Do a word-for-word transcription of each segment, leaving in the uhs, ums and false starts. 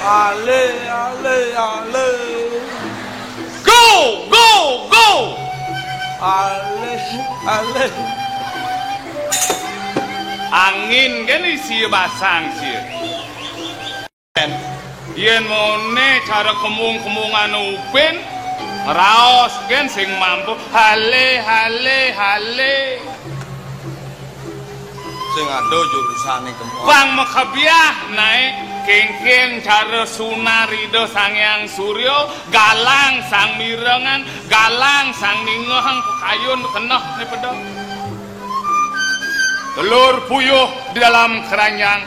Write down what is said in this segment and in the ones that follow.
Ale, ale, ale. Go, go, go. Ale, ale. Angin kan isi basang sih. Yen mone cara kembung-kembungan upin, raos gen sing mampu. Hale, hale, hale. Sing ada jurusane kemon. Bang makabiah nae kengken cara sunar Ida Sang Hyang Surya, galang sang mirengan, galang sang ningehang kayun keneh ne pedang. Telur puyuh di dalam keranjang,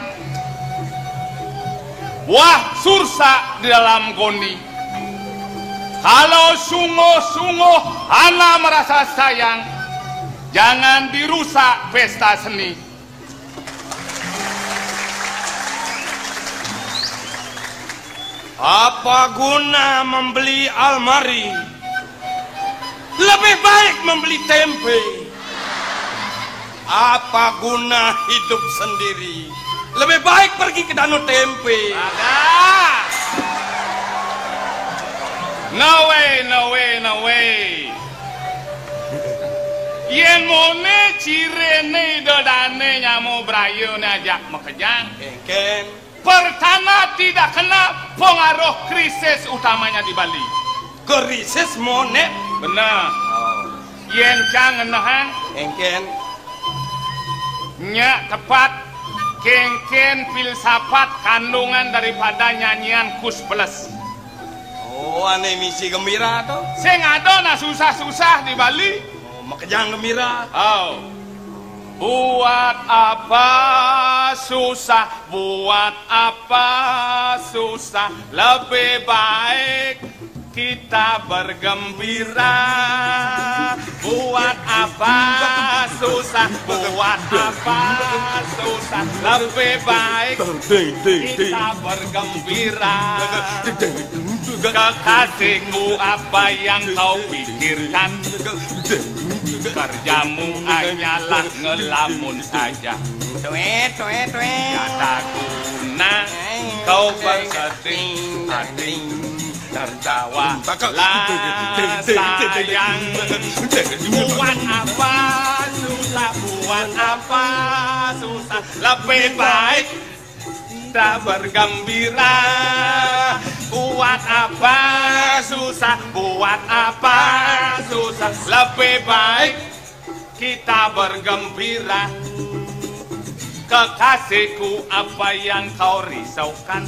buah sursa di dalam goni. Kalau sungguh-sungguh ana merasa sayang, jangan dirusak pesta seni. Apa guna membeli almari? Lebih baik membeli tempe. Apa guna hidup sendiri? Lebih baik pergi ke Danau Tempe. Ada. No way, no way, no way. Yen mone cirene Ida Dane nyama brayane ajak makejang. Kengken. Pertama tidak kena pengaruh krisis utamanya di Bali. Krisis mone? Benar. Oh. Yen cang ngenehang. Kengken. Nyak tepat kengken filsafat kandungan daripada nyanyian Kus Plus. Oh, ane misi gembira to. Sing ada nah susah-susah di Bali. Oh, makejang gembira. Oh. Buat apa susah, buat apa susah, lebih baik kita bergembira. Buat apa susah, buat apa susah, lebih baik kita bergembira. Kekasihku, apa yang kau pikirkan? Kerjamu hanyalah ngelamun saja. Tuet, tuet, tuet. Tiada guna kau bersedih hati. Tertawalah sayang. Buat apa susah, buat apa susah, lebih baik kita bergembira. Buat apa susah, buat apa susah, lebih baik kita bergembira. Kekasihku, apa yang kau risaukan?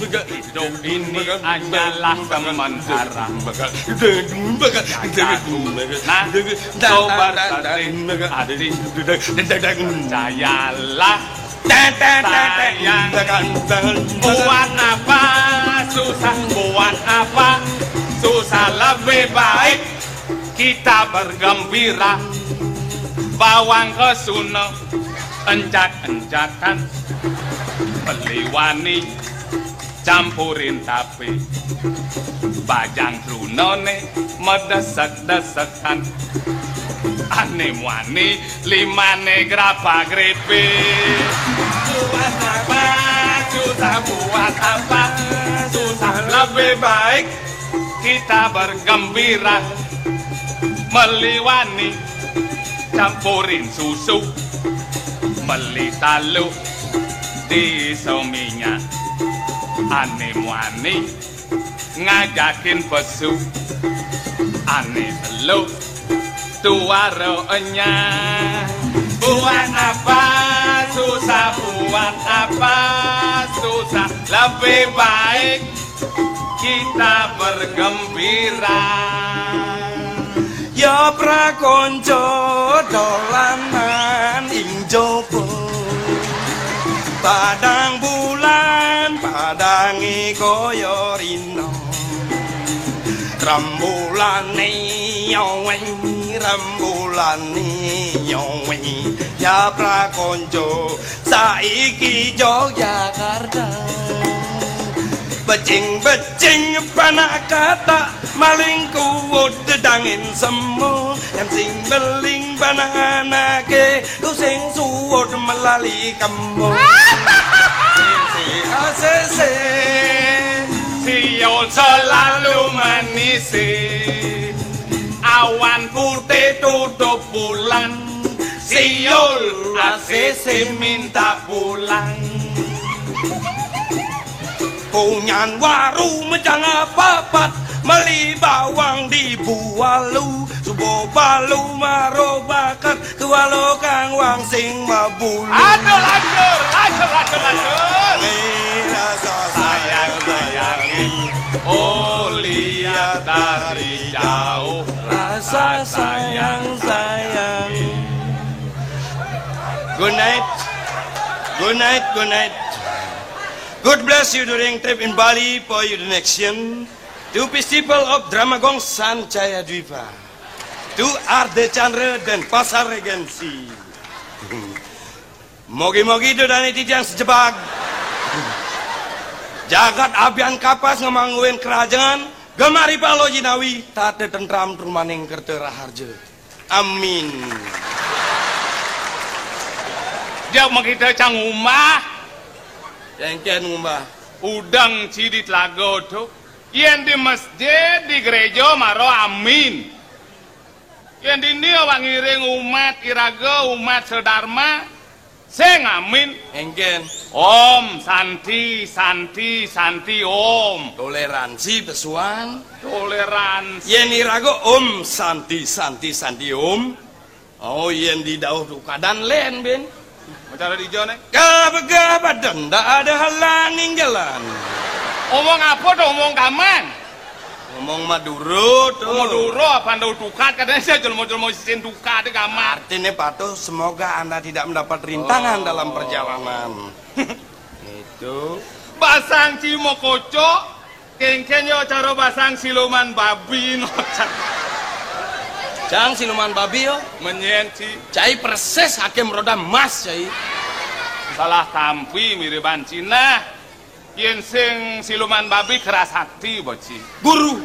Hidup ini hanyalah sementara. Nah, kau bersedih hati. Percayalah, sayang. Buat apa susah, buat apa susah, lebih baik kita bergembira. Bawang kesuna encak-encakan, beli wani campurin tape. Bajang trunone medesek-desekan, ane muani limane grapa-grepe. Buat apa susah, buat apa susah, lebih baik kita bergembira. Meli wani campurin susu, meli talu di sominya, ane muani ngajakin pesu, ane telu tuaronya. Buat apa susah, buat apa susah, lebih baik kita bergembira. Ya prakonco dolanan ing jopo, padang bulan padange kaya rino. Rembulane yo we, rembulane yo we, ya prakonco saiki Yogyakarta. Becing-becing panak katak, maling kuwut dedangin semu. Yang sing beling panak anake, ku sing suwut melali kemu. Sing si asese Selalu menisi. Awan putih tutup bulan. Siul A C C minta pulang. Kunyan waru mejang papat, meli bawang di Bualu, subo balu maro bakat, kualo kang wang sing mabulu. Aduh, lanjur, lanjur, lanjur, lanjur. Ni rasa sayang, sayang, oh, lihat dari jauh. Rasa sayang, sayang. Good night. Good night, good night. God bless you during trip in Bali for your donation to Festival of Drama Gong Sanjaya Dwipa. To Ardha Chandra dan Pasar Regency. Mogi-mogi dodane titiang sejebag. Jagat abian kapas ngemangguin kerajangan, gemari palo jinawi, tata tentram trumaning kerta raharja. Amin. Jak makita cang umbah. Kengken umbah. Udeng ci di telaga tu. Yen di masjid, di gereja, mara amin. Yen dini awak ngiring umat iraga, umat sedharma, sing amin. Engken. Om Santi, Santi, Santi, Om. Toleransi pesuan. Toleransi. Yen iraga Om Santi, Santi, Santi, Om. Oh, yen di dauh tukadan len, Ben. Cara dija, ne? Gabah-gabah denda ada halang ning jalan. Omong apa to, omong kaman? Ngomong Madura to. Madura apa anda tukat, katanya saya jelma-jelma sisin tukat di kaman. Artinya patuh, semoga Anda tidak mendapat rintangan dalam perjalanan. Itu. Basang ci mokoco, kengken yo cara basang siluman babi no. Cang siluman babi yo. Menyen ci. Cai persis hakim roda emas, cai. Salah tampi miriban Cina. Yen sing siluman babi keras sakti, boci. Guru,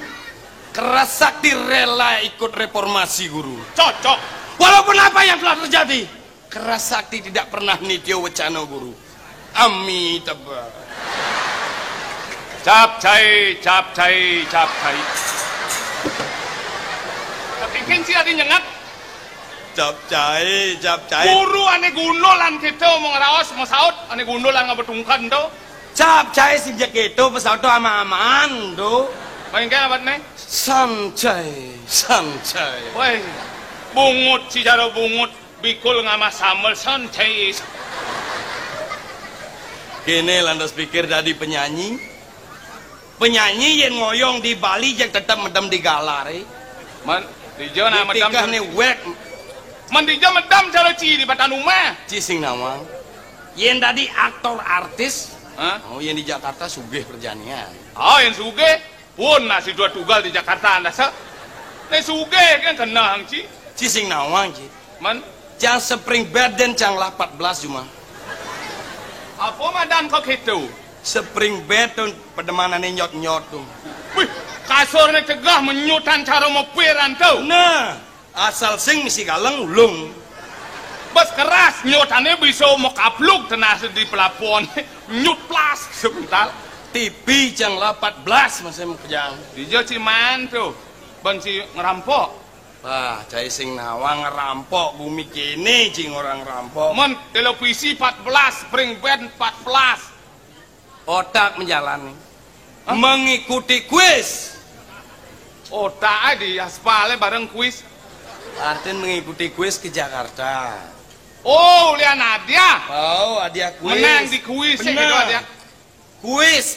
keras sakti rela ikut reformasi, Guru. Cocok. Walaupun apa yang telah terjadi, keras sakti tidak pernah nitya wecana, Guru. Ami tebak. Cap cai, cap cai, cap cai. Tapi kan si adi nyengat. Cap cai, cap cai. Guru ane gundul lan kita omong raos, mau saut, ane gundul lan ngabetungkan tu. Cap cai sing jek itu, pesaut tu ama-amaan tu. Paling kaya apa ne? San cai, san cai. Woi, bungut si jaro bungut, bikul ngamah sambel san cai. Kene lantas pikir dadi penyanyi. Penyanyi yen ngoyong di Bali jeg tetep medem di galare. Man, dija nak medem. Tikah ne wek. Man dija medem cara ci di batan umah. Ci sing nawang. Yen dadi aktor artis. Hah? Oh, yen di Jakarta sugih perjanian. Oh, yen sugih. Pun nasi dua tugal di Jakarta anda se. Ne sugih kan kenang ci. Ci sing nawang ci. Man. Cang spring bed den cang lah empat belas cuma. Apa madan kok gitu? Spring bed tu pedemanane nyot-nyot tu. Wih, kasurne cegah menyutan cara mepiran tu. Nah, asal sing misi galeng ulung. Bas keras nyutane bisa mekapluk tenah di pelapon. Nyut plas sebentar. T V cang lah empat belas masih mekejang. Dija ci man tu. Ban ci ngerampok. Wah, cai sing nawang ngerampok bumi kene, cing orang rampok. Mon televisi empat belas, spring bed empat belas. Otak menjalani. Hah? Mengikuti kuis. Otak ae di aspale bareng kuis. Artin mengikuti kuis ke Jakarta. Oh, ulian hadiah. Oh, hadiah kuis. Menang di kuis, ya, gitu, benar. Hadiah. Kuis.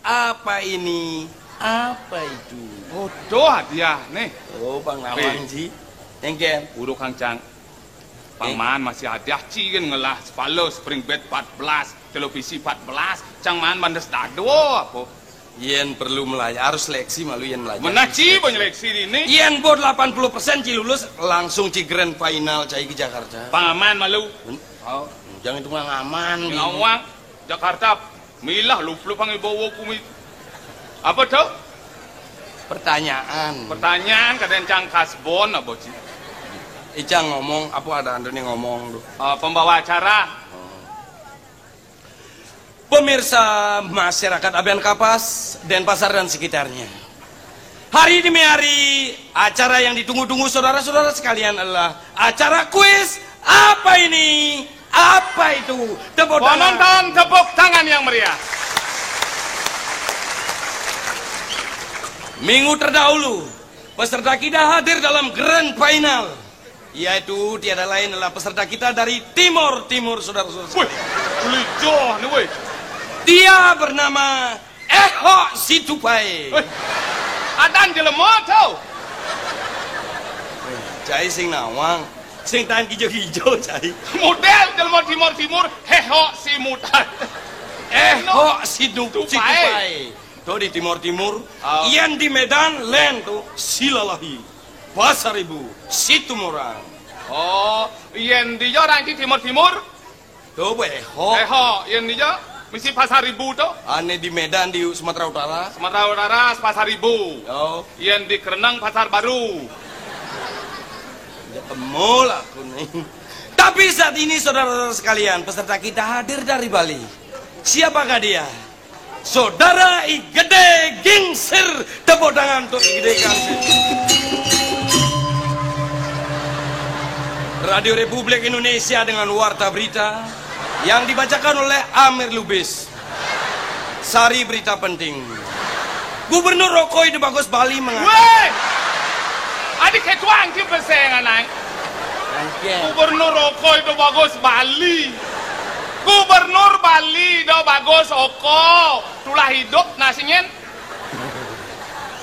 Apa ini? Apa itu? Oh, to hadiah nih. Oh, Bang Nawang, Ji. Engken. Uruk Kang Cang. Pang maan masih hadiah ci kan ngelah sepala spring bed empat belas, televisi empat belas, cang maan bandes dado apa? Yen perlu melaya, harus seleksi malu yen melaya. Mana ci, banyak seleksi ini? Yen bo delapan puluh persen ci lulus, langsung ci grand final cai ke Jakarta. Pang aman malu. Oh, jangan itu ngaman. Nawang. Jakarta, milah lup-lup ang ibawa kumi. Apa tu? Pertanyaan. Pertanyaan, kadang cang kasbon apa ci? Icang ngomong, apa ada antu ni ngomong tu? Ah, pembawa acara. Oh. Pemirsa, masyarakat Abean Kapas, Denpasar dan sekitarnya. Hari demi hari, acara yang ditunggu-tunggu saudara-saudara sekalian adalah acara kuis. Apa ini? Apa itu? Tepuk tangan. Penonton, tepuk tangan yang meriah. Minggu terdahulu, peserta kita hadir dalam grand final, yaitu tiada lain adalah peserta kita dari Timur Timur, saudara-saudara. Wih, lijoh nih, wih. Dia bernama Ehok Situpai. Wih, adan jelema to. Cai sing nawang, sing tahan kijo-kijo, cai. Model jelema Timur Timur, Ehok Simutai. Ehok Situ-, Tupai. Situpai. To di Timur Timur, oh. Yen di Medan, len to, Silalahi. Pasar Ibu, Situmorang. Oh, yen dija orang di Timur Timur? To, Ehok. Ehok, yen dija mesti Pasar Ibu to. Ane di Medan, di Sumatera Utara. Sumatera Utara, Pasar Ibu. Oh. Yen di Kereneng, Pasar Baru. Ya, temu lah aku nih. Tapi saat ini, saudara-saudara sekalian, peserta kita hadir dari Bali. Siapakah dia? Saudara I Gede Gingsir, tepuk tangan untuk I Gede Gingsir. Radio Republik Indonesia dengan warta berita yang dibacakan oleh Amir Lubis. Sari berita penting. Gubernur Rokoi de Bagus Bali mengatakan. Weh! Adi ketuang ti pesengan ai. Gubernur Rokoi de Bagus Bali. Gubernur Bali de Bagus Oko. Tulah hidup nasingen.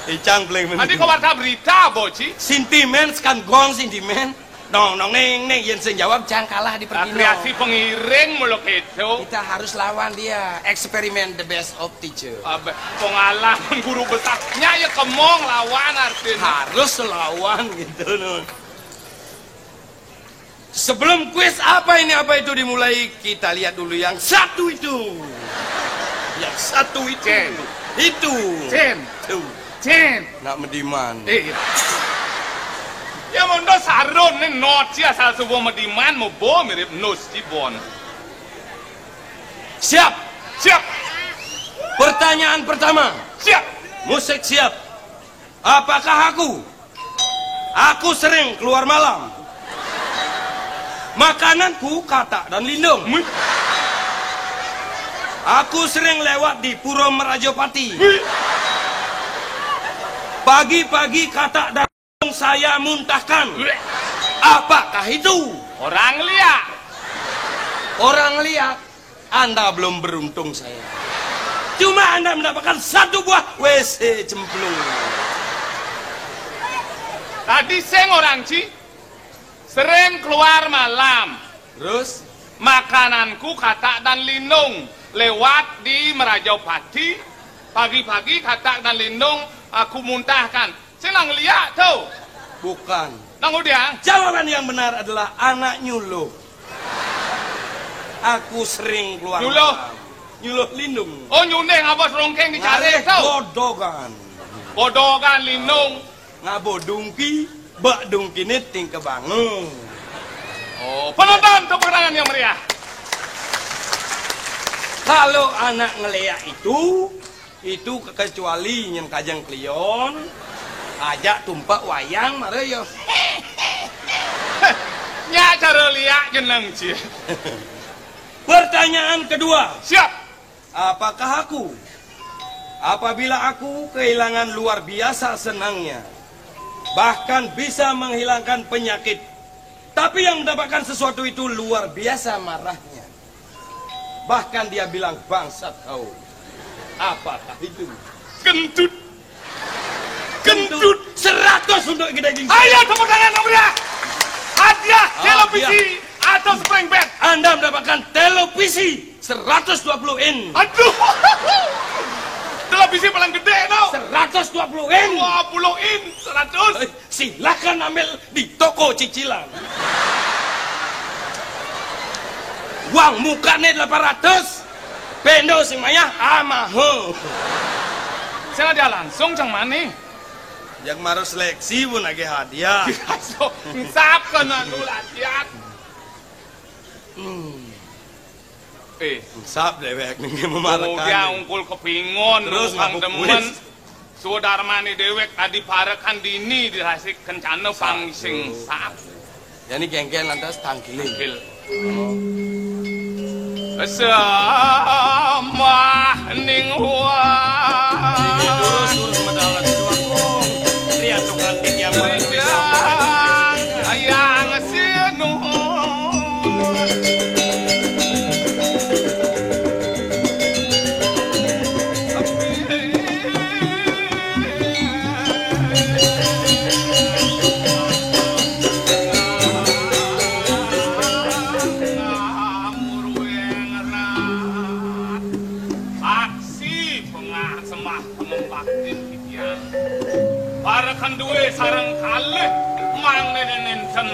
Icang paling penting. Adi ko warta berita, Boci. Sintimen, sekan gong sintimen. Nong, nong, neng, neng, yen sing jawab, jang kalah di pertino. Kreasi pengiring mulu keto. Kita harus lawan dia. Eksperimen the best of teacher. Abe, pengalaman guru besar. Nya ya kemong lawan artinya. Harus lawan gitu, no. Sebelum kuis apa ini, apa itu dimulai, kita lihat dulu yang satu itu. Yang satu itu. Cen. Itu. Cen. Tuh. Cen. Nak mediman. Eh, iya. Ya, mondo sarun ni not sia asal subuh mediman, mebo mirip nus cibon. Siap. Siap. Pertanyaan pertama. Siap. Musik siap. Apakah aku? Aku sering keluar malam. Makananku katak dan lindung. Wih. Aku sering lewat di Pura Merajapati. Wih. Pagi-pagi katak dan lindung saya muntahkan. Wih. Apakah itu? Orang liak. Orang liak. Anda belum beruntung, saya. Cuma Anda mendapatkan satu buah W C cemplung. Tadi sing orang, Ci, sering keluar malam. Terus? Makananku katak dan lindung. Lewat di Merajapati, pagi-pagi katak dan lindung aku muntahkan. Sing nang liak to? Bukan. Nang udiang? Jawaban yang benar adalah anak nyuluh. Aku sering keluar malam. Nyuluh lindung. Oh, nyunding abos rongkeng dicari to? Godogan. Godogan lindung. Ngabo dungki, bak dungki niting kebangun. Oh, penonton, tepuk tangan yang meriah. Kalau anak ngeliak itu, itu kecuali nyen kajeng klion, ajak tumpak wayang, mara ya. Nya cara liak jeneng, Ci. Pertanyaan kedua. Siap. Apakah aku? Apabila aku kehilangan luar biasa senangnya, bahkan bisa menghilangkan penyakit, tapi yang mendapatkan sesuatu itu luar biasa marahnya. Bahkan dia bilang, "Bangsat kau." Apakah itu? Kentut. Kentut. Seratus untuk kita, Jing. Ayo, tepuk tangan, Om Ria. Hadiah televisi atau spring bed. Anda mendapatkan televisi seratus dua puluh in. Aduh. Televisi paling gede, no. Seratus dua puluh in. Dua puluh in, seratus. Silakan ambil di toko cicilan. Uang mukane delapan ratus. Pendo sing mayah amahe. Sing hadiah langsung cang mane? Yang maru seleksi pun age hadiah. Ensap kana nu latihan. Hmm. Eh. Sap déwék niki memarekan. Kemudian ungkul kepingon, terus tukang demen. Sudarmane déwék adi parekan dini dirasik kencana pangising sap. Jani kéngkén lantas tangkilin. Tangkil. Sembah ning wah. Ini lurus, lurus, medalan, dua kong. Lihat tukang tiang. Yang sinuhun. Saksi pengah sembah pengembaktin titiang. Parekan duwe sareng kalih mangdene nenten.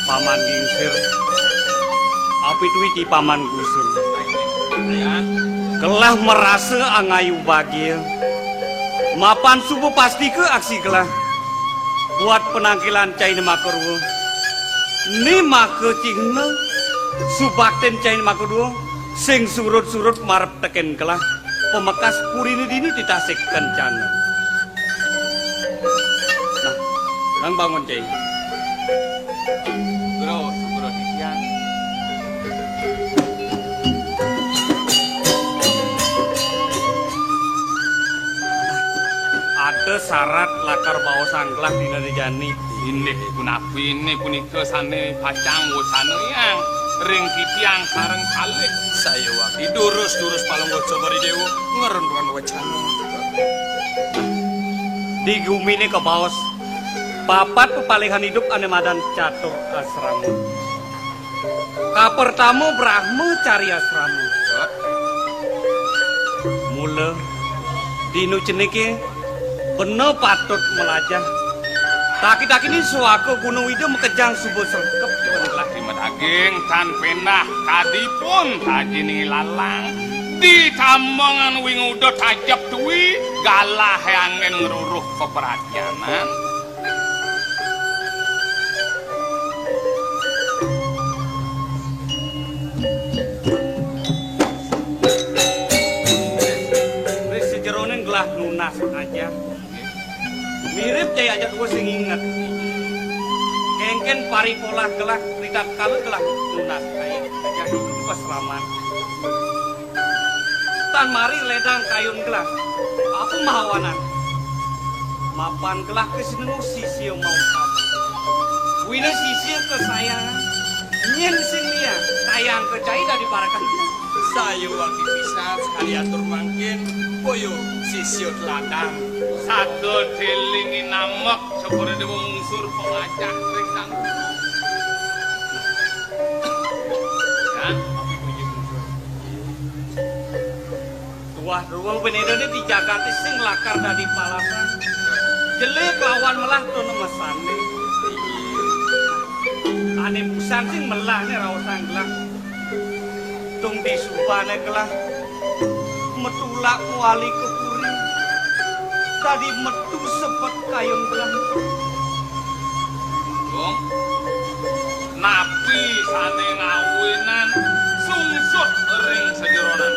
Paman Gingsir, apituwiti Paman Gusur. Kelah marasa angayu bagia. Mapan suba pastika aksi kelah. Buat penangkilan caina makarua. Ni maka cihna subaktin caina makadua, sing surut-surut marep teken kelah. Pamekas purine dini di tasik kencana. Nah, nang bangun, Cai. Bro, sepuro titiang. Ada sarat lakar baosang kelah dina jani. Indik punapi ini punika sane pacang wacana yang ring titiang sareng kalih. Saya wati durus-durus palungguh Cokor I Dewa ngerentuan wacana. Di gumine kabaos papat pepalihan idup ane madan catur asrama. Kapertama Brahma Cari Asrama. Mula dinu cenike bena patut melajah. Taki-takine suaka Gunung Wida makejang suba srengkep. Dadi madaging tan pendah kadipun tajine lalang. Ditambangan winguda tajep tuwi galahe anggen ngruruh peperadyanan. Ring sajeroning gelah nunas aja. Mirip jaya aja tua sing inget. Kengken paripolah gelah ritatkala gelah nunas aja. Aja pasraman. Tan mari ledang kayun gelah. Apa mahawanan? Mapan gelah kesenengu sisia mau. Wina sisia kesayangan. Nyen sing liya, sayang kecai dadi parekan. Sayuwakti pisan sekali atur mangkin, boyo sisia teladan. Sada delingi namek, sepura dewa mungsur pengacah ring sang. Ya. Tuah druweng benedane di jagate sing lakar dadi palasan. Jelé kelawan melah tuna mesane. Ane busan sing melah ne raosang gelah. Tung disubane gelah. Metulak kuali ke puri. Dadi metu sepet kayun gelah. Dong, napi sane ngawinan sungsut ring sajeronan?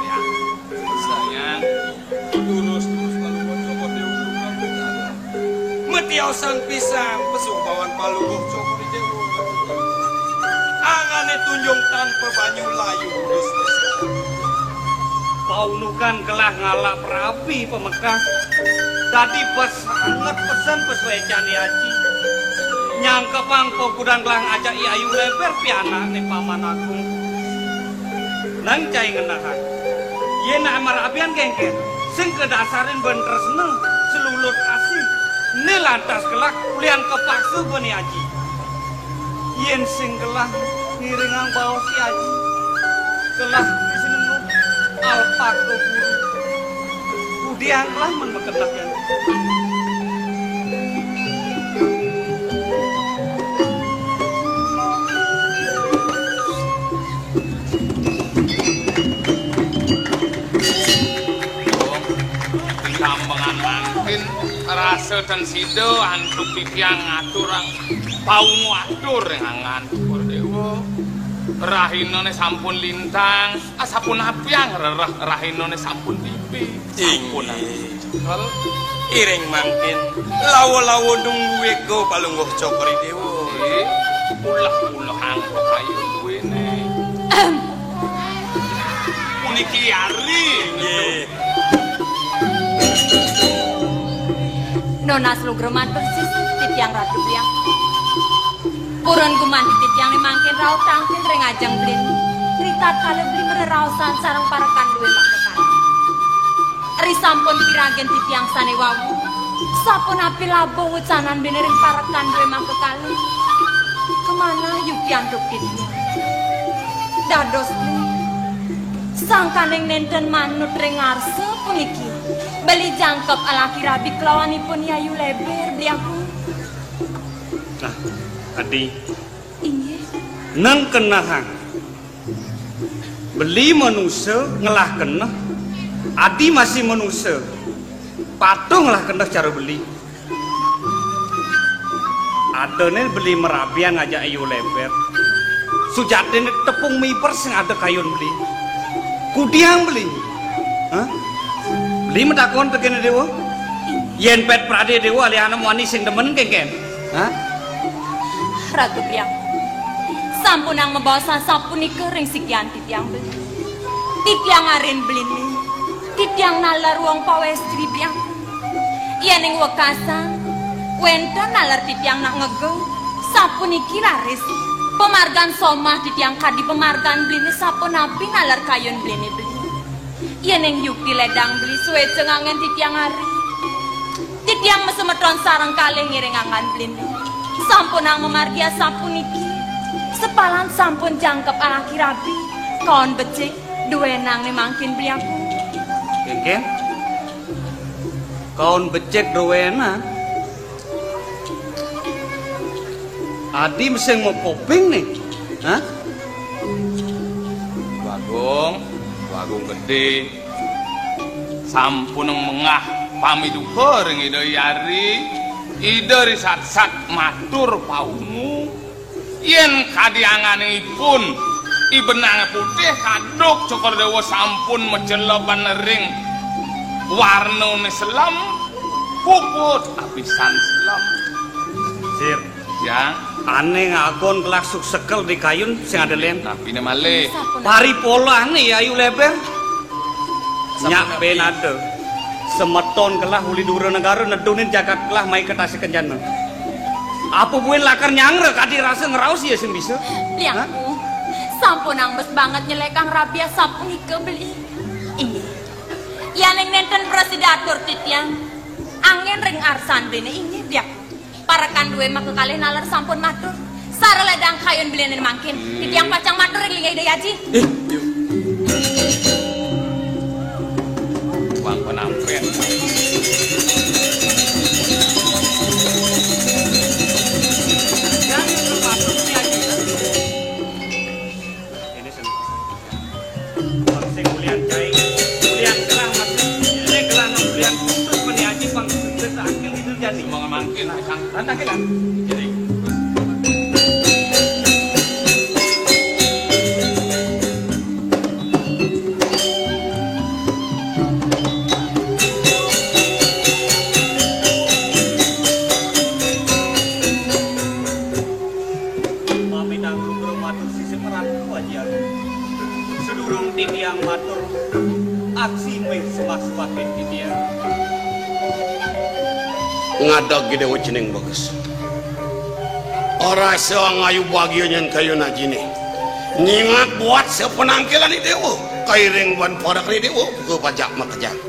Ya, sayang, durus-durus palungguh Cokor Dewa. Metiosang pisan pesubawan palungguh Cokor Dewa. Angane tunjung tanpa banyu layu durus. Paunukan gelah ngalap rabi pamekas. Dadi pas Sanget pesen pesuecan Aji. Nyangkepang pagudan gelah ngajak I Ayu Leber pianakne Paman Agung. Nang cai ngenahang. Yen amar abian kengken, sing kadasarin ben tresna, selulut asih. Ne lantas gelah ulian kapaksa bani Aji. Yen sing gelah ngiringang baos I Aji, gelah di sini alpaka guru. Udiang gelah men makedek yan. Kambangan Sida antuk titiang ngaturang paungu atur ring anggan Cokor Dewa. Rahinané sampun lintang, asapunapiang rereh rahinané sampun tipi. Sampun. Inggih. Cekel. Iring mangkin lawa-lawa nunggu wega Palungguh Cokor Dewa. Nggih. Ulah-ulah angkok ayu duwéné. Puniki ari. Nggih. Nunas lugra matur sisip titiang Ratu Biang. Purun gumanti titiang né mangkin rauh tangkil ring ajeng beli. Ritatkala beli mreraosan sareng parekan duwé makakali. Risampun piragin titiang sané wau. Sapunapi laba wecanan beli ring parekan duwé makakali. Kamanah yukti antuk titiang. Dados beli. Sangkaning nénten manut ring ngarsa puniki. Beli jangkep alaki rabi kelawanipun Yayu Leber, beli aku. Nah, Adi. Inggih. Nang kenehang. Beli manusa ngelah keneh. Adi masih manusa. Patuh ngelah keneh cara beli. Adané beli marabian ngajak Yayu Leber. Sujatiné tepung miber sing ada kayun beli. Kudiang beli. Hah? Beli matakon tegené Déwa. Yén pét pradé Déwa alihana muani sing demen kénkén. Hah? Ratu Priang, sampunang mabaosan sapunika ring sikian titiang beli. Titiang arin beliné. Titiang naler wong pawéstri beli. Yéning wekasan, wénten naler titiang nak ngegel. Sapuniki raris. Pamargan somah titiang kadi pamargan beliné sapunapi naler kayun beliné beli. Yéning yukti ledang beli suéca nganggén titiang ari. Titiang masemeton sareng kalih ngiring anggan beliné. Sampunang mamargi asapuniki. Sepalan sampun jangkep alaki rabi. Kaon becik, duénang né mangkin beli aku. Kénkén? Kaon becik duénang. Adi mesti ngokoping nih. Hah? Bagong, Bagong Gedé. Sampun mengah pamiduka ring Ida Yari. Ida risatsat matur paungu. Yén kadi anganipun I Benang Putih kaduk Cokor Déwa sampun maceleban ring warnané selem, puput apisan selem. Sir. Ya. Ané ngagon gelah suksekel di kayun sing ada lén. Napiné malih? Pari polahné Yayu Leber. Nyak ben ada. Semeton gelah uli dura negara nedunin jagat gelah mai ke Tasik Kencana. Apa buin lakar nyangre kadi rasa ngraos ya sing bisa? Liangku, sampun angbes banget nyelekang rabiah sapunika beli. Inggih. Yaning nenten prasida atur titiang, angin ring arsan bene inggih, liangku. Parekan duwe maka kalih naler sampun matur. Sara ledang kayun belianin mangkin. Titiang pacang matur ring linggih Ida Yaji. Eh, yuk. Wang penampen. Ini seni. Bang sing mulian cai, mulian gelah masih, ini gelah nang mulian khusus meni aji bang sukses akil hidup jani. Semua mangkin, sang. Tantang kita. Jadi. Pamit aku, Bro, matur sisip merangku aja. Sedurung titiang matur aksi meh semak-semakin titiang. Ngadeg gede wecening bagus. Rasa ngayu bagia nyen kayu najine. Nyingat buat sepenangkilan di dewa. Kairing ban parak di dewa. Buka pajak makejang.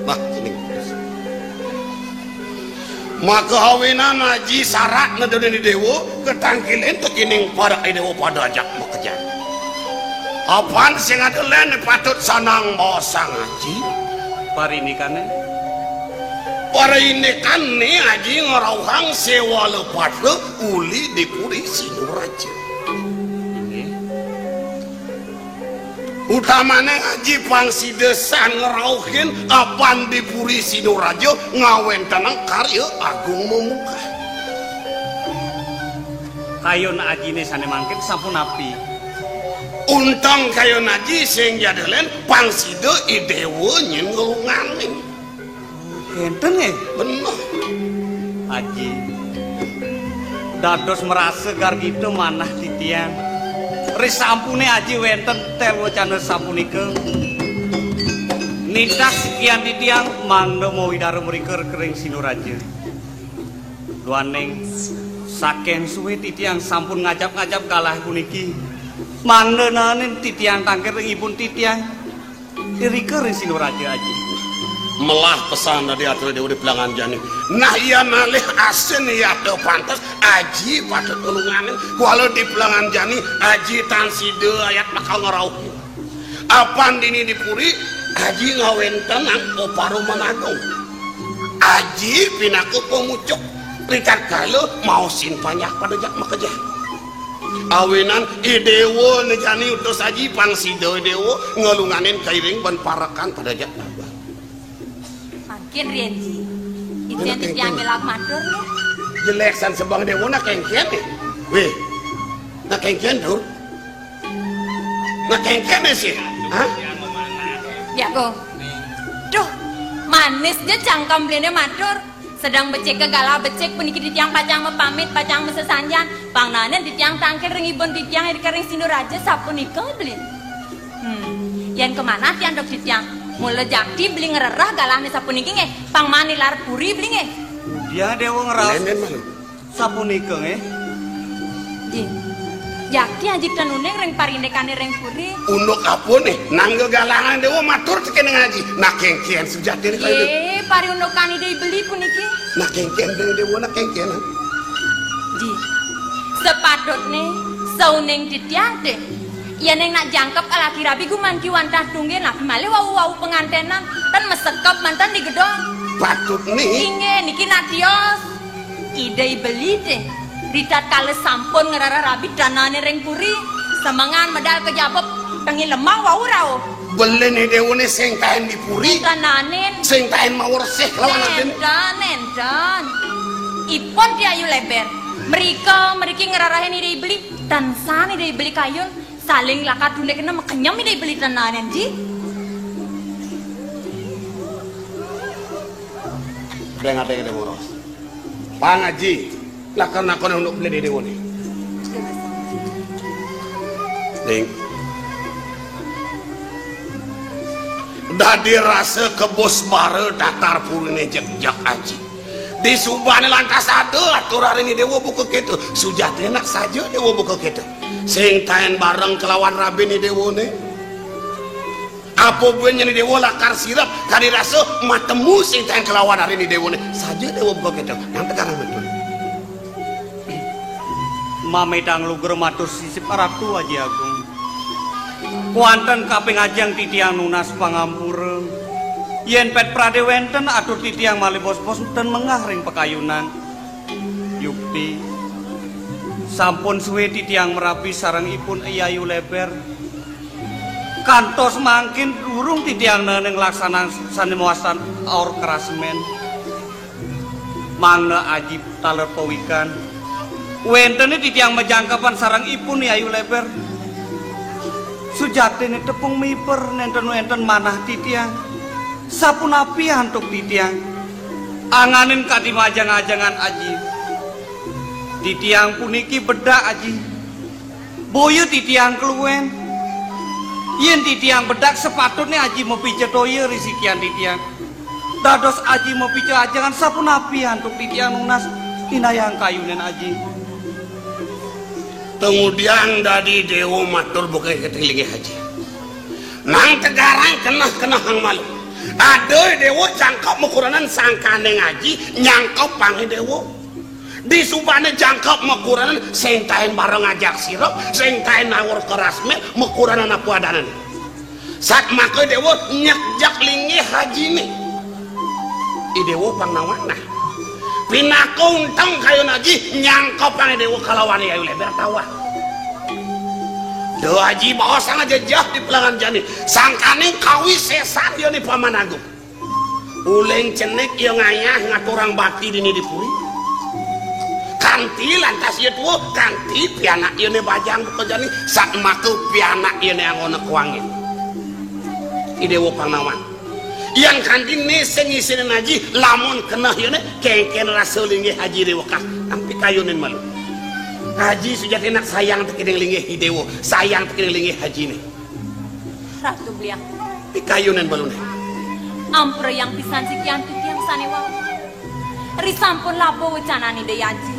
Nah, cening. Maka awinan aji sarak nedone di dewa, ketangkilin tekining parak di dewa pada ajak makejang. Apan sing ada len patut sanang maosang aji? Parinikané? Parinikané aji ngrauhang sewala patra uli di puri Sinoraja. Inggih. Utamane Aji pang sida san ngrauhin apan di Puri Sinoraja ngawéntenang karya agung memungkah. Kayun Ajine sane mangkin sampun napi? Unteng kayun Aji sing jadelen pang sida I Dewa nyen ngelunganin. Kenten nggih? Bener. Aji. Dados marasa gargita manah titiang. Risampune Aji wenten tel wacana sapunika. Nitah sikian titiang mangda mawidara mrika ring Sinoraja. Duaning saking suwe titiang sampun ngajap-ngajap galah puniki. Mangda naenin titiang tangkil ring ibun titiang. Irika ring Sinoraja, Aji. Melah pesan dadi atur Dewa di Pelangan Jani. Nah, iya nalih asin iya ada pantes, Aji patut tulunganin. Kuala di Pelangan Jani, Aji tan sida ayat bakal ngrauh. Apan dini di puri, Aji ngawéntenang paruman agung. Aji pinaka pamucuk, ritatkala maosin panjak pada jak makejang. Awinan I Dewa ne jani utus Aji pang sida I Dewa ngelunganin kairing ban parekan pada jak nabah. Mangkin riyen, Ji. Icen titiang melak matur, nggih. Jelek san sebeng Dewa nak kengken, eh. Weh, nak kengken, Dur. Nak kengken, eh, sih. Hah? Ya, Kong. Duh, manis je cangkem beliné matur. Sedeng becik ke galah becik puniki titiang pacang mapamit, pacang masesanjan. Pang naenin titiang tangkil ring ibun titiang irika ring Sinduraja sapunika, beli. Hmm, yen kemanah tiang dok titiang. Mula jakti beli ngrereh galahné sapuniki nggih. Pang mani lar puri beli nggih. Dia Dewa ngraos. Nenen malu. Sapunika nggih. Nggih. Jakti Aji ten uning ring parindikané ring puri. Unduk apa nih? Nangga galangan Dewa matur tekening Aji. Nah kengken sujatiné kaya itu. Nggih, pariundukan Ida I Beli puniki. Nah kengken Dewa, nah kengken. Nggih. Sepatutné sauning titiang té. Yén ing nak jangkep alaki rabi gumanti wantah tunggil, napi malih wau-wau pengantenan, ten masekep manten di gedong. Patutné. Inggih, niki nak tios. Ida I Beli té, ritatkala sampun ngrereh rabi tan naenin ring puri, semengan medal kejaba tengi lemah wau rauh. Beliné Dewané sing taén di puri. Tan naenin. Sing taén mawersih kelawan adin. Nénten, nénten. Ipun Ti Ayu Leber. Mrika mriki ngrerehin Ida I Beli. Tan san Ida I Beli kayun. Saling lakar tunduk kena makenyem Ida I Beli tan naenin, Ji. Deng-deng Dewa Ros. Pang Aji, lakar nakon unduk beli Dewa né. Ning. Dadi rasa kebus bara datar puriné jegjeg Aji. Di subané lantas ada aturane Dewa buka kéto. Sujatiné nak saja Dewa buka kéto. Sing taén bareng kelawan rabiné Dewané. Apa buin nyeni Dewa lakar sirep kadi rasa matemu sing taén kelawan rabiné Dewané. Saja Dewa buka kéto. Nang tegarang betul. Mamedang lugra matur sisip Ratu Aji Agung. Kuanten kaping ajeng titiang nunas pangampura. Yén pét pradé wénten atur titiang malih bos-bos ten menggah ring pakayunan. Yukti, sampun suwé titiang merabi sareng ipun Yayu Leber. Kantos mangkin durung titiang neneng laksanan sané mawastan aur kerasmen. Mangda Aji taler pawikan. Wéntené titiang majangkepan sareng ipun Yayu Leber. Sujatiné tepung miper nénten wénten manah titiang. Sapunapi antuk titiang? Anganin kadi majeng-ajengan Aji. Titiang puniki bedak Aji. Boya titiang keluwen. Yén titiang bedak sepatutné Aji mapica toya risikian titiang. Dados Aji mapica ajengan sapunapi antuk titiang nunas inayang kayunen Aji. Kemudian dadi Dewa matur buka ketilingih Aji. Nang tegarang keneh-keneh ang malu. Ada Dewa jangkep makuranan sangkaning Aji nyangkep pangi Dewa. Di subane jangkep makuranan sing taen bareng ajak sirep, sing taen nawur kerasmen makuranan apa adanan. Satmaka Dewa nyekjak linggih Ajine. I Dewa pang nawanah. Pinaka unteng kayun Aji nyangkepang I Dewa kalawan Yayu Leber tawah. Duh, Aji, baosang aja jeh di pelengan jani. Sangkaning kawisésan ia né Paman Agung. Uling cenik ia ngayah ngaturang bakti dini di puri. Kanti lantas ia tua, kanti pianak ia né bajang buka jani, satmaka pianak ia né anggona kuangin. I Déwa Pangawan. Yan kanti né sing isinin Aji, lamun keneh ia né, kénkén rasa linggih Aji Déwa Kang. Nang pikayunin malu. Aji sujatiné sayang tekéning linggih I Déwa, sayang tekéning linggih Ajiné. Ratu Beliang. Pikayunin malu né. Amprayang pisan sikian titiang sané wau. Ri sampun laba wecanané Déwa Aji.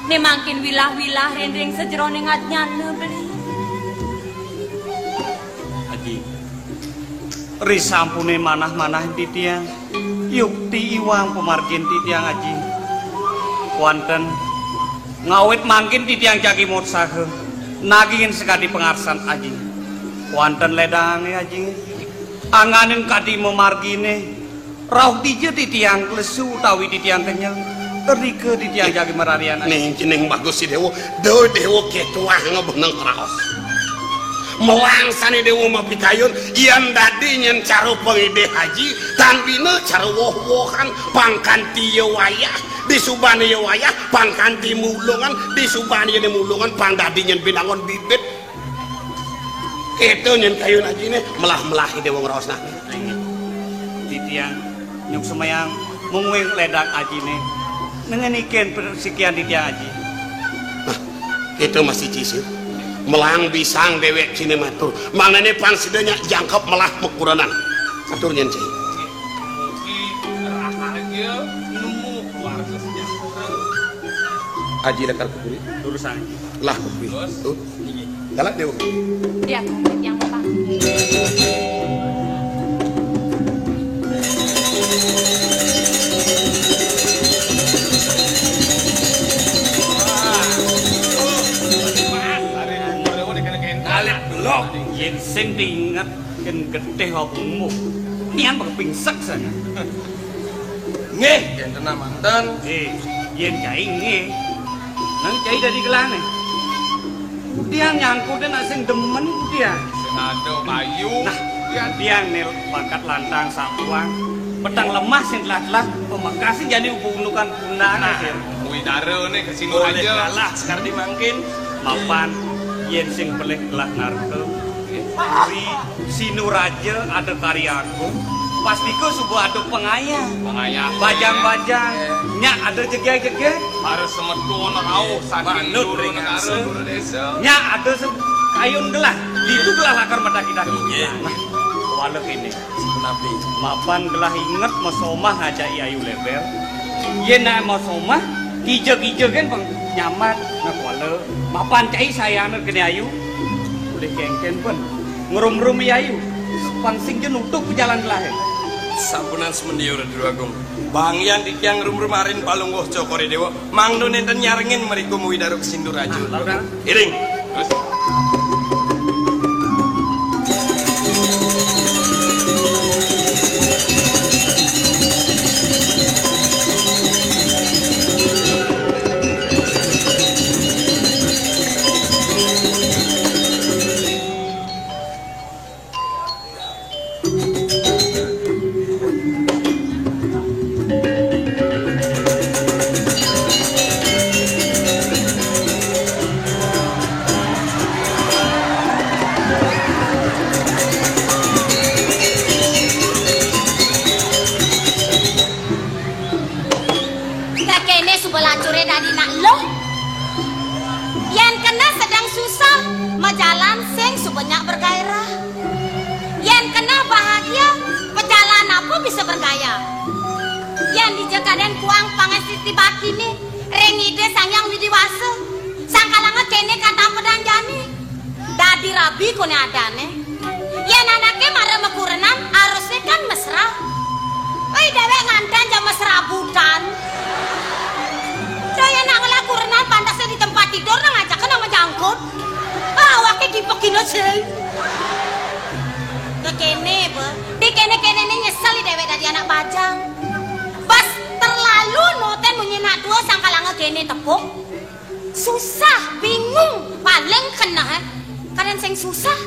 Né mangkin wilah-wilah ring sajeroning ajnana beli. Aji. Ri sampuné manah-manah titiang. Yukti iwang pamargin titiang, Aji. Wanten ngawit mangkin titiang jagi motsaha. Nagingin sakadi pangarsan, Aji. Wanten ledangé, Aji. Angganin kadi mamarginé. Rauh dija titiang lesu utawi titiang kenyel, irika titiang jagi mararian. Ning cening bagus I Déwa, duh Déwa kéto ah ngabeneng raos. Mawang sané Déwa mapikayun, yan dadi nyén cara pangidih Aji, tan bina cara woh-wohan, pang kanti ia wayah, disubané ia wayah, pang kanti mulungan, disubané ia mulungan, pang dadi nyén binangun bibit. Kéto nyén kayun Ajiné, melah-melah I Déwa ngraosang. Titiang nyuksemayang mungguing ledang Ajiné. Nengen iken sikian titiang, Aji. Nah, kéto masih cicing. Melah bisang déwék ciné matur. Mangdané pang sida nyak jangkep melah makurenan. Atur nyén, Ci. Mugi raharja nemu keluarga sejahtera. Aji lakar ka puri. Durusang. Lah, ka puri. Terus? Tuh. Galak dia. Dia yang Bapak. Alit belok, yén sing diinget, kén getih apa umuh. Nian bakal pingsek sana. Nggih, kénten manten. Eh, yén cai nggih. Nang cai dadi gelahné. Tiang nyangkutin nak sing demen tiang. Sing ada payu. Nah, tiang né bakat lantang sapuang. Peteng lemah sing telah-telah pamekasé jani ubu-undukan pundakné. Nah, widarané kasino aja. Boleh kalah sekar di mangkin. Mapan yén sing pelih telah narka. Ri Sinuraja ada karya agung, pastika suba ada pangayah. Pangayah. Bajang-bajang, nyak ada jegég-jegég. Para semeton rauh saking manut ring negara, angsa. Negara desa. Nyak ada se-, kayun gelah, ditu gelah lakar matakitah. Nggih. Nah, kuala kéné. Napi? Mapan gelah inget masomah ngajak I Ayu Lébér. Yén nak masomah, kija-kija gén pang nyaman, nak kuala. Mapan cai sayana kéné Ayu. Ulih kéngkén pun. Ngrumrum I Ayu. Pang sing ja nutup jalan gelahé. Sampunang sumendya Ratu Agung. Banggian titiang ngrumrum arin palungguh Cokor I Déwa. Mangda nénten nyarengin mrika mawi daru kesindur aja. Nah, iring. Terus. Kéné suba lacuré dadi nak luh. Yén keneh sedeng susah, majalan sing suba nyak bergairah. Yén keneh bahagia, pejalan apa bisa bergaya. Yén dija kadén kuang pangastiti baktiné ring Ida Sang Hyang Widhi Wasa, sangkalanga kéné katampedang jani. Dadi rabi koné adané. Yén anaké mara makurenan, harusné kan mesra. Wéh, déwék nganten ja mesra butan. Dah yén nak ngelah kurenan, pantasné di tempat tidur nang ajaké nang majangkut. Ah, awaké dipekina sing. Kéné, Bé. Di kéné-kéné né nyesel i déwék dadi anak bajang. Bas terlalu notén munyi nak tua sangkalanga kéné tepuk. Susah, bingung, paling keneh, eh. Kadén sing susah.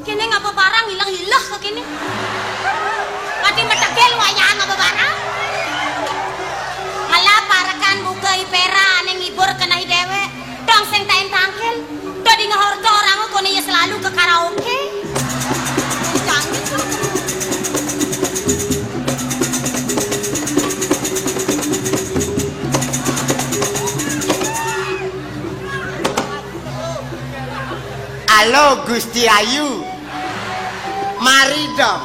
Kéné ngaba barang ileh-ileh ka kéné. Pati metegel wayah ngaba barang. Ngelap parekan buka I Péra ané ngibur keneh déwék. Dong sing taén tangkil. Dadi ngehorta orang koné ya selalu ke karaoke. Jangan. Halo Gusti Ayu. Mari dong.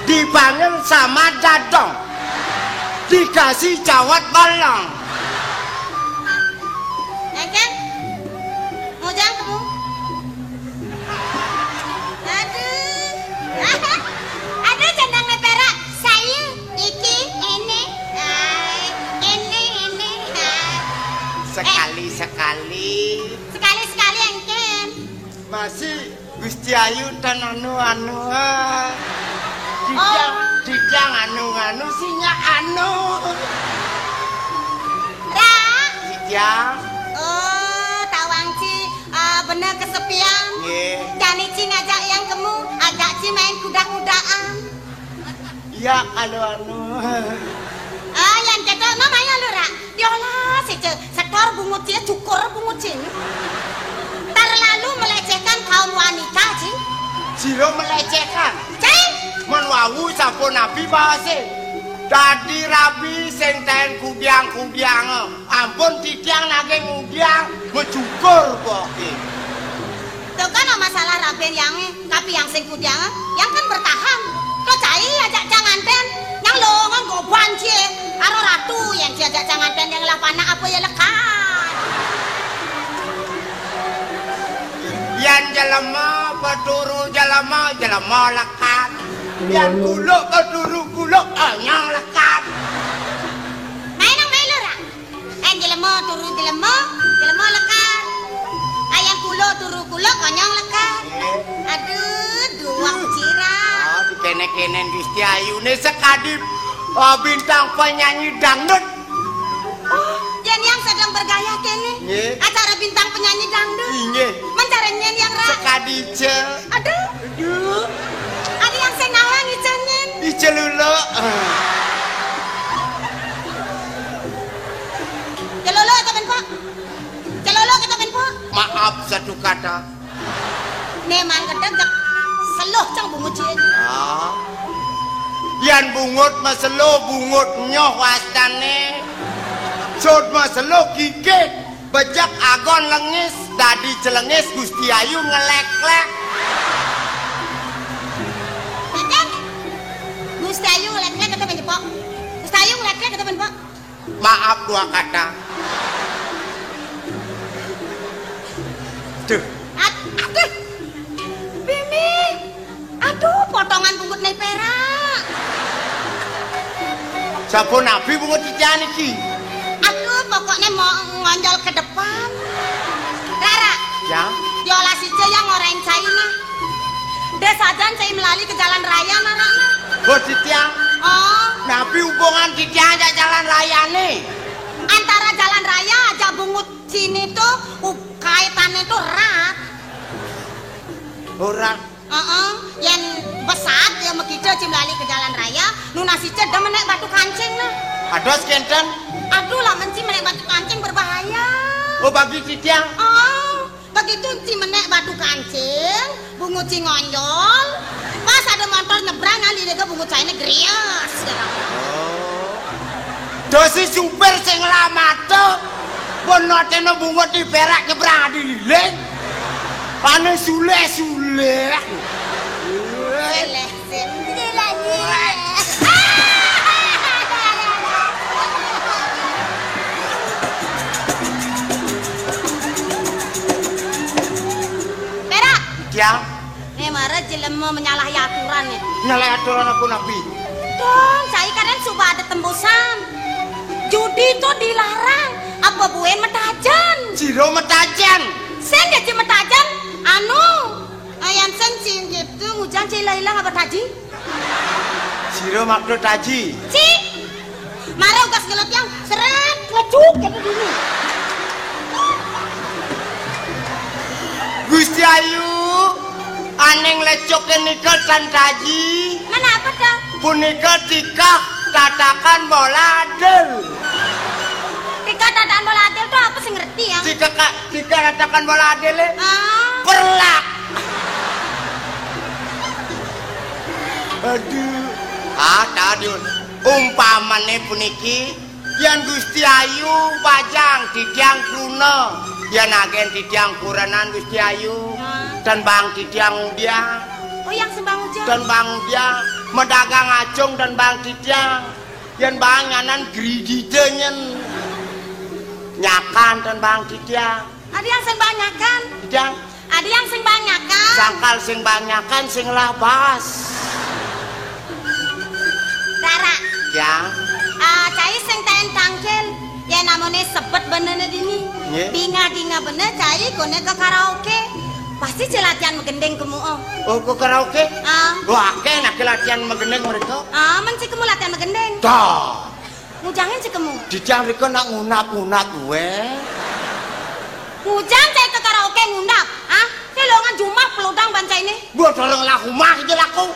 Dipanggil sama dadong. Dikasih cawat balong. Engkén? Ngujang kamu? Aduh. Aduh, jeneng Né Péra. Saya iki, ini. Hai. Ini, ini. Hai. Sekali-sekali. Sekali-sekali engkén. Masih Gusti Ayu ten anu-anu. Ah. Dijang, dijang anu-anu, sinya anu. Ra. Dijang. Oh, tawang ci, ah, bener kesepian. Nggih. Jani ci ngajak yang kemu, ajak ci main kuda-kudaan. Iya, kalau anu. Ah, yang cedok no maya lu, Ra. Diolah sece, setor bungut cie, cukur bungut cie. Terlalu melecehkan kaum wanita, Ci. Sira melecehkan. Cai. Mon wau sampun nabi bahase. Dadi rabi sing taen kudiang-kudiang. Ampun titiang naging ngudiang, mecukur boke. Tuh kan masalah rabi yang, tapi yang sing kudiang, yang kan bertahan. Kok cai ajak janganten, yang longan goban cie. Karo ratu yang diajak janganten yang lah panak apa ya lekat. Yan jelema, peturu jelema, jelema lekat. Yan kuluk, peturu kuluk, anyang lekat. Main nang main lho, Ra. Ayan jelema turu jelema, jelema lekat. Ayan kuluk turu kuluk, konyong lekat. Aduh, duwak cira. Ah, dikene-kenen Gusti Ayune sekadi, ah, bintang penyanyi dangdut. Oh, yen yang sedang bergaya kene. Nggih. Acara bintang penyanyi dangdut. Inggih. Mencarenyen yang, Ra. Sekadi Icel. Aduh. Aduh. Ada yang sing nawang Icel nyen. Icel Luluk. Celolo atau ben, Pak? Celolo atau ben, Pak? Maaf satu kata. Ne man gedeg seluh cang bungut cie. Ah. Yan bungut maseluh, bungut nyoh wastane. Sud maseluh kikit, bejek agon lengis, dadi celengis Gusti Ayu ngelek-lek. Ngeten? Gusti Ayu ngelek-lek atau ben, Pak? Gusti Ayu ngelek-lek atau ben, Pak? Maaf dua kata. Duh. Ad-, aduh. Bimi. Aduh, potongan bungut ne perak. Sampun nabi bungut titian iki. Aduh, pokoknya mau ngonjol ke depan. Rara. Ya. Yola sije yang ngorain cai nah. Deh sajan cai melali ke jalan raya nah, Rara. Oh, titiang. Oh. Nabi hubungan titiang jak jalan raya nih. Antara jalan raya aja bungut sini tuh hu-, kaitannya tuh erat. Orang. Heeh, yen pesat ya megida ci melali ke jalan raya, nunas sije demen nek batu kancing nah. Ados kenten. Aduh lah menci menek batu kancing berbahaya. Oh, bagi titiang. Oh, begitu ci menek batu kancing, bungut ci ngonjol. Pas ada motor nyebrang, ngali dega bungut caine grias. Oh. Dosi supir sing lamato. Pun noteno bungut di perak nyebrang adi liling. Pane suleh-suleh. Suleh, suleh. Perak. Ya. Nih, mara jelema menyalahi aturan nih. Nyalahi aturan apa, Nabi? Dong, saya kadang suka ada tembusan. Judi itu dilarang. Apa buen metajan? Jiro metajan. Sing dadi metajan, anu. Ayan sing sing gitu, ngujan cila hilang apa tadi? Jiro makdo taji. Ci. Mara ugas ngelot yang seret, ngecuk gitu dulu. Gue Gusti Ayu, ané nglecuké nika tan taji. Menapa to? Punika tikah tatakan bola adil. Tikah tatakan bola adil to apa sing ngerti ya? Tikah ka-, tikah tatakan bola adil, eh? Ah. Perlak. Aduh. Ah, tadi umpamané puniki, yén Gusti Ayu bajang titiang kruna, yén agén titiang kurenan Gusti Ayu, ah, tan bang titiang ngudiang. Oh, yang sembang ujang. Tan bang ngudiang, medagang acung tan bang titiang. Yén bang nyanan gridita nyén. Nyakan tan bang titiang. Ada yang sing bang nyakan. Titiang. Ada yang sing bang nyakan. Sangkal sing bang nyakan sing labas. Dara. Ya. Ah, cai sing taén tangkil. Yén amoné sebet benéné dini. Nggih. Dingah-dingah bené cai koné ka karaoke. Pasti ci latihan magending kemu, oh. Oh, ka karaoke? Ah. Wah, akéh nak latihan magending mereka. Ah, men ci kemu latihan magending. Dah. Ngujangin ci kemu. Titiang rika nak ngunap-ngunap wé. Ngujang cai ka karaoke ngundap, ah? Cai longan jumah pelodang ban cainé. Buat orang lah rumah aja laku.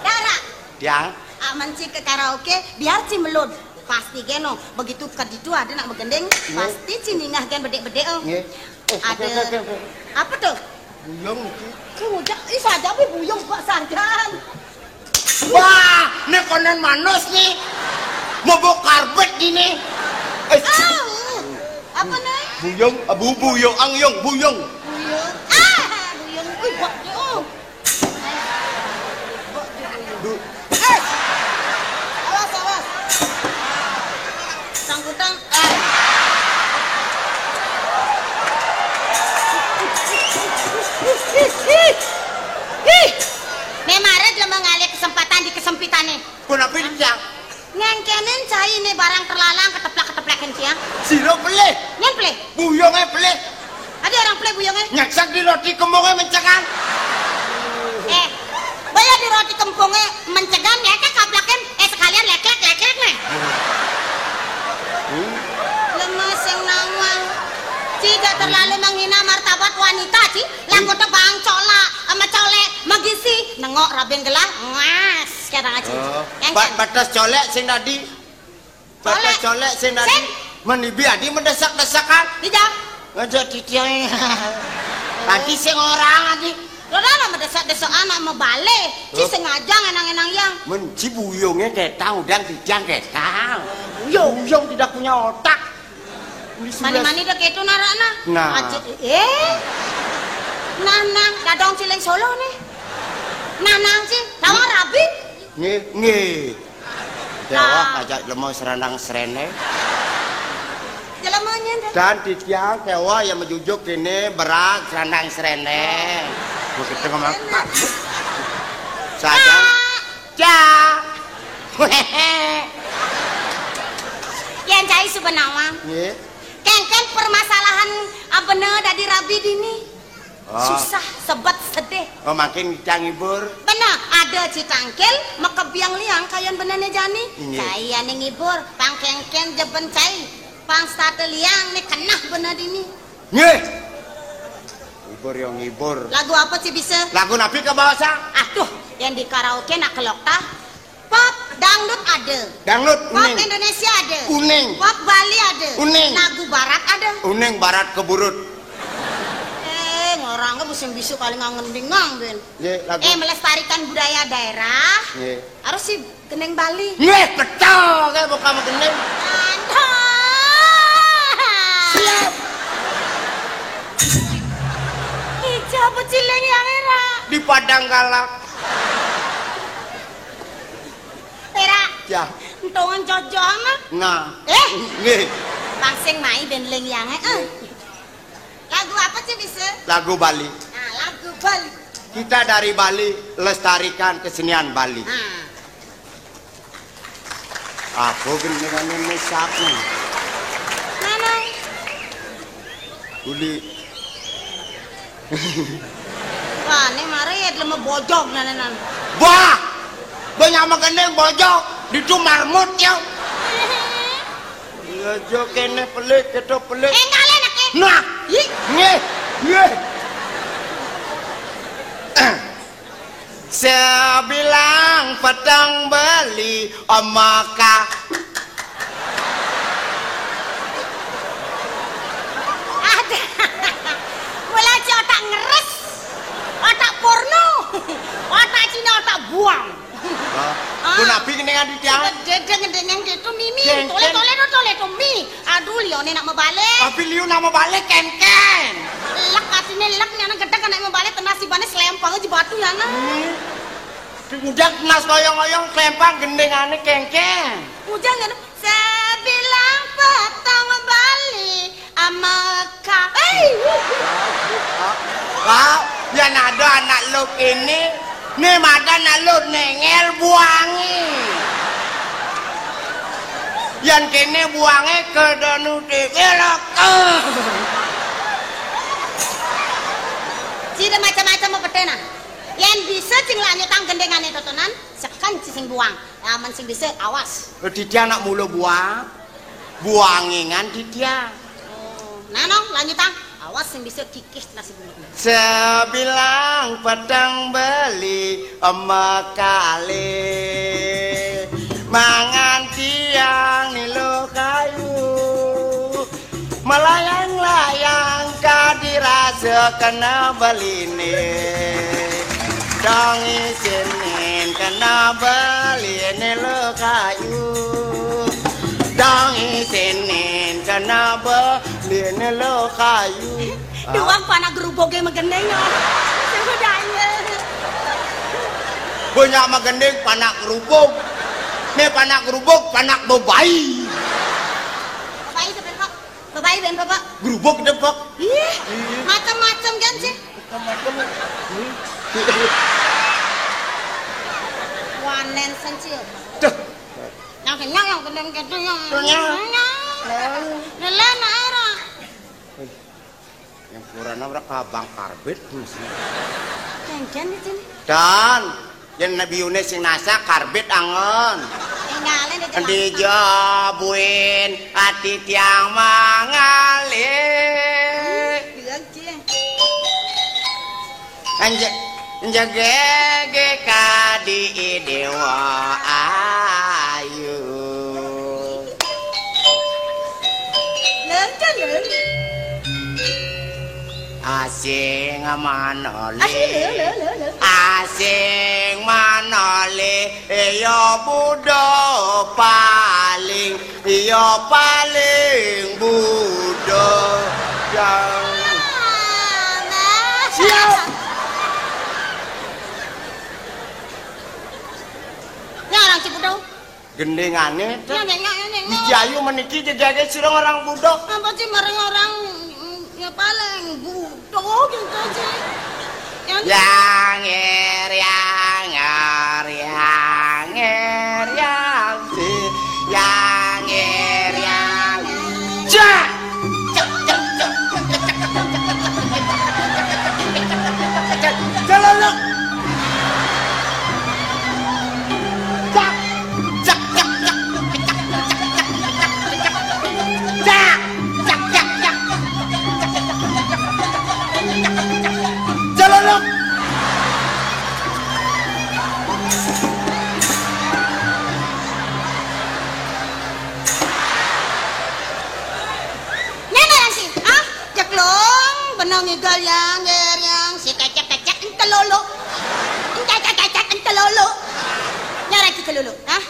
Dara. Tiang. Aman ci ka karaoke, biar ci melod. Pasti geno, begitu ka ditu ada nak magending, iya, pasti ci ningah gén bedék-bedék, oh. Nggih. Oh, ada. Oke, oke, oke, oke. Apa tuh? Buyung iki. Sing ngujak, ih, saja wé buyung kok sanjan. Wah, né konen manus né. Mabuk karbet dini. Eh. Ah, apa né? Buyung, ah, bu-, buyung, ang yung, buyung. Buyung. Ah, buyung. Wih, bok, oh. Bok, buyung. Bu- Eh. Awas, awas. Sangkutan. Ah. Ih, ih, ih. Ih. Memare jelema ngalih kesempatan di kesempitané. Pun apa ini, Cang? Ngéngkénin cainé barang terlalang keteplak-keteplekin, Cang. Sira pelih. Nyén pelih? Buyungé pelih. Ada orang pelih buyungé. Nyeksek di roti kembungé mencekan. Eh, boya di roti kembungé mencekan, ya kan kaplakin, eh, sekalian leklek-leklek nih. Hmm. Lemes yang nawang. Tidak terlalu menghina martabat wanita, Ci. Lah, hmm, kok bang colak, sama colek, magisi, nengok rabin gelah, ngas, kata Ci. Oh, yang ba-, kan? Batas colek sing tadi. Colek. Batas colek sing tadi. Sing. Menibi adi mendesak-desakan. Tidak. Ngajak titiang. Tadi sing orang adi. Lo dah mendesak-desak anak mebalik. Ci, oh, sengaja ngenang-ngenang yang. Men, ci buyungnya ketang, udang titiang ketang. Buyung. Buyung tidak punya otak. Mani-mani dah ketu narak nah. Nah. Aja, eh. Nah, nah, dadong ciling solo nih. Nah, nah, ci, tawang rabi. Nggih, nggih. Dewa, ah, ajak lemo serandang serene. Jelemanya dah. Dan titiang dewa yang menjujuk ini berat serandang serene. Begitu ngomong. Saja. Ah. Cak. Yén cai suba nawang. Nggih. Kéngkén permasalahan, ah, bener dadi rabi dini. Oh. Susah, sebet, sedih. Oh, makin cang ngibur. Bener, ada ci tangkil, makebiang liang kayun benerné jani. Nggih. Cai ané ngibur, pang kéngkén jeben cai. Pang starte liang né kenah bener dini. Nggih. Ngibur ya ngibur. Lagu apa ci bisa? Lagu napi ka bawasa? Aduh, yang di karaoke nak kelok tah. Pop dangdut ada. Dangdut, pop uning. Indonesia ada. Uning. Pop Bali ada. Uning. Lagu barat ada. Uning barat keburut. Eh, ngorangnya musim bisu kali ngangendingang, Ben. Nggih, lagu. Eh, melestarikan budaya daerah. Nggih. Harus si gending Bali. Nggih, betul, kayak bukan gending. Aduh. Siap. Ijo apa ciling yang era? Di Padang Galak. Era. Ya. Entongan jojoan, ah. Nah. Eh? Nggih. Pang sing mai ben ling yang, eh. Lagu apa sih bisa? Lagu Bali. Nah, lagu Bali. Kita dari Bali, lestarikan kesenian Bali. Nah. Apa gendingannya mesap nih? Mana? Uli. Wah, ini mari ya lemu bojog nananan. Wah! Banyak makan bojog, ditu marmut ya. Iya, jo kene pelik, keto pelik. Eh, enggak, Len, aku. Nah. Ih. Nggih. Yeh. Sebilang peteng beli Mekah. Ada. Mula si otak ngeres, otak porno, otak Cina, otak buang. Hah? Ah. Pun abi gendeng adi tiang? Dedeng gendeng yang itu mimi. Kengken. Tole, tole, tole, tole, to mi. Aduh, lione nak mebalik. Abi liu nak mebalik, kengken. Lek atine lek, ni anak gedeg nak mebalik, tenasibane selempang aja batu ya, nah. Hmm. Udah nas koyong-koyong, selempang gendengane, kengken. Udah nggak, sebilang petang beli Mekah. Eh. Pak, yang ada anak lu ini, nih mata anak lu nengel buangi. Yang kene buange ke danu dewek. Sida macam-macam mau petena. Yen bisa sing lanjutang gendengane totonan, seken sing buang. Amen sing bisa, awas. Didi anak mula buang. Buangingan didi. Oh, nah, nong, lanjutang. Awas sing bisa kikis nasi bungkuk. Sebilang peteng beli Mekah, mangan tiang nilo kayu. Melayang-layang kadi rasa kena beline. Dong isinin kena beline lo kayu. Dong isinin kena beline lo kayu. Duang panak geruboge megendeng, ya. Sudahnya. Banyak megendeng panak gerubug. Me panak gerubug, panak bebai. Bebai itu, Pak. Bapak, ibu, bapak. Gerubuk depok. Ih, macam-macam kan sih. Macam-macam. Hmm. Wanen sencil. Tuh. Yang kenyang, yang gendeng gitu, yang kenyang. Kenyang. Lele, nak era. Yang kurang ora kabang karbit mesti. Kengken di sini. Dan yen Nabi Yunus sing nasak karbit angon. Tinggalin di Endi jalan. Jabuin ati tiang mangalih. Bilang, Cil. Anje-, njegege kadi dewa ayu. Lenten, lenten. Asing manolih. Asing, lho, lho, lho, lho. Asing manolih, ya Buddha paling, ya paling Buddha yang. Ah, nah. Siap. Nyarang si Buddha. Gendengane, Tek. Ya, nyengok, ya, nyengok. Wiji Ayu meniki jejage sira orang Buddha. Apa sih marang orang, mm, ya paling Buddha gitu sih. Ya. Yang er, yang er, yang er, yang si, yang er, yang. Jak! Celolok. Jak. Jak, jak, jak. Jak. Jak, jak, jak. Celolok. Nyana yang si, ah, jeklong, benang ngigal yang, ger yang, si kecek-kecek, entelolo. Encecek-cecek, entelolo. Nyara si celolo, ah.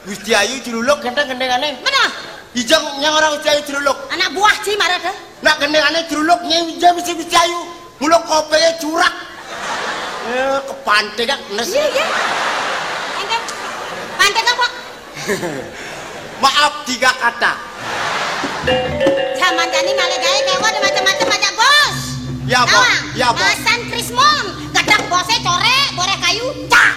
Gusti Ayu celuluk, genteng gendengane. Mana? Ijeng yang orang Gusti Ayu celuluk. Anak buah si marah deh. Nak gendengane celuluk, nyai ijeng mesti Gusti Ayu. Mula kopenge curak. Eh, kepantek, nes. Iya, iya. Enten. Pantek apa? Maaf, tiga kata. Zaman jani malih gawe, gawe ada macam-macam aja, Bos. Ya, Bos. Awang, ya, Bos. Masan Krismon, gedek bose core, boreh kayu, cak.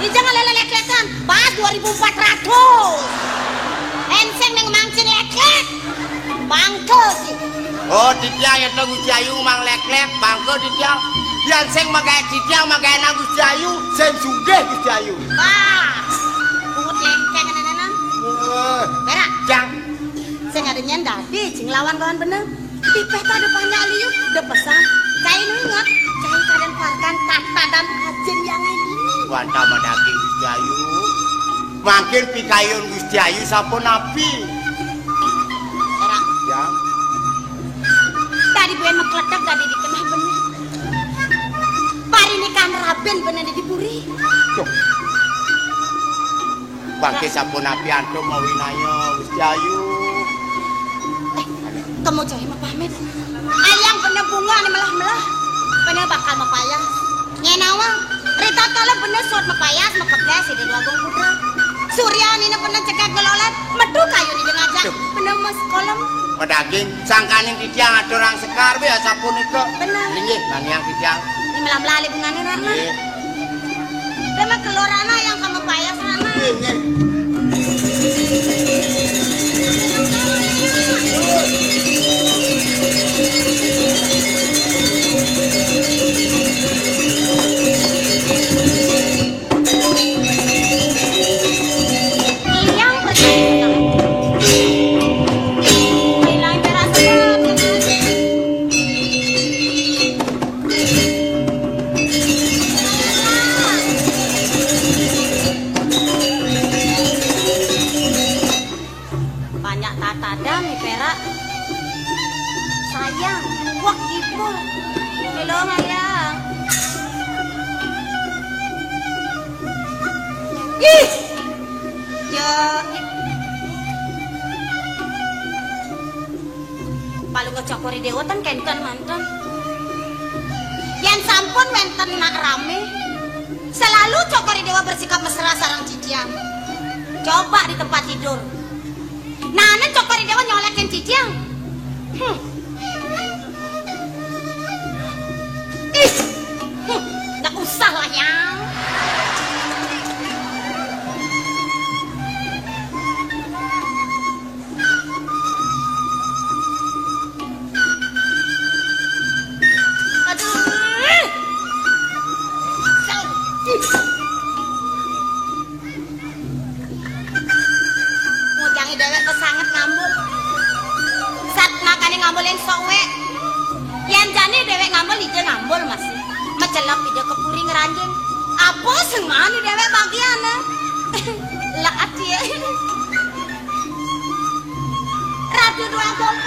Ijeng lele lek-lekan, pas dua ribu empat ratus. Enseng neng mangcin lek-lek. Bangke sih. Oh, titiang ya Gusti Ayu mang lek-lek, bangke titiang. Yan sing magawe titiang, magawe nang Gusti Ayu, sing sugih Gusti Ayu. Wah. Pungut lengkeng nenenan. Wah. Berak. Jang. Sing ada nyen dadi, sing lawan kawan bener. Pipeh ta da panjak liu, da pesan. Cai nu inget, cai kadén parekan tatadam ajin yang ini. Wantah madaging Gusti Ayu. Mangkin pikayun Gusti Ayu sapunapi? Ora. Ya. Dadi buin makletek, dadi dikeneh beneh. Parinikan rabin beneh di puri. Duh. Bangké sapunapi antuk mawinaya, Gusti Ayu. Eh, kemu cai mapamit. Ayang beneh bunga né melah-melah. Beneh bakal mapayas. Nyén nawang, ritatkala beneh suud mapayas, makeblés Ida Dwagung Putra. Surya nina beneh cekek ngelolet, metu kayun Ida ngajak. Duh. Beneh mes kolem. Madaging, sangkaning titiang aturang sekar, bé, asapunika. Beneh. Inggih, maniang titiang. Né melah-melah alih bungané, Rana. Inggih. Dama kelorana yang sama payas, Rana. Inggih. Yang percaya. Hilang rasa. Banyak tatadam nih perak. Sayang, wah ibu. Belum ya. Ih. Ya. Palungguh Cokor I Déwa ten kénten manten. Yén sampun wénten nak ramé, selalu Cokor I Déwa bersikap mesra sareng titiang. Coba di tempat tidur. Nah, nen Cokor I Déwa nyolékin titiang. Hmm. Ih. Hmm. Nggak usah lah, Yang. Aduh. Ngujangi déwék kok sanget ngambul. Sat makané ngambulin sok wék. Yén jani déwék ngambul, ija ngambul masih. Macelep ija ka puri ngranjing. Apa sing mani déwék bagiané? Lekat ya. Ratu Dwagung.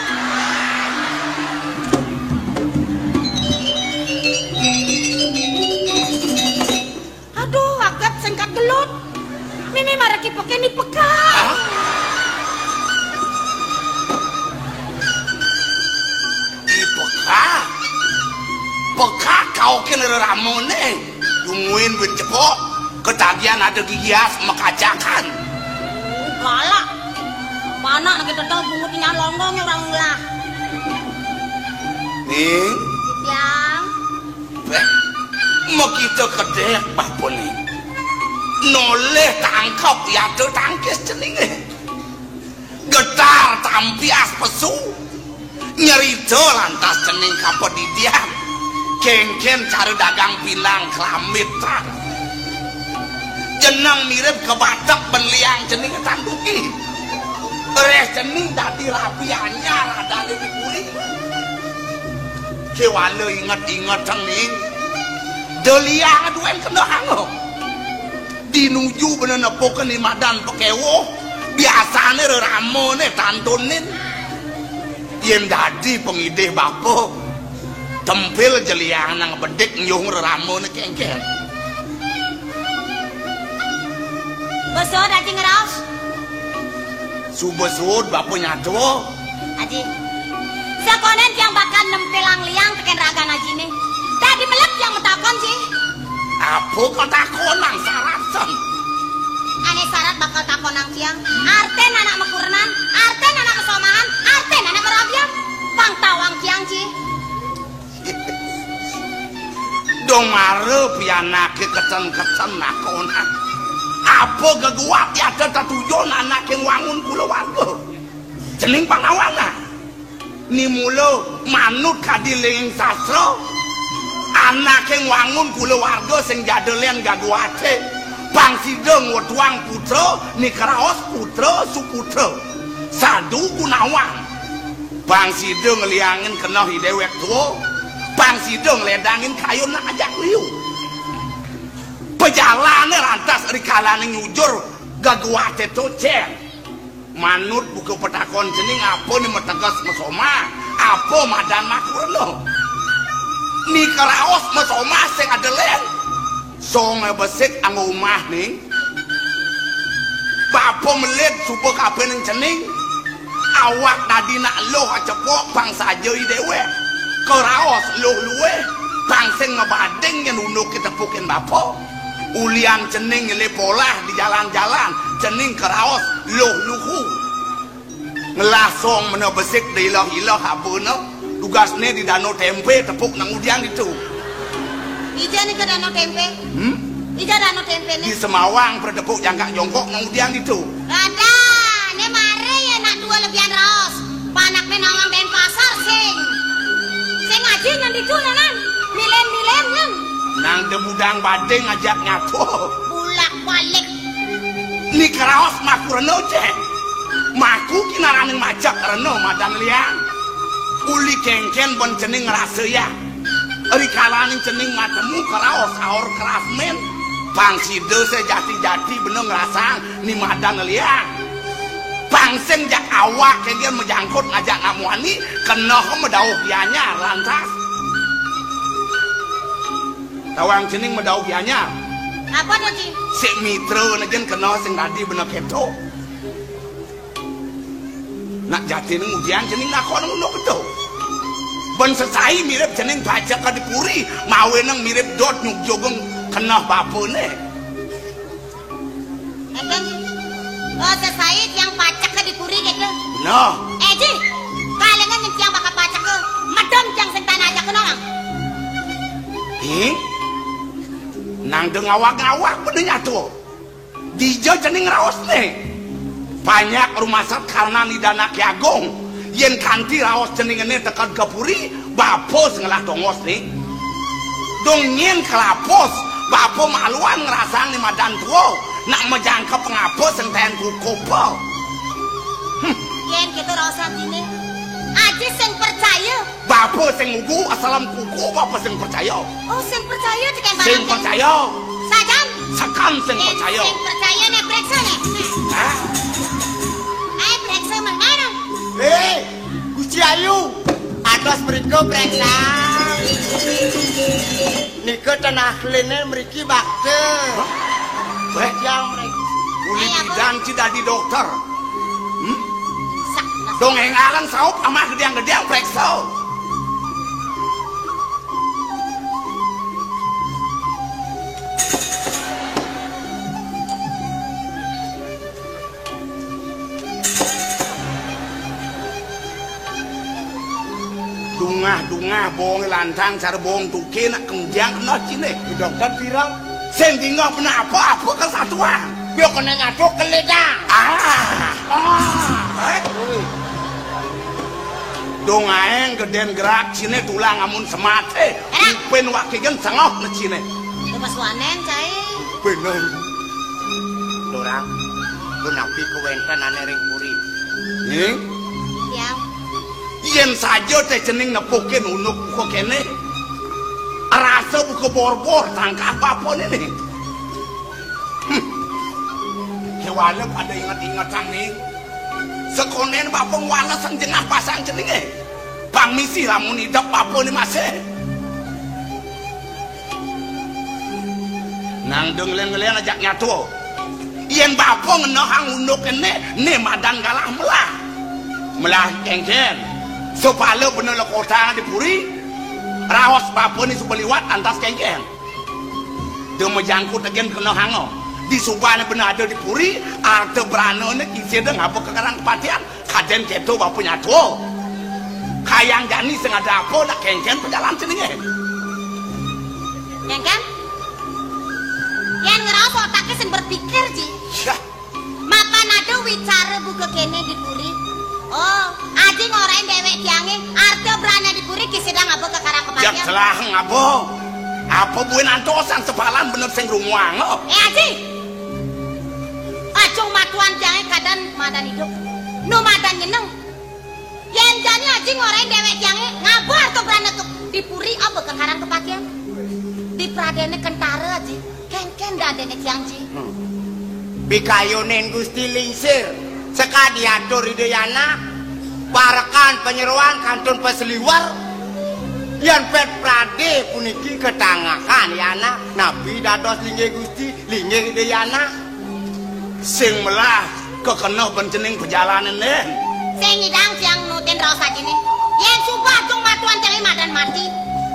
Aduh, agat sengkat gelut. Mimi maraki peke ni peka. Hah? Ni peka? Peka kau kena reramoné. Dunguin duit cepok, ketagihan ada gigias mekacakan. Galak. Mana nak kita tahu bungut nyalonggong orang lah. Ning. Yang. Béh, makita kedék bapa né. Noléh tangkep yata tangkis ceningé. Getar tampi as pesu. Nyerita lantas cening kapedidian. Kéngkén cara dagang pinang kelamit tang. Jeneng mirip kebatek ben liang cening tanduki. Réh cening dadi rabi anyar adané di puri. Kéwala inget-inget ning. Deliang duén kendahanga. Dinuju bena nepukin madan pakéwuh, biasané reramané tantunin. Yén dadi pangidih bapa, tempil jeliang nang bedik nyuhung reramané kéngkén. Basa dadi ngraos. Suba suud bapa nyatua. Aji. Sakonden tiang bakal nempilang liang tekén ragan ajiné. Dadi melek tiang matakon, Ji. Apa katakonang sarat, Sen? Ané sarat bakal takonang tiang. Artin anak makurenan, artin anak masomahan, artin anak marabian. Pang tawang tiang, Ji. Dong mara pianaké keten-keten nakonang. Apa geguat yata tetujon anaké ngwangun kulawarga? Cening pangawana. Ni mula manut kadi ling sastra, anaké ngwangun kulawarga sing jada lén gaguaté. Pang sida ngwetuang putra, ni kraos putra suputra. Sadu Gunawan. Pang sida ngliangin keneh i dewek tua, pang sida ngledangin kayun nak ajak liu. Pajalané lantas rikalané nyujur geguaté to cén. Manut buka patakon cening apa né mateges masomah, apa madan makurna. Ni karaos masomah sing ada lén. Song besik anggo umah ning. Bapa melid suba kapining cening. Awak dadi nak luh acepok pang saja i dewek. Karaos luh luweh, pang sing mabading nyén unduké tepukin bapa. Ulian cening ngelih polah di jalan-jalan, cening karaos luh luhu. Ngelah song mena besik di ilah-ilah abana. Dugasné di Danau Tempe tepuk nang udian ditu. Ija nika Danau Tempe. Hmm? Ija Danau Tempe né. Di Semawang pada tepuk jangkak jongkok nang udian ditu. Ada, né mara ya nak dua lebihan raos. Panakné nawang Denpasar sing. Sing ngaji nang ditu nanan. Milen-milen nang. Nang debudang bading ajak nyatu. Bulak-balik. Ni karaos maku rena, cék. Maku kinaraning macak rena madan liang. Uli kéngkén ben cening ngrasayang. Rikalaning cening matemu karaos aor kerasmén. Pang sida sejati-jati bena ngrasang ni madan liang. Pang sing jak awak kéngkén majangkut ngajak nak muani, keneh madauh gianyar lantas. Tawang cening madauh gianyar. Apa to, Ji? Sik mitra negén keneh sing dadi bena kéto. Nak jatiné ngudian cening nakon ngono kéto. Ben sesai mirip cening paceka di puri, mawinan mirip dot nyugjugeng keneh bapané. Énten, Ji. Oh, sesai tiang paceka di puri kéto. Nah. Eh, Ji, kalingan nyén tiang bakal paceka. Medem tiang sing tan ajak nawang. Hih? Nang da ngawag-ngawag bena nyatu. Dija cening raosné. Panjak rumasat karnan Ida Anaké Agung. Yén kanti raos ceningé né teked ka puri, bapa sing ngelah tongosné. Dong nyén kalapus, bapa maluan ngrasang ni madan tua, nak majangkep ngapa sing taén kukupa. Hmm. Yén kéto raosan dini, Aji sing percaya. Bapa sing ngugu, asalem kuku, bapa sing percaya. Oh, sing percaya, tekén barang sing percaya. Sajan? Sakan sing percaya. Sing percaya né, preksa né. Hah? Aé preksa mangkana. Eh, Gusti Ayu, atos mriko preksa. Nika tanah lene mriki bakte. Hah? Yang mriki. Uli bidan ci dadi dokter. Hmm? Dong engalan saup amah gedéang-gedéang preksa. Dungah-dungah bong lantang cara bong tuké nak kenjang keneh ciné. Dokter pirang? Sing dingeh penapa-apa kesatuan. Yo kena ngatuk kelidang. Ah. Ah. Eh. Dong aéng gedén gerak ciné tulang amun sematé. Enak. Ipin wakigen sengok né ciné. Lepas wanen, cai. Bener. Dorang, lu napi kewénten ané ring puri? Ning? Ya. Yén saja té cening nepukin unduk buka kéné. Rasa buka borbor tangkah bapané ning. Hmm. Kéwala pada inget-ingetan ning. Sekondén bapa ngwalesang jenah pasang ceningé. Pang misi lamun idep bapané masih. Nang dong ngelén-ngelén ajak nyatu. Yén bapa ngenehang unduk kéné, né madan galah melah. Melah kéngkén. Sapala bena lekotang di puri, raos bapané suba liwat antas kéngkén. Da majangkut gén kenehanga. Disubané bena ada di puri, arta branané kisi da ngaba ka karang kapatian. Kadén kéto bapa nyatu. Kayang jani sing ada apa nak kéngkén pajalan ceningé. Kéngkén? Yén ngraos otaké sing berpikir, Ji. Syah. Mapan ada wicara buka kéné di puri. Oh, Aji ngorahin déwék tiangé, arta brana di puri kisi da ngaba ka karang kapatian. Telah ngaba. Apa buin antosan sepalan bener sing rumuanga? Eh, Aji. Aja matuan tiangé kadén madan idup. Nu madan nyeneng. Yén jani Sing ngorahin déwék tiangé ngaba arta brana to. Di puri apa ka Karang Kepatihan? Di pradéné kentara, Ji. Kénkén dadéné tiang, Ji. Hmm. Pikayunin Gusti Lingsir, sakadi atur Ida Yana, parekan panyeroan kantun pasliwer, yén pét pradé puniki katangakan Yana, napi dados linggih Gusti, linggih Ida Yana. Sing melah kekeneh ben cening pejalanan, Dén. Sing nyidang tiang nutin raos ajiné. Yén suba tung matuan tiangé madan mati,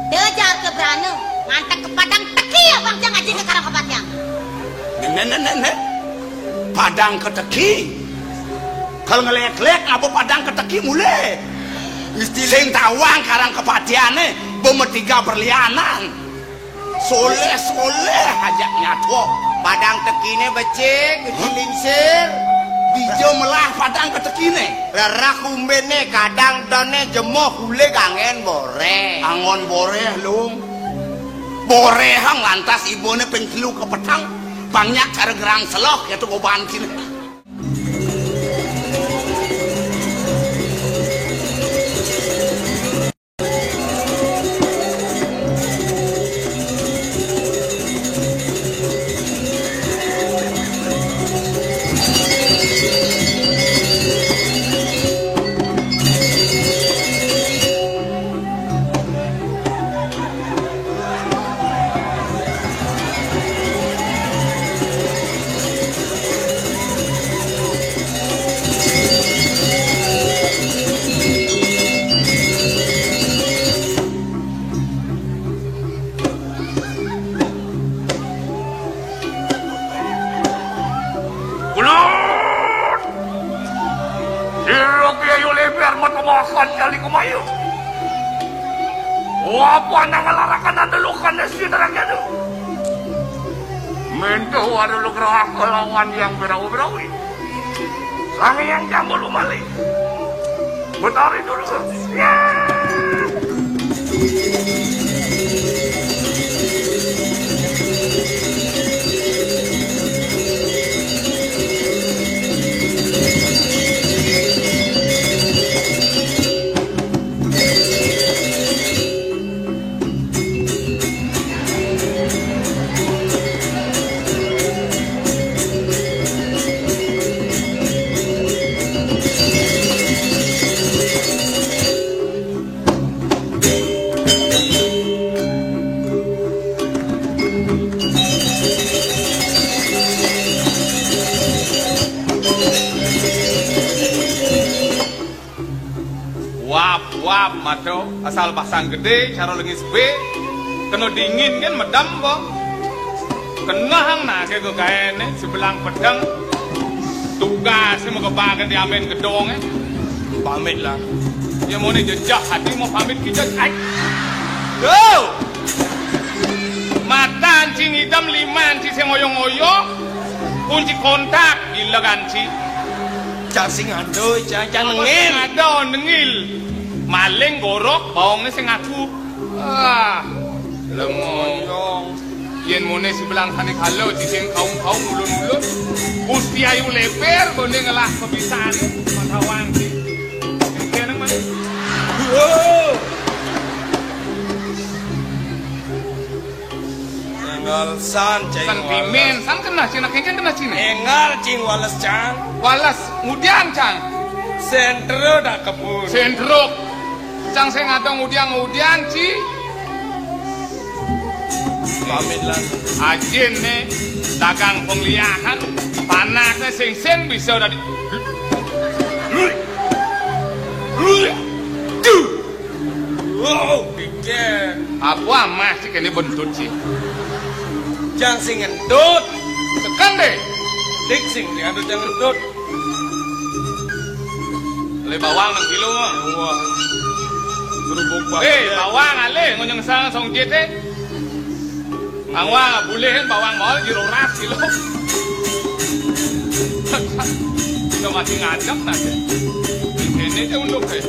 da jaga brana ngantek ka Padang Teki, abang tiang ajin ka Karang Kepatihan. Né, né, né, né. Padang Keteki. Kal ngelék-lék ngaba Padang Keteki mulih. Sing tawang Karang Kepatihané, bemetiga berlianan. Soléh-soléh ajak nyatwa. Padang Tekiné becik, becik. Hah? Lingsir. Dija melah Padang Ketekiné? Rereh umbinné, kadang doné jemuh, ulig anggén boréh. Anggon boréh, Lung. Boréhang lantas ibané ping telu ka peteng. Pang nyak cara gerang seloh, kéto goban kiné. Kulut! Sira Ki Ayu Léber matemakan kali kemayu. Apa nang ngelarakan anda lukan nasi terang jadu? Mentuh ada lugrah kelawan yang berau-berawi. Sang Hyang Jambul Umali. Betari dulu. Ya. Wap, wap, mato, asal pasang gedé, cara lengis bé, kena dingin kan medem, Bong. Kenahang nah, kayak gue kayaknya, sebelang pedang, tugasnya mau kebagian diamen gedong, eh. Pamit lah. Ya mau nih jejak, hati mau pamit kita, ay. Go! Mata anci ngidem, lima anci sing ngoyo-ngoyo, kunci kontak, gila kan, Ci? Cang sing ado, cang, cang nengil. Ada nengil. Maling gorok, baongnya sing ngaku. Ah, lemong. Yén mone sebelang sané kala, sising kaum-kaum ulun-ulun. Gusti Ayu Leber, bone ngelah kebisané, matawang sih. Kéné, Mas. Wow. Énggal san, cing. San wales. Pimen, san kenah cina, kéngkén kenah cina. Énggal, cing, wales, cang. Wales, ngudian, cang. Sentro dak kebun. Sentro. Cang sing ada ngudian-ngudian, ci. Pamit lah. Ajin né, dagang pengliahan, panasnya sing-sing bisa udah di. Wow, pikir. Apa amah sih kene bentut sih? Jang sing ngentut. Tekan deh. Dik sing diadu jang ngentut. Le bawang nang kilo, Mang. Wah. Gerubuk banget. Eh, ya. Bawang ale ngonyeng sang song jete. Angwang, bulihin bawang mau jiro ras kilo. Kita masih ngajak nanti. Ini aja unduk, eh.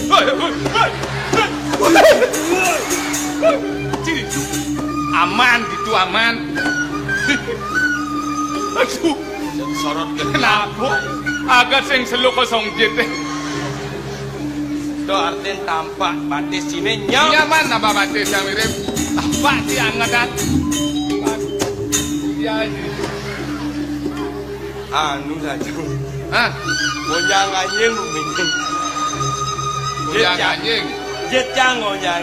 Hei, hei, hei, hei. Sini. Aman gitu, aman. Aduh. Sorot kenapa? Agak sing seluk kosong jete. To artin tampak batis sini nyam. Nyaman nambah batis yang mirip. Tampak si angetan. Ya, anu saja. Hah? Gonjang anjing. Gonjang anjing. Jecang gonjang.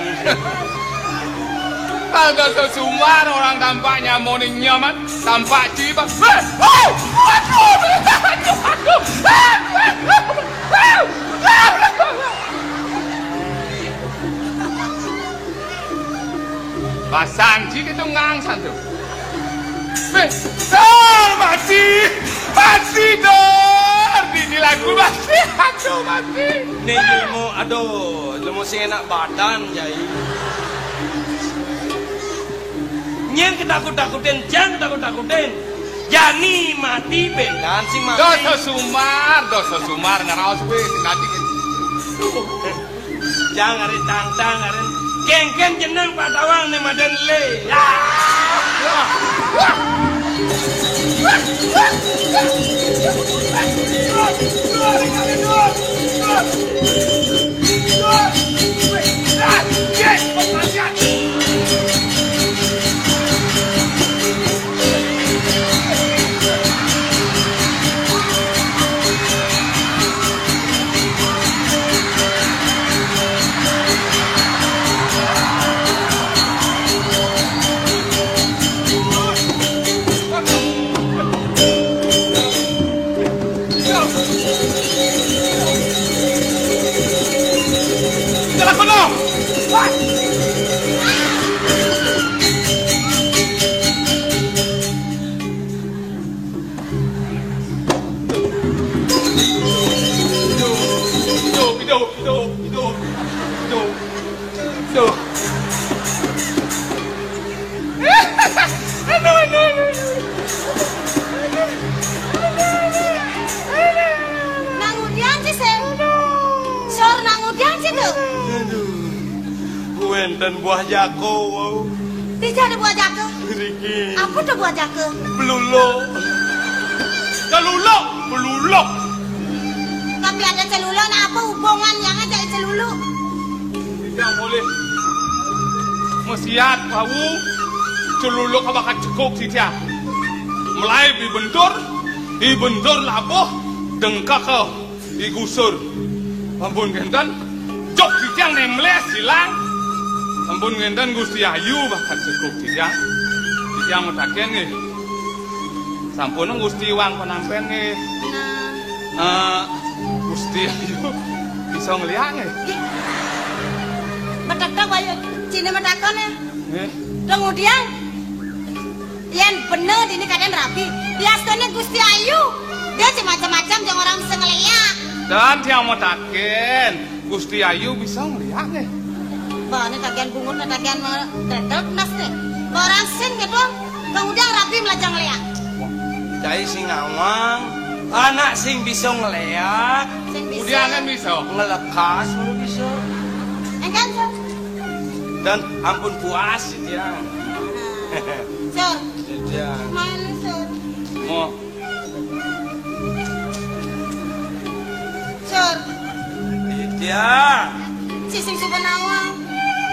Kalau sesumar orang tampaknya moning nyaman, tampak cibak. Pasang cik itu ngang santu. Weh, ah, mati, mati dor. Di, di lagu mati, aduh mati. Nih ilmu, aduh, ilmu sing enak badan, Jai. Nyén ketakut-takutin, jang ketakut-takutin. Jani mati, bendan sing mati. Dosa sumar, dosa sumar, ngeraos kuwi, sing tadi. Jang ari tangtang, ari kéngkén jeneng Pak Tawang né madan lé. Ya. Aduh, aduh, aduh. Nang ngudiang ci, Sing? Sor, nang ngudiang ci to? Aduh. Wénten buah jako wau. Dija ada buah jako? Mriki. Apa to buah jako? Beluluk. Celuluk, beluluk. Tapi ada celuluk, nah apa hubungan yang ada celuluk? Titiang polih masiat wau, celuluk bakal cekuk titiang. Mulai dibentur, dibentur labuh, dengkek digusur. Ampun ngénten, jok titiang né melih silang. Ampun ngénten Gusti Ayu bakal cekuk titiang. Titiang mataken nggih. Sampun Gusti wang panampén nggih. Nah. Eh, Gusti Ayu bisa ngeliak nggih. Nggih. Metetek wae, ciné matakon ya. Nggih. Kemudian, yén bener dini kadén rabi, biasané Gusti Ayu, dia macam-macam jeung orang sing ngeliak. Dan tiang mataken, Gusti Ayu bisa ngeliak nggih. Bane tagihan bungut, tagihan me-, tetel tunas nih. Orang sing gitu, kemudian rabi melajang ngeliak. Cai sing ngawang, anak sing bisa ngeliak. Sing bisa. Kemudian kan bisa. Ngelekas baru bisa. Engkan, Sur. Dan ampun puas, ya. Nah. Sur. Ya. Main, Sur. Mau. Sur. Iya. Sising suba nawang.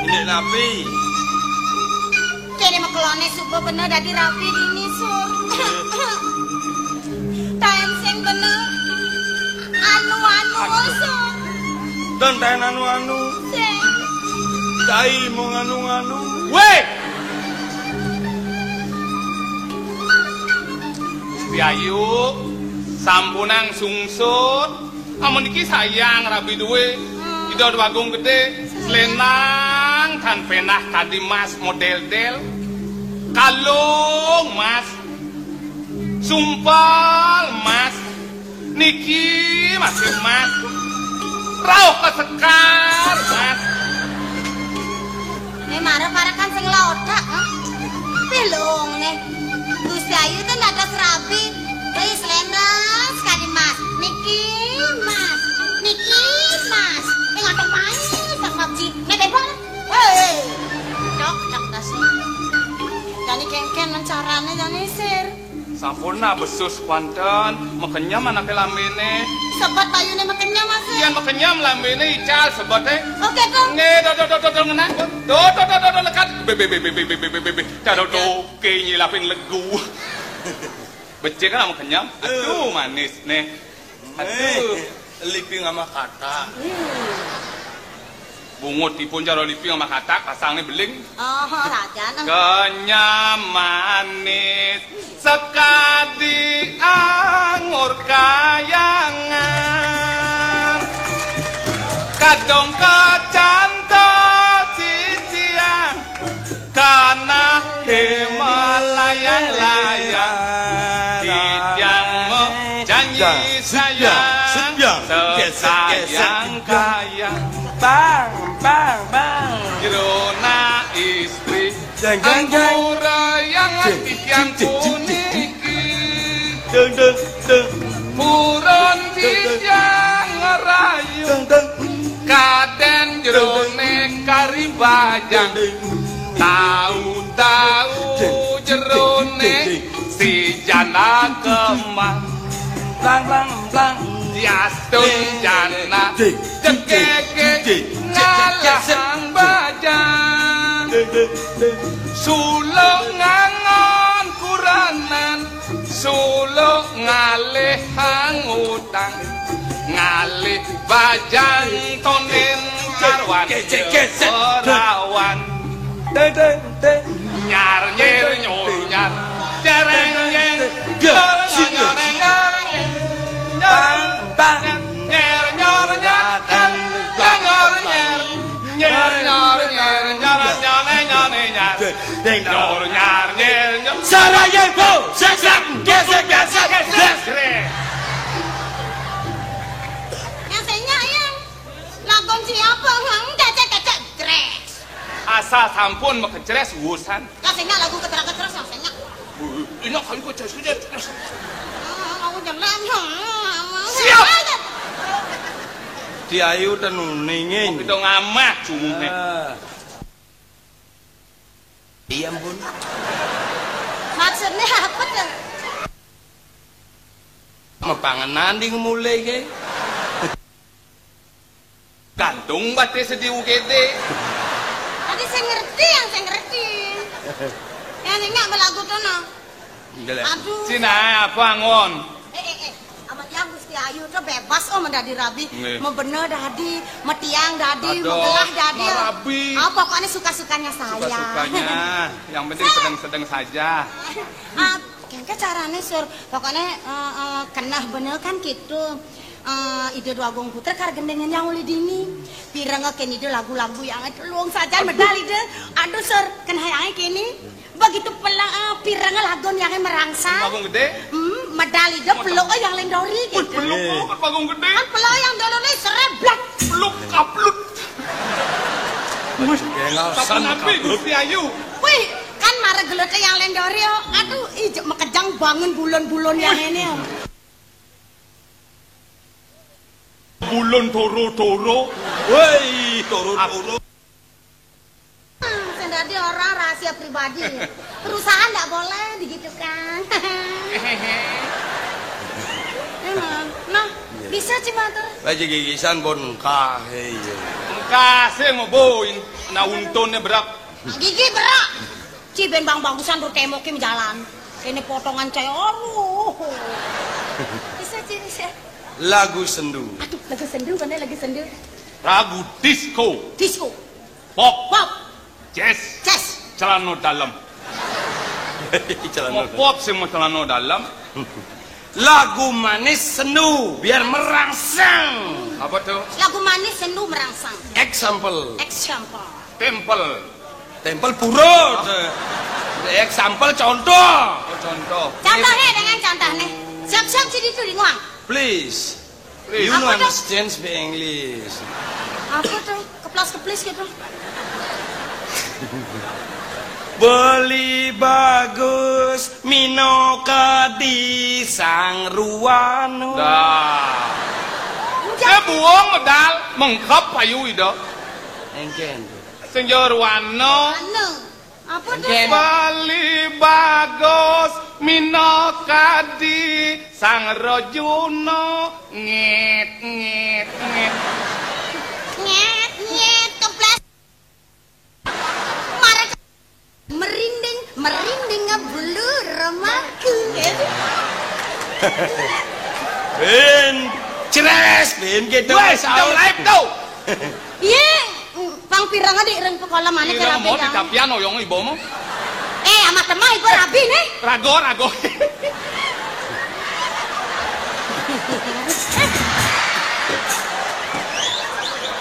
Indik napi? Kéné makeloné suba bener dadi rabi dini, Sur. Taén sing bener. Anu-anu, Sur. Dan taén anu-anu. Sing. Cai mau nganu-nganu. Wéh! Gusti Ayu, sampunang sungsut. Amun iki sayang rabi duwe. Ida Déwagung Gedé, sléndang tan pénah kadi mas modél-dél. Kalung mas, sumpel mas, niki masih mas. Rauh ka Sekar, mas. Né mara parekan sing lothak, ha? Pilungné. Gusti Ayu to dados rabi. Wis lendang sekali, Mas. Niki, Mas. Niki, Mas. Ning ngantuk main sak pabji. Né bébal. Hei. Cok, cok tas. Jani kéngkén carané jani, Sir. Sampun nah besus kuanten, makenyem anaké lambéné. Sebet bayuné makenyem, Mas. Makenyem lambene ical sebete. Oke, Kong. Nggih, do, do, do, do, do, ngenah. Do, do, do, do, do, lekat. Be, be, be, be, be, be, be, be, be, be. Caro doke nyilapin legu. Becik kan makenyem. Aduh, manis nih. Aduh. Eh, liping sama kata. Bungut ipun caro liping sama kata, pasangnya beling. Oh, rajan. Kenyem manis sekadi anggur kayangan. Kadung kacanta sisian, kanah melayang-layang. Titiang mau janji sayang, gesek, gesek, gesek, sayang, gesek. Bang, bang, bang. Jerona istri. Jeng, jeng, jeng. Anggura yang jeng, titiang jeng, jeng, jeng, jeng, puniki. Deng, deng, deng. Purun titiang ngerayu. Deng, deng. Kaden jerone kari bajang. Deng, deng. Tahu-tahu jerone si janda kemah. Blang, blang, blang. Diastun janda. Deng, deng, deng, deng, deng. Ngalahang bajang. Deng, deng, deng. Suluk ngangon kuranan. Suluk ngalihang utang, ngalih bajang tonden karwan. Gesek, gesek. Rawan. Deng, deng, deng. Nyar nyir nyur nyar. Jereng jeng. Nyur nyur nyur nyur. Bang, bang. Nyur nyur nyur. Nyur nyur nyur. Nyur nyur nyur. Nyur nyur nyur. Deng, deng. Nyur nyar nyir nyur. Sarajevo, sek, sek, gesek, gesek, gesek. Yang senya, yang lagu siapa? Hang, cecek, cecek, jres. Asal sampun makejres wusan. Yang senya lagu keterak-keterak, yang senya. Ini kali kok jas kerja. Ah, aku jelek, hmm, hmm. Siap. Di ayu tenuningin. Kita ngamah cumuhnya. Ah. Iya, ampun. Maksudnya apa tuh? Mepangenan di ngemule ke? Gantung batis di U G D. Tadi saya ngerti, yang saya ngerti. Yang nggak belagu tuh, no. Ndelek. Aduh. Cina apa, Ngon? Eh, eh, eh. Amat yang Gusti Ayu tuh bebas, oh, mendadi rabi. Nggih. Mau bener dadi, mau tiang dadi, mau gelah dadi. Aduh, mau rabi. Apa, pokoknya suka-sukanya saya. Suka-sukanya. Yang penting sedang-sedang saja. Ah, kengke carane, Sur. Pokoknya, eh, eh, keneh bener kan gitu. Eh, Ida Dwagung Putra karo gendingan yang uli dini. Pirenge kene Ida lagu-lagu yang luwung sajan medal Ida. Aduh, Sur, keneh yang kene. Begitu pela-, eh, pirenge lagun yang merangsang. Panggung gede. Hmm, medal Ida peluk yang lendori gitu. Peluk, peluk, kan panggung gede. Kan peluk yang dolone sereblak. Peluk kaplut. Wih, sampun api Gusti Ayu. Wih, kan mare gelete yang lendori, oh. Aduh, ijek mekejang bangun bulon-bulon yang ini, oh. Bulon toro-toro. Woi, toro-toro. Hmm, sing dadi orang rahasia pribadi. Perusahaan nggak boleh digitukan. Emang. Nah, bisa, Cimatur. Lah, gigisan pun engkah, iya. Engkah sih mau boin. Nah, untungnya berak. Gigi berak. Ci ben bang bagusan tuh temokin jalan. Ini potongan cai, aduh. Bisa, Ci, bisa. Lagu sendu. Aduh, lagu sendu, mana lagu sendu? Lagu disco. Disco. Pop. Pop. Jazz. Jazz. Celana dalam. Celana dalam. Mau pop sih, mau celana dalam. Lagu manis sendu biar merangsang. Apa tuh? Lagu manis sendu merangsang. Example. Example. Temple. Temple purut. Example, contoh. Oh, contoh. Contohnya dengan contoh nih. Siap-siap sih itu di nuang. Please. Please. You know, apa tuh? Understand speak English. Apa tuh? Keplas-keplis gitu. Beli bagus, mino kadi sang ruwanu. Dah. Saya buang medal, mengkep payu ida. Engken. Senjor wano. Anu. Apa tuh? Engken. Beli bagus, mino kadi sang rajuna. Ngit, ngit, ngit. Din, gitu. Wes, jam live tuh. Iya, pang pirang adik ring pekolam mana. Pirang kerapi mau di tapian oyong ibomu. Eh, amat temah ibu rabi nih. Rago, rago.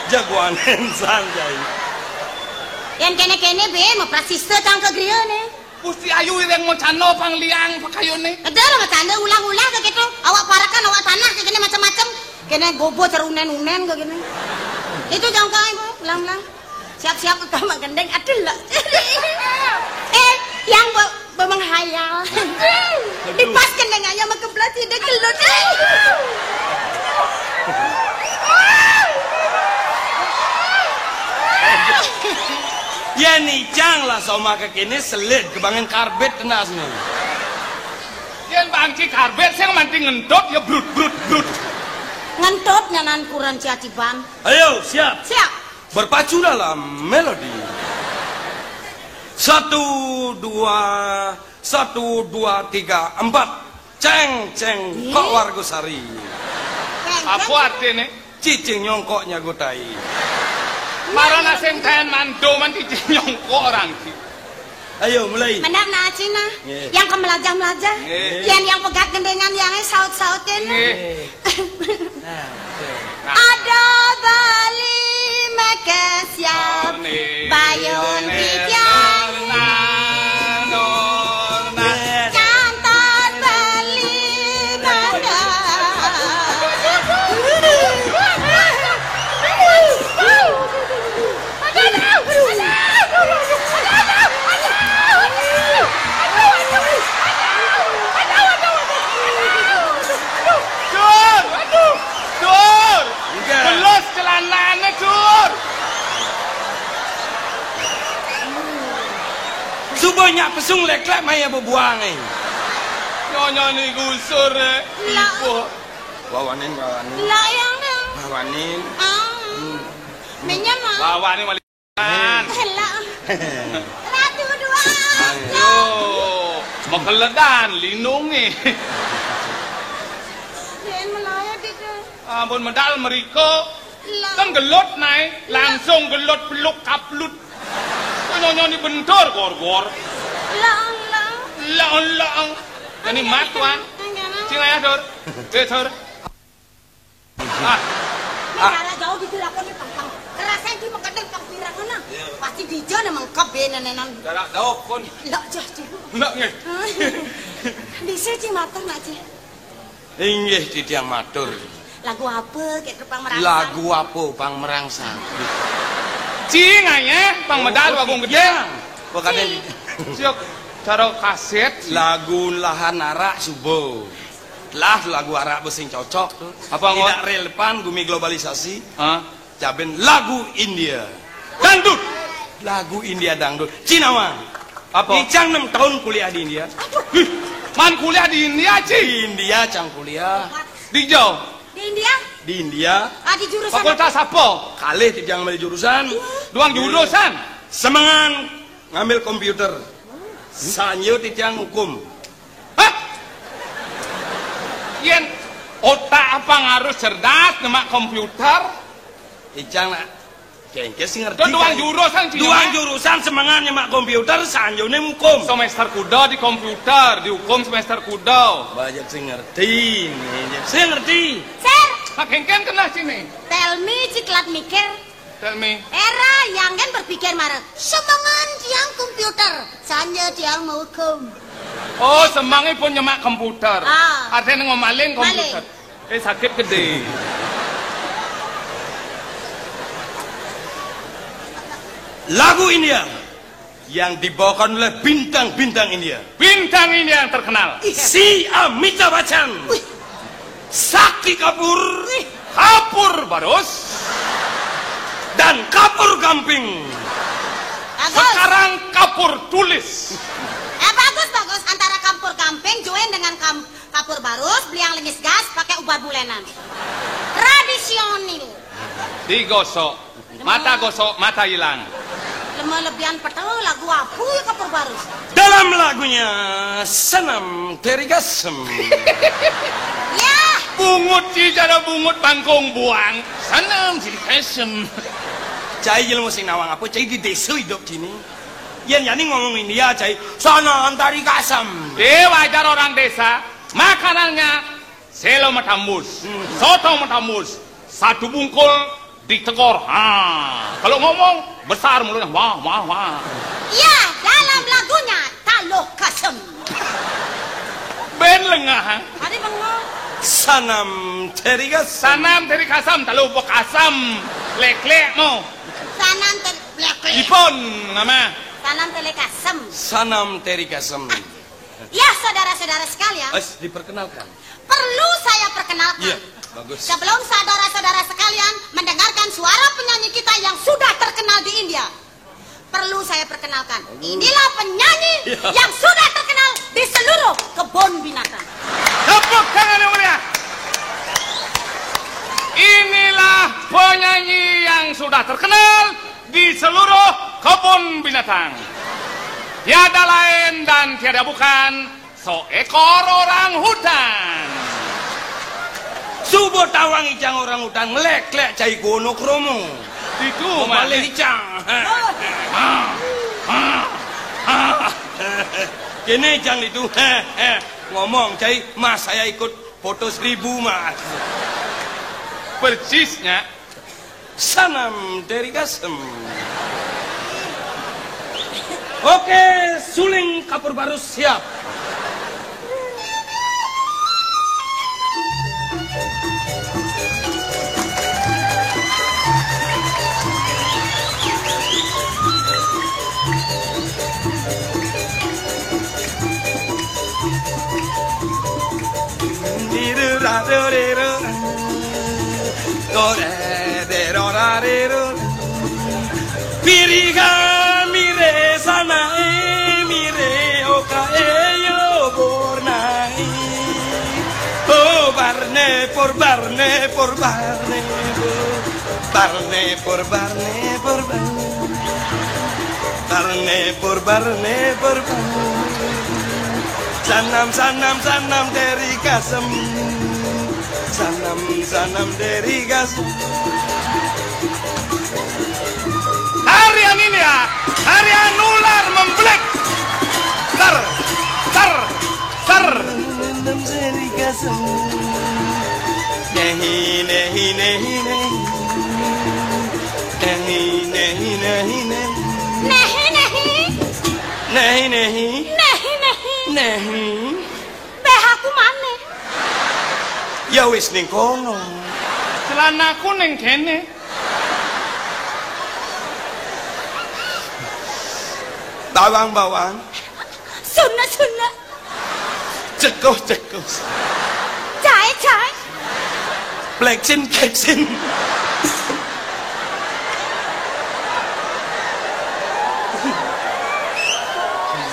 Jagoan ensan, Jai. Yang kene-kene be, mau prasista tang ke griya nih. Gusti Ayu ireng macana pang liang pakayune. Ada lah macana ulah-ulah kayak gitu. Awak parakan, awak tanah kayak gini macam-macam. Kena gobo cerunen-unen kayak gini. Itu jangka ibu, ulang-ulang. Siap-siap ke kamar gendeng, aduh lah. Eh, yang be, be menghayal. Dipas gendeng aja sama keblas tidak gelut. Ya nicang lah, soma kekini selit kebangen karbit tenas nih. Yen bangki karbit sing manti ngentut ya brut brut brut. Ngentut nyanan kuran ciaciban. Ayo, siap. Siap. Berpacu dalam melodi. Satu, dua, satu, dua, tiga, empat. Ceng, ceng, kok wargosari. Apa artinya? Cicing nyongkok nyago tai. Marana sing taen mando man cicing nyongkok orang ki. Ayo, mulai. Mendak na Cina. Nggih. Yang kemelajah-melajah. Nggih. Yang, yang pegat gendengan, yang saut-sautin. Nggih. Nah, betul. Ada beli mekes ya, bayun titiang. Cantan beli mekes. Dur! Aduh! Dur! Enggak. Belos celanane, Dur! Subuh nyak pesung leklek maya bebuang, eh. Nyonya ni gusur, eh. Lah. Ibu. Wawanin, wawanin. Lah, yang dah. Wawanin. Ah. Hmm. Menyam, ah. Wawanin malah. Elah. Ratu dua. Ayo, makeledan lindungi. Yen melayat itu. Ampun medal meriko. Lah. Kan gelut nae, langsung gelut peluk kaplut. Nyonyoni bentur gor-gor. Lah, lah. Lah, lah. Ini mat tuan. Enggak, enggak. Sing ayah, Dur. Eh, Dur. Ah. Negara jauh gitu lah, kok ini pang-pang. Kerasain di Mekedeng pang pirang mana? Pasti dija na mengkep be nenenan. Jarak jauh, kon. Lak jah, Ci. Lak nge. Bisa, Ci, matur, nak, Ci. Inggih, titiang matur. Lagu apa, kayak pang merangsang? Lagu apa, pang merangsang? Ci, ngayah, pang medal, oh, Agung Gede. Iya. Kok ada. Ci. Siok, cara kaset. Lagu lahan arak subuh. Lah, lagu arak besing cocok tuh. Apa, Ngot? Tidak relevan gumi globalisasi. Hah? Cabin lagu India. Dangdut. Lagu India dangdut. Cinawa. Apa? Icang enam tahun kuliah di India. Ih, man kuliah di India, Ci? Di India, cang kuliah. Di jauh? Di India? Di India. Ah, di jurusan apa? Fakultas apa? Kalih titiang milih jurusan. Duang jurusan? Semengan ngambil komputer. Sanyo titiang hukum. Hah? Yen otak apa harus cerdas, nyemak komputer? Icang nak kengkes ngerti. Duang jurusan, Ci, duang jurusan semengan nyemak komputer, sanjone hukum. Semester kuda di komputer, di hukum semester kuda. Banyak sing ngerti, nih, sing ngerti. Sir. Nak kengken kena sini. Tell me, Ci telat mikir. Tell me. Era yang kan berpikir marah. Semengan tiang komputer, sanja tiang mau hukum. Oh, semangnya pun nyemak komputer. Ah. Artinya ngomalin komputer. Maling. Eh, sakit gede. Lagu India yang dibawakan oleh bintang-bintang India. Bintang India yang terkenal. Si Amitabh Bachchan. Wih. Saki Kapur. Wih. Kapur Barus. Dan Kapur Gamping. Bagus. Sekarang Kapur Tulis. Eh, bagus, bagus. Antara Kapur Gamping, join dengan Kam-, Kapur Barus, beliang lengis gas, pakai ubat bulenan. Tradisional. Digosok. Mata gosok, mata hilang. Lemah lebihan petel lagu apa ya, Kapur Barus? Dalam lagunya Senam Terigasem. Ya. Bungut ci cara bungut bangkung buang. Sanam siri kasem. Cai jelo sing nawang apa? Cai di desa hidup sini. Yen yani ngomong India, cai sanam teri kasem. Eh, wajar orang desa. Makanannya selo matambus, hmm, soto matambus, satu bungkul ditegor. Ha. Kalau ngomong besar mulutnya. Wah, wah, wah. Ya, dalam lagunya Taluh Kasem. Ben lengah, ha? Ada bengong. Sanam teri kasem. Sanam teri kasem, taluh bekasem. Lek-lek mau. Sanam teri, lek-lek. Ipun, nama? Sanam teri kasem. Sanam teri kasem. Ah, ya, saudara-saudara sekalian. Diperkenalkan. Perlu saya perkenalkan. Iya, bagus. Sebelum saudara-saudara sekalian mendengarkan suara penyanyi kita yang sudah terkenal di India, perlu saya perkenalkan. Inilah penyanyi, iya, yang sudah terkenal di seluruh kebun binatang. Tepuk tangan yang meriah. Inilah penyanyi yang sudah terkenal di seluruh kebun binatang. Tiada lain dan tiada bukan, seekor orang hutan. Suba tawang ijang orang hutan nglek-lek cai kono kromo. Itu malih ijang. Kene ijang itu. Ngomong cai, Mas, saya ikut foto seribu, Mas. Persisnya. Sanam teri kasem. Oke, suling kapur barus siap. Piriga mire sanae mire okae yo bornai. Oh, barne por barne por barne por barne por barne por barne. Barne por barne por barne. Sanam, sanam, sanam teri kasem. Sanam, sanam teri kasem. Tarian ini ya, tarian ular membelik. Tar, tar, tar. Sanam teri kasem. Nehi, nehi, nehi, nehi. Nehi, nehi, nehi, nehi. Nehi, nehi. Nehi, nehi. Nehi, nehi. Nehi. Beh aku maneh. Ya wis ning kono. Celanaku ning kene. Bawang-bawang. Sunat-sunat. Cekuh-cekuh. Jae-jae. Pleksin-pleksin.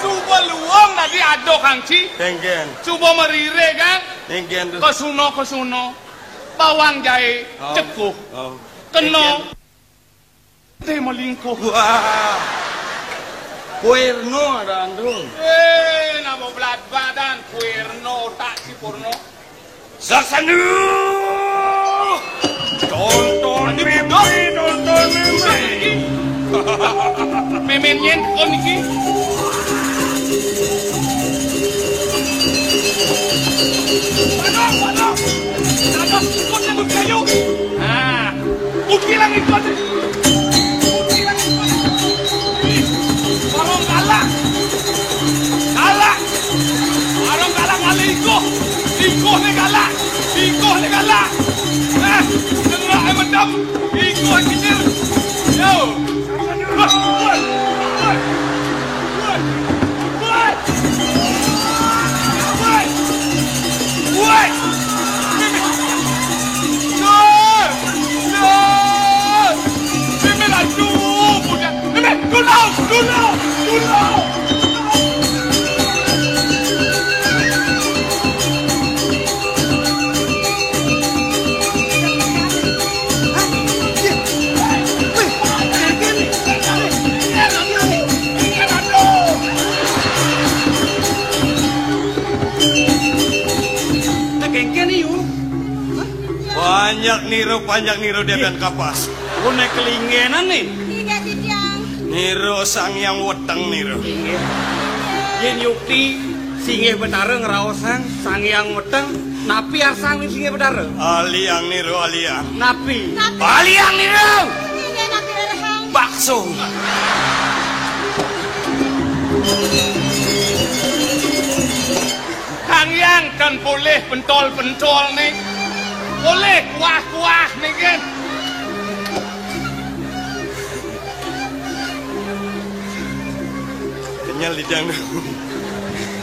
Suba luung tadi ada, Kang Ci. Engken. Suba merire, Kang. Engken, tuh. Kesuno, kesuno. Bawang jae, oh, cekuh. Oh. Kena. Engken. Te melingkuh. Wah. Kuirno ada andung. Eh, nama belat badan, kuirno, tak si purno. Saksanu. Tonton meme, tonton meme. Memen yen kon iki. Waduh, waduh. Waduh, ikut yang berkayu. Ah. Ugi langit kote. Ugi langit kote. Ih, warung galak. Galak. Warung galak ngalih ikuh. Ikuh ni galak. Ikuh ni galak. Eh, tengah ai mendem. Ikuh kinyir. Yo. Woi, woi, woi. Woi. Woi. Woi. Woi. Mimin! Mimin! Mimin, aduh, punya. Mimin, tolong, tolong, tolong. Nira panjak nira dadian kapas. Kuwi nek kelinggenan nih. Inggih, Titiang. Nira Sang Hyang Weteng nira. Inggih. Yen yukti singgih Betara ngraosang Sang Hyang Weteng, napi arsang singgih Betara? Aliang nira, aliang. Napi? Napi? Aliang nira. Inggih, napi rerehang? Bakso. Kang Yang kan polih pentol-pentol nih. Polih kuah-kuah nih kan. Kenyal di tiang.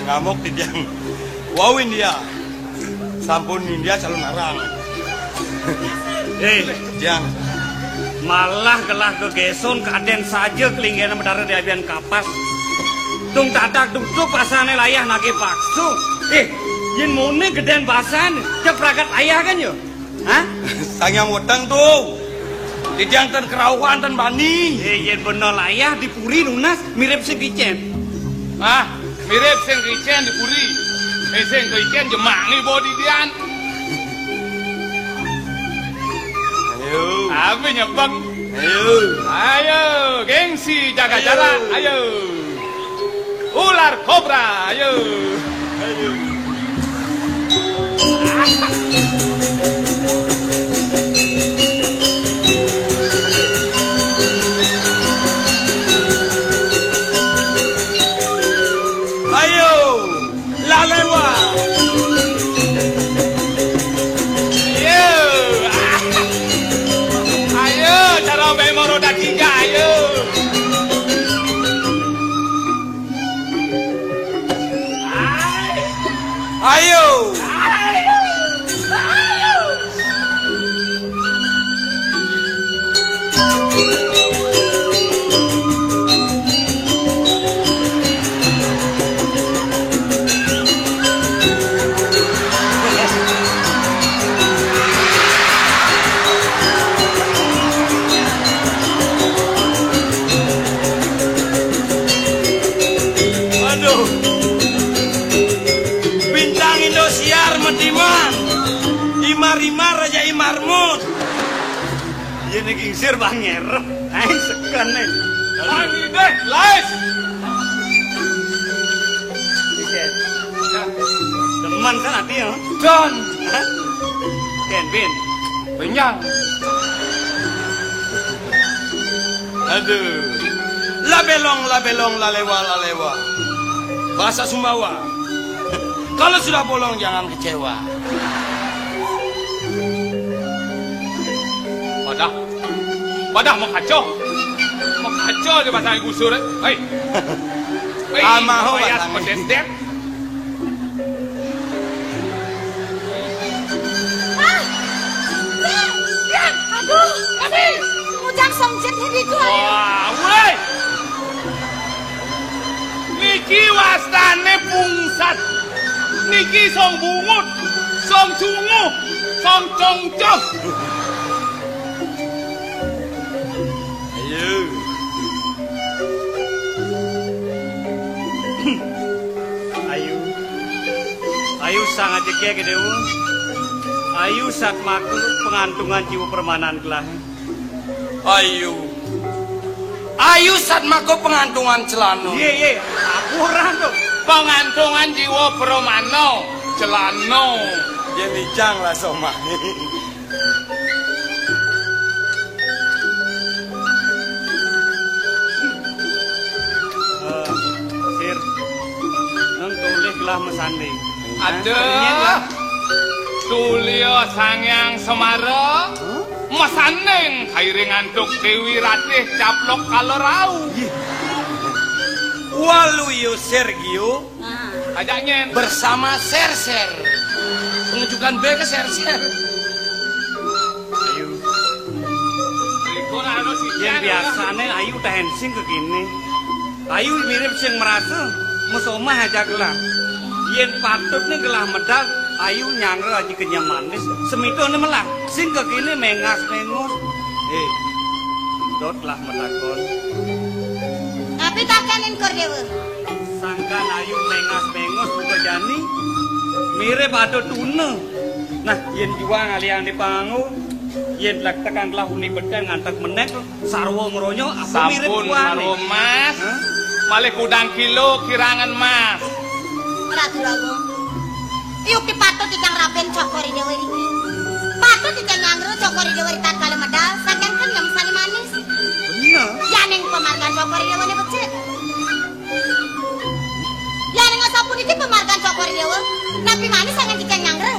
Ngamuk di tiang. Wau India. Sampun India calon arang. Eh, Tiang. Malah gelah gegeson kaden saja kelinggenan Betara dadian kapas. Tung tatak duduk basane layah nagih bakso. Eh, yen mone geden basan, cepragat ayah kan yo? Hah? Sang Hyang Weteng tuh. Titiang ten kerauhan ten bani. Eh, yen bener layah di puri nunas mirip sing kicen. Ah, mirip sing kicen di puri. Eh, sing kicen jemak nih bawa didian. Ayo. Apa nyebeng? Ayo. Ayo, gengsi jaga jarak. Ayo. Ular kobra, ayo. Ayo. Ayo. Lalewa. Ayo. Ayo, cara main mau roda tiga, ayo. Ayo. Waduh. Bintang Indosiar mediman. Imar-imar aja imarmut. Yen iki sir bang nyerep. Ae sekan nih. Wangi deh, laes. Demen kan ati ya? Don. Hah? Ken Bin. Benyang. Aduh. Labelong, labelong, lalewa, lalewa. Bahasa Sumbawa. Kalau sudah bolong jangan kecewa. Padah. Padah makaco. Makaco di bahasa gusur. Hei. Hei, amaho payas pasangan. Pedet-det. Ah! Yan! Yan! Aduh, Adi! Ujang songjet di itu, ayo. Wah, woi! Niki wastane pungsat. Niki song bungut, song cunguh, song congcoh. Ayo. Ayu. Ayu sang ajege gedhe. Ayu satmaku pengantungan jiwa permanan gelah. Ayu. Ayu satmaku pengantungan celana. Iye, iye. Aku ora to. Pengantungan jiwa permana celana. Yen ijang lah somah. Eh, Sir, nang tulih gelah mesanding. Aduh. Tulih Sang Hyang Semara. Hah? Mesanding kairing antuk Dewi Ratih caplok kala rau. Ih. Waluyo Sergio. Ah. Ajak nyen. Bersama Ser-Ser. Penunjukan B ke Ser-Ser. Ayu. Yen biasane Ayu tahen sing kekene. Ayu mirip sing merasa mesomah aja gelah. Yen patutne gelah medal, Ayu nyangga aji kenyem manis. Semitone melah, sing kekene mengas-mengus. Eh, dot lah metakon. Tapi takenin kur dewe. Sangkan Ayu mengas-mengus buka jani. Mirip ada tuna. Nah, yen juang aliang di pangu. Yén tlektekang gelah uni betén ngantek menék, sarwa ngeronya, apa mirip Sampun buané? Sarwa emas. Hah? Malih kudang kilo kirangan emas. Ratu Agung. Yukti patut titiang rabin Cokor I Déwa niki. Patut titiang nyanggra Cokor I Déwa ritatkala medal, saking kenyem sané manis. Bener. Yaning pamargan Cokor I Déwané becik. Yaning asapuniki pamargan Cokor I Déwa, napi manis saking titiang nyanggra?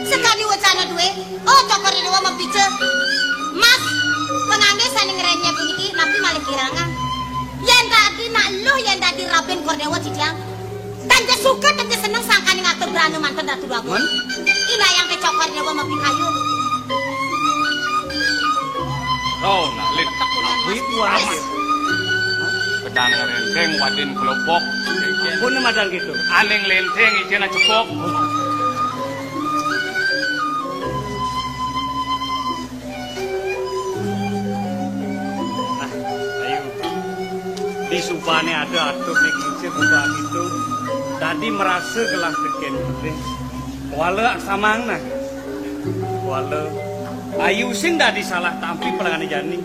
Sakadi wacana duwé, oh, Cokor I Déwa mabica. Mas, pangangge sané ngrenyah puniki, napi malih kirangan? Yén dadi nak luh, yén dadi rabin Kor Déwa titiang. Tan ja suka, tan ja seneng sangkaning atur brana manten Ratu Déwa Agung. Indayang ké Cokor I Déwa mapikayun. Oh, nah, Lin. Wih, wah. Gedang renteng wadin kelopok. Pun madan gitu. Aning lenteng ijena cepok. Nah, ayo. Di subané ada atur ning kincir buka gitu. Dadi merasa gelah tekén putih. Kuala samang nah. Kuala. Ayu sing dadi salah tampi pelangane jani.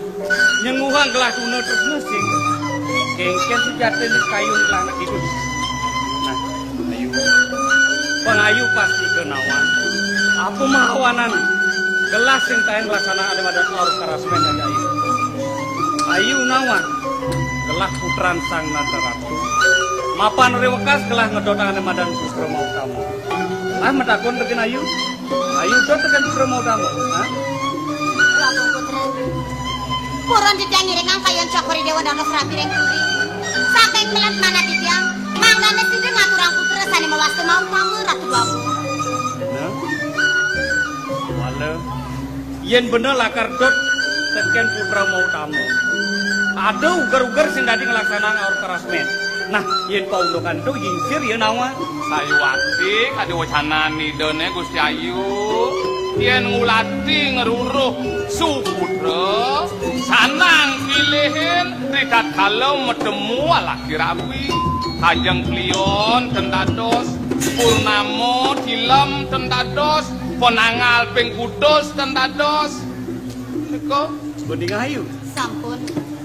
Nyenguhang gelah tuna tresna sing. Kengken sujatine kayun gelah anak hidup. Nah, ayu. Pangayu pasti ke nawang. Apa mahawanan gelah sing taen laksana ada madan aur karasmen aja ayu. Ayu nawang gelah putran sang nata ratu. Mapan rewekas gelah ngedotang ada madan putra mau kamu. Lah matakon tegen ayu. Ayu dot tegen putra mau kamu. Hah? Putra. Purun titiang ngiringang kayun Cokor I Déwa dados rabi ring puri. Saking melet manah titiang, mangdane sida ngaturang putra sane mawasta mau utama Ratu Bawu. Nah. Wala. Yen bener lakar dot teken putra mau utama. Ada uger-uger sing dadi nglaksanang aur kerasmen. Nah, yen paundukan ento nyingsir ya nawang. Sayuwakti kadi wacanan Idane Gusti Ayu, yen ngulati ngruruh suputra, sanang pilihin ritatkala metemu alaki rabi, kajeng klion ten dados, purnama tilem ten dados, penangal ping kutus ten dados. Nika. Bening ayu. Sampun.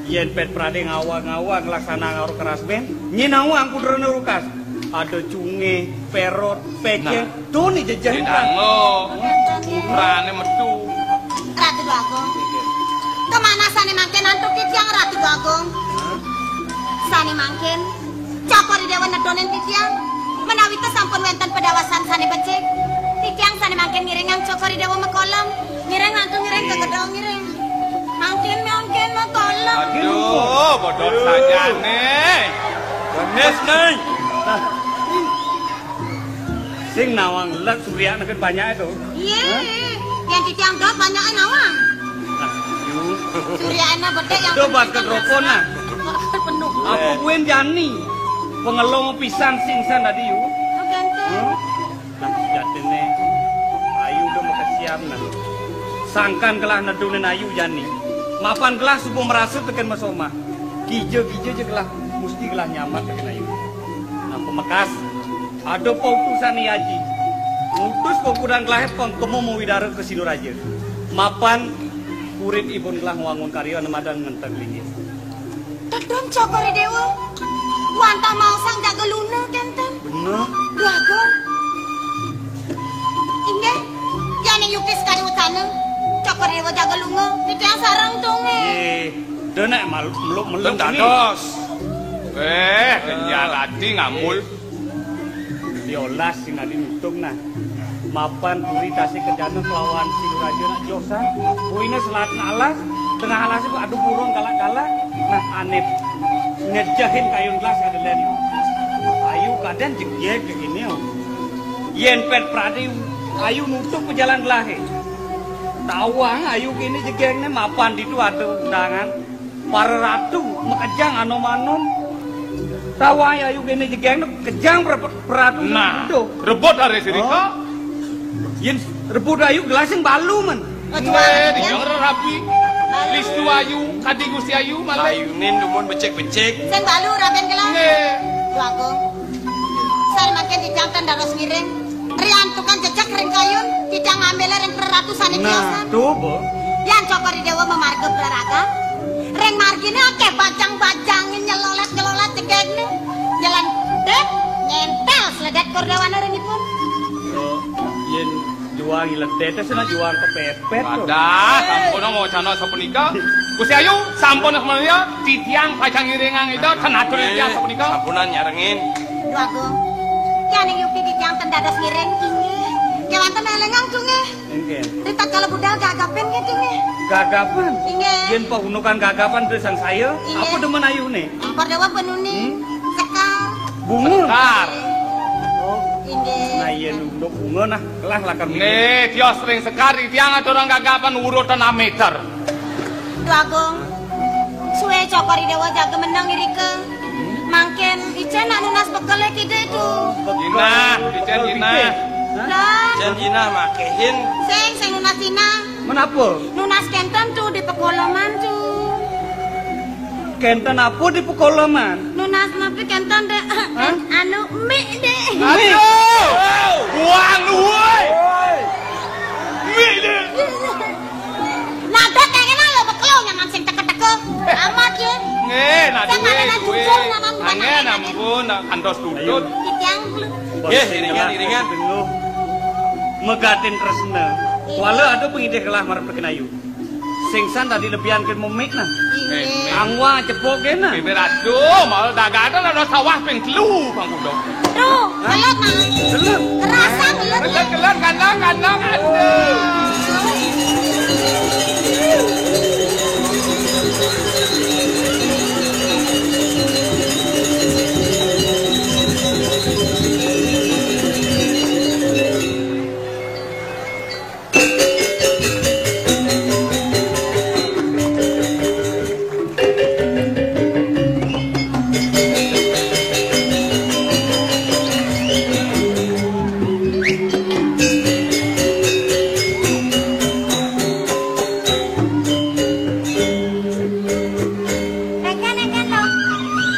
Yen pet prade ngawag-ngawag nglaksanang aur kerasmen, nyinawang putrane rukas. Ada cunge, perot, peceng, nah. Doni jejehan. Didango. Putrane metu. Ratu Bagong. Kemana sane mangkin antuk titiang Ratu Bagong? Hah? Sane mangkin Cokor I Dewa nedonin titiang. Menawi sampun wenten pedawasan sane becik, titiang sane mangkin ngiringang Cokor I Dewa mekolem. Ngiring antu ngiring ke gedong ngiring. Mangkin mangkin mekolem. Aduh, bodot sajane. Ganes, Neng. Sing nawang let surya neken banyak itu. Iya. Hah? Yang titiang dot banyak nawang. Nah, yu. Surya enak bedek yang Coba penting ke kan rokok, nah. Penuh. Apa kuwi jani? Pengelong pisan sing san tadi, yu. Oh, ganteng. Hmm? Nah, sejatine ayu udah makesiam, nah. Sangkan gelah nedunin ayu jani. Mapan gelah subuh merasa teken mesoma. Kija-kija je gelah, mesti gelah nyamat teken ayu. Nah, pemekas, ada pautusan ni aji. Ngutus kokudan gelah pengkemu mawidara ke Siduraja. Mapan kurit ibun gelah ngwangun karya nemadan ngenteg linggih. Tedun Cokor I Dewa. Wantah maosang jaga luna kenten. Bener. Dwagung. Inggih. Yane yukis kari utana. Cokor I Dewa jaga lunga. Titiang sareng tunge. Ye. Denek mal-, meluk-meluk ni. Dados. Eh, kenyal ati ngamul. Diolas sing adi nutung, nah. Mapan puri tasih kencana kelawan Sing Raja nak josan. Puine selat alas, tengah alas itu adu burung galak-galak. Nah, ane ngejehin kayun gelas ada len. Ayu kaden jegeg kene. Yen pet pradi ayu nutuk pejalan gelahe. Tawang ayu kene jegegne mapan ditu ada undangan. Para ratu makejang anom-anom. Tawang ayu kene jegeng kejang pra-, pratu. Nah, rebut are sirika. Oh. Yen rebut ayu gelas sing balu, men. Oh, tuan, eh, ya. Dijeng rabi. Listu ayu, kadi Gusti Ayu malah. Ayunin dumun becik-becik. Sing balu raben gelas. Nggih. Dwagung. Sar makin dijantan dados ngiring. Riantukan jejeg ring kayun, titiang ngambilé ring reratusané. Nah, tiosan. Tuh, Bu. Yan Cokor I Déwa mamarga braragan. Ring marginé akéh bajang-bajangé nyelolét-nyelolét jegégné. Nyelentit, nyentél sledét Kor Déwané ring ipun. Oh, yén juang nyelentit, sing juang kepépét, tuh. Wadah, sampun ngocana sapunika. Gusti Ayu, sampun semelia, titiang pacang ngiringang Ida, ten atur titiang sapunika. Sampunan nyarengin. Duh Agung. Yaning yupi titiang ten dados ngiring, inggih. Kéwanten élingang, Dung, nggih. Inggih. Ritatkala budal gagapan nggih, Dung, nggih. Gagapan? Inggih. Yén paunukan gagapan terus sangsaya, inggih, apa demen ayuné? Ampun Déwa penuni. Hmm? Sekar. Bunga? Sekar. Oh. Inggih. Nah, yén unduk bunga nah, kelah lakar. Nggih, tios ring sekar, titiang aturang gagapan urutan ameter. Duh Agung, sué Cokor I Déwa jaga meneng irika. Mangkin icén nak nunas bekelé kidé tu. Jinah, icén jinah. Hah? Lah. Icén jinah makéhin. Sing, sing nunas jinah. Menapa? Nunas kénten tu di pekoloman tu. Kénten apa di pekoloman? Nunas napi kénten, Dék? Hah? Anu, mik, Dék. Aduh! Buang, woi! Mik, Dék! Nada kaya ngene lho, beklo nyaman sing teka-teka. Amat ya. Nggih, nah, sing duwe, nyaman duwe. Jujur, nyaman bukan. Angin, nyaman. Ampun, nak kantos tutut. Titiang. Nggih, iringan, iringan. Megatin tresna. Iya. Wala ada pengidih kelah marep tekenayu. Sing san tadi lebihan ke memik nah. Iya. Angwa cepok kena. Bibir aduh, mau dagang ada sawah ping telu, Bang Kudo. Tuh, kelut, Mang. Kelut. Kerasa kelut, ya? Kelut, kelut, kandang, kandang, aduh. Engken, engken, lo.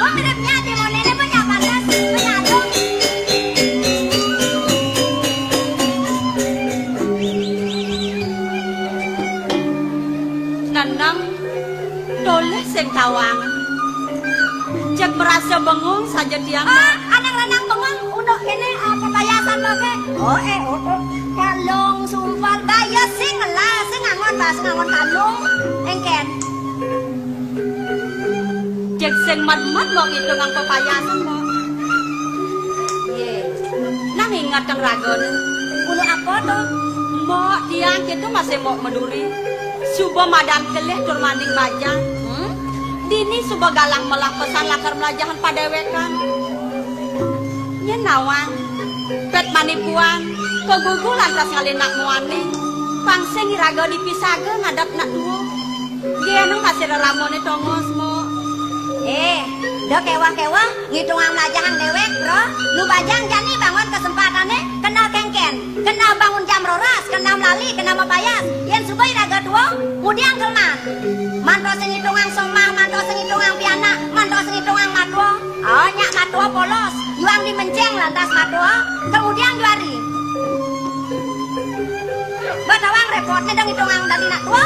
Kok mirip nyak, di monene apa nyak pantes? Apa nyak adung? Neneng, tolih sing tawang. Cek merasa bengong saja tiang. Ah, anak lanang bengong, unduk kene, ah, pepayasan lo ke. Oh, eh, oh, oh. Kalung, sumpal, bayar sing ngelah, sing ngangon, bah, sing ngangon kalung. Engken. Cek sing mat-mat lo ngitung ang pepayasan lo. Ye. Nang ingat kang ragon. Kulo apa to? Mbok tiang kitu masih mbok meduri. Suba madan kelih tur manding bajang. Hmm? Dini suba galang melah pesan lakar melajahan padewekan. Yen nawang, pet manipuan, kegugu lantas ngalih nak muani. Pang sing iraga dipisaga ngadep nak tua. Nggih, anu masih reramone tongos, Mbok. Eh, da kewah-kewah ngitungang mlajahang dewek, Bro. Nu bajang jani bangun kesempatane kena kengken, kena bangun jam roras, kena melali, kena mapayas. Yen suba iraga tua, ngudiang kelman. Manto sing ngitungang somah, manto sing ngitungang pianak, manto sing ngitungang matua. Oh, nyak matua polos, yuang di menceng lantas matua, kemudian juari. Batawang repotne dong itungang dadi nak tua.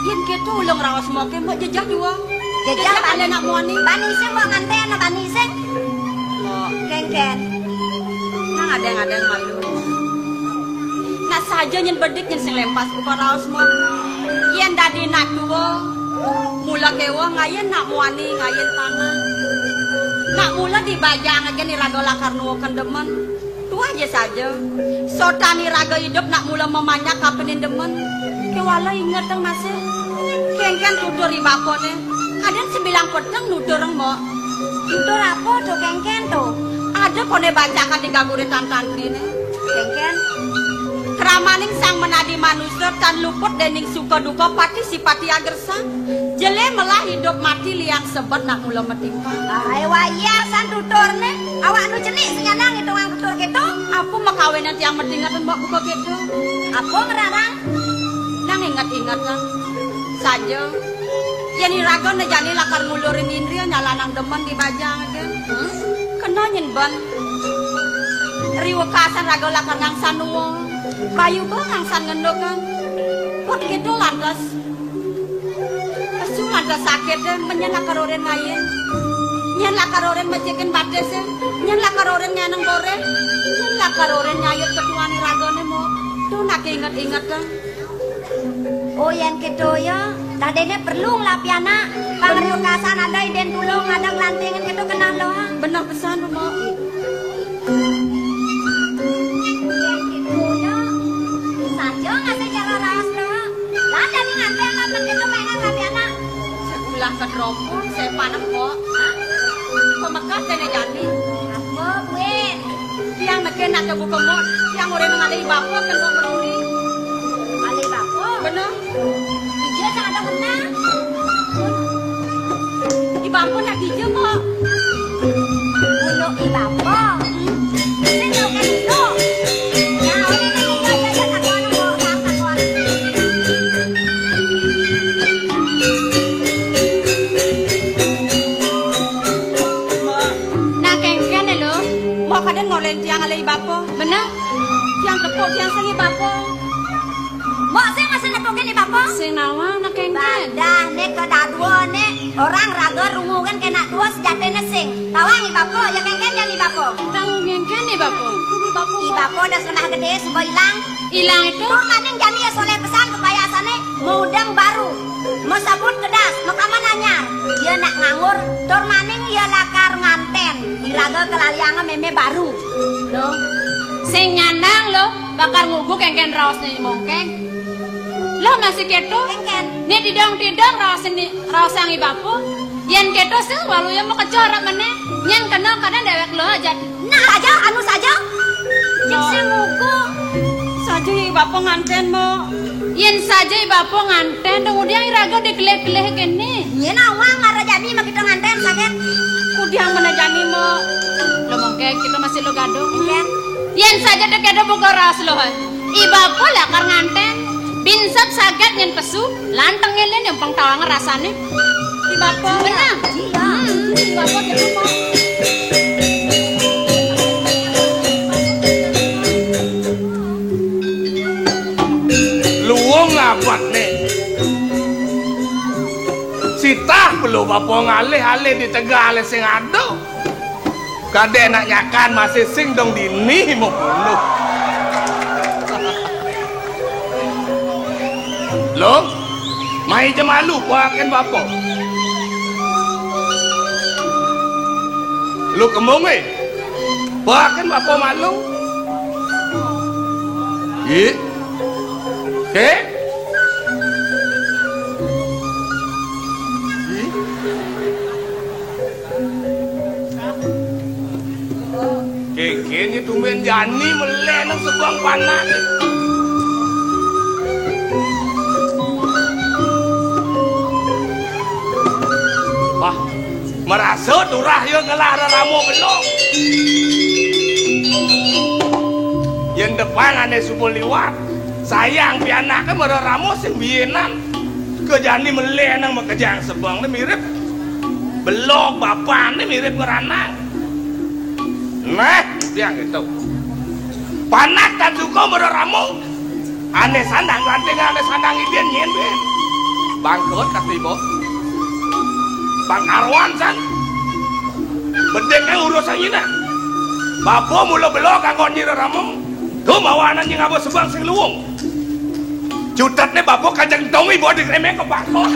Yen keto ulung raos moke mbok jejak dua. Jejak bani nak muani. Bani sing mbok nganten bani sing. Mbok kengken. Nang adeng-adeng malu. Nak saja nyen bedik nyen sing lempas buka raos mbok. Yen dadi nak tua, mula kewa ngayen nak muani ngayen tanah. Nak mula dibajang aja ni raga lakar nuwuken demen. Tuah ja saja. Sotan iraga idup nak mula memanyak kapenin demen. Kewala inget teng masih. Kengken tutur i bapone. Aden sebilang peteng nutur mbok. Tutur apa to kengken to? Ada kone bacakan di gagure tan tantrine. Kengken. Kramaning sang menadi manusa tan luput dening suka duka pati sipati agersa. Jele melah idup mati liang sebet nak mula metimpang. Ai wayah san tuturne, awak nu cenik sing nyanang ngitungang tutur keto. Apa makawinan tiang mati ngaten mbok buka keto? Apa ngerarang? Nang inget-inget nang saja. Yen iraga ne jani lakar ngulurin indria nyalanang demen di bajang aja. Hmm? Kena nyen ban. Riwekasan raga lakar ngangsan nuwun. Bayu ba ngangsan ngendukan. Kok kéto lantas? Pesu lantas sakit, men nyén lakar orin ngayin. Nyén lakar orin mecikin batis, nyén lakar orin ngeneng boréh, nyén lakar orin nyayut ketuané ragané, Mbok. Duh, nak inget-inget, ah. Oh, yén kéto ya, dadiné perlu ngelah pianak. Pang riwekasan ada idin tulung, ada nglantingin kéto keneh loh, ah. Beneh pesan, Mbok. Yén kéto ya, saja ngasih cara raos loh. Lah, dadi nganten lah, men kéto pengen ngelah pianak. Sing ulah kedropon, sing panek kok. Hah? Pemekat déné jani. Apa, Buin? Tiang nekén nak buka mok, tiang orin ngalih bapa kén mok peduli. Ngalih bapa? Bener. Dija sing ada genah. I bapa nak dija, Mbok. Gunung i bapa. Sing nyoké gunung. Ya, oleh nang dija aja, aja takonan, Mbok, takonan. Nah, kéngkén lho. Mbok kadén ngoléhin tiang ngalih i bapa. Bener. Tiang tepuk, tiang sing i bapa. Mbok sing masih nepukin i bapa? Sing nawang nak kéngkén. Badah né kadadua né, orang raga rungukin kénak tua sejatiné sing. Tawang i bapa, ya kéngkén jani i bapa. Tawang kéngkén i bapa. I bapa. I bapa dah selenah gedé, suba ilang. Ilang itu? Tur maning jani ya soléh pesan kepayasané, mudeng baru. Masabut kedas, makamah anyar. Ya nak nganggur, tur maning ya lakar ngantén. I raga kalalianga mémé baru. Loh, sing nyandang loh, bakal ngugu kéngkén raosné mongkeng. Loh, masih kéto? Kéngkén. Né tidong-tidong raosné, raosang i bapa. Yén kéto sing walu ya makecoh arep menéh. Nyén kena kadén déwék loh aja. Nah, saja, anu saja. Cék sing ngugu. Saja i bapa ngantén, Mbok. Yén saja i bapa ngantén, dong udiang i raga dikelih-kelih kéné. Nyén awang mara jani makita ngantén saget. Udiang mana jani, Mbok. Lo mongkeng, kita masih lo gaduh. Iya. Yén saja dek ada buka raos lo, hai. I bapa lakar ngantén. Binsep saget nyén pesu, lantengin lén nyumpang tawang rasané. I bapa. Bener. Iya. Hmm. I bapa gitu, Mbok. Luung abot né. Sitah pelu bapa ngalih-alih di tegal sing ada. Kadén nak nyakan masih sing dong dini mau bunuh. Lo, mai jemalu paken bapa. Lo kemung, eh. Paken bapa malu. Ih. Oke. Ih. Kéngkén tumbén jani melih nang sebeng panak. Wah, marasa turah ya ngelah rerama belog. Yén depan ané suba liwat, sayang pianaké marerama sing biénan. Ka jani melih nang makejang sebeng né mirip belog, bapané mirip ngranang. Nah, tiang gitu. Panak tan suka marerama. Ané sandang ganting, ané sandang idin nyén, Bin. Bangkrut katiba. Bangkaruan san. Bedik urusan nyina. Bapa mula belog kanggo nyira rama. Tuh mawanan nying aba sebeng sing luung. Jutetné bapa kajeng tong ibu di remeh ke bako.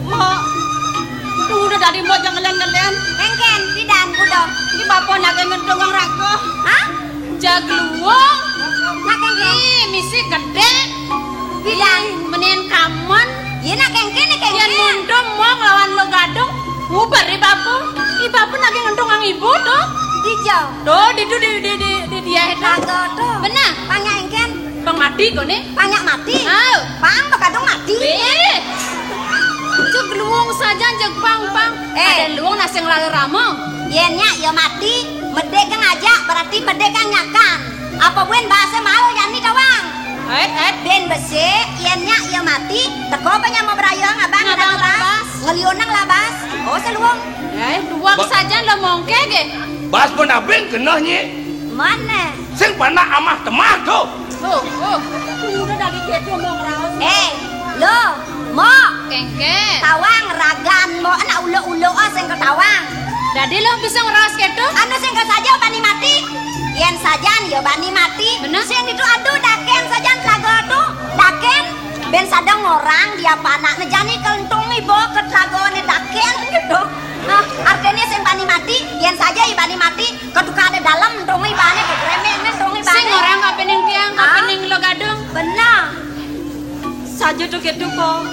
Mbok, udah dadi mbok jangan ngelen-ngelen. Engken, pidan kuda. Iki bapa nagih ngentung wong raga. Hah? Jagluwung. Nak engken. Ih, misi gedé. Pidan. Ih, menin kamen. Iya nak engken, nak engken. Yén mundung mong lawan lo gadung. Nguber i bapa. I bapa nagih ngentung wong ibu tuh. Dija. Tuh, di, di, di, di, di, di dia itu. Raga tuh. Benar. Tanya engken. Pang mati koné? Pang nyak mati. Au. Pang bakadung mati. Éh. Cuk luung saja, cuk pang, pang. Éh. Ada luung nasi ngelaré rama. Yén nyak ya mati, medé kang aja, berarti medé kang nyakan. Apa buin basé malu jani tawang? Et, et. Bin besik, yén nyak ya mati, teka apa nyama berayang abang? Ngabang nang bas. Bas. Ngeliunang lah bas. Oh, seluung. Eh, dua ba- kesajan lo mongké gé. Bas pun abin keneh nyi. Mana? Sing panak amah temah to. Oh, oh. Udah dari kéto mau ngeraos. Eh, lo, Mok. Kéngkén. Tawang ragan Mok anak uluk-uluk, ah, sing ketawang. Dadi lo bisa ngeraos kéto? Anu sing kesaja bani mati. Yén sajan ya bani mati. Bener. Sing itu aduh dakén sajan telaga to. Dakén ben sadang orang dia panakné jani kentung iba ke telagané dakén kéto. Nah, artiné sing bani mati, yén saja ya bani mati. Keduka ada dalam, dong ibané, kegremeng, dong ibané. Sing orang kapining tiang, ah? Kapining lo gadung. Benar. Saja to kéto, Po.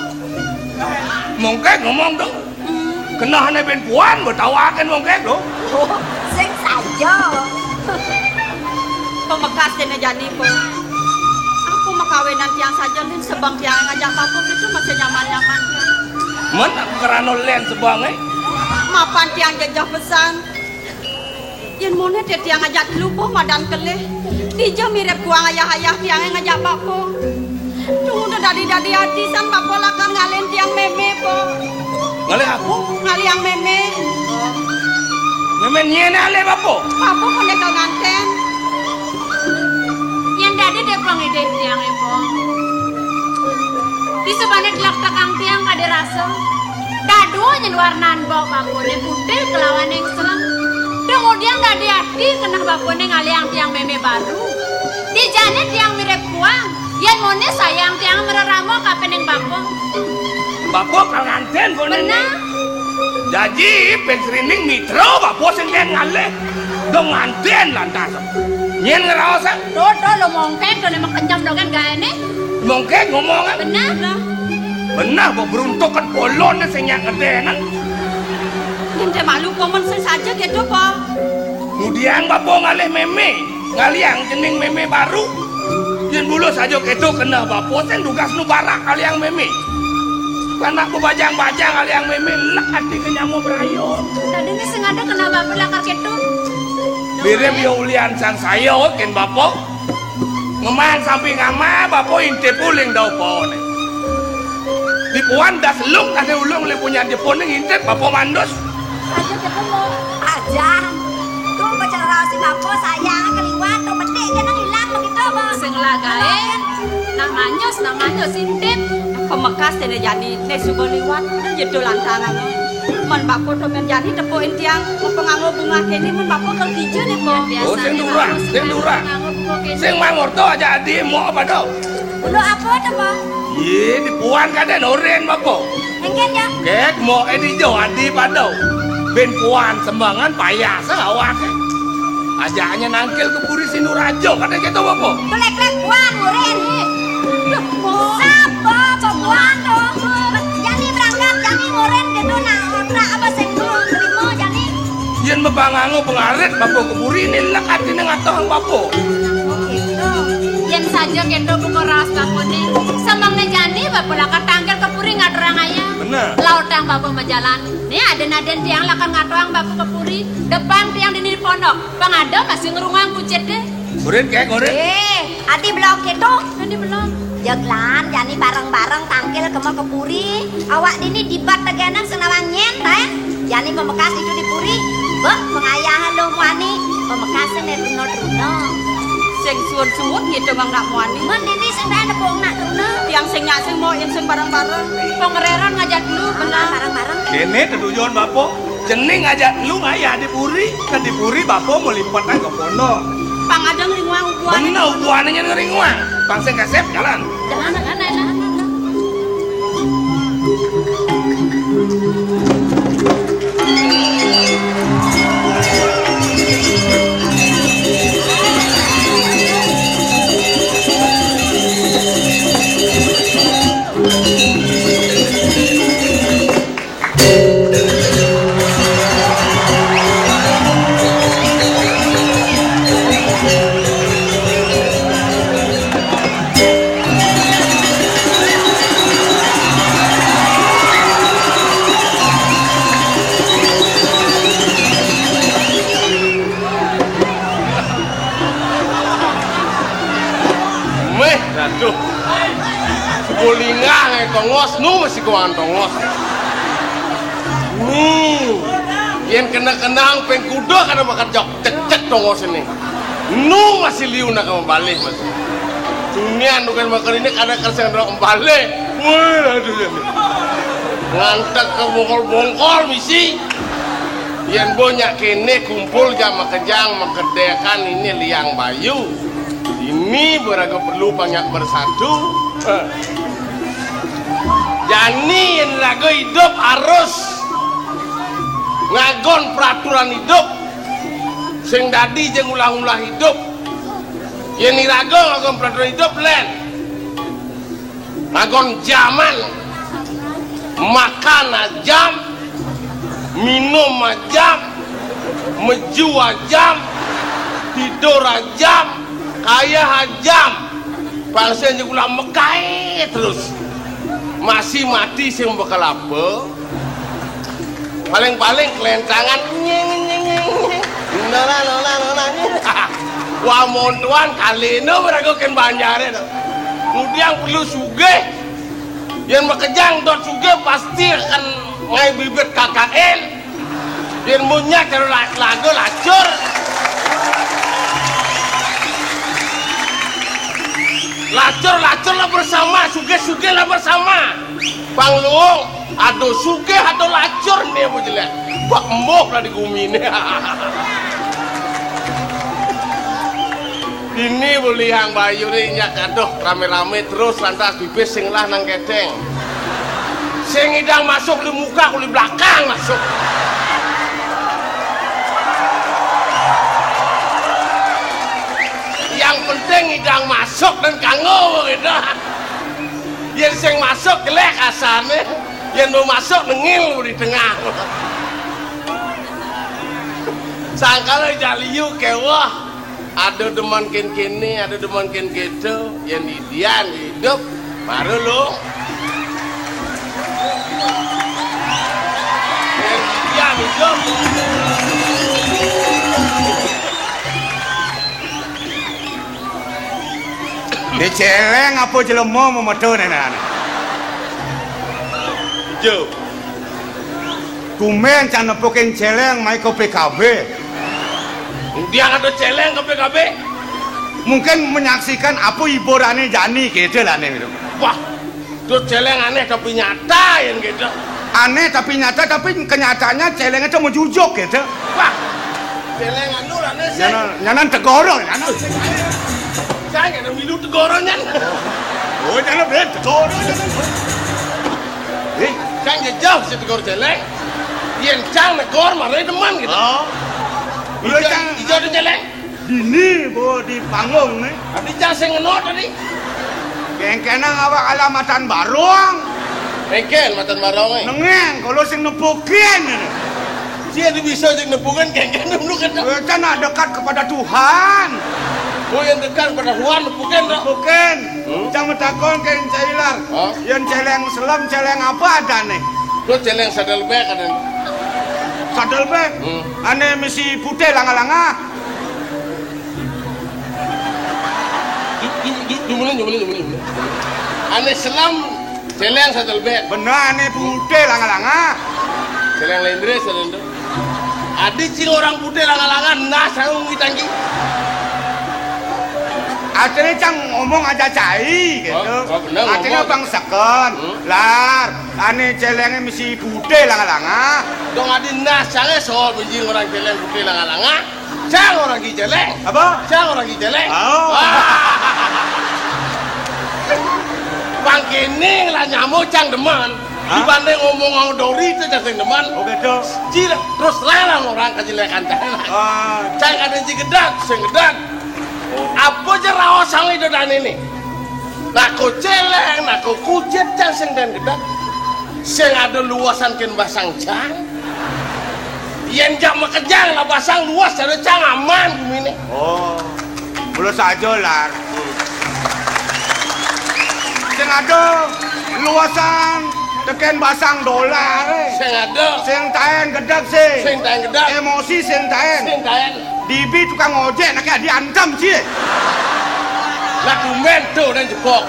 Mongké ngomong dong. Hmm. Kenehné bin puan, betawakin mongké dong. Oh, sing saja. Pamekas déné jani, Po. Aku makawinan tiang saja, lén sebeng tiang ngajak bapa kéto masih nyaman-nyaman. Men aku kerano lén sebeng, eh. Mapan tiang jejeh pesan. Yén moné té tiang ajak telu, Po, madan kelih. Dija mirip kuang ayah-ayah tiangé ngajak bapa. Duh, udah dadi-dadi ati san bapa lakar ngalihin tiang mémé, Po. Ngalih apa? Ngalihin mémé. Mémé nyén alih bapa? Bapa pendekar nganten. Yén dadi dé pangidih tiangé, Po. Disabané telek tekang tiang kadé rasa. Dadua nyén warnan bok bapané putih kelawan éngselem. Dumudiang dadi ati keneh bapané ngalihang tiang mémé baru. Dijané tiang mirip kuang. Yén moné sayang tiang marerama kapining bapa. Bapa kal nganten koné. Bener. Jaji pén srining mitra bapa sing dén ngalih. Dong nganten lantas. Nyén ngraos, ah? Tuh, tuh, lo mongkek, tuh, emang kenyam dong kan gaéné. Mongkek ngomong, ah? Bener. Bener, bok beruntuk kan polon sing nyak ngedénan. Yén té malu komen sing saja kéto, Po. Ngudiang bapa ngalih mémé, ngalihang jening mémé baru. Yén mula saja kéto keneh bapa sing dugas nu barak ngalihang mémé. Anak bebajang-bajang ngalihang mémé, lek ati kenyamo berayo. Dadiné sing ada keneh bapa lakar kéto. Mirip ya ulian sang saya, kén bapa. Ngemang sampi ngamah, bapa intip uling dau paoné. Dipuan das lung kadé ulung lé punyan jepun ngintip bapa mandus. Aja jepun, Po. Aja. Tuh bicara si bapa sayang keliwat, tuh petik aja nang ilang begitu, Po. Sing lagaé. Nah manyus, nah manyus intip. Pamekas déné jani, né suba liwat, né jedo lantangan. Men bapa to men jani tepukin tiang, apa nganggo bungah kéné, men bapa kal kija né, Po. Oh, sing durang, sing durang. Sing mangorta aja adi, mok apa to? Ulu apa to, Po? Yé, dipuan kadén orin bapa. Engkén ya? Kék, mok é dijo adi pada. Bin puan sembangan payah sa awaké. Ajaknya nangkil ke puri Sinuraja, kadén kéto bapa. Kelek-kelek puan orin. Duh, Po. Sapa pepuan to? Jani berangkat, jani ngoren gitu, nah, otak apa sing terima jani? Yén mabanganga pengarit bapa ke puri, né lek atiné ngatohang bapa. Oh, gitu. Yén saja kéto buka raos bapané, semengné jani bapa lakar tangkil ke puri ngaturang ayah. Bener. Lautang bapa majalan. Né adén-adén tiang lakar ngatohang bapa ke puri, depan tiang dini di pondok. Pang ada masih ngerungang kucit deh. Urin, kék, urin. Eh, adi belum gitu. Adi belum. Jeglan, jani bareng-bareng tangkil kema ke puri. Awak dini dibat tegenang senawang nyén, ta? Jani pamekas itu di puri. Bek, pengayah lo muani. Pamekas sing né truna-truna. Sing suud-suud gitu mang nak muani. Men dini sing né nepung nak truna. Tiang sing nyak sing mau sing bareng-bareng. Pangereran ngajak lu, benar. Bareng-bareng. Kéné tetujon bapa. Cening ajak lu ngayah di puri, kan di puri bapa mau limpetang ke pondok. Pang ada ngeringuang ubuan. Bener, ubuannya nyén ngeringuang. Pang sing kasep jalan. Jalan, jalan, jalan. Tongos, nu masih kuangan tongos. Nu, yén kena-kena pengkuda kada bakal jok cek-cek tongos ini. Nu masih liu nak mabalih masih. Dunia nu kan makan ini kada kersa ndak mabalih. Wah, aduh ya. Ngantek ke bongkol-bongkol misi. Yén banyak kene kumpul jam makejang makedekan ini liang bayu. Ini beraga perlu banyak bersatu. Jani yén raga idup harus ngagon peraturan idup. Sing dadi jeng ulah-ulah idup. Yén iraga ngagon peraturan idup lén. Ngagon jaman. Makan jam, minum jam, meju jam, tidur jam, kaya jam. Bangsa aja ulah mekai terus. Masih mati sing bakal apa? Paling-paling kelentangan nyeng nyeng nyeng. Nona nona nona. Wah montuan kali ini berago ken banjare to. Kemudian perlu sugih. Yang makejang dot sugih pasti akan ngai bibit K K N. Yang punya cara lagu lacur. Lacur-lacur lah bersama, sugih-sugih lah bersama. Pang luung, aduh sugih, aduh lacur nih apa jelek. Bak embuh lah di gumi nih. Ini boleh yang bayu nih nyak aduh rame-rame terus lantas pipis sing lah nang keteng. Sing idang masuk di muka kuli belakang masuk. Yang penting idang masuk dan kanggo gitu. Yén sing masuk jelek asane, yén mau masuk nengil di tengah. Sangkala jaliu kewah, ada demen ken kene, ada demen ken keto, yén idian hidup baru lu. Yén idian hidup. Di celeng apa jelema memeto nenek? Ijo. Tumben can nepukin celeng mai ke P K B. Dia kata celeng ke P K B. Mungkin menyaksikan apa hiburannya jani gitu lah nih. Wah, Tuh celeng aneh tapi nyata yang gitu. Aneh tapi nyata, tapi kenyataannya celeng itu menjujuk gitu. Wah, celeng anu lah nih sih. Nyanan, nyanan tegoro, nyanan. Saya nggak ada milu tegoro nyan. Oh, nyanan bener tegoro. Eh, kan jejak si tegor celeng. Yang cang negor malah demen gitu. Oh. Iya, ijo, cang. Ijo ada celeng. Dini bo di panggung nih. Tadi cang sing ngeno tadi. Kengkenang awak ala matan barong. Kengken matan barong eh. Nengeng kalau sing nepukin ini. Dia di bisa sing nepukin kengken dulu kan. Kita nak dekat kepada Tuhan. Oh yang dekat kepada Tuhan nepukin dong. Nepukin. Hmm? Cang metakon ke Encailar. Hah? Yang celeng selem celeng apa ada nih? Lo celeng sadelbek ada. Sadelbek. Hmm. Ane misi putih langa-langa. Jumulin, jumulin, jumulin, jumulin. Ane selam, celeng sadelbek. Bener, ane putih langa-langa. Celeng lendre sadelbek. Adi cing orang putih langa-langa, nah saung kita ki. Artinya cang ngomong aja cai gitu. Oh, oh, bener, artinya ngomong. Bang seken, hmm? Lar, ane celengnya misi putih langa-langa. Dong adi nah sange soal benjing orang celeng putih langa-langa. Cang orang Gijeleng. Apa? Cang orang Gijeleng. Oh. Wah. Bang kene lah nyamuk cang demen. Hah? Dibanding ngomong sama Dori itu cang sing demen. Oke, Dok. Cil, terus larang orang kejelekan cang. Ah. Cang ada ji gedang, sing gedang. Apa aja raos sang itu dan ini? Nako celeng, nako kucit cang sing dan gedang. Sing ada luasan ken basang cang. Yen jak makejang lah basang luas cara cang aman gumine. Oh, mula saja, Lar. Sing ada luasan teken basang dolar, eh. Sing ada. Sing taen gedeg sih. Sing taen gedeg. Emosi sing taen. Sing taen. Dibi tukang ojek, nak adi antem sih. Lah tumben tuh dan jebok.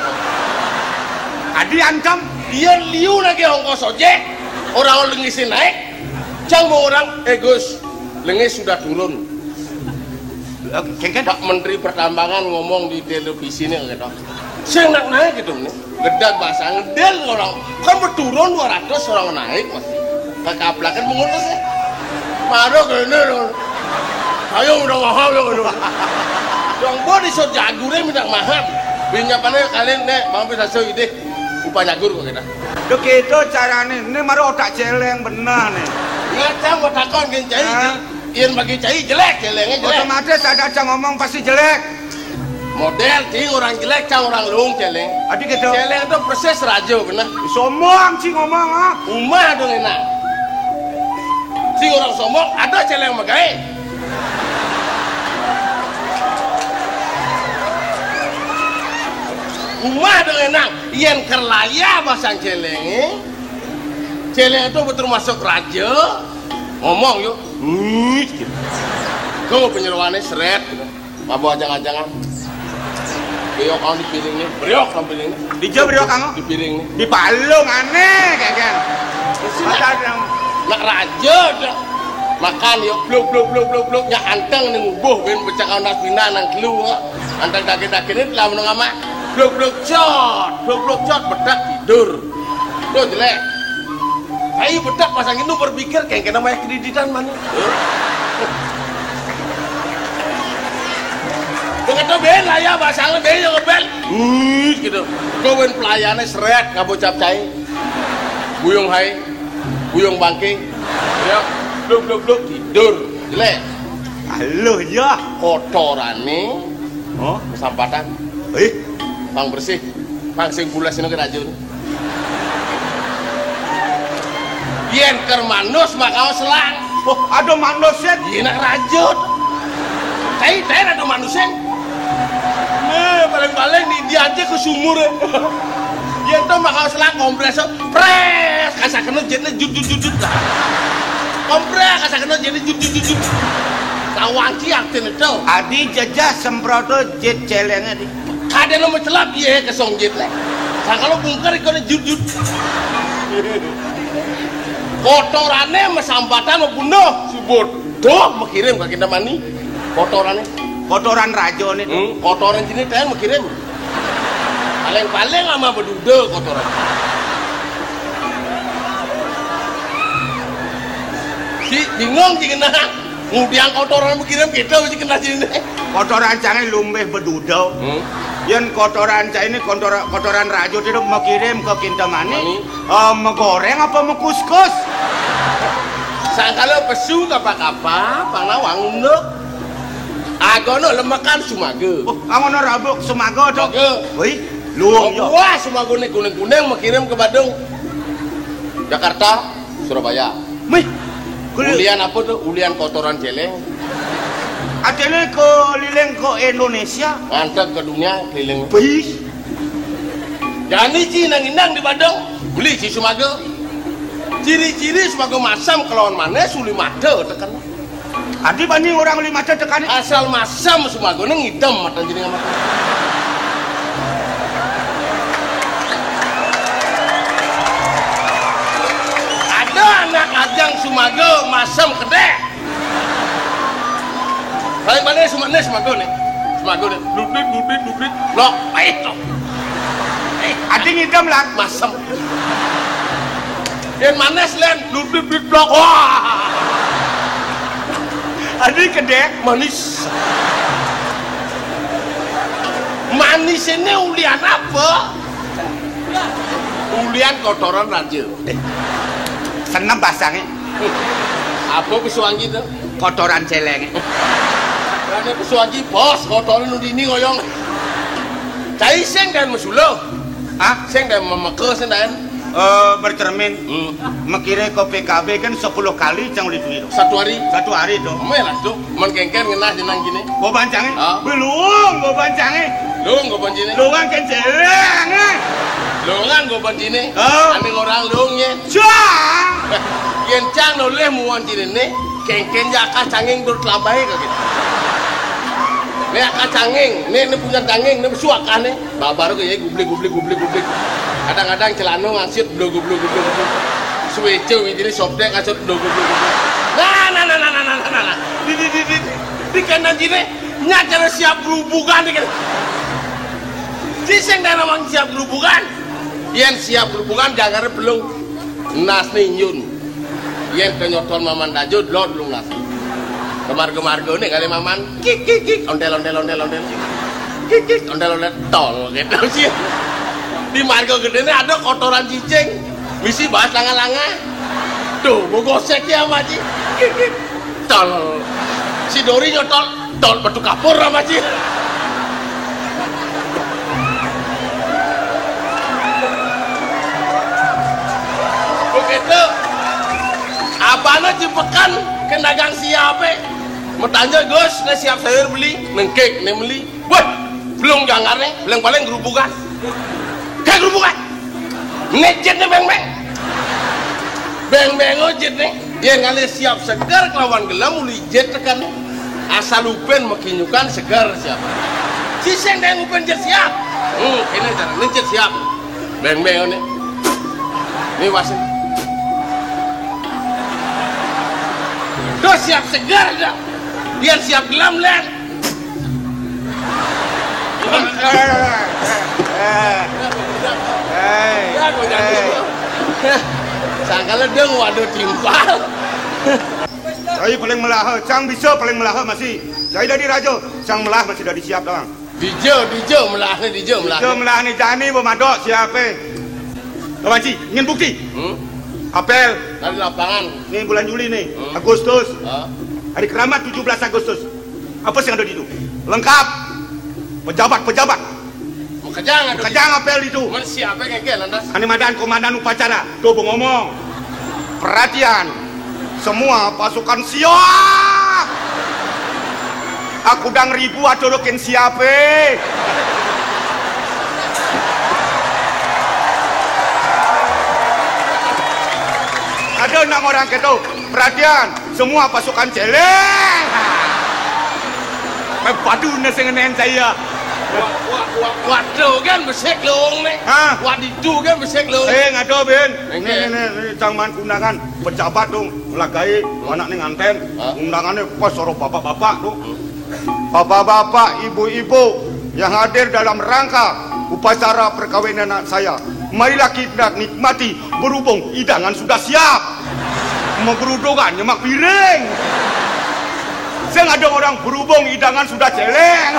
Adi antem. Yén liu nagih ongkos ojek, ora lengis naik. Cang mau orang, "Eh Gus, lengis sudah turun." Oke, kan? Pak Menteri Pertambangan ngomong di televisi nih gitu. Sing nak naik gitu nih. Gedeg basang, ngedel orang. Kan berturun dua ratus, orang naik masih. Kakaplakan mengurus ya. Maro kene lho. Ayo udah mahal ya gitu. Dong bo di so jagure minta mahal. Binyapannya kalian nek mampir saso idih. Upah nyagur kok kita. Lho gitu carane. Ini maro otak celeng bener nih. Ya cang mau takon gini cai. Hah? Yen bagi cai jelek, celengnya jelek. Otomatis ada aja ngomong pasti jelek. Model cing orang jelek, cang orang luung celeng. Adi gitu. Celeng itu persis raja bener. Sombong cing ngomong ah. Umah dong enak. Cing orang sombong, ada celeng megai. Umah dong enak. Yen kerlaya basang celenge, celeng itu betul masuk raja. Ngomong yuk. Nih, gitu. Kau penyeruannya seret gitu. Mabok ajang-ajangan. Beyok kau di piring nih, beriok kau piring nih. Di jam beriok kau? Di piring nih. Di palung aneh kayak kan. Masa nak, nak raja dah. Makan yuk, bluk bluk bluk bluk bluk, nyak anteng nih ngubuh ben pecah kau nas pina nang kelu. Anteng daging-daging ini telah menengah mak. Bluk bluk cot, bluk bluk cot, bedak tidur. Tuh jelek. Ayo bedak pasang itu berpikir kayak kena banyak kreditan mana. Begitu ben lah ya basangnya ben yang ngebel. Wih gitu. Kau ben pelayannya seret ngabocap cai. Buyung hai, buyung bangke. Ya, bluk bluk bluk tidur. Jelek. Halo ya. Kotorane. Oh, kesampatan. Eh, pang bersih. Pang sing pulas ini kerajaan. Yen ker manus makau selang. Oh, ada manus ya? Iya nak rajut. Cai, cai ada manusen. Nih, paling-paling di dia aja ke sumur ya. Yen to makau selang kompres, pres, kasar kena jetnya jut jut jut jut. Kompres, kasar kena jetnya jut jut jut jut. Kawan ki artinya to. Adi jejah semprot jet celengnya di. Ada nama celap iya kesong jet leh. Sangkalo bungkar ikone jut jut. Kotorane mesambatan mau bunuh subur. Doh mekirim ke kita mani. Kotorane. Kotoran raja nih. Hmm, kotoran sini teh mekirim. Paling-paling lama berduda kotoran. Si bingung sih kena. Ngudiang kotoran mekirim kita mesti kena sini. Kotoran cange lumbih beduda. Hmm. Yen kotoran cange kotor, kotoran rajut itu mekirim ke Kintamani. Mani. Eh, megoreng apa mekuskus? Sangkala pesu kapa-kapa, pangnawang unduk. Agono lemekan sumaga. Oh, angono rabuk sumaga to. Sumaga. Wih, luung yo. Wah, sumagane kuning-kuning mekirim ke Badung. Jakarta, Surabaya. Mih. Ulian apa tuh? Ulian kotoran celeng. Atene keliling ke Indonesia. Ngantek ke dunia keliling. Bih. Jani ci nang indang di Badung. Beli ci sumaga. Ciri-ciri sumaga masam kelawan manis uli mata tekan. Adi bani orang uli mata tekan. Asal masam sumaga ning idem mata jenengan mata. Ada anak ajang sumaga masam kedek. Paling mana sumane sumaga nih. Sumaga nih. Dudit dudit dudit. Lok, pahit lok. Eh, adi ngidam lah. Masem. Yang manis len dudit dudit blok. Wah. Adi kedek manis. Manis ini ulian apa? Ulian kotoran raja. Seneng basangnya. Apa pesuangi to? Kotoran celeng. Karena pesuangi bos kotoran nu dini ngoyong. Cai sing dan mesuluh. Hah? Sing dan memeke sing dan. Eh, bercermin. Hmm. Mekire ko P K B kan sepuluh kali cang uli duit. Satu hari. Satu hari to. Melah to. Men kengken ngenah jenang kini. Goban cange? Ah. Belum goban cange. Luung goban cine. Luang kan celeng. Luungan goban cine. Oh. Ane orang luung ye. Cang. Yen cang noleh muan cine ne, kengken jaka canging dur telambai kaki. Né akah canging, né, né punya canging, né mesu akah né. Babar ké ya gublig, gublig, gublig, gublig. Kadang-kadang celana ngangsut, blog, blog, blog, blog. Suéca wijine sobdek ngangsut, blog, blog, blog, blog. Nah, nah, nah. Di, di, di, di, di kéné jiné, nya cara siap gerubugan né kéné. Sing dadi nawang siap gerubugan. Yén siap gerubugan, jangare pelung. Nasné nyun. Yén ké nyotol maman dajo, dlot lung nas. Kemarga-margané ngalih maman, kik, kik, kik, ontél, ontél, ontél, ontél. Kik, kik, ontél, ontél, tol, gitu sih. Di marga gedéné ada kotoran cicing. Misi bahas langa-langa. Tuh, mau gosek ya, Mak Ji. Kik, kik, tol. Si Dori nyotol, tol batu kapur, Mak Ji. Begitu. Abana cipekan ke dagang siapé. Matanja, "Gus, né siap sayur beli." Nengkik, né beli. Wah, belum jangkarné, paling-paling gerubugan. Kayak gerubugan. Né jitné béng-béng. Béng-béng jitné. Yén ngalih siap seger kelawan gelem uli jit tekan. Asal upin makinyukan seger siap. Sing dadi upin jit siap. Hmm, ini cara né jit siap. Béng-béng né. Né wasin. Tuh siap seger dah. Yén siap gelem, Lén. Sangkal dong, waduh, timpal. Cai paling melaha, cang bisa paling melaha masih. Cai dadi raja, cang melah masih dadi siap doang. Dija, dija melahné, dija melahné. Dija melahné jani, ba madok siapé. Lawan ci, ingin bukti? Hmm? Apel. Dari lapangan. Nih bulan Juli nih, Hmm. Agustus. Ah. Hari keramat tujuh belas Agustus. Apa sih ada di itu? Lengkap. Pejabat-pejabat. Makejang ada. Makejang apel itu. Mana siapa yang ngegel, lantas? Ané madan komandan upacara. Tuh, gua ngomong. Perhatian. Semua pasukan siap. Aku dang ribu aturukin siapé. Ada enam orang keto. Perhatian. Semua pasukan céléng. Meh padu né sing ngenén saya. Wa-, wa-, wa-, waduh, kan besik lung né. Hah? Wadidu, kan besik lung. Eh, ngado, Bin. Nggih. Nih, nih, nih, nih, cang man kundangan. Pejabat dong, lagaé, anak ning nganten. Hah? Undangannya pas soro bapak-bapak dong. Bapak-bapak, ibu-ibu yang hadir dalam rangka upacara perkawinan anak saya, marilah kita nikmati berhubung hidangan sudah siap. Mau geruduk kan nyemak piring. Sing ada orang berhubung hidangan sudah céléng.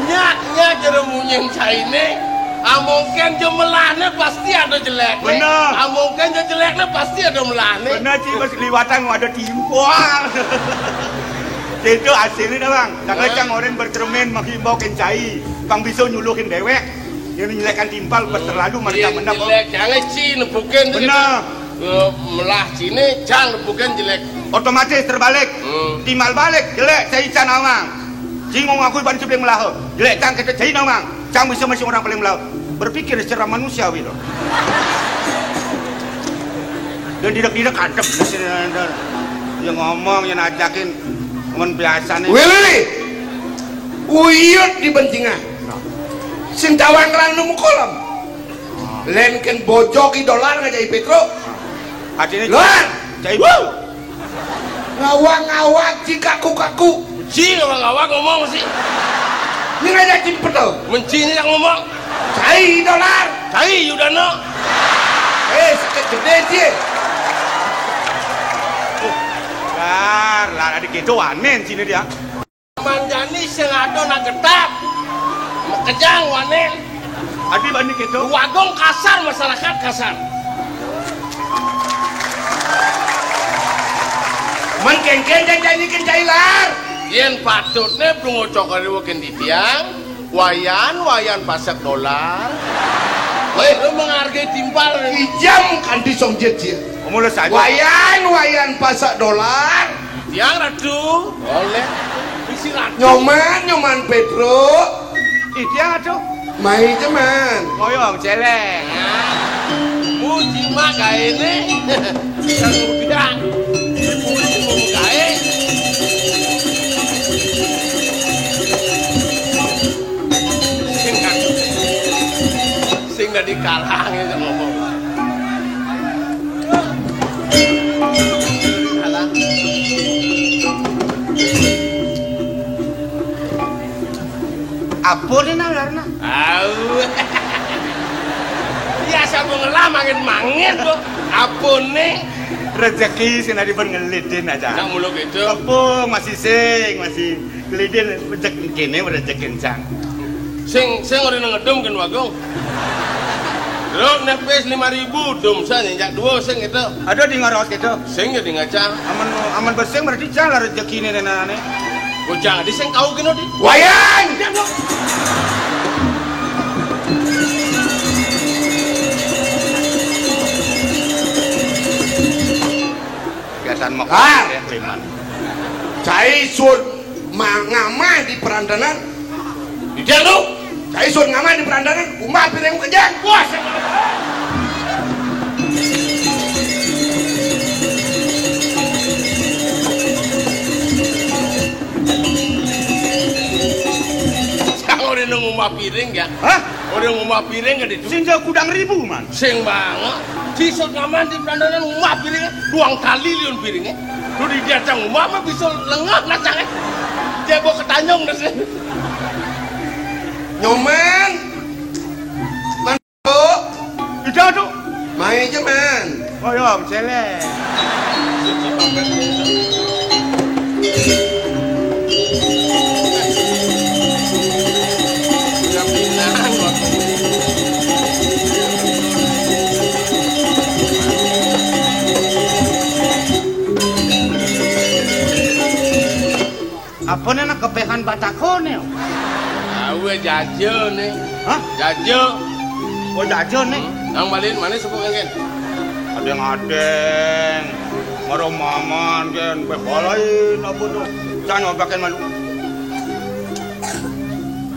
Nya, nya cara munyin cainé. Amongkén ja melahné pasti ada jelékné. Bener. Amongkén ja jelékné pasti ada melahné. Bener, Ci, pas liwatan ada timpal. Itu hasilnya dah, Bang. Nah, cang orang bercermin menghimbau kén cai. Pang bisa nyuluhin déwék. Yang menyelekkan timpal pas terlalu mereka Yén menang. Jelék, jangan ci nepukin. Bener. Eh, melah ciné, cang nepukin jelék. Otomatis terbalik. Hmm. Timbal balik, jelék, cai cang nawang. Ci ngomong aku iban cubling melah. Jelék cang kéto cai nawang. Cang bisa masih orang paling melah. Berpikir secara manusiawi loh. Dan tidak-tidak adem. Yang ngomong, yang ajakin. Cuman biasanya. Willy, uyut di bencingan. Sing tawang kelang nemu kolam. Lén kén bojog i dolar ngajak i Pétro. Artinya Luar. Cai. Wuh. Ngawak-ngawak ci kaku-kaku. Ci ngawak-ngawak ngomong sih. Ini ngajak ci Pétro. Menci ini yang ngomong. Cai i dolar. Cai Yudana. Eh, sakit gedé ci. Lar, lar, adik itu wanen sini dia. Manjani sing ada nak getap. Makejang wanen. Adi bani kéto. Wagung kasar, masyarakat kasar. Mén kénkén janjani kén cai lar. Yén patutné bungo cokor iwa kén titiang, wayan, wayan pasek dolar. Wéh, lu menghargai timpal. Ijam kanti songjit sia. Omong lu saja. Wayan, wayan pasek dolar. Tiang ratu. Oleh. Bisi ratu. Nyoman, Nyoman Pétro. Ih, tiang ratu. Mai jeman. Koyong, céléng. Jimat gaéné. Kang udah. Ibu-ibu gaé. Sing kan. Sing dadi kalang ya ngomong. Kalang. Apa né, nah, benerna? Au. Biasa mau ngelah mangit-mangit kok. Apa né? Rezeki sing dadi ben ngelidin aja. Nak mulu gitu. Tepung masih sing, masih ngelidin rezeki kéné, rezeki encang. Sing, sing ora ngedum kan, Bagong. Lo nepis lima ribu, dum sa nyenjak dua sing itu. Ada di ngorot gitu. Sing ya di ngaca. Aman, aman bersing berarti cang lah rezeki ini, nenek. Bocah di sing kau kena di. Wayan! Biasaan mau Ah! Ya, Liman. Cai sun ma-, ngamah di perandanan. Di dia tu. Cai sun ngamah di perandanan. Umah piring kejang. Wah, saya Sang orang nang umah piring ya. Hah? Orang umah piring kan itu. Sing jauh kudang ribu, man. Sing banget. Sisut ngaman di perandanan umah piring. Duang kali liun piringnya. Lu di dia cang umah mah bisa lengah nacangnya. Dia bawa ketanyong dah sih. Nyoman. Man, Bu. Itu tuh. Main aja, man. Oh, iya, Om Cele. Apa né nak kepehan batakoné? Awe jaja né. Hah? Jaja. Oh, jaja né. Hmm. Nang malin mana sepuh kan? Adeng-adeng. Maro maman kan, bebalain apa tuh? Jangan makan malu.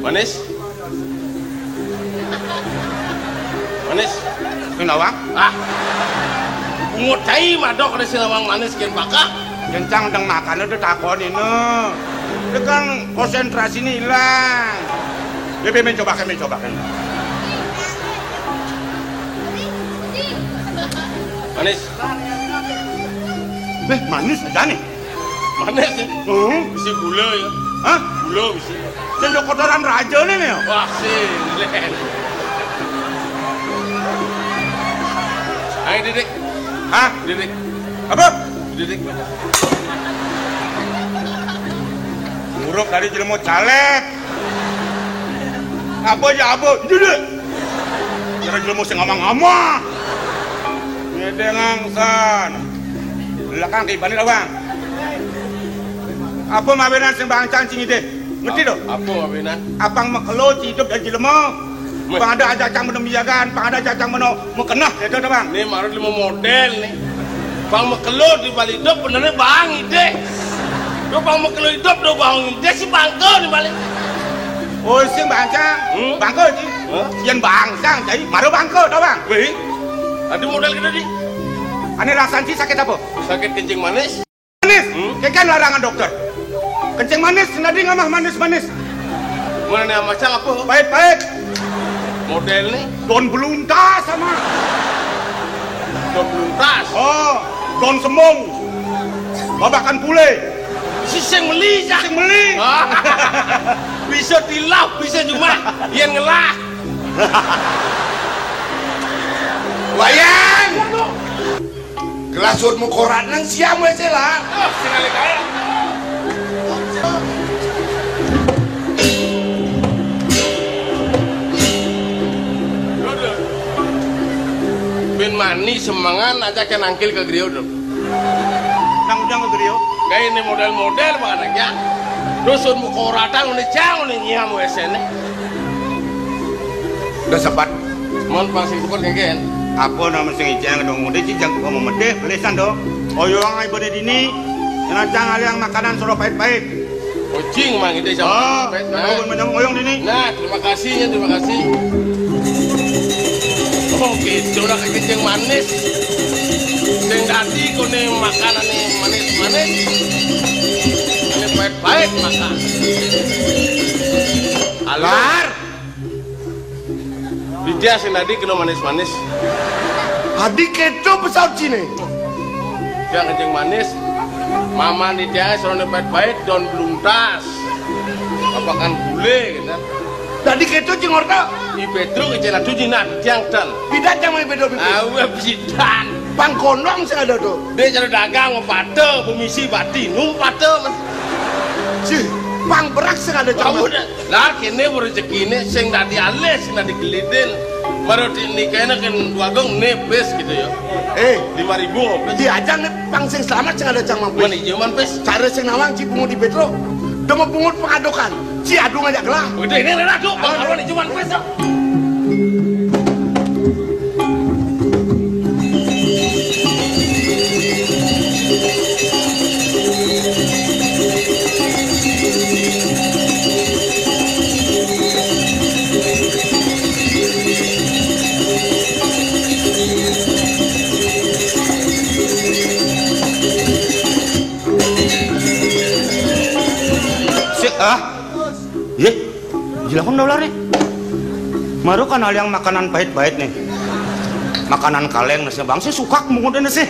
Manis? Manis? Ini nawang? Ah. Bungut cai madok ada si nawang manis kian pakak. Kencang deng makan udah takon ini. Itu kan konsentrasi ini hilang. Ya, ben, ben, cobakan, ben, cobakan. Manis. Beh, manis aja nih. Manis ya? Hmm. Bisi gula ya? Hah? Gula bisi. Sendok kotoran raja nih, nih. Wah, sih. Ayo, Didik. Hah? Didik. Apa? Didik. Nguruk tadi jelema caleg. Apa aja apa? Didik. Kira jelema sing ngamah-ngamah. Ngedeng angsan. Belakang kayak bani lah, Bang. Apa mawinan sing bangcang sing ide? Ngerti to? Apa mawinan? Apang makelo hidup dan jelema. Weh. Pang ada aja cang meno miyagan, pang ada aja cang meno mekenah, ya to, Bang. Nih, marut lima model nih. Bang makelo di balik hidup benernya bang ide. Lo bang makelo hidup do bang ide si bangko di balik. Oh, sing bangcang. Hmm? Bangko iki. Hah? Yen bangcang, jadi maro bangko to, Bang. Wih. Ada model gitu di. Ane rasan si sakit apa? Sakit kencing manis. Manis. Hmm? Kekan larangan dokter. Kencing manis, nading amah manis-manis. Mana nih amah cang apa? Pahit-pahit. Model nih. Daun beluntas sama. Daun beluntas. Oh, daun semung. Babakan pule. Si sing meli, cang. Sing meli. Bisa dilap, bisa cuma. Yen ngelah. Wayan. Gelas sun mukorat nang siam wé sila. Ah, sekali kaya. Bin mani semangan aja ke nangkil ke griyo dong. Nang ujang ke griyo. Kayak ini model-model banget ya. Dusun mukoratan udah jauh nih nyiam wé sini. Udah sempat. Mon pang sing sepet kengken. Apa nama sing ijang dong? Udah cijang kok mau medeh, belesan dong. Oyong ai bade dini. Kena cang aliang makanan soro pahit-pahit. Kucing mang itu sama. Oh, pahit, nah. Nah, menang oyong dini. Nah, terima kasih ya, terima kasih. Oh, gitu. Ora kencing manis. Sing dadi kone makanane manis-manis. Ane pait-pait makan. Alar. Didia sing dadi kena manis-manis. Adi keto pesawat sini. Dia kencing manis. Mama ni dia serone pait-pait don beluntas. Apakan gule gitu. Dadi keto cing orta. I Petro ke cina tuji nan tiang tan. Bidan cang mai bedo bibis. Awe bidan. Pang kondong sing ada to. Dia cara dagang pate, pemisi bati, nu pate, Mas. Si, pang berak sing ada cang. Kamu dah. Lah kene rezekine sing dadi alis, sing dadi gelidin. Baru di nikahnya kan wagung nepes gitu ya. Eh, lima ribu ngopes. Diajang nih pang sing selamat sing ada cang mang pes. Mana ijo man pes? Cara sing nawang ci pungut di Petro. Demo pungut pengadokan. Ci adu ngajak gelah. Udah ini rela tuh, bang Arwan ijo man pes. Sik ah. Ye, jilakon dolar nih. Maru kan aliang makanan pahit-pahit nih. Makanan kaleng nasi bangsi sukak mungutnya nasi.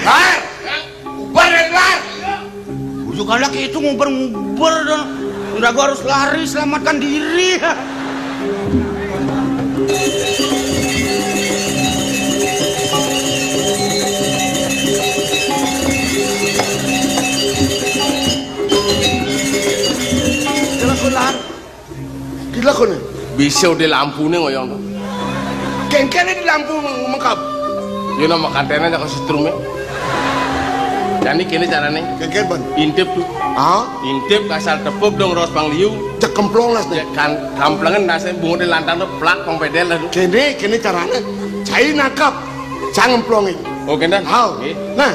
Lar, ubar dari lar. Ujuk anak itu nguber-nguber dan udah gua harus lari selamatkan diri. Jelas ular. Gila kone. Bisa udah lampune ngoyong to. Kengkene di lampu mengkap. Yo nama katene jago setrume. Jani kene carane. Kengken ban. Intip tuh. Ah? Intip kasal tepuk dong ros pang liu. Cek kemplong las nih. Kan kamplengan nase bungut di lantang tuh plak pang pedel lah tuh. Kene, kene carane. Cai nangkap. Cang emplongin. Oh, gendang? Hao. Nggih. Nah.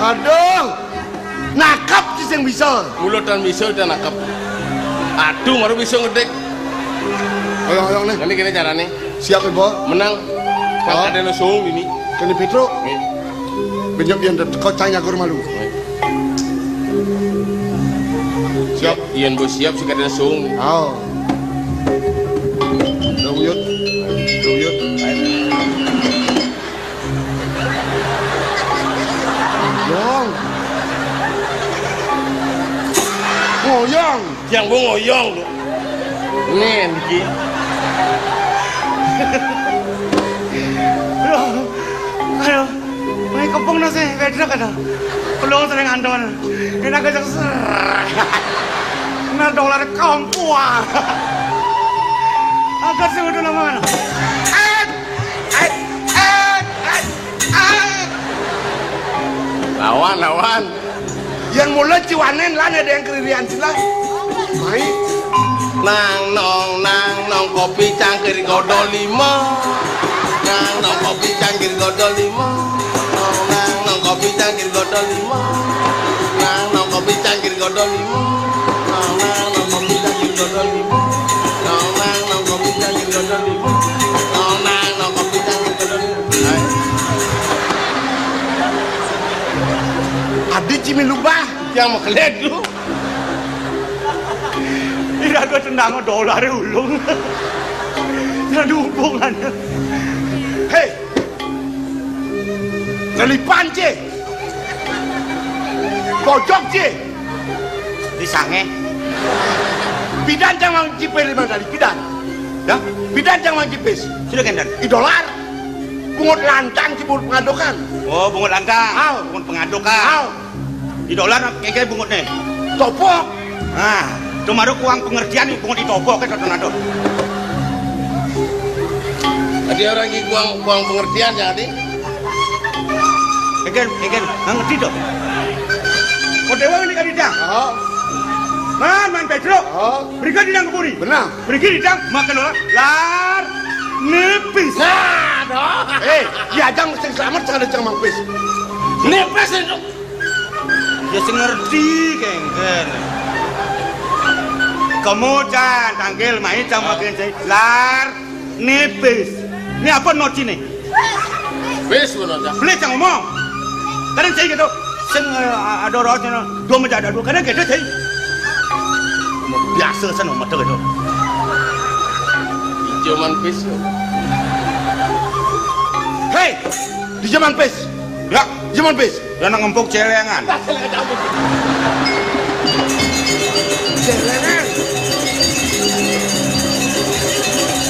Aduh, nakap sih sing bisa. Mulut dan bisa udah nakap. Aduh, baru bisa ngedik. Ayo, ayo nih. Ini gini caranya. Siap, Ibu. Menang. Pak, ada lo song ini. Kene Petro. Nih. Benyok yang kau tanya ke rumah lu. Siap. Ian bos siap sih kada song. Oh. Duyut. Duyut. Ngoyong. Ngoyong. Yang gua ngoyong tuh. Nih, Niki. Aduh. Aduh. Mai kepung nasi, bedrek ada. Pelong sering anton. Enak aja ser. Nah, dolar kampua. Agak sih udah nama. Eh, eh, eh, eh, eh. Lawan, lawan. Yang mulai ciwanen lah ada yang keririan sila. Mai. Nang nong nang nong kopi cangkir godol lima. Nang nong kopi cangkir godol lima. Nong nang nong kopi cangkir godol lima. Nang nong kopi cangkir godol lima. Nong nang nong kopi cangkir godol lima. Nong nang nong kopi cangkir godol lima. Nong nang nong kopi cangkir godol lima. Hai. Adi cimi lubah. Yang mau kelek dulu. Ira dua tendang dolar ulung. Ira dua hubungannya. Hei. Nelipan, Ci. Bojok, Ci. Di sange. Pidan cang mang cipis lima kali, pidan. Ya, pidan cang mang cipis. Sudah, Genden. I dolar. Bungut lantang, Ci, bungut pengadokan. Oh, bungut lantang. Au. Bungut pengadokan. Au. Di dolar, kengke bungut nih. Topok. Nah, cuma ada kurang pengertian nih, bungut di topok, kan, satu nadon. Dia orang iki kurang, kurang pengertian ya, Adi. Eken, eken, nggak ngerti dong. Kau dewa ini kan idang. Oh. Man, man Pedro. Oh. Berikan idang ke puri. Benar. Berikan idang makan orang. Lar nipis. Nah, dong. Eh, ya jang sing selamat, sing ada jang mampis. Nipis itu. Ya sing ngerti kengken. Kamu jan tangkil mai jang makan saya. Lar nipis. Ini apa nocine? Wis ngono ta. Beli jang ngomong. Kadang saya gitu. Sing eh, ada rohnya dua menjadi dua. Kadang gitu saya. Biasa sana mata gitu. Ijo man pis. Hei, di zaman pis. Ya, zaman pis. Ya nang ngempuk celengan. Celengan.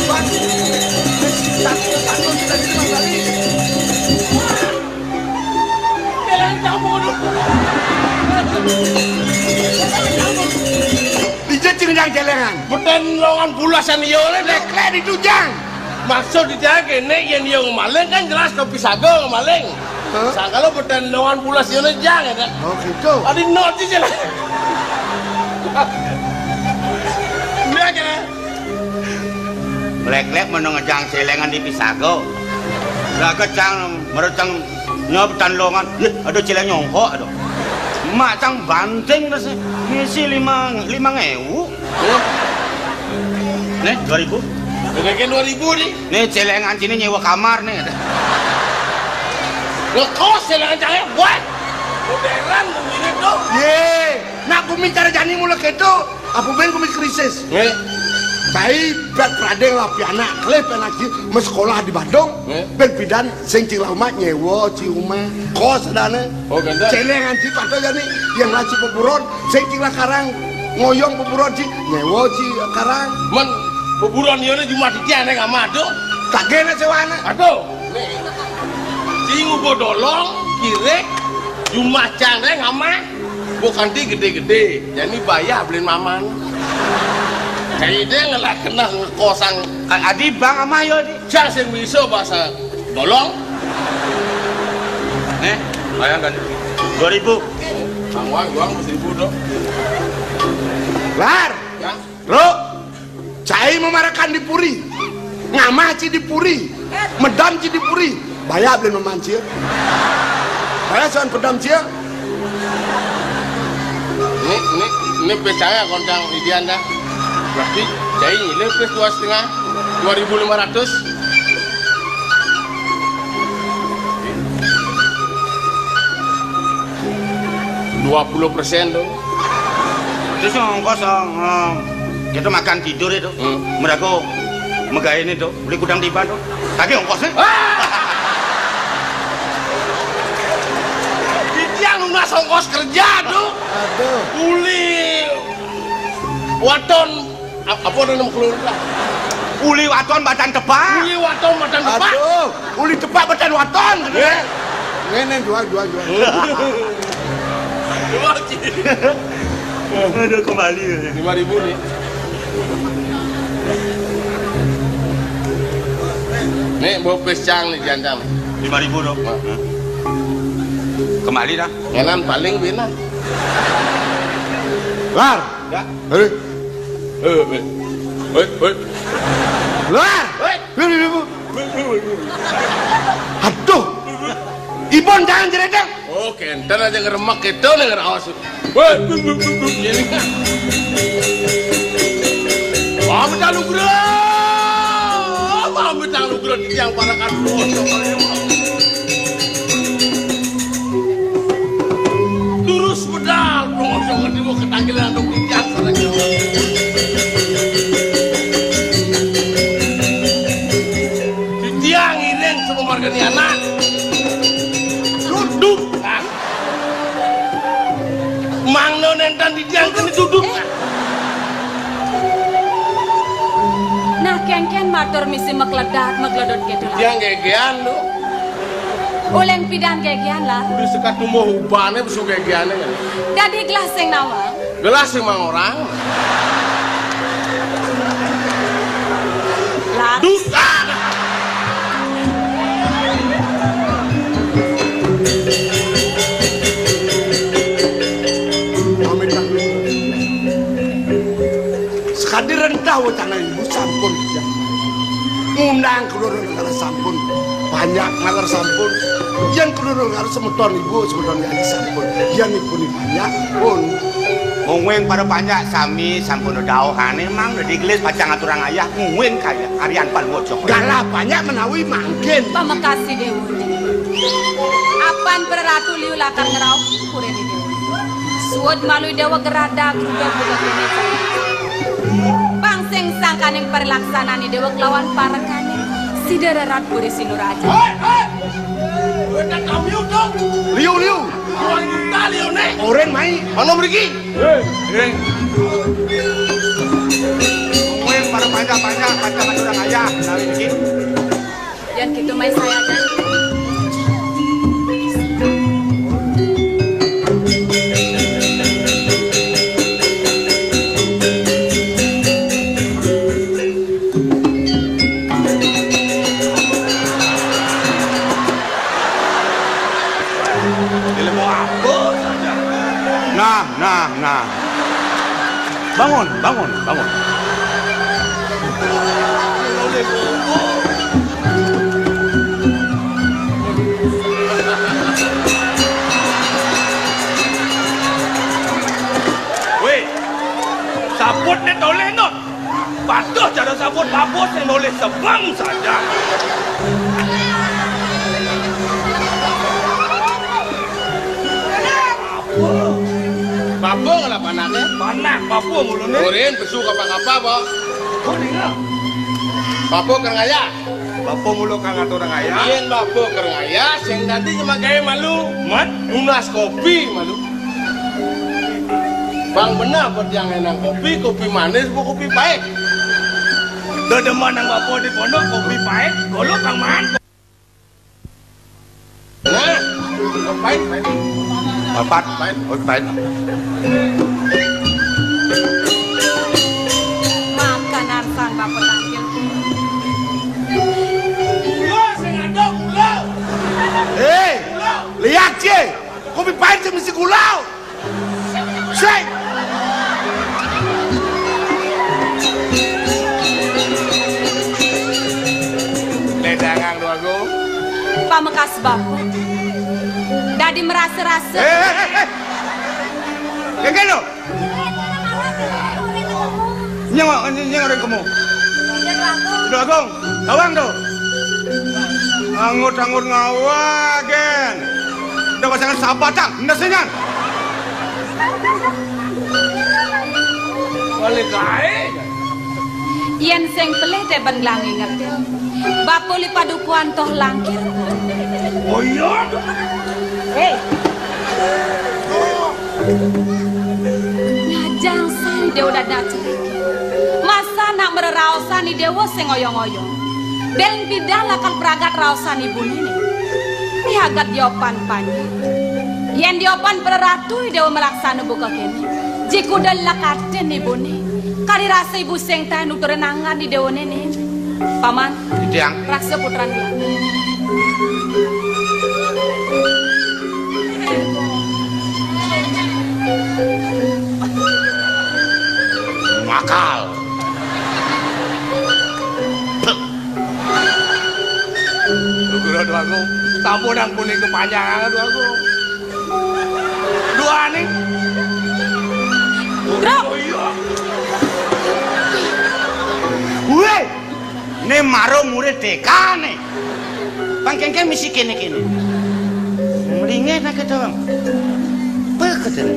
Pan, satu, satu, kita di rumah kali. Celengan campur. Di cecing yang celengan. Beten longan bulasan yo le, Dek. Lek, lek di tujang. Maksud dia kene, yen yo ngemaling kan jelas kopi sago ngemaling. Hah? Sangkalo beten longan pulas yo jang ya, Dek. Oh, gitu. Adi noti je lah. Dia kene. Lek-lek menengah jang celengan di pisago. Lah kecang merecang nyob tan longan. Yeh, ada celeng nyongkok ada. Mak cang banting terus ngisi lima, lima ngewu. Nih, dua ribu. Kagak dua ribu nih. Nih, celengan sini nyewa kamar nih. Ngekos celengan cahaya, buat. Modern begini tuh. Ye, nak gumi cara jani mula keto. Apa ben gumi krisis? Nih. Cai bet pradeng lah pianak, kelih pianak ji, mes sekolah di Badung. Nih. Ben pidan sing cing lah umat nyewa ci umah. Kos dane. Oh, ganda. Celengan ji patut jani, yang lah ci peburon, sing cing lah karang, ngoyong peburon ji, nyewa ji karang. Men, peburon yo ne cuma di tiane kamar tuh. Tak gene sewane. Aduh, nih. Ci ngubo dolong, kirek, cuma cang deh kamar. Bukan ti gede-gede, jani bayar beliin maman. Kayak dia ngelah kena ngekosang. Adi bang amah yo di. Cang sing bisa bahasa dolong. Nih, bayangkan. Dua ribu. Bang Wang, Wang seribu dong. Lar. Ya. Bro, cai memarakan di puri. Ngamah ci di puri. Medam ci di puri. Bayar beli memancir. Bayar soal pedam cia. Ini, ini, ini percaya kontang idian dah. Berarti cai ini plus dua setengah, dua ribu lima ratus. Dua puluh persen tuh. Terus yang ongkos, eh, kita makan tidur itu. Hmm. Mereka megain itu, beli kudang tiban tuh. Tadi ongkosnya. Ah! Dia lunas ongkos kerja tuh. Aduh. Uli waton, ap-, apa ada nama keluarga? Uli waton badan tebal. Uli waton badan tebal. Aduh, uli tebal badan waton. Ya. Nih, nih, jual, jual, jual. Jual, Ci. Aduh, kembali ya. Lima ribu nih. Nih, bawa pisang nih, jantan. Lima ribu dong. Nah. Kembali dah. Ngenan paling bina. Lar. Ya. Hei. Hei, hei. Hei, hei. Lar. Hei. Hei, hei, hei. Aduh. Ibon jangan jeredeng. Oh, kenten aja ngeremek gitu nih, ngeraos. Woi, ini kan. Pamit anugerah. Pamit anugerah di tiang parakan. Terus bedal, dong, jangan dibawa ketangkilan, dong, di tiang parakan. Di tiang ini yang sama marga ni anak. Duduk. Ah. Mangno nentan di tiang kene duduk. Nah, kengken matur misi makledat, makledot gitu lah. Tiang gegean lu. Oleng pidan gegean lah. Udah sekat tumbuh ubane besu gegeane kan. Dadi gelas sing nawang. Gelas sing mang orang. Lah. Duta. Tanah ibu sampun, ya. Ngundang keluarga negara sampun. Banyak maler sampun. Yang keluarga negara semeton ibu, semeton yang sampun. Yang ibu ini banyak pun. Mungkin pada banyak sami sampun dauhane mang digelis pacang aturang ayah, mungkin kaya Aryan Palwojo. Galah banyak menawi mangkin. Pamakasi Dewa. Apan para ratu liu lakar ngrauh kuring Dewa. Suud malu Dewa gerada grubah buka kene. Pang sing sangkaning paralaksanane Dewa kelawan parekane. Sida rerat puri Sinuraja. Hei, hei! Wétan kami utuh. Liu, liu. Kawan kita liu nih. Oren mai. Mana mriki? Hei, hei. Kowe para panjak-panjak, panjak aturang ayah, menawi niki. Yan gitu mai saya kan. Ilmu apa saja? Nah, nah, nah. Bangun, bangun, bangun. Wéh, sabut né tolih, Nut. Patuh cara sabut babus sing nulis sebeng saja. Bapa ngelap anaknya. Panak bapa mulune. Oren pesu kapa-kapa, Pak. Oh, dengar. Bapa kereng ayah. Bapa mula kang atur ayah. Yen bapa kereng ayah, sing dadi nyemak gawe malu. Mat? Nunas kopi malu. Bang bener apa tiang enang kopi, kopi manis apa kopi pahit? Dedeman nang bapa di pondok kopi pahit, golok kang maan. Nah, kopi pahit, pahit. Empat. Pahit. Kopi pahit. Makanan sang bapa tangkil. Gula sing ada gula. Hei, lihat, Ci. Kopi pahit sing mesti gula. Sing. Ledangang, Dwagung. Pamekas bapa. Dadi merasa-rasa. Eh, eh, eh, eh. Gege lo. Nyeng, nyeng, nyeng orang kemu. Dwagung, tawang to. Angut-angut ngawa, gen. Udah pasangan sabatang, endas nyan. Balik ae. Yen sing pelih te ben nglangi ngerti. Bapa li padukuhan toh langkir. Oh iya. Hei. Ngajang sang Dewa dadi acereke. Masa nak mreraosan i Dewa sing oyong-oyong. Bel pidan lakar pragat raosan ibune. Piagat diopan panjak. Yen diopan preratu i Dewa malaksana buka kene. Jikuda lekatin ibune. Kari rasa ibu sing taen nuturin angan i Dewane ne. Paman. Titiang. Raksa putran dia. Makal. Lho, Dwagung. Sampun nang punika panjang, Dwagung. Duane. Bro. Oh, iya. Weh. Ne maro murid T K ne. Pang kengken misi kene-kene. Mlinge nak ketong. Peketen.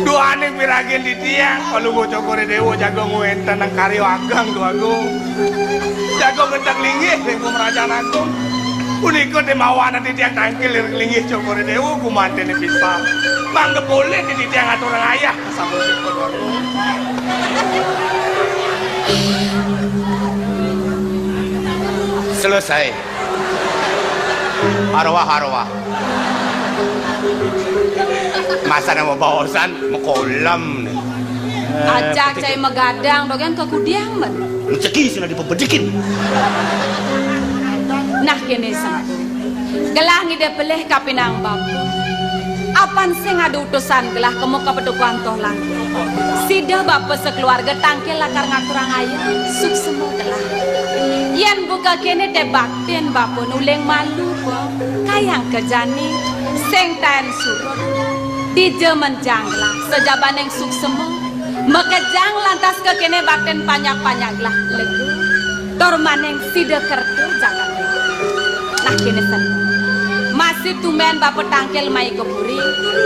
Duane piragin titiang, Palungguh Cokor I Dewa jaga ngwenten nang karya ageng, Dwagung. Jaga ngentek linggih ring pemerajan agung. Punika te mawanan titiang tangkil ring linggih Cokor I Dewa gumantene pisan. Mangda polih titiang aturang ayah. Selesai. Arwah-arwah. Masa nama baosan makolam nih. Acak cai magadang dogen kakudiang men. Rezeki sing dipebedikin. Nah kene sangku. Gelah ngidih pelih kapinang bapa. Apan sing ada utusan gelah kema ka Padukuhan Toh Langkung. Sida bapa sakeluarga tangkil lakar ngaturang ayah, suksma gelah. Yén buka kéné té baktin bapa nuling malu pa, kayang ka jani, sing taén surut. Dija menjang gelah, sajabaning suksma, makejang lantas ka kéné baktin panjak-panjak gelah lega. Tur maning sida kerta jagat. Nah, kéné sen. Masih tumbén bapa tangkil mai ka puri,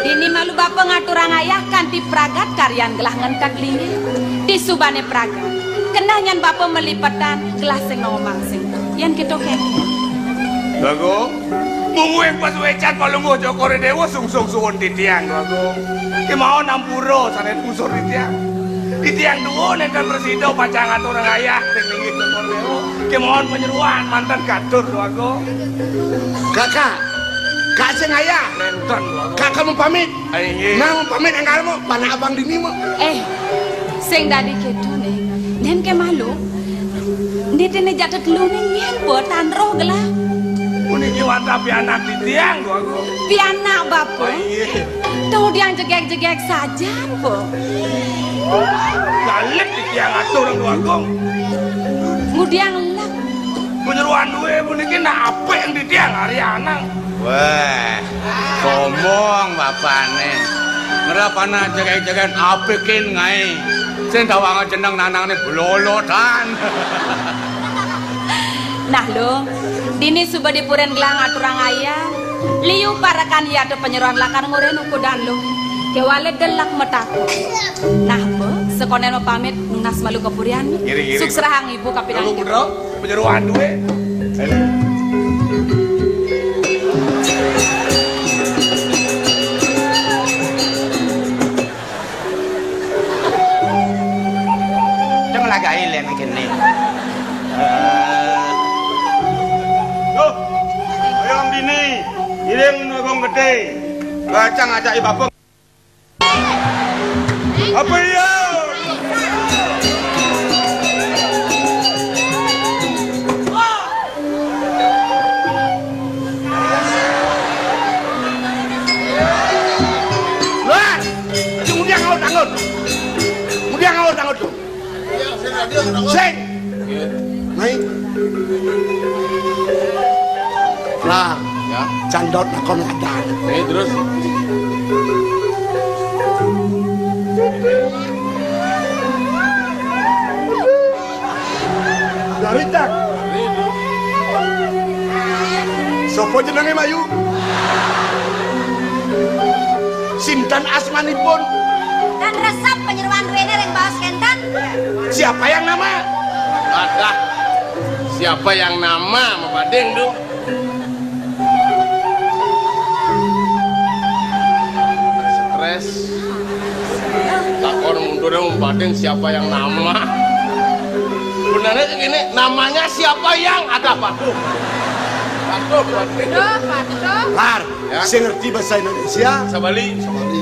dini malu bapa ngaturang ayah kanti pragat karyan gelah ngentet linggih. Disubané pragat, keneh nyen bapa malipetan gelah sing nongomang sing. Yén kéto kéné. Bagong, mungguing pasuécan Palungguh Cokor I Déwa sungsung suwun titiang, Bagong. Kémaon ampura sané tungsur titiang. Titiang duwur nénten prasida pacang ngaturang ayah ring linggih Cokor I Déwa. Kémaon panyeroan manten katur, Bagong. Kakak, Kak sing ayah. Nénten, Bagong. Kakak mau pamit. Ah, inggih. Nah, mau pamit enggal mau, panak abang dini mau. Eh, sing dadi kéto né. Nén ké malu. Né té né jatah telu né nyén pa tan roh gelah. Puniki wantah pianak titiang, Bagong. Pianak bapa. Ah, inggih. Tuh diang jegég-jegég sajan, pa. Galak titiang atur, Bagong. Ngudiang lek. Panyeroan duwé puniki nak apik titiang ari anang. Wéh, sombong bapané. Ngrep anak jegég-jegég apikin ngaé. Sing tawanga jeneng nanangné blolotan. Nah, Lung, dini suba dipurin gelah ngaturang ayah. Liu parekan yata panyeroan lakar ngurin ukudan, Lung. Kéwala delek matakon. Nah, Pa, sakonén mapamit nunas malu ka purian. Ngiring, ngiring. Sukserahang ibu kapining. Kamu putra, panyeroan duwé. Deng lagaé lén kéné. Eh. Duh, oyong dini, iring nogong gedé. Bacang ajak i bapa. Apa iya? Luar! Kemudian ngaut anggut. Kemudian ngaut anggut tuh. Sing. Naik. Lah, ya. Cang Daud nakon ngadan. Eh, terus? Dari, Cang. Sapa jenenge, Mayu? Sinten asmanipun? Tan resep panyeroan duene ring baos kenten. Siapa yang nama? Adah, siapa yang nama, mapading tu? Stres. Lakon mundur yang mapading siapa yang nama. Benarnya gini, namanya siapa yang ada patuh. Patuh, patuh. Patuh, patuh. Lar. Ya. Sing ngerti bahasa Indonesia? Sabali. Sabali.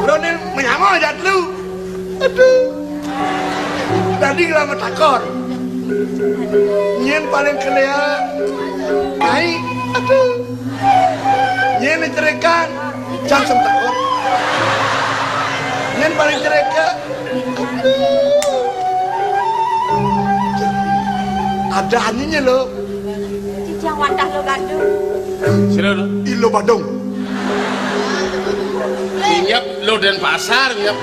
Rone menyama aja lu. Aduh. Tadi lama takor. Nyen paling kelea. Naik. Aduh. Nyen cerekan. Jam sem takor. Nyen paling cerekan. Ada aninya lo. Cicing wantah lo gadung. Sira lo. Ilo Badung. Inggih lo Denpasar, inggih.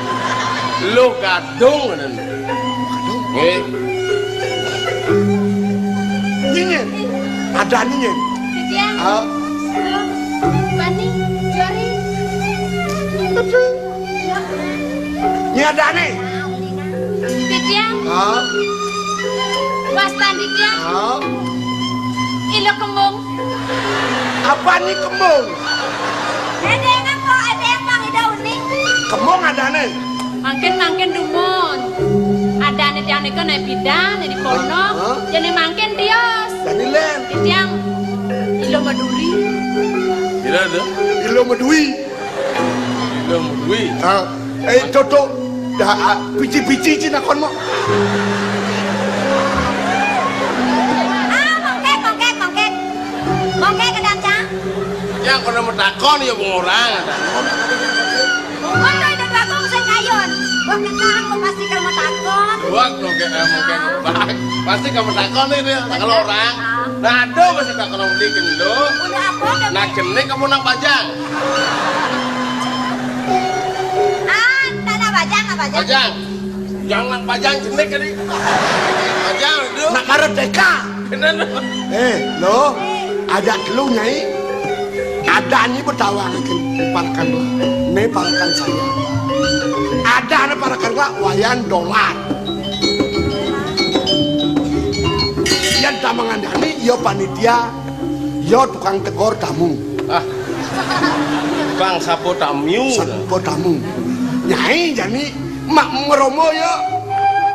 Lo gadung, ngenen. Nggih. Nyinyir. Ada nyinyir. Cicing. Ah. Lo. Bani. Jari. Aduh. Nyadane. Titiang. Ha? Wastan titiang. Ha? Ilo kembung. Apa ni kembung? Edeng apa? Edeng Bang Ida Uning. Kembung adane. Mangkin, mangkin dumun. Adane tiang nika nae pidan, di kono. Ha? Jane mangkin tios. Jane len. Titiang. Ilo Maduri. Ilo tu? Ilo Maduri. Dong duit. Ah, eh, Toto. Dah, ah, pici-pici cina kon mo. Ah, mongkek, mongkek, Yang kono matakon ya wong orang. Kono itu aku sing kayun. Wah, kenang kok pasti kamu takon. Wah, oke, eh, mungkin. Pasti kamu takon itu ya, kalau orang. Nah, aduh, pasti tak kalau beli gendut. Udah apa, udah. Nah, jenik kamu nak bajang. Ah, tak nak bajang, nak bajang. Bajang. Jangan bajang jenik tadi. Bajang itu. Nak merdeka. Bener. Eh, lo, ajak lu, Nyai. Ada ni bertawang ke parekan lah. Ni parekan saya. Ada ni parekan lah, wayan dolar. Yang tamangan ni, yo panitia, yo tukang tegor tamu. Ah. Bang, sapo tamu? Sapo tamu. Nyai jani mak meromo ya.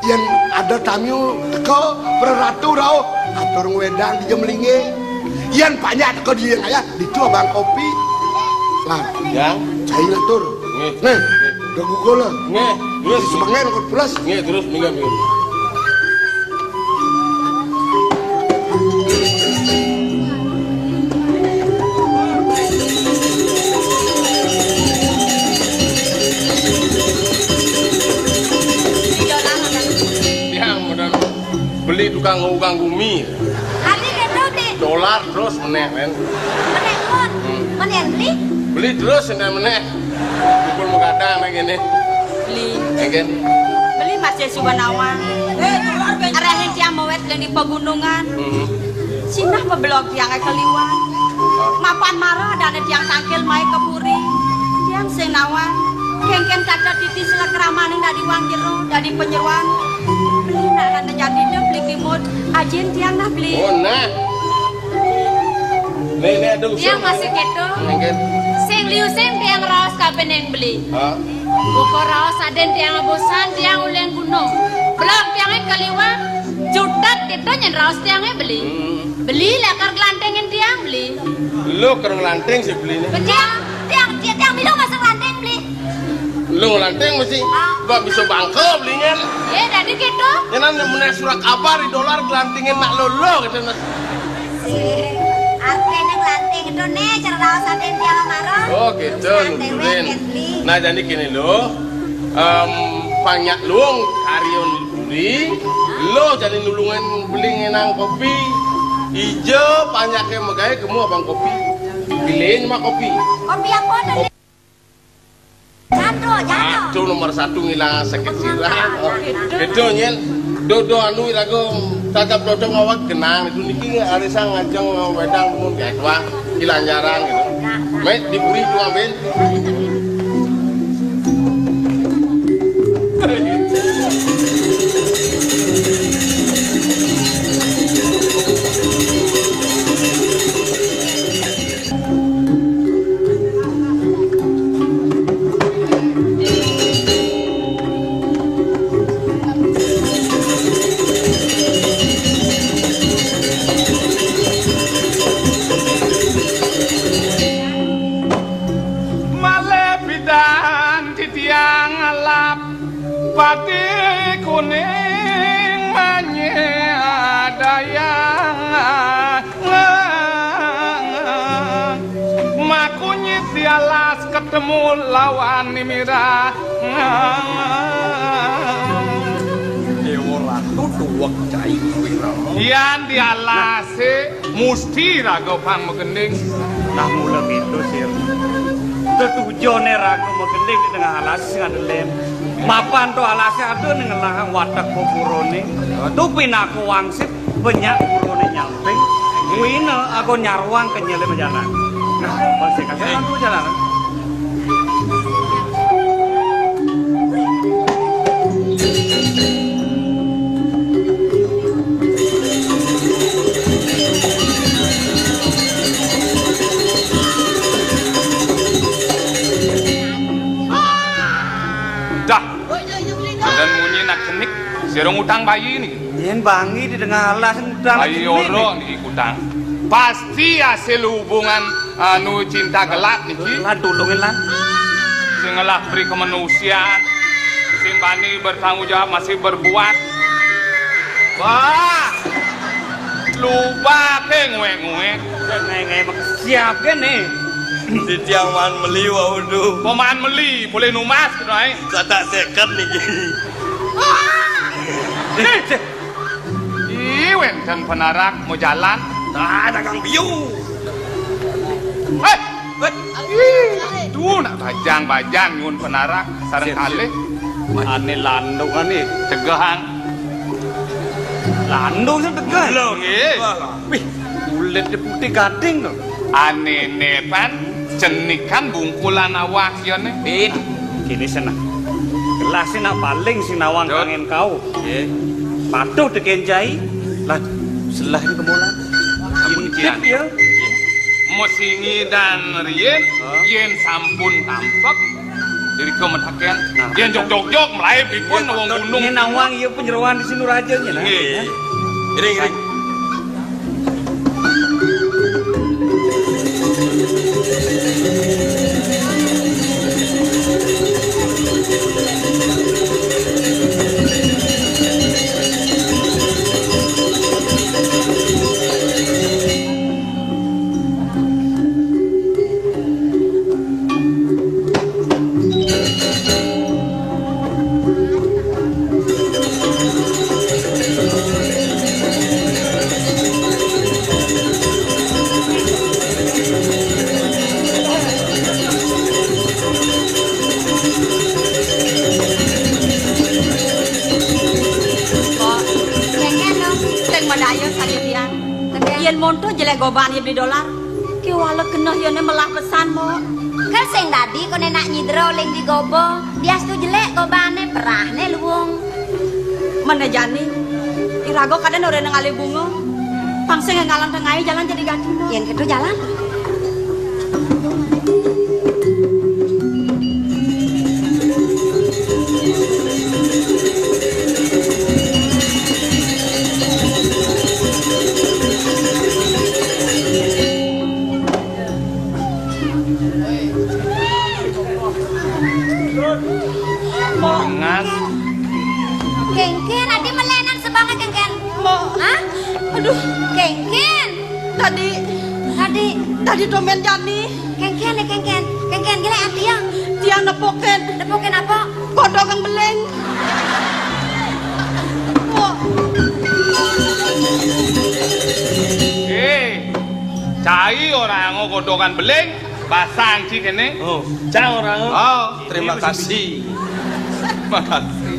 Yang ada tamu teko, preratu rauh, atur ngwedang di jemlinge. Yang banyak teko di yang ayah, ditu abang kopi. Lah, yang? Cai lah tur. Nggih. Nih, udah gugur lah. Nggih, terus? Semengen kok plus. Nggih, terus, minggu, minggu. Tiang modal beli tukang ugang gumi. Kami gitu beli. Dolar terus meneh, men. Meneh pun. Hmm. Meneh beli. Beli terus meneh, meneh. Pukul menggadang lagi nih. Beli. Engken. Beli masih suba nawang. Arahin tiang mawet di pegunungan. Hmm. Sinah mabelog tiang ke liwat. Mapan marah dane tiang tangkil mai ke puri. Tiang sing nawang. Kengken tata titi sila keramaning dadi wang jero, dadi penyeruan. Beli nak rada jadi deh, beli kimut. Ajin tiang nah beli. Oh, nah. Nih, nih, ada usul. Tiang masih keto. Engken. Sing liu sing tiang raos kabeneng beli. Ha? Uga raos aden tiang abosan, tiang uleng gunung. Belog tiange kaliwat, jutet kita nyen raos tiange beli. Hmm. Beli lakar gelantengin tiang beli. Lo karo ngelanting sih beli nih. Tiang, tiang, tiang, tiang milu masuk lanting beli. Lo ngelanting mesti. Ah. Mbak bisa bangkel belinya. Ya, jadi gitu. Nyenan meneh surat kabar di dolar gelantingin nak lo, lo gitu, Mas. Artine nglanting itu nih, cara raos aden tiang maro. Oh, gitu, nulungin. Nah, jadi gini lo, em, banyak luwung karya nulungi, lo jadi nulungan beli ngenang kopi, ijo banyake megawe gemu abang kopi, bilin mah kopi. Kopi apa tuh? Jando, jando. Aduh, nomor satu ngilang sakit sirah. Betul, nyen. Dodo anu irago tatap dodo ngawak genang itu niki arisan ngajeng wedang mun kayak wah ilang jarang gitu. Mek diberi tuang ben. Malih pidan titiang alap pati kuning manye adayang. Makunyit di alas ketemu lawan Nimirah. Dewa Ratu duwek cai wirama. Yan di alase musti raga pang magending. Nah, mula gitu, Sir. Tetujone raga magending di tengah alas sing ada lem. Mapan to alase ada ning ngelah watek pepurone. Tu pinaka wangsit. Banyak burone nyamping, kuwina aku nyarwang kenyele majalan. Nah, konsekuensi aku jalan. Dah. Dan munyi nak kenik, sira ngutang bayi niki. Yen bangi di tengah alas ngutang. Bayi ora niki kutang. Pasti hasil hubungan anu cinta gelap niki. Lan tulungin lan. Sing ngelah beri kemanusiaan. Sing bani bertanggung jawab masih berbuat. Wah. Lubake nguek-nguek. Ngai-ngai siap kene. Titiang maan meli wau tu. Apa maan meli, polih numbas kéto aé. Satak séket niki. Eh, céh. Ih, wénten penarak mau jalan. Nah, dagang biu. Héh, héh. Ih, tuh nak bajang-bajang nyuhun penarak sareng kalih. Ané landu ané tegehang. Landu sing tegeh. Lho, nggih. Wih, kulité putih gading to. Ané né pan cenikan bungkulan awak ya né. Bin, kéné seneng. Gelasé nak paling sing nawang kangen kau. Nggih. Patuh tekén jai. Lah, selah ini kemolan. Ampun, intip Kian. Ya. Mesingi dan riyin, yén sampun tampek, diri kemetakén. Nah, yén jog-jog-jog, melaib ipun wong gunung. Ini nawang iya penyeroan di Sinuraja nya, nah. Nggih. Iring, iring. Kok, kéngkén dong. Sing madaya saja tiang. Yén monto jelék goban ya beli dolar. Kéwala keneh ya né melah pesan, Mbok. Kan sing dadi koné nak nyidra uling di goba. Biastu jelék gobané, perahné luung. Mené jani, iraga kadén orahina ngalih bunga. Pang sing ngalang tengai jalan jadi gati, Mbok. Yén kéto jalan. Ngas. Kéngkén, adi melénan sebanga kéngkén. Mbok. Hah? Aduh. Kéngkén. Tadi, tadi, tadi tumben jani. Kéngkén, kéngkén. Kéngkén, gila ati ya. Tiang nepukin. Nepukin apa? Godhogan beling. Mbok. Eh, cai orahanga godhogan beling. Basang ci kéné. Oh, cang orahanga. Oh, terima kasih. Terima kasih.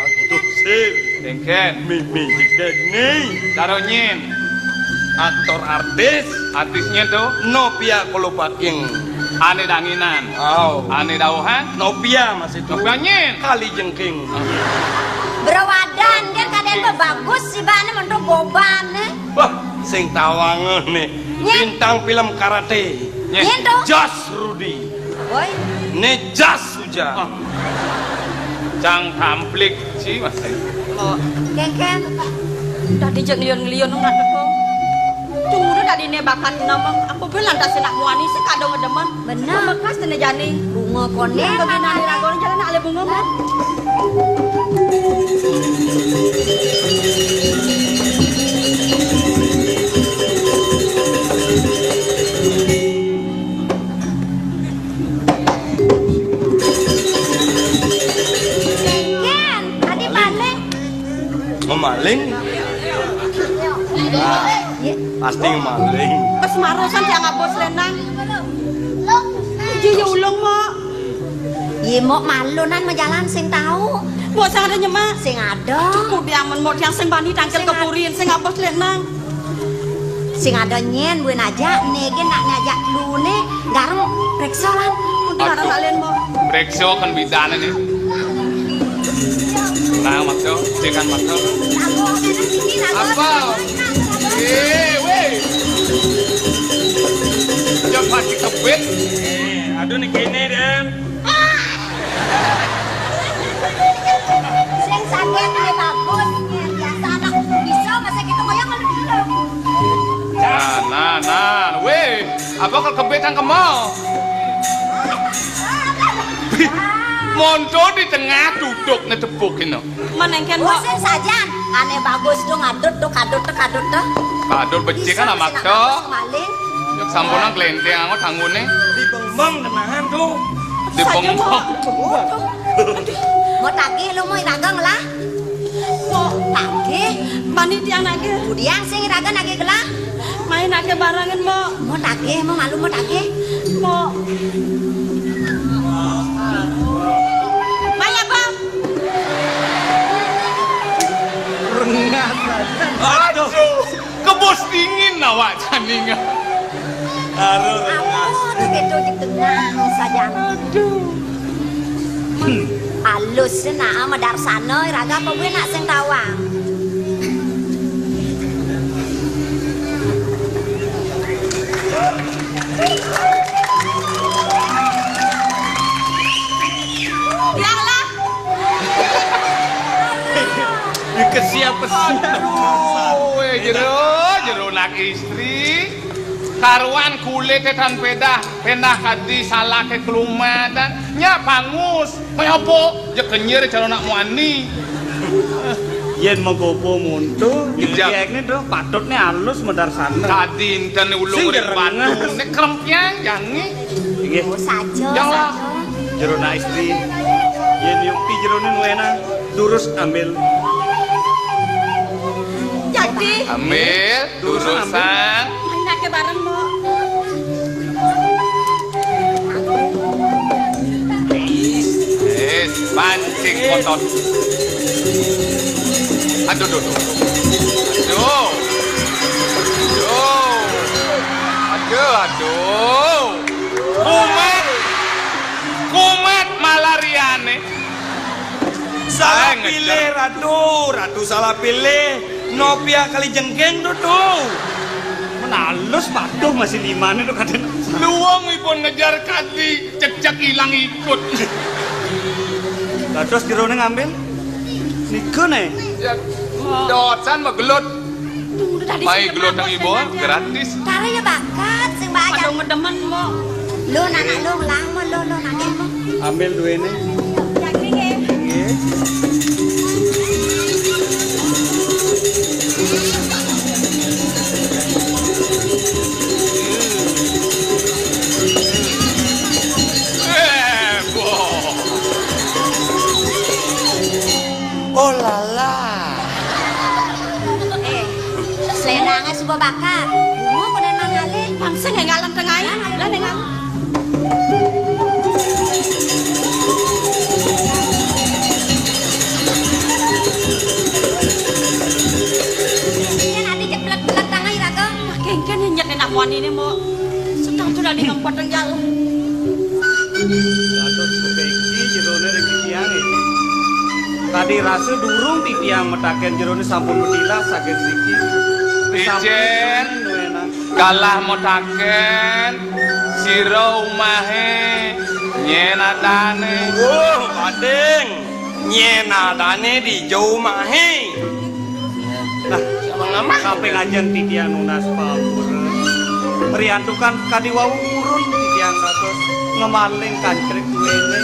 Aduh, sir. Kéngkén. Mimi jegég né. Karo nyén. Aktor artis. Artis nyén to? Nopia Kolopaking. Ané danginan. Oh. Ané dauhan. Nopia masih to. Nopia nyén. Kali Jengking. Brawadan kan kadén bagus sih, Bang, monto goban né. Wah, sing tawang né. Nyén. Bintang film karate. Nyén. Nyén to? Jas Rudi. Woi. Né jas uja. Ah. Cang tamplik ci masih. Mbok. Kéngkén. Dadi jeg ngliun-ngliun ngadeg kok. Cuma dadi né bakat nama. Apa ben lantas nak muani sing kadung ngedemen. Bener. Bekas tené jani. Bunga koné. Yang bagi nani ragon jalan alé bunga, Mbok. Kéngkén, adi maling. Memaling? Ah, pasti maling. Wes marosan tiang abos lenang. Iya, ya ulung, Mbok. Iya, Mbok, malunan majalan sing tau. Mbok sing ada nyemak. Sing ada. Cukup ya, men, Mbok, tiang sing bani tangkil kepurin, sing abos lenang. Sing ada nyén, buin aja, né gén nak ngajak lu né, gareng, preksa lan. Untuk ada salin, Mbok. Preksa kan bidané né. Nah, maksa, cékan maksa. Apa? Eh, wéh. Ya pasti kebit. Eh, aduh né kéné, Den. Sing sakit né bagus, nyén biasa anak bisa masa kita ngoyong ngeluh. Nah, nah, nah, wéh, apa kal kebit kang kemo? Monto di tengah duduk né tepuk ino. Menengken, Mbok. Sing sajan, ané bagus tuh ngadut tuh, kadut tuh, kadut tuh. Kadut becik kan amat tuh. Maling. Sampunang glenteng angot tanggune. Dibengong tenanan tuh. Dibengong. Saja, Mbok. Aduh. Mbok tagih lu, Mbok, iraga ngelah. Mbok tagih. Mani tiang nagih. Budiang sing iraga nagih gelah. Main nagih barengan, Mbok. Mbok tagih, Mbok malu, Mbok tagih. Mbok. Maya, Bang. Rengas aja. Aduh. Kebos dingin awak janingan. Aduh, rengas. Aduh, bedo di tengah saja. Aduh. Alus nak madarsana, iraga apa gue nak sing tawang. Dialah. Dikesiap-kesiap. Aduh, eh, jero, jero nak istri. Karuan kulite tan pedah, pendah kadi salake kelumatan. Nya pangus. Kaya apa? Ya kenyir cara nak muani. Yen mengkopo muntu, Ngejak. Ngejekne, Dro, patutne alus madarsana. Kadi enten ulung Sing ring jereng. Batu, nek krempiang jangi. Inggih. Oh, saja, Yang lah. Saja. Jero nak istri. Yen yukti jerone nuwena, durus ambil. Jadi, ambil, durusan. Mainake bareng, Mbok. Wis, pancing kotor. Aduh, duh, duh. Aduh. Aduh. Aduh, aduh. Kumat. Kumat malariane. Salah pilih, Ratu. Ratu salah pilih. Nopiah kali jengking tu, tu. Men alus patuh masih lima ni tu kadang. Luwung ipun ngejar kadi, cek-cek ilang ikut. Dados jerone ngambil. Nika ne. Ya, dosan magelut. Tunggu tadi. Mai sing gelut nang ibu, gratis. Kare ya bakat, sing banyak. Aduh, ngedemen, Mbok. Lo, anak lo, ngelang, lo, lo, nak, lo. Ambil duene. Nggih. Eh, boh. Oh, lala. Eh, selendangnya suba bakar. Bunga pada nang ngalih. Bangsa nggak ngalem tengah ya. Lah, nang ngalem. Kan ada jeplak-jeplak tangan iraga. Nah, kengken nyet enak muani ini, Mbok. Sedang tu lali ngempet yang jauh. Dados bebeki jerone ring titiang iki. Tadi rasa durung titiang metaken jerone sampun betilah saking siki. Ijen. Sampun nuenan. Galah mutaken, sira umahe nyen adane. Oh, Bading, nyen adane di jo umahe. Nah, sampai ngajeng titiang nunas pamur. Riantukan kadi wau urun titiang dados ngemaling kancrik duene.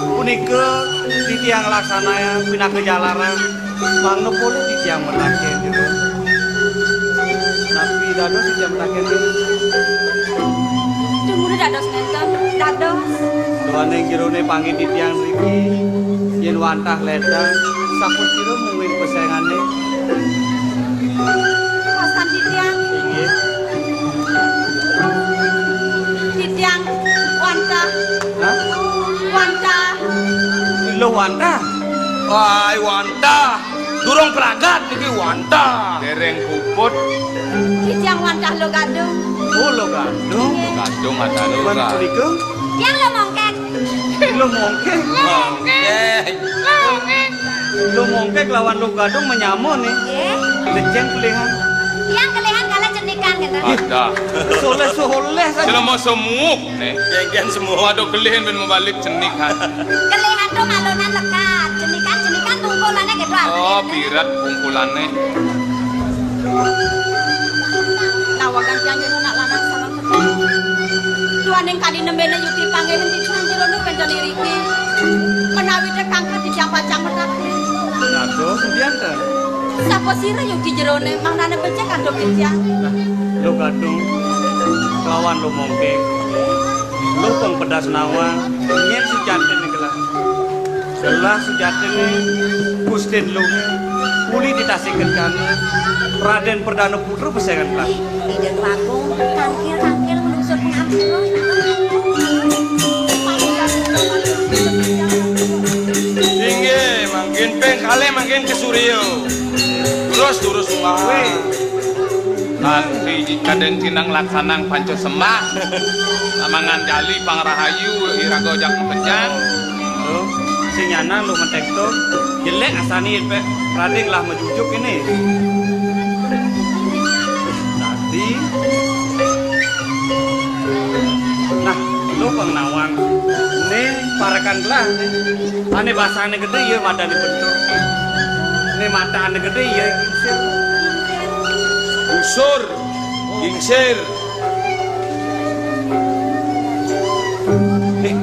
Punika titiang laksanaya pinaka jalaran. Mangda polih titiang metaken jero. Napi dados titiang metaken jero? Jumure dados nenten, dados. Duaning jerone panggih titiang niki, yen wantah ledang, sapasira mungguing pesengane? Pasan titiang. Inggih. Titiang wantah. Hah? Wantah. Lho wantah. Wai wantah. Durung pragat niki wantah. Dereng puput. Titiang wantah lo gadung. Oh, lo gadung. Gadung ada lo. Wan punika? Tiang lo mongkek. Lo mongkek. Mongkek. Mongkek. Lo mongkek lawan lo gadung menyama nih. Nggih. Lecen kelihan. Tiang kelihan kala cenikan gitu. Ada. Soleh-soleh saja. Selama semuk nih. Gegen semua. Waduh, kelihan ben mabalik cenikan. Kelihan tuh malunan lekat. Cenikan, cenikan tungkulane gitu. Oh, pirat pungkulane. Nawagan tiang jero nak lanang sareng Duaning kadi nembene yukti panggihin titiang jero nu pencen iriki. Menawi tekangkat titiang pacang metaken. Dados, pundi anten? Sapa sira yukti jerone, mangnane becik antuk titiang? Nah, lo gadung. Kelawan Luh Mongkek, Luh Pang Pedas nawang, nyén sujatiné gelah. Gelah sujatiné Gustin Luh, uli di Tasih Kencana, Radén Perdana Putra pesengan gelah. Ida Déwa Agung, tangkil-tangkil nglungsur pangampura. Inggih, mangkin ping kalih mangkin kesurya. Terus, terus, Wah. Wéh. Kanti kadén cinang laksanang panca sembah. Mangan jali pangrahayu iraga jak makejang. Tuh, sing nyanan Luh Mentek to. Jelék asané yén pé Radén lah majujuk kéné. Tadi. Nah, Luh Pang nawang. Né parekan gelah né. Ané basané gedé, iya matané bentuk. Né matané gedé, iya gingsir. Busur, gingsir. Eh,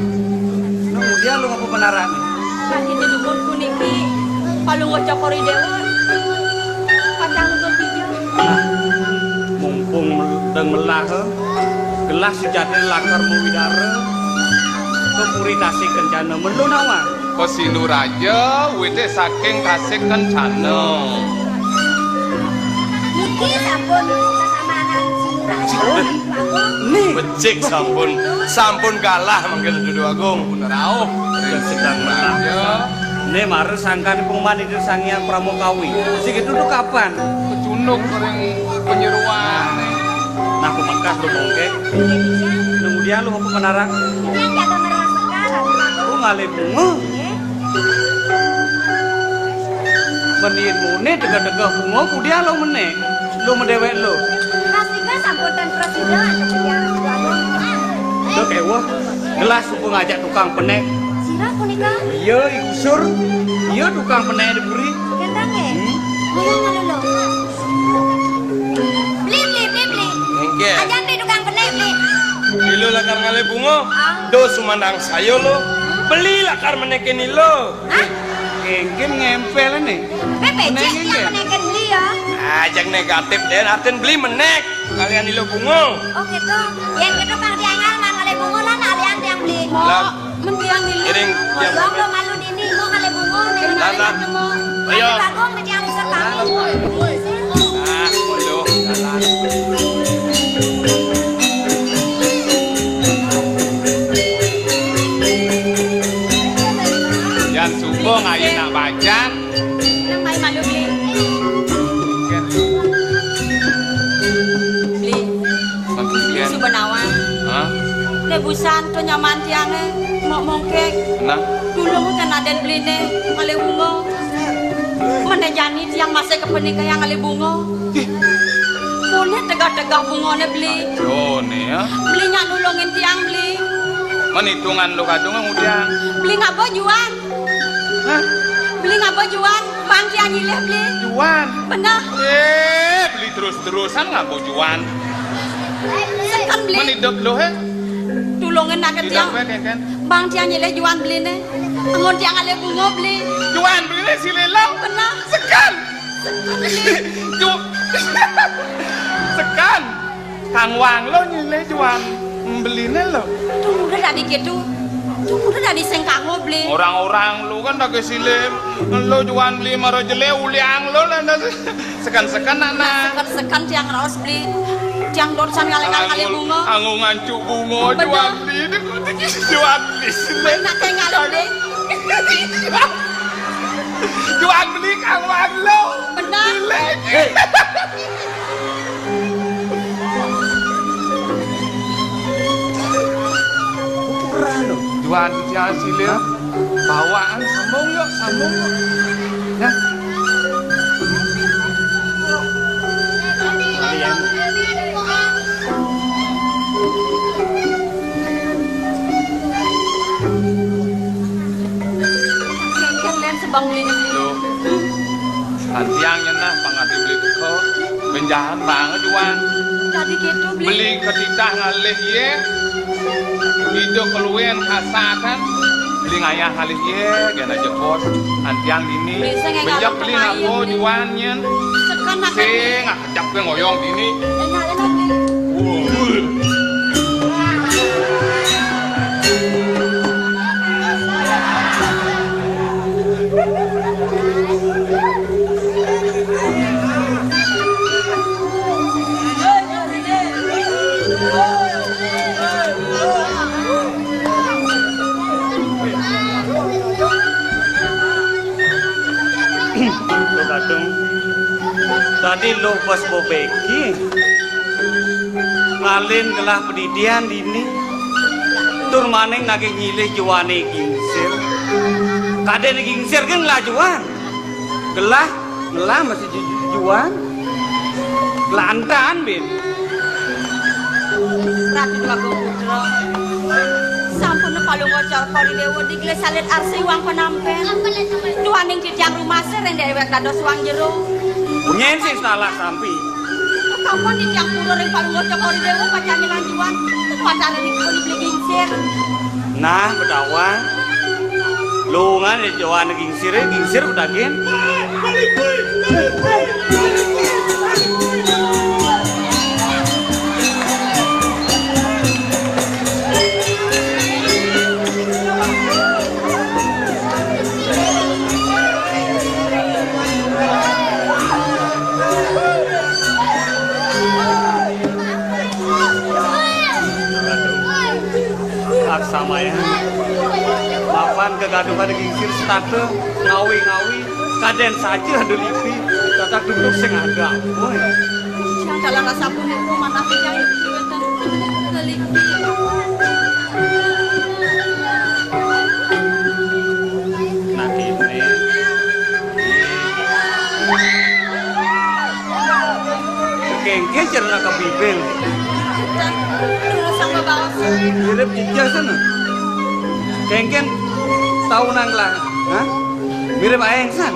nang ngudiang Luh ngapa penarak né? Sakit di dumun puniki, Palungguh Cokor I Déwa. Pacang nutut ija. Nah, mumpung mel-, dang melah, gelah sujatiné lakar mawidara ka Puri Tasih Kencana. Mén Luh nawang. Ka Sinduraja, wité saking Tasih Kencana. Niki sampun sasamanan Sinduraja. Nih. Becik sampun, sampun kalah mangkin Déwa Agung. Pun rauh. Sedang melah. Né mara sangkan pengumuman Ida Sang Hyang Pramokawi. Sing kéto kapan? Kecunduk ring panyeroan. Nah, pamekas Luh Mongkek. Nang ngudiang Luh ngapa penarak? Tiang jaga merah sekar. Oh, ngalih bunga. Nggih. Mén yén muné tegeh-tegeh bunga, ngudiang Luh menék. Luh madéwék Luh. Prasida sampun ten prasida antuk titiang Déwa Agung. Duh, kéweh. Gelah suba ngajak tukang penék. Sira punika? Iya, I Gusur. Iya, tukang penék di puri. Kénten nggih? Hmm. Mula malu, Luh. Beli, beli, beli, beli. Nggih. Ajan beli tukang penék, beli. Beli Luh lakar ngalih bunga. Ah. Duh, sumandang saya, Luh. Beli lakar menékin Luh. Hah? Kéngkén ngémpél né. Bébék, menék cék, nggih. Tiang menékin beli ya. Ah, jang negatif dén, artin beli menék. Kalian Luh bunga. Oh, kéto. Yén kéto pang tiang ngalih bunga lan kalian tiang beli. Lah. Mén tiang ngilu. Iring, tiang. Bang lo malu dini, mau ngalih bunga, nih, lah, ngalih lah. Bunga. Ayo. Tapi Bagong, nih, tiang usah pamit. Ah, bodoh, jalan. Yan suba ngayu nak bacan. Nang mai malu, Bli. Bli. Maksud pian? Suba nawang. Hah? Né busan to nyaman tiangé, mok mongkek. Nah. Dulu mah kan aden Bliné, ngalih bunga. Mené jani tiang masih kapenikayang ngalih bunga. Ih. Punih tegah-tegah bungané, Bli. Aduh, né ya. Bli nyak nulungin tiang, Bli. Mén itungan lu kadung ngudiang. Bli ngaba juan. Hah? Beli ngaba juan, bang tiang nyilih beli. Juan? Beneh. Eh, beli terus-terusan ngaba juan. Seken beli. Mén idup lu, hé? Tulungin nak tiang. Idup, hé, kénkén. Bang tiang nyilih juan beliné. Amun tiang ngalih bunga beli. Juan beliné silih lu? Beneh. Seken. Seken beli. Ju-, seken. Kang Wang lo nyilih juan beliné lo. Tuh udah tadi gitu. Tuh udah tadi sing kanggo beli. Orang-orang lo kan tak silih. Lo juan beli mara jelé uliang lo lah, nah, sekan-sekan anak. Sekan-sekan tiang raos beli. Tiang dosan ngalih-ngalih bunga. Anggo ngancuk bunga. Bener. Juan beli ini kok juan beli. Banyak yang ngalih beli. Juan beli Kang Wang lo. Bener. Juan Jasilia, bawaan sambung yuk, sambung yuk. Ya. Kénkén lén sebang beli. Loh. Kan tiang nyenah pangadi beli teka. Benjahan banget, Juan. Tadi gitu beli. Beli ketitah ngalih yé. Hidup keluén kasakan. Beli ngayah ngalih yé, gana jebos. Kan tiang dini. Beli sing ngénggal. Benjak beli ngapo, Juan, nyén? Sekan akan. Sing ngakejap ké ngoyong dini. Enak, enak beli. Wuh. Dadi luh bes bebeki. Ngalih gelah padidian dini. Tur maning nagih nyilih juané gingsir. Kadén gingsir gén ngelah juan. Gelah, ngelah masih ju-, juan. Lantan, Bin. Ratu Déwa Agung Putra. Sampun Palungguh Cokor I Déwa digelis alit arsa iwang panampén. Duaning titiang rumasa ring déwék dados wang jero. Nyén sing salah sampi. Kapan titiang pura ring Palungguh Cokor I Déwa pacang ngelah juan. Ten wantah ring ipun dibeli gingsir. Nah, bedawang. Lungan ya juan gingsir, gingsir bedagin. Aksamaya. Mapan kegaduhan gingsir setata ngawi-ngawi. Kadén saja ada lipi, tatak duduk sing ada. Woi. Siang dalam rasa punika manah titiang wénten lipi. Nah, kéné. Kéngkén cerna ka bibir. Terus sama baos. Mirip ijah sana. Kéngkén tau nang lah. Hah? Mirip aéng san.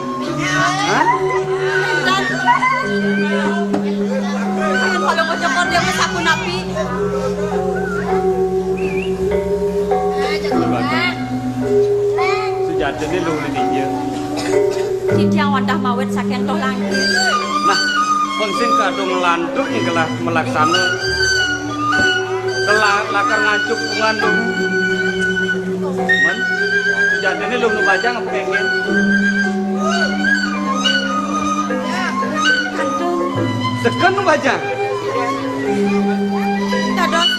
Hah? Dan kalau ngocokor dia mah sapunapi. Sujatiné luh uli tinja. Titiang wantah mawit saking toh langkir. Nah, pang sing kadung lantur ing gelah malaksana. Kela-, lakar ngancuk pungan luh. Men, sujatiné luh nu bajang apa kéngkén? Kantun. Seken nu bajang. Dados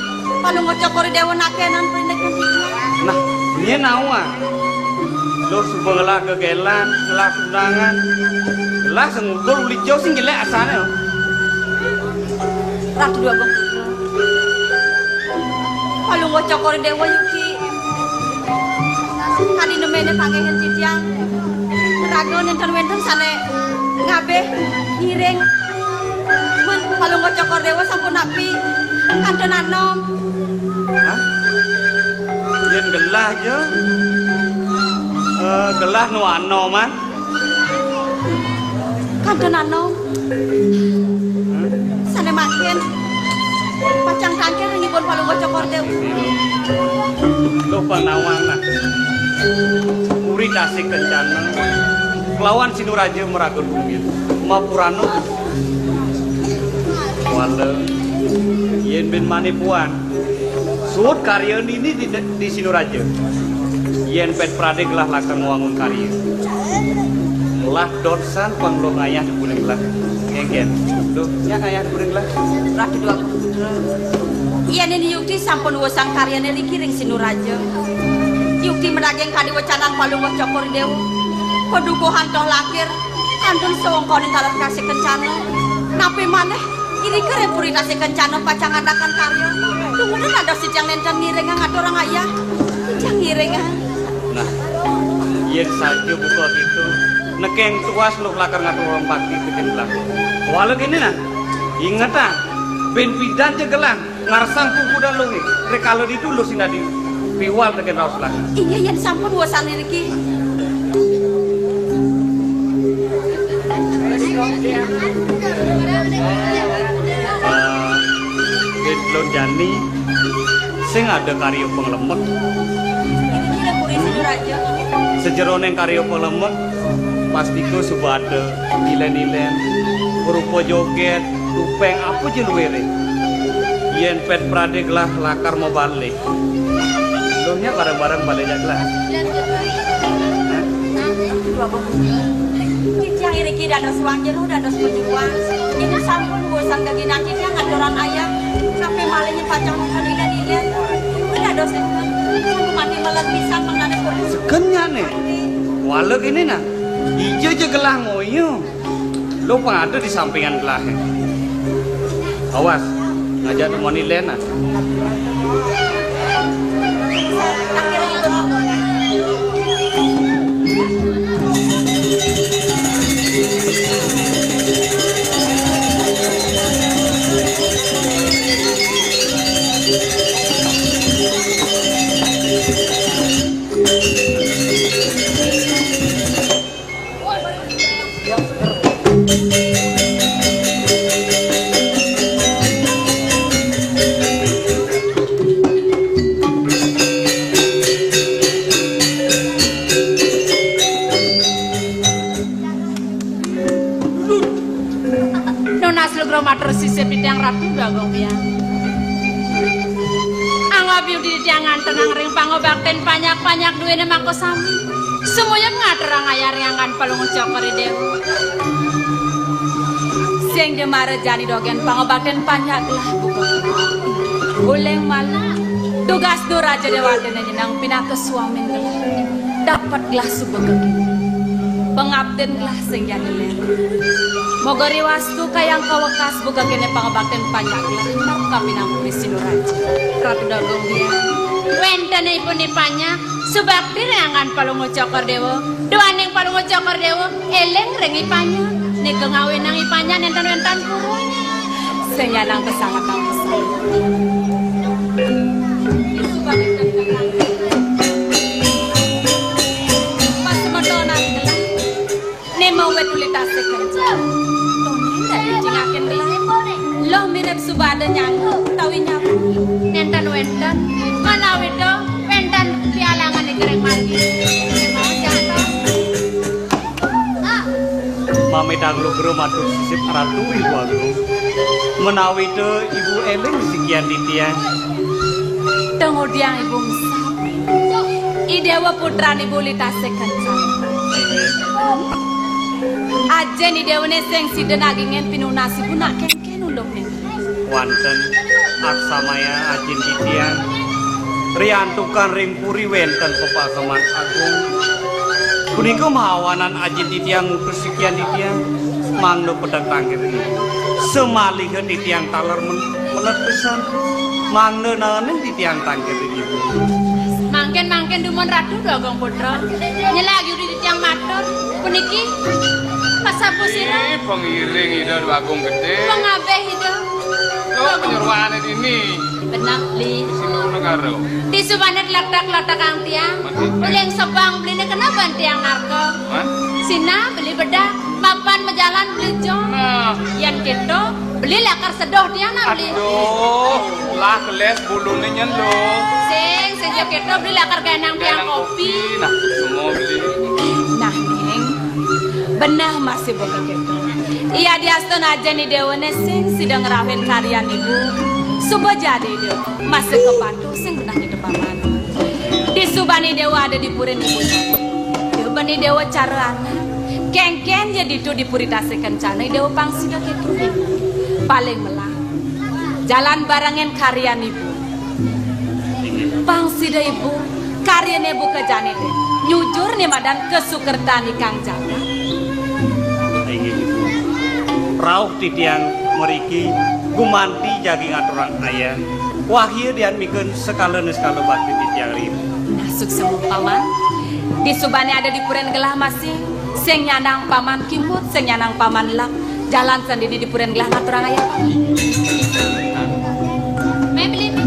Palungguh Cokor I Déwa nakénang prindik titiang. Nah, nyén nawa. Luh suba ngelah gegélan, ngelah tunangan. Ngelah sing ugul uli jauh sing jelék asané. Ratu Déwa Agung Putra. Palungguh Cokor I Déwa yuki. Kadi neméné pangéhin titiang. Raga nénten wénten sané ngabih ngiring. Men Palungguh Cokor I Déwa sapunapi kantun anom. Hah? Yén gelah ja. Eh, gelah nu anoman. Kantun anom. Sané mangkin pacang tangkil ring ipun Palungguh Cokor I Déwa. Luh panawang nah. Puri Tasih Kencana kelawan Sinuraja maraga tunggil. Mapurana. Wala yén bin mani puan. Suud karya nini di, di Sinuraja. Yén pét pradé gelah lakar ngwangun karya. Lah dot san pang luh ngayah di kuning gelah. Kéngkén. Duh, nyak ngayah di kuning gelah. Ratu Déwa Agung Putra. Yén nini yukti sampun wusang karyané niki ring Sinuraja. Yukti madaging kadi wecanan Palungguh Cokor I Déwa. Padukuhan toh langkir, kantun sawengkaning Taler Tasih Kencana. Napi maneh Irika ring Puri Tasih Kencana pacang ngandakan karya. Dumun dados titiang nénten ngiringang aturang ayah. Titiang ngiringang. Nah, yén saja buka gitu, nekeng tuas luh lakar ngaturang bakti teken gelah. Wala kéné nah, ingetang, bin pidan ja gelah ngarsang pupudan luhé, rikala ditu luh sing dadi piwal teken raos lakar. Inggih, yén sampun wusan iriki. Eh, Dén Lon Jani sing ada karya panglemek. Sajeroning karya panglemek, pastika suba ada ilén-ilén, rupa jogét, tupéng, apa ja luiré. Yén pét pradé gelah lakar mabalih. Duh nyak bareng-bareng balik jak lah. Titiang iriki dados wang jero, dados pajuang. Yén sampun bosan geginan titiang ngaturang ayah. Napi malih pacang nonton ilén-ilén. Dados mati melet pisan mangdané. Seken nyak né. Wala kéné nah. Ija ja gelah ngoyong. Lo pang ada di sampingan gelahé. Awas, ngajak nemoni lén, ah. Nunas lugra matur sisip titiang Ratu Bagong Biang. Angob yudi titiang ngantenang ring pangobakten panjak-panjak duéné makasami. Sumuyub ngaturang ayah ring anggan Palungguh Cokor I Déwa. Sing ja mara jani dogén pangobakten panjak gelah buka. Uling malih dugasné Raja Déwatané nyeneng pinaka swamin gelah. Dapet gelah suba kekini. Pangabden gelah sing jani lén. Moga riwastu kayang kawekas buka kéné pangobakten panjak gelah. Nang kapinang Resi Nuraja. Ratu Dagung Dian. Wénten ipun I Panjak, subakti ring anggan Palungguh Cokor Déwa. Duaning Palungguh Cokor Déwa, éling ring I Panjak. Nika ngawinang I Panjak nénten wénten purun. Sing nyanang kasanget nang pesan. Pas semetonan gelah. Né mawit uli tasik kencang. Tumben dadi jingakin gelah. Loh mirip subada nyangkut utawi nyapu. Nénten wénten. Manawita wénten pialangan ing kering margi. Mamitang lugra matur sisip Ratu Ibu Agung. Menawita Ibu éling sikian titiang. Teng udiang Ibu ngesap. I Déwa putran Ibu uli tasik kencang. Ajin I Déwané sing sida nagingin pinunas Ibu nak kénkén unduk niki. Wénten aksamaya ajin titiang. Riantukan ring puri wénten pepaseman agung. Punika mahawanan ajin titiang ngutus sikian titiang. Mangda pedek tangkir ibu. Samaliha titiang taler men-, melet pesan. Mangda naenin titiang tangkir ibu. Mangkin-mangkin dumun Ratu Bagong Putra. Nyelag yudi titiang matur. Puniki pasapa sira? Ih, pangiring Ida Bagong Gedé. Pangabih Ida. Tuh, penyerwané dini. Benah, Li. Sing ngono karo. Di subane letak-letakang tiang. Mati. Uling sebang beliné kena ban tiang narka. Hah? Sina beli bedak, mapan majalan beli jong. Nah. Yan kéto, beli lakar sedoh tiang nah beli. Aduh, lah keles buluné nyén lo. Sing, sing ja kéto beli lakar gaénang tiang kopi. Nah, semua beli. Nah, Ning. Benah masih begitu. Iya diastun ajin I Déwané sing sida ngrauhin karyan ibu. Suba jadi Déwa masih kepatuh sing benah kita paman. Di subané Déwa ada di purin ibu. Di subané Déwa cara anak. Kénkén ya ditu di puri Tasik Kencana Déwa pang sida kéto. Paling melah. Jalan barengin karyan ibu. Pang sida ibu, karyané buka jani dé. Nyujur né madan kasukertan ikang jagat. Inggih ibu. Rauh titiang mriki gumanti jagi ngaturang ayah. Wahya dian mikun sekala niskala bakti titiang ri ibu. Nah, suksma paman. Di subané ada di purin gelah masih, sing nyandang paman kimput, sing nyandang paman lap. Jalan sandini di purin gelah ngaturang ayah. Mé beli, mé.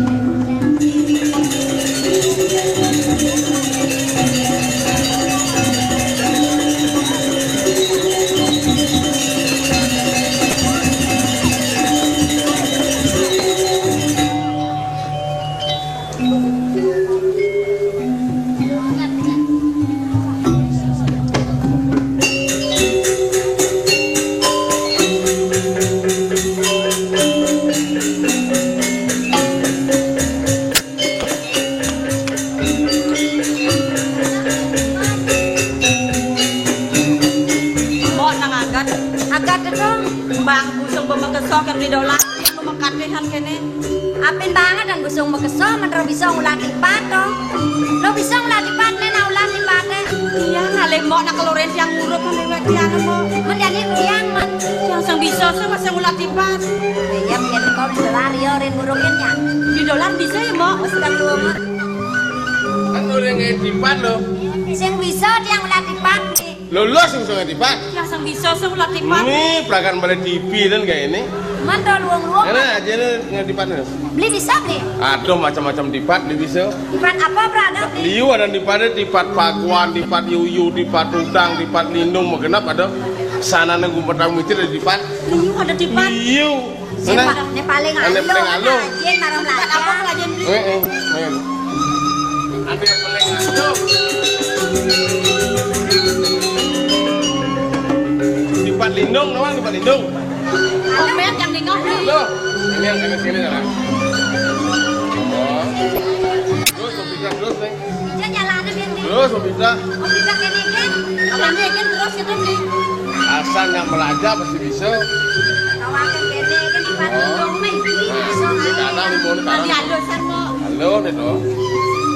Mbok nang agat, agat dong. Mbak busung bemekeso kan di dolar, yang memekatihan kene. Apin banget dan busung mekeso, men ro bisa ngulah tipat to. Lo bisa ngulah tipat, men nah ulah tipat, eh. Tiang alih, Mbok, nak kelurin tiang ngurup liwat tiang, Mbok. Men jani tiang, men. Tiang sing bisa sing masih ngulat tipat. Iya, men kau di dolar ya, rin ngurup rin ya. Di dolar bisa ya, Mbok? Oh, sedang lu, Mbok. Kan orang yang tipat lo. Sing bisa tiang ngulat tipat nih. Lulus sing sing tipat. Tiang sing bisa sing ngulat tipat. Ini perakan pada T V dan kayak ini. Men to luang-luang. Enak aja nih nggak tipat nih. Beli bisa, beli? Aduh, macam-macam tipat beli bisa. Tipat apa, Bro? Ada beli? Liu ada tipat, tipat paguan, tipat yuyu, tipat udang, tipat lindung, magenap ada. Sana nunggu petang mitir ada tipat. Liu ada tipat. Liu. Sing Mana? pa-, ne paling Ane aluh, paling aluh. Rajin, marang Tipat apa, belajar. Rajin, beli? Eh, eh, eh. Ane paling aluh. Tipat lindung, nawan tipat lindung. Omet yang nengok nih. Loh, ini yang kena sini, salah. Oh. Terus, terus, terus, nih. Ija jalannya biar nih. Terus, bisa. Oh, bisa kene kan? Kene kan terus kita nih. Asal yang belajar pasti bisa. Kawakan kene kan di Bandung Oh. Dong, nih. Nah, Bisa, di ah. Tanah, di Bone Tadi Tanah. Ada san mau. Halo, nih, dong.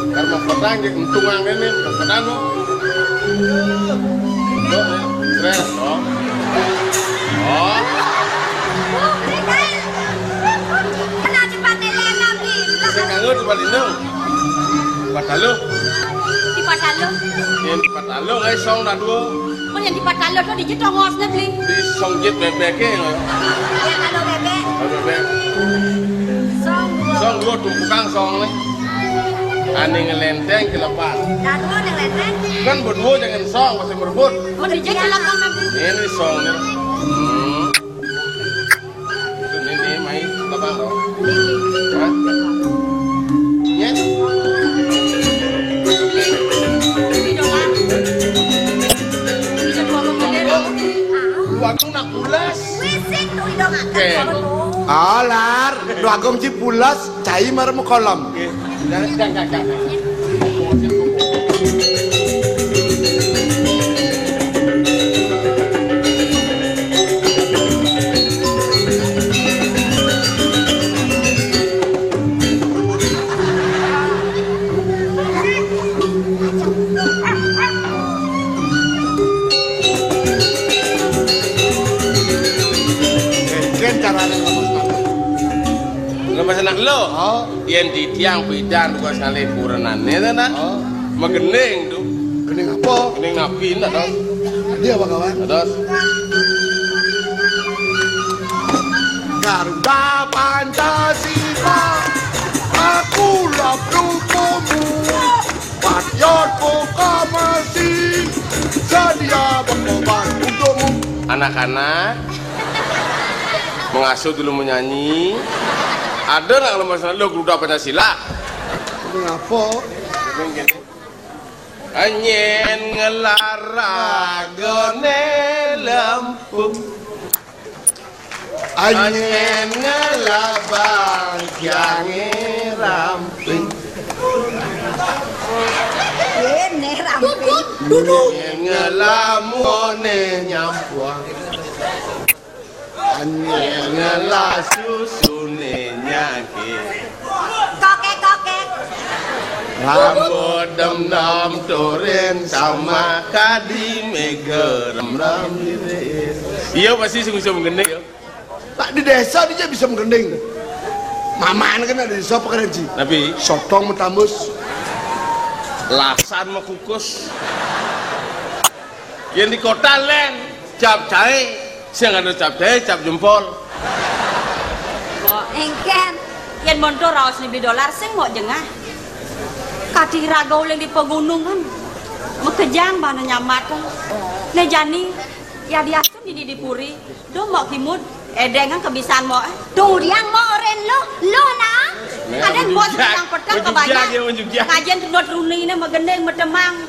Karena petang, dia untung angin nih, petang, dong. Dong, ya. Stres, dong. Oh. Kena cepat telepon lagi. Saya kangen di Bandung. Pataluh. Di Pataluh. Yang di Pataluh, eh, song dah dua. Mun yang di Pataluh tuh di jit tongos nih, beli. Di song jit bebek ya. Ya, kalau bebek. Kalau bebek. Song dua. Song dua tumpukan song nih. Ane ngelenteng kelepas. Dah dua nih lenteng. Kan berdua jangan song, masih berebut. Mun di jit kelepas nanti. Ini song nih. Hmm. Ini, ini, mai, apa, no? Hah? Ya? Waktu nak pulas. Wisik tuh, idong akan Oke. Sama tuh. Alar, dua gong ci pulas, cai marem kolom. Oke. Jangan, jangan, jangan. Ken carane ngomong. Lemes anak lo. Oh. Yen di tiang pidan kok sekali kurenane to, nak. Oh. Megening tuh. Gening apa? Gening nabi, nak, Dos. Dia apa, kawan? Dos. Garuda Pancasila, aku lap rupamu. Patriot proklamasi, sedia berkorban untukmu. Anak-anak, mengasuh dulu menyanyi. Ada nak lemes anak lo Garuda Pancasila? Mengapa? Anyen ngelaragone lempung. Anyen ngelabang kiange ramping. Ini ramping. Duduk. Anyen ngelamone nyampuang. Anyen ngelasusune nyake. Koke, koke. Rambut dem-dem turin sama kadi megerem ram diri. Iya, pasti sing usum gende ya. Tak di desa dia bisa menggending. Maman kan ada desa apa kan, Ji? Tapi sotong metambus. Lasan mekukus. Yang di kota len cap cahe, sing ada cap cahe, cap jempol. Kok engken, yen montor raos ni beli dolar sing mau jengah. Kadih raga uling di pegunungan. Mekejang bana nyamat. Ne jani, ya diasun di di puri. Do mok kimut, edengan kebisan mok, eh. Tunggu diang mok ren lo, lo na. Nah, ada bos yang petang kebanyak. Ngajen tunut runi ne megendeng metemang.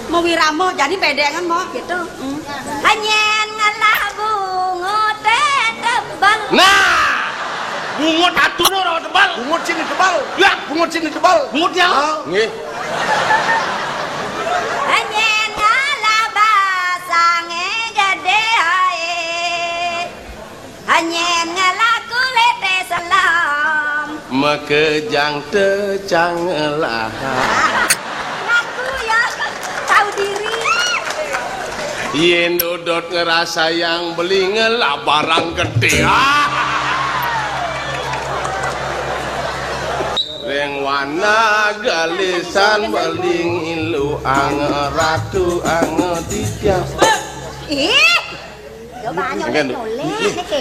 Mewiramo, jadi bedengan mok gitu. Hmm. Hanyen ngelah bungut tebal. Nah, bungut atuh ora tebal. Bungut sini tebal. Ya, bungut sini tebal. Bungut ya. Ah. Nggih. Hanyen ngelah basange gede hae. Hanyen ngelah kulite selem. Mekejang tecang lah. Ngaku ya, tahu diri. Yén dodot ngrasayang beling lah barang gedé. Ah! Ring wana galisan beling ilu ang ratu ang titiang. Ih, yo banyak.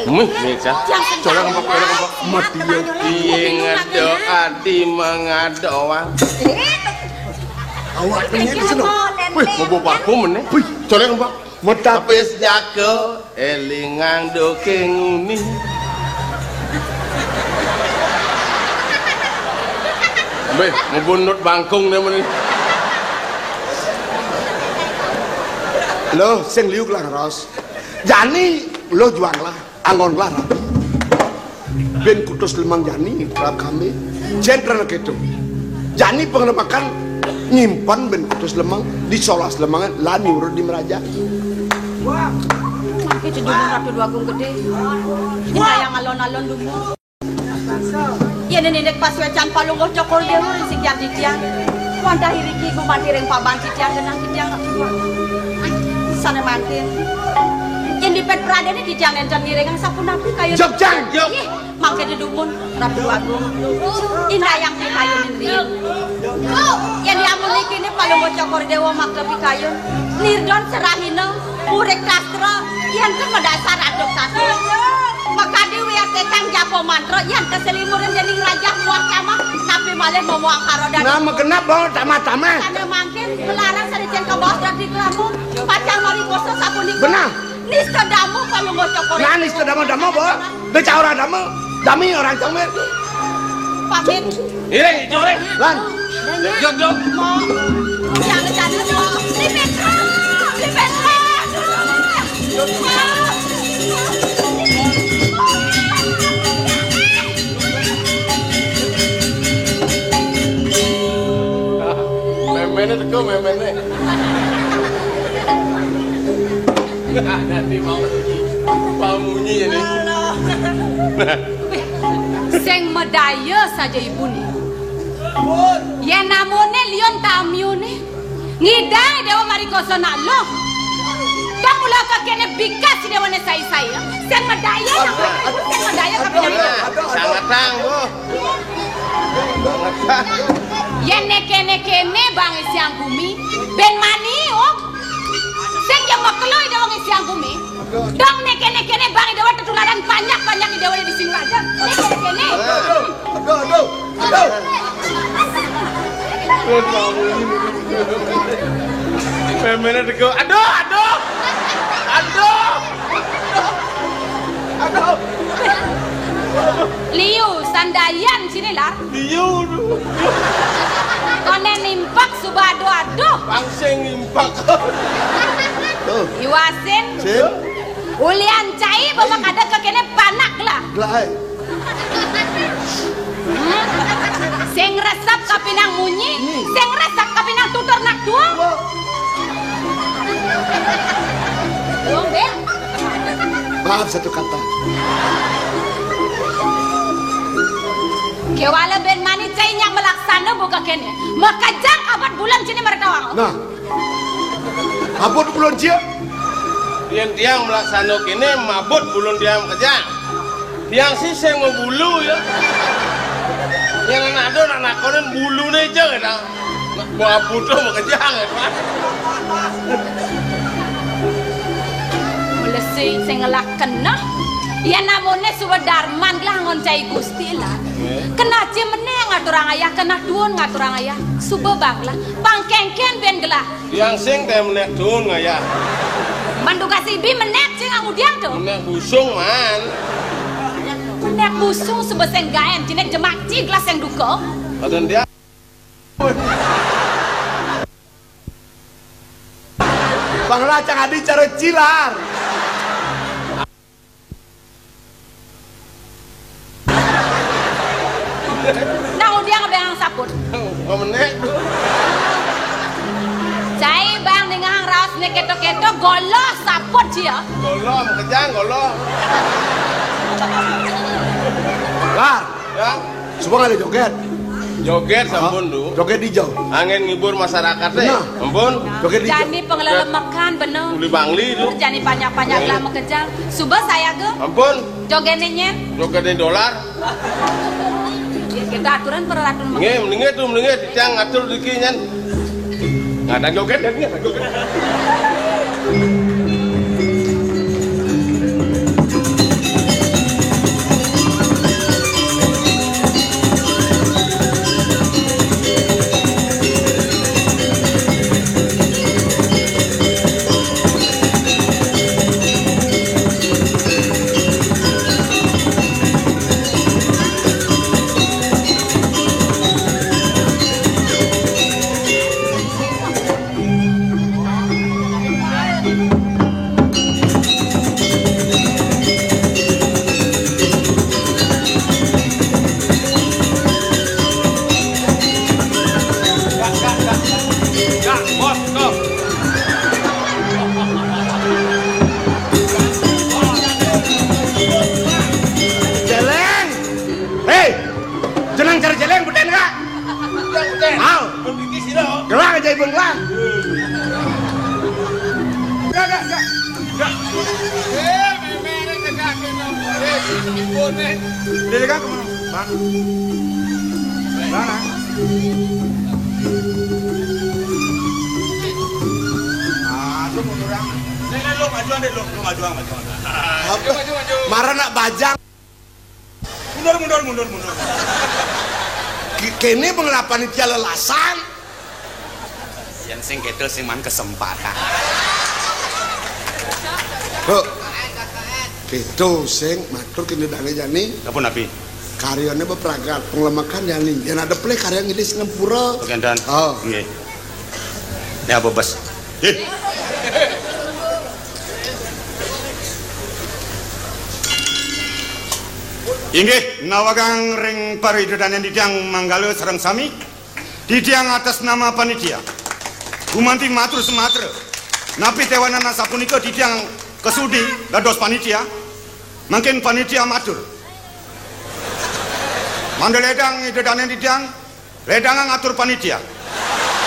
Mih, mih, Cak. Jangan. Coba kempok, coba kempok. Mati ya. Iya, ngado adi mengadoan. Awak ini di sana. Wih, mau bawa parfum nih. Wih, coba kempok. Metapis jago, elingang doke nguni. Beh, ngebunut bangkung deh meni. Lo sing liuk lah, Ros. Jani lo juang lah. Anggon Klara. Bin kutus lemang jani, terap kami. Jenderal ketu. Jani pengelemakan nyimpan bin kutus lemang, di solas lemang, lan nyuruh di meraja. Mangke cedumun Ratu Dwagung Gedé. Sayang alon-alon dumun. Yén néné pas wécan Palungguh Cokor Déwa ring sikian titiang. Wantah iriki gumanti ring paban titiang genah titiang. Sané mangkin. Yén dipet pradéné titiang nénten ngiringang sapunapi kayun. Jog, jang, jog. Ih, mangké dedumun, Ratu Agung. Indayang pikayun riin. Yén diamun niki né Palungguh Cokor Déwa makta pikayun. Nirdon serahina. Murid kastra, yén ké madasar aduk satu. Makadi wiyatekang japa mantra, yén ké selimurin dening rajah muah kamah, napi malih mamuang karodan. Nah, magenep, Bo, tamah-tamah. Sané mangkin, melarang sané cén kabaos dadi kelamu, pacang marikosa sapunika. Benah. Nista dama Palungguh Cokor. Nah, nista dama-dama, Bo. Beca orang dama. Dami orang cangmir. Pamit. Iring, ijo, iring. Lan. Jog, jog. Mo. Jangan, jangan, mo. Lipit, mo. Lipit, mo. Méméné teka, méméné. Nanti mau munyi. Mau munyi ya, nih. Sing madaya saja ibuné. Yén amoné liun tamiuné, ngidang Déwa marikosa nak luh. Dong mula kakéné bikas Déwané sai-sai. Sing madaya nak, sing madaya kapining. Sangetang, Bu. Yén né kéné-kéné bang isiang gumi, bin mani, oh. Sing ja makelo Déwa ngisiang gumi. Dong né kéné-kéné bang Déwa tetularan banyak-banyak Déwa di sini aja. Né kéné-kéné. Aduh, aduh, aduh, aduh. Méméné teka. Aduh, aduh. Aduh. Aduh. Liu, sandayan sini, Lar. Liu. Koné nimpak suba aduh-aduh. Pangsing nimpak. Tuh. Iwasin. Sip. Ulian cai bawa kada ka kéné panak lah. Lah, ai. Hmm? Sing resep kapinang munyi, hmm, sing resep kapinang tutur nak tua. Wah. Tuh, Bil. Maaf satu kata. Kéwala bin mani cai nyak malaksana buka kéné. Makejang abad bulan sini meretawang. Nah. Abot ulun cia. Yén tiang malaksana kéné, mabut ulun tiang makejang. Tiang sih sing mabulu ya. Yén anak ado nak nakonin buluné ja kéto. Nak buah butuh makejang ya, Pak. Mula sing, sing ngelak keneh. Yén amoné suba darman gelah ngon cai Gusti lah. Nggih. Keneh ci meneh ngaturang ayah, keneh duun ngaturang ayah. Suba bang lah. Pang kénkén bin gelah. Tiang sing té menék duun ngayah. Man dugas ibi menék sing ngudiang to. Menék busung, man. Menék busung suba sing gaén, ciné jemak ciglas sing duka. Adan dia. Bang lah cang adi cara cilar. Nah, udiang abang saput. Pamenék. Cai bang ningehang raos né kéto-kéto, goloh saput cia. Goloh, makejang, goloh. Lar. Ya. Suba ngalih jogét. Joget sampun, Du. Joget ijo. Angin ngibur masyarakat, eh. Nah. Ampun. Joget ijo. Jani penglelemekan bener. Uli Bangli, Du. Jani banyak-banyak lah makejang. Suba saya ge. Ampun. Jogetne nyen. Jogetne dolar. Ya, kita aturan peraturan. Nggih, mendingan tuh, mendingan titiang ngatur diki nyen. Ngadang joget, ngadang joget. Celeng! Hei! Jenang cari celeng, beden ka? Beden, beden. Hal. Beden sira. Gelang aja ibun gelang. Enggak, enggak, enggak. Enggak. Eh, memere tegak kena. Eh, ibune. Dia kan kemana? Bang. Bang, ah. Ah, lu munduran. Nek, nek, lu majuan deh, lu, lu majuan, majuan. Apa? Maju, maju, maju. Marah nak bajang. Mundur, mundur, mundur, mundur. Ki-, kene pengelapan panitia lelasan. Yen sing ketel sing man kesempatan. Bu. Gitu sing matur kene dane jani. Napa napi? Karyane bepragat penglemekan jani. Yen ada pleh karya ngidis ngempura. Oke, Dan. Oh. Nggih. Ya, bebas. Nggih. Inggih, nawagang ring paridedanen titiang manggala sareng sami. Titiang atas nama panitia gumanti matur sumatra. Napi tewanan asapunika titiang kesudi dados panitia. Mangkin panitia matur. Mangda ledang ida danen titiang, ledangang atur panitia.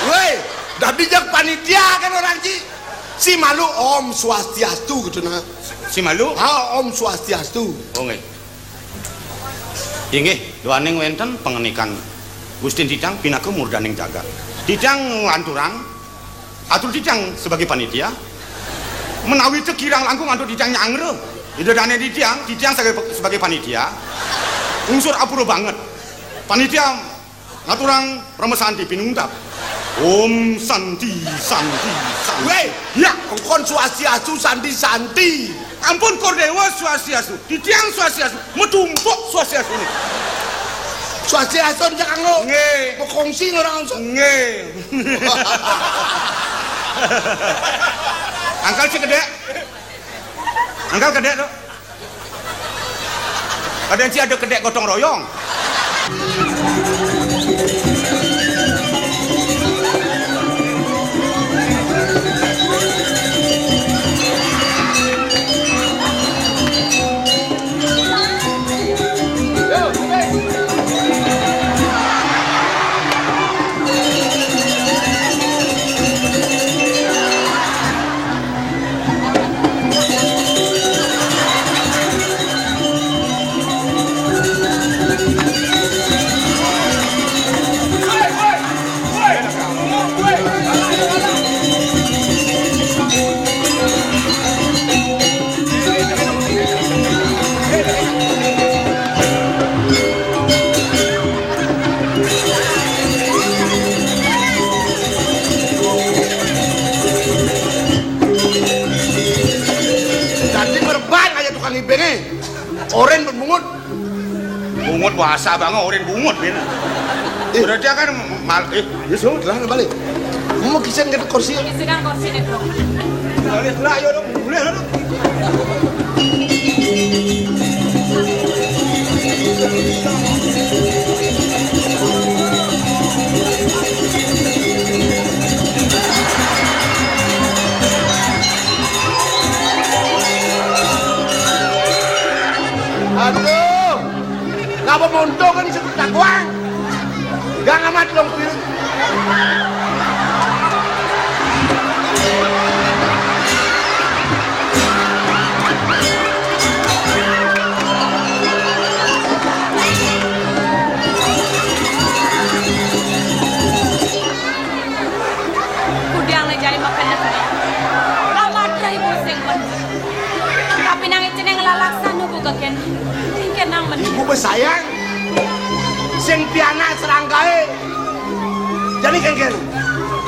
Woi, dadi jak panitia kan orang ci. Si malu Om Swastiastu gitu nah. Si malu? Ah, Om Swastiastu. Oh, nggih. Inggih, duaning wenten pangenikan Gustin titiang pinaka murdaning jagat. Titiang nglanturang atur titiang sebagai panitia. Menawi teu kirang langkung antuk titiang nyangra. Ida dane titiang, titiang sebagai, sebagai panitia. Unsur apura banget. Panitia ngaturang Parama Santi pinungkap. Om Santi, Santi, Santi. Weh, ya, engkon Swastiastu, Santi, Santi. Ampun, Kor Dewa, Swastiastu. Titiang Swastiastu. Metumpuk Swastiastu ni. Swastiastu, cak anggo. Nggih. Bekongsi orang langsung. Nggih. Angkal si kedek. Angkal kedek tu. Kadang si ada kedek gotong royong. Dadi mereban aja tukang ibenge. Oren bungut. Bungut bahasa banget, oren bungut, Bin. Eh. Berarti akan mal, eh. Ya, sudah, lah, balik. Mau kisen ke kursi. Kisen kursi nih, Bro. Balik lah, ayo dong. Boleh lah, dong. Aduh, ngapa monto kan disebut takwang? Sayang, sing pianak serangkaé. Jani kénkén.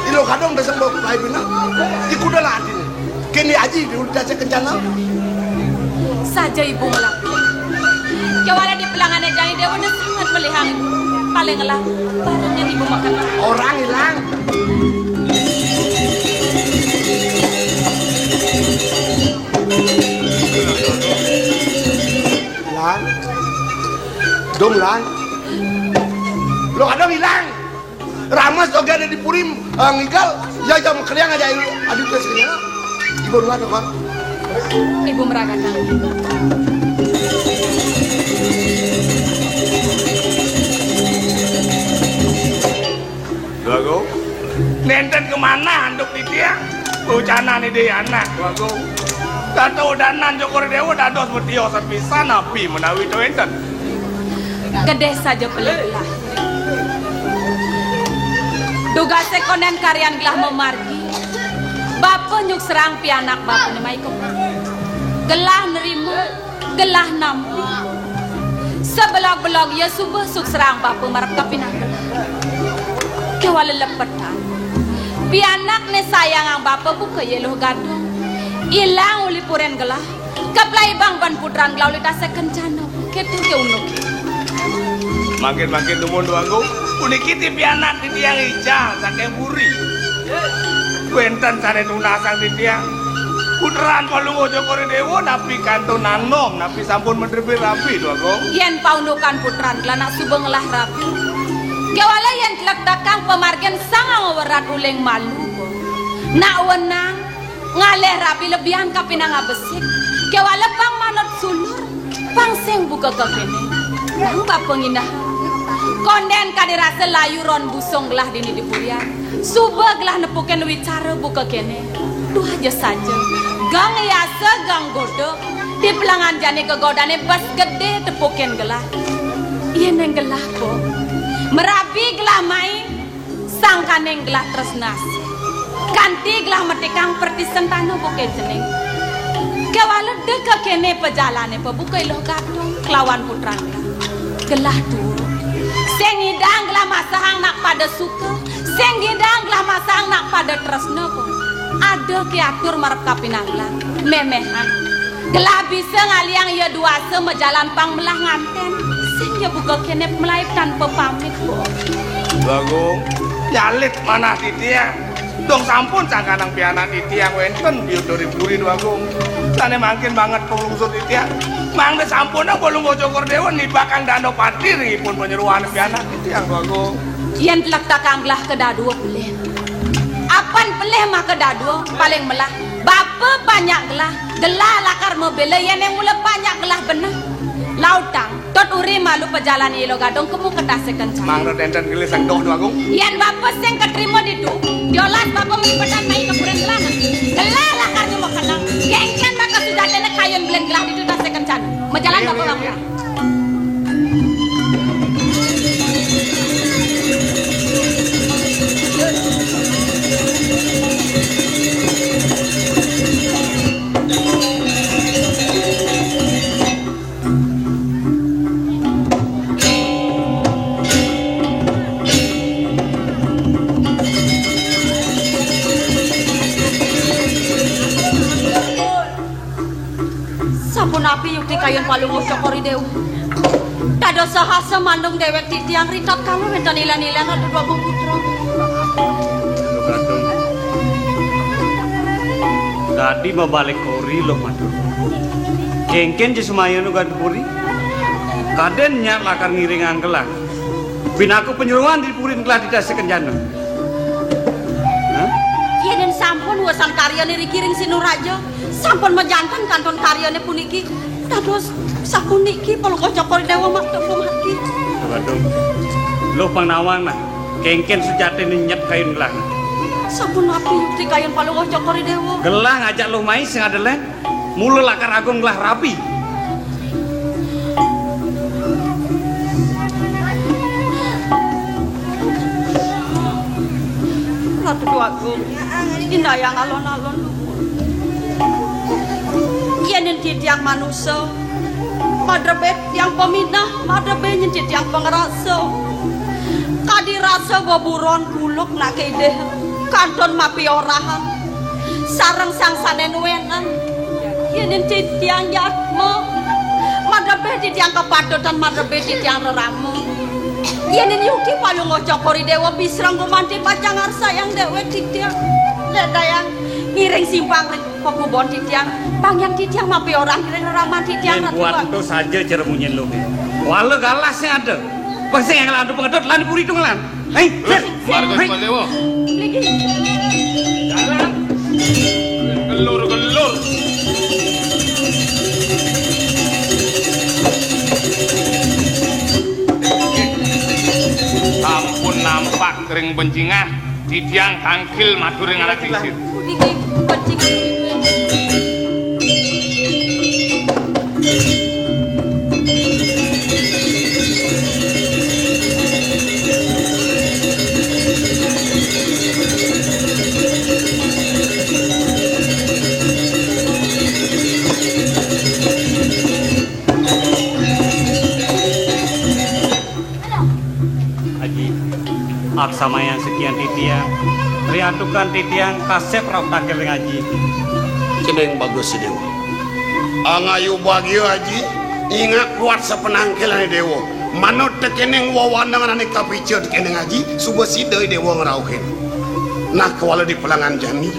Di Luh Gadung beseng bawa kaé bina. Di kuda lah ati. Kéné aji di udah saya kencana. Saja ibu ngelakuin. Kéwala di pelangané jani Déwa né sangat melihang ibu. Paling ngelah, barangnya ibu makan. Orang hilang. Lang. Dong, Lang. Lo kadang hilang. Ramas oge ada di Purim, eh, ngigal. Ya, jam keriang aja, aduh, terus keriang. Ibu Lang, Kang. Ibu Meragatan. Dwagung, nénten kemana anduk titiang? Ucanan Ida anak, Dwagung. Kata udanan Cokor Déwa dados metios pisan, napi menawi to énten? Gedé saja pelih gelah. Dugasé kondén karyan gelah mamargi. Bapa nyukserang pianak bapané mai kemah. Gelah nerima. Gelah nampi. Sebelog-belog ia suba sukserang bapa marep kapinang gelah. Kéwala lepetan. Pianak né sayangang bapa buka ia Luh Gadung. Ilang uli purén gelah. Kaplaibang ban putran gelah uli tasih kencana. Kéto ké unduk. Mangkin-mangkin dumun Dwagung. Puniki ti pianak titiang ical saking puri. Wénten sané tunasang titiang. Putran Palungguh Cokor Déwa napi kantun anom, napi sampun madrebé rabi, Dwagung? Yén paundukan putran gelah nak suba ngelah rabi. Kéwala yén tlektekang pamargin sang ngwerat uling malu. Nak wenang ngalih rabi lebihan kapinang abesik. Kéwala pang manut sulur. Pang sing buka kéné. Nang bapa nginah. Kondén kadi rasa layu ron busung gelah dini di purian. Suba gelah nepukin wicara buka kéné. Duh aja saja. Gang yasa, gang goda. Di pelangan jani gegodané bes gedé tepukin gelah. Yén nang gelah, Pok. Merabi gelah mai. Sangkaning gelah tresna. Kanti gelah metikang pertisen tanah buka cening. Kéwala deka kéné pajalané pabuka Luh Gadung kelawan putran gelah. Gelah tuur. Sing ngidang gelah masahang nak pada suka, sing ngidang gelah masahang nak pada tresna, Pok. Ada ké atur marep kapinang gelah. Méméhan. Gelah bisa ngaliang ia duasa majalan pang melah ngantén. Sing ia buka kéné melaib tanpa pamit, Pok. Dwagung, nyalit manah titiang. Dong sampun sangkanang pianak titiang wénten biut dori puri, Dwagung. Sané mangkin banget pangungsur titiang. Mangda sampunang Palungguh Cokor Déwa nibakang Danapati ring ipun panyeroan pianak titiang, Dwagung. Yén tlektekang gelah kadadua pelih. Apan pelih maka dadua paling melah. Bapa panjak gelah, gelah lakar mabéla yén yang mula panjak gelah beneh. Lautang, tot uri malu pajalan ia Luh Gadung kemu ketase kencana. Mangda nénten gelis sang doh, Dwagung. Yén bapa sing katrima ditu, diolas bapa mipedan mai ka purén gelah. Gelah lakar nyuma kenang. Kéngkén bakal sujatiné kayun belin gelah ditu tase kencana. Majalan bapa bangsa. Sapunapi yukti kayun Palungguh Cokor I Déwa? Dados sahasa mandung déwék titiang ri tatkala wénten ilén-ilén Ratu Dwagung Putra. Dadi mabalik kori, Luh Matur. Kéngkén ja semaya nu ganturi. Kadén nyak lakar ngiringang gelah. Pinaka panyeroan di purin gelah di tase kencana. Hah? Yéning sampun wesan karyané riki ring Sinuraja, sampun majanten kantun karyané puniki. Dados sapuniki Palungguh Cokor I Déwa makta pamargi. Waduh. Luh pang nawang nah. Kéngkén sujatiné nyet kayun gelah. Sapunapi yukti kayun Palungguh Cokor I Déwa? Gelah ngajak Luh mai sing ada lén. Mula lakar agung gelah rabi. Ratu Agung, indayang alon-alon. Yén titiang manusa, Madrebé tiang paminah, madrebé nyen titiang pangrasa. Kadi rasa beburon guluk nak idih, kantun mapiorahan. Sareng sang sané nuénan. Yéning titiang jatma, madrebé titiang kapatutan, madrebé titiang rerama. Yéning yukti palungguh Cokor I Déwa, bisreng gumanti pacang ngarsayang déwék titiang. Lédayang ngiring simpang ring pakubon titiang. Panggihan titiang mapiorahan ring reraman titiang, Ratu buat Agung. Ento saja cara munyin lu. Wala galas sing ada. Pasti yang lantu pengedot lan puri itu ngelan. Hei, Marga Hei. Sukadéwa. Mriki. Jalan. Gelur-gelur. Sampun nampak ring bencingah, titiang tangkil matur ring anak lingsir. Mriki, bencingah. Aji, aksamayang sikian titiang, riantukan titiang kasép rauh tangkil ring Aji. Cening bagus, Déwa. Angayu bagia, Aji. Ingat kuat sapanangkilané Déwa. Manut tekéning wewanengan ané kapica tekéning Aji, suba sida Déwa ngrauhin. Nah, kawala di pelangan jani.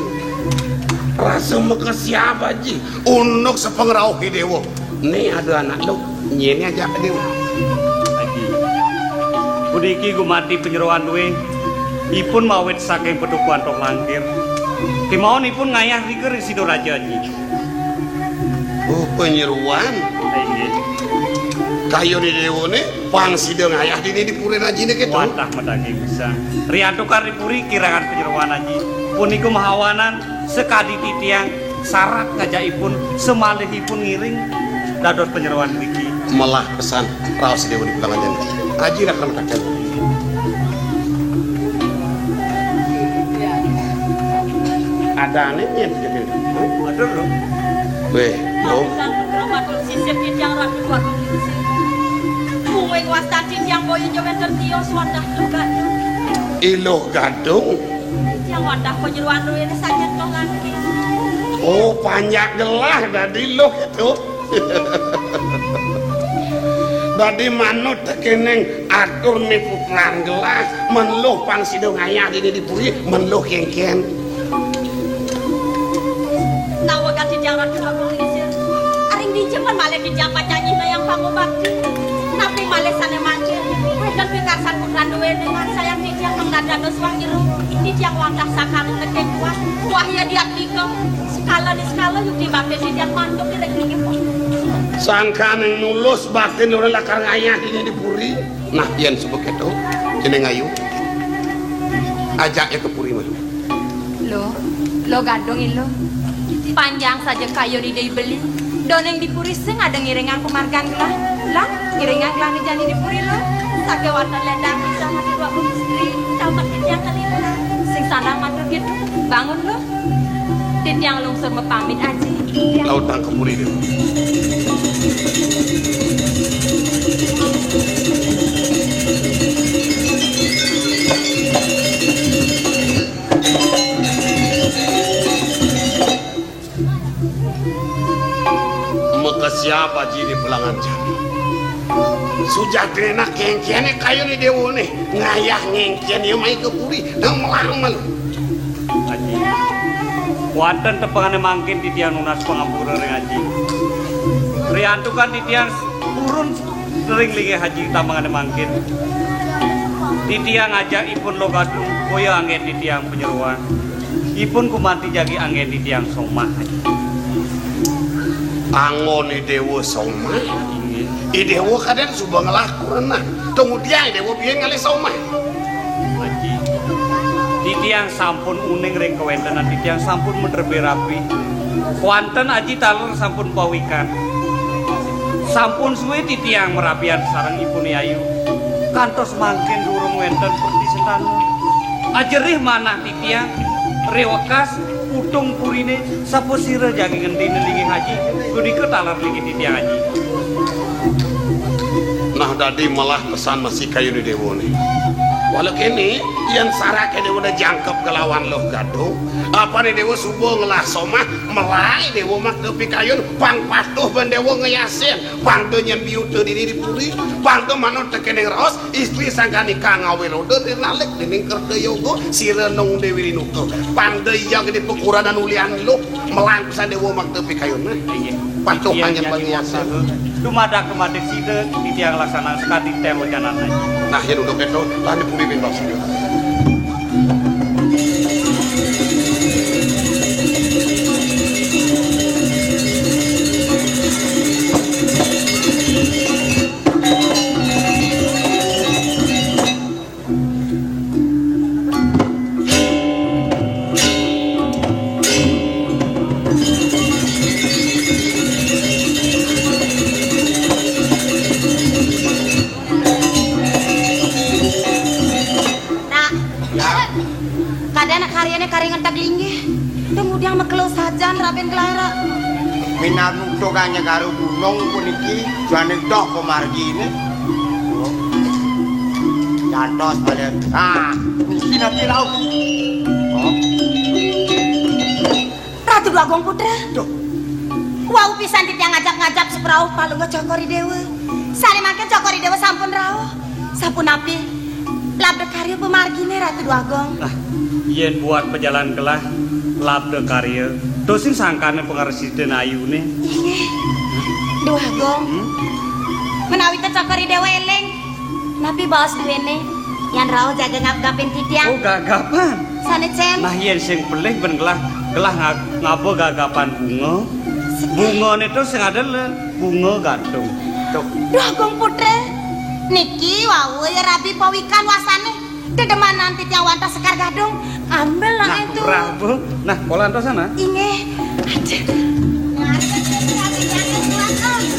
Rasa makesiab, Aji. Unduk sapangrauh Déwa. Né ada anak lu, nyén ajak Déwa. Aji. Puniki gumanti panyeroan dué. Ipun mawit saking Padukuhan Toh Langkir. Kémaon ipun ngayah rika ring Sidaraja, Aji. Oh, panyeroan. Inggih. Kayun Déwané pang sida ngayah dini di puri Ajiné kéto. Wantah madaging pisan. Riantukan ring puri kirangan panyeroan, Aji. Punika mahawanan sakadi titiang sarat ngajak ipun, samalih ipun ngiring dados panyeroan mriki. Melah pesan raos Déwa di Pelangan Jani. Aji nak mataken. Adané nyén jadi. Aduh, lho. Wéh, lho. Sang Putra Matur Sisip titiang Ratu Agung Lingsir. Mungguing wastan titiang boya ja wénten tios wadah Luh Gadung. Iluh Gadung. Titiang wadah panyeroan duéné saking Toh Langkir. Oh, panjak gelah dadi luh itu. Dadi manut tekéning atur miputlan gelah, men luh pang sida ngayah dini di puri, men luh kénkén. Nawegang titiang Ratu Agung Lingsir. Aring dija pang malih titiang pacang nyinayang pangubakti. Napi malih sané mangkin, wénten pikarsan putran duéné ngarsayang titiang mangda dados wah jero. Titiang wantah sangkaning tekén kuat. Wah ya diatmika. Sekala niskala yukti bakti titiang mantuk di ring linggih. Sangkaning nulus bakti nulus lakar ngayah dini di puri. Nah, yén suba kéto, cening ayu. Ajak ya ka puri malu. Luh, Luh Gadung Iluh. Panjang saja kayun Ida I Beli. Doning di puri sing ada ngiringang pamargan gelah. Lah, ngiringang gelahné jani di puri, Luh. Sakéwanten lédang bisa mati dua puluh istri. Tamat titiang kalintang. Sing sandang matur gitu. Bangun, Luh. Titiang lungsur mapamit, Aji. Lautang ka puri, Déwa. Makesiab Aji di Pelangan Jani. Sujatiné nak kénkéné kayuné déwané. Ngayah ngéngkén ya mai ka puri. Nang melah malu. Aji. Wantah tepengané mangkin titiang nunas pangampura ring Aji. Riantukan titiang purun ring linggih Aji tepengané mangkin. Titiang ngajak ipun Luh Gadung, boya anggén titiang panyeroan. Ipun gumanti jagi anggén titiang somah, Aji. Anggon I Déwa somah. Inggih. I Déwa kadén suba ngelah kurenan. Tumudiang I Déwa biyen ngalih somah. Aji. Titiang sampun uning ring kawéntenan titiang sampun madrebé rabi. Kuanten Aji taler sampun pawikan. Sampun sué titiang marabian sareng ipuné ayu. Kantos mangkin durung wénten pratisetana. Ajerih manah titiang, rewekas, utung puriné, sapasira jagi ngendina linggih Aji, punika taler linggih titiang Aji. Dadi melah pesan masih kayuné déwané. Wala kéné, yén saraké déwa udah jangkep kelawan Luh Gadung, apané déwa suba ngelah somah, melahé déwa makta pikayun, pang patuh ban déwa ngeyasin, pang da nyén biuta dini di puri, pang da manut tekéning raos, istri sangkaning kang ngawé roda di lalik dening kerta yoga, sira nung Déwi Rinuka, pang da iya gedé pakuranan ulian luh, melah pesan déwa makta pikayun. Nah, iya. Patuh. Iya, panjen iya, bagi iya, wasa. Dumadak kemati sida, titiang laksana sakadi tem wacanan. Nah, yén udah kéto, lan di puri bebas. Nak. Ya. Kadén karyané kari ngenteg linggih. Tumudiang makelo sajan Raden Gelaira. Minab nutugang nyegara gunung puniki, jane doh pamargine. Jantos balen. Ah, niki napi rauh? Oh. Ratu Dwagung Putra. Duh. Wau pisan titiang ngajap-ngajap saprauh palungguh Cokor I Dewa. Sane mangkin Cokor I Dewa sampun rauh. Sapunapi labda karya pamargine, Ratu Dwagung? Nah, yen buat pajalan gelah labda karya, to sing sangkane pangarsita ayune. Inggih. Dwagung. Hmm? Menawi Cokor I Dewa eling, napi baos duene? Yan rauh jaga ngap-ngapin titiang. Oh, gagapan. Sane, Cen? Nah, yen sing pelih ben gelah, gelah nga-, ngaba gagapan bunga. Bungane to sing ada le, bunga gantung. Tuh. Dwagung Putra, niki wau ya rabi pawikan wasane. Dedemanan titiang wantah sekar gadung. Ambil lah. Nah, itu. Nah, pola antosan, ah. Inggih. Aduh.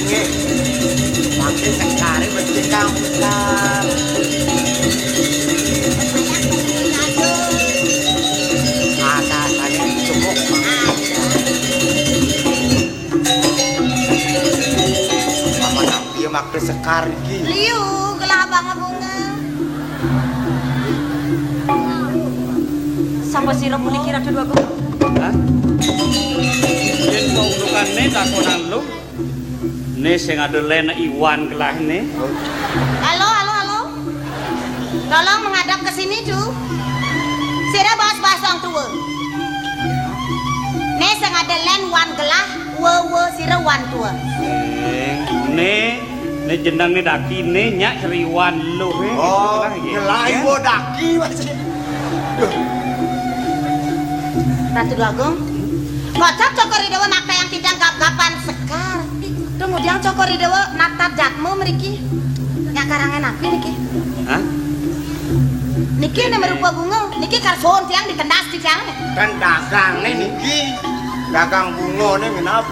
Nggih. Mangke sekare becik kampung. Atasane cukup. Paman Api makta sekar iki. Liu, gelah abang bunga. Sapa sira puniki, Ratu Dwagung? Hah? Yen paundukane takonan lu, ne sing ada len iwan gelahne. Halo, halo, halo. Tolong menghadap ke sini, Du. Sira baos-baos wong tua. Ne sing ada len wan gelah, we-we sira wan tua. Eh, ne, ne jeneng ne daki, ne nyak seriwan lu, eh. Oh, gelah, ya. Ngelai wo daki masih. Duh. Ratu Dwagung, kocap Cokor I Dewa makta yang titiang gap-gapan sekar. Tumudiang Cokor I Dewa natar jatma mriki. Nyak karangan api niki. Hah? Niki ne merupa bunga, niki karson tiang ditendas titiang. Kan dagangne niki. Dagang bungane minab.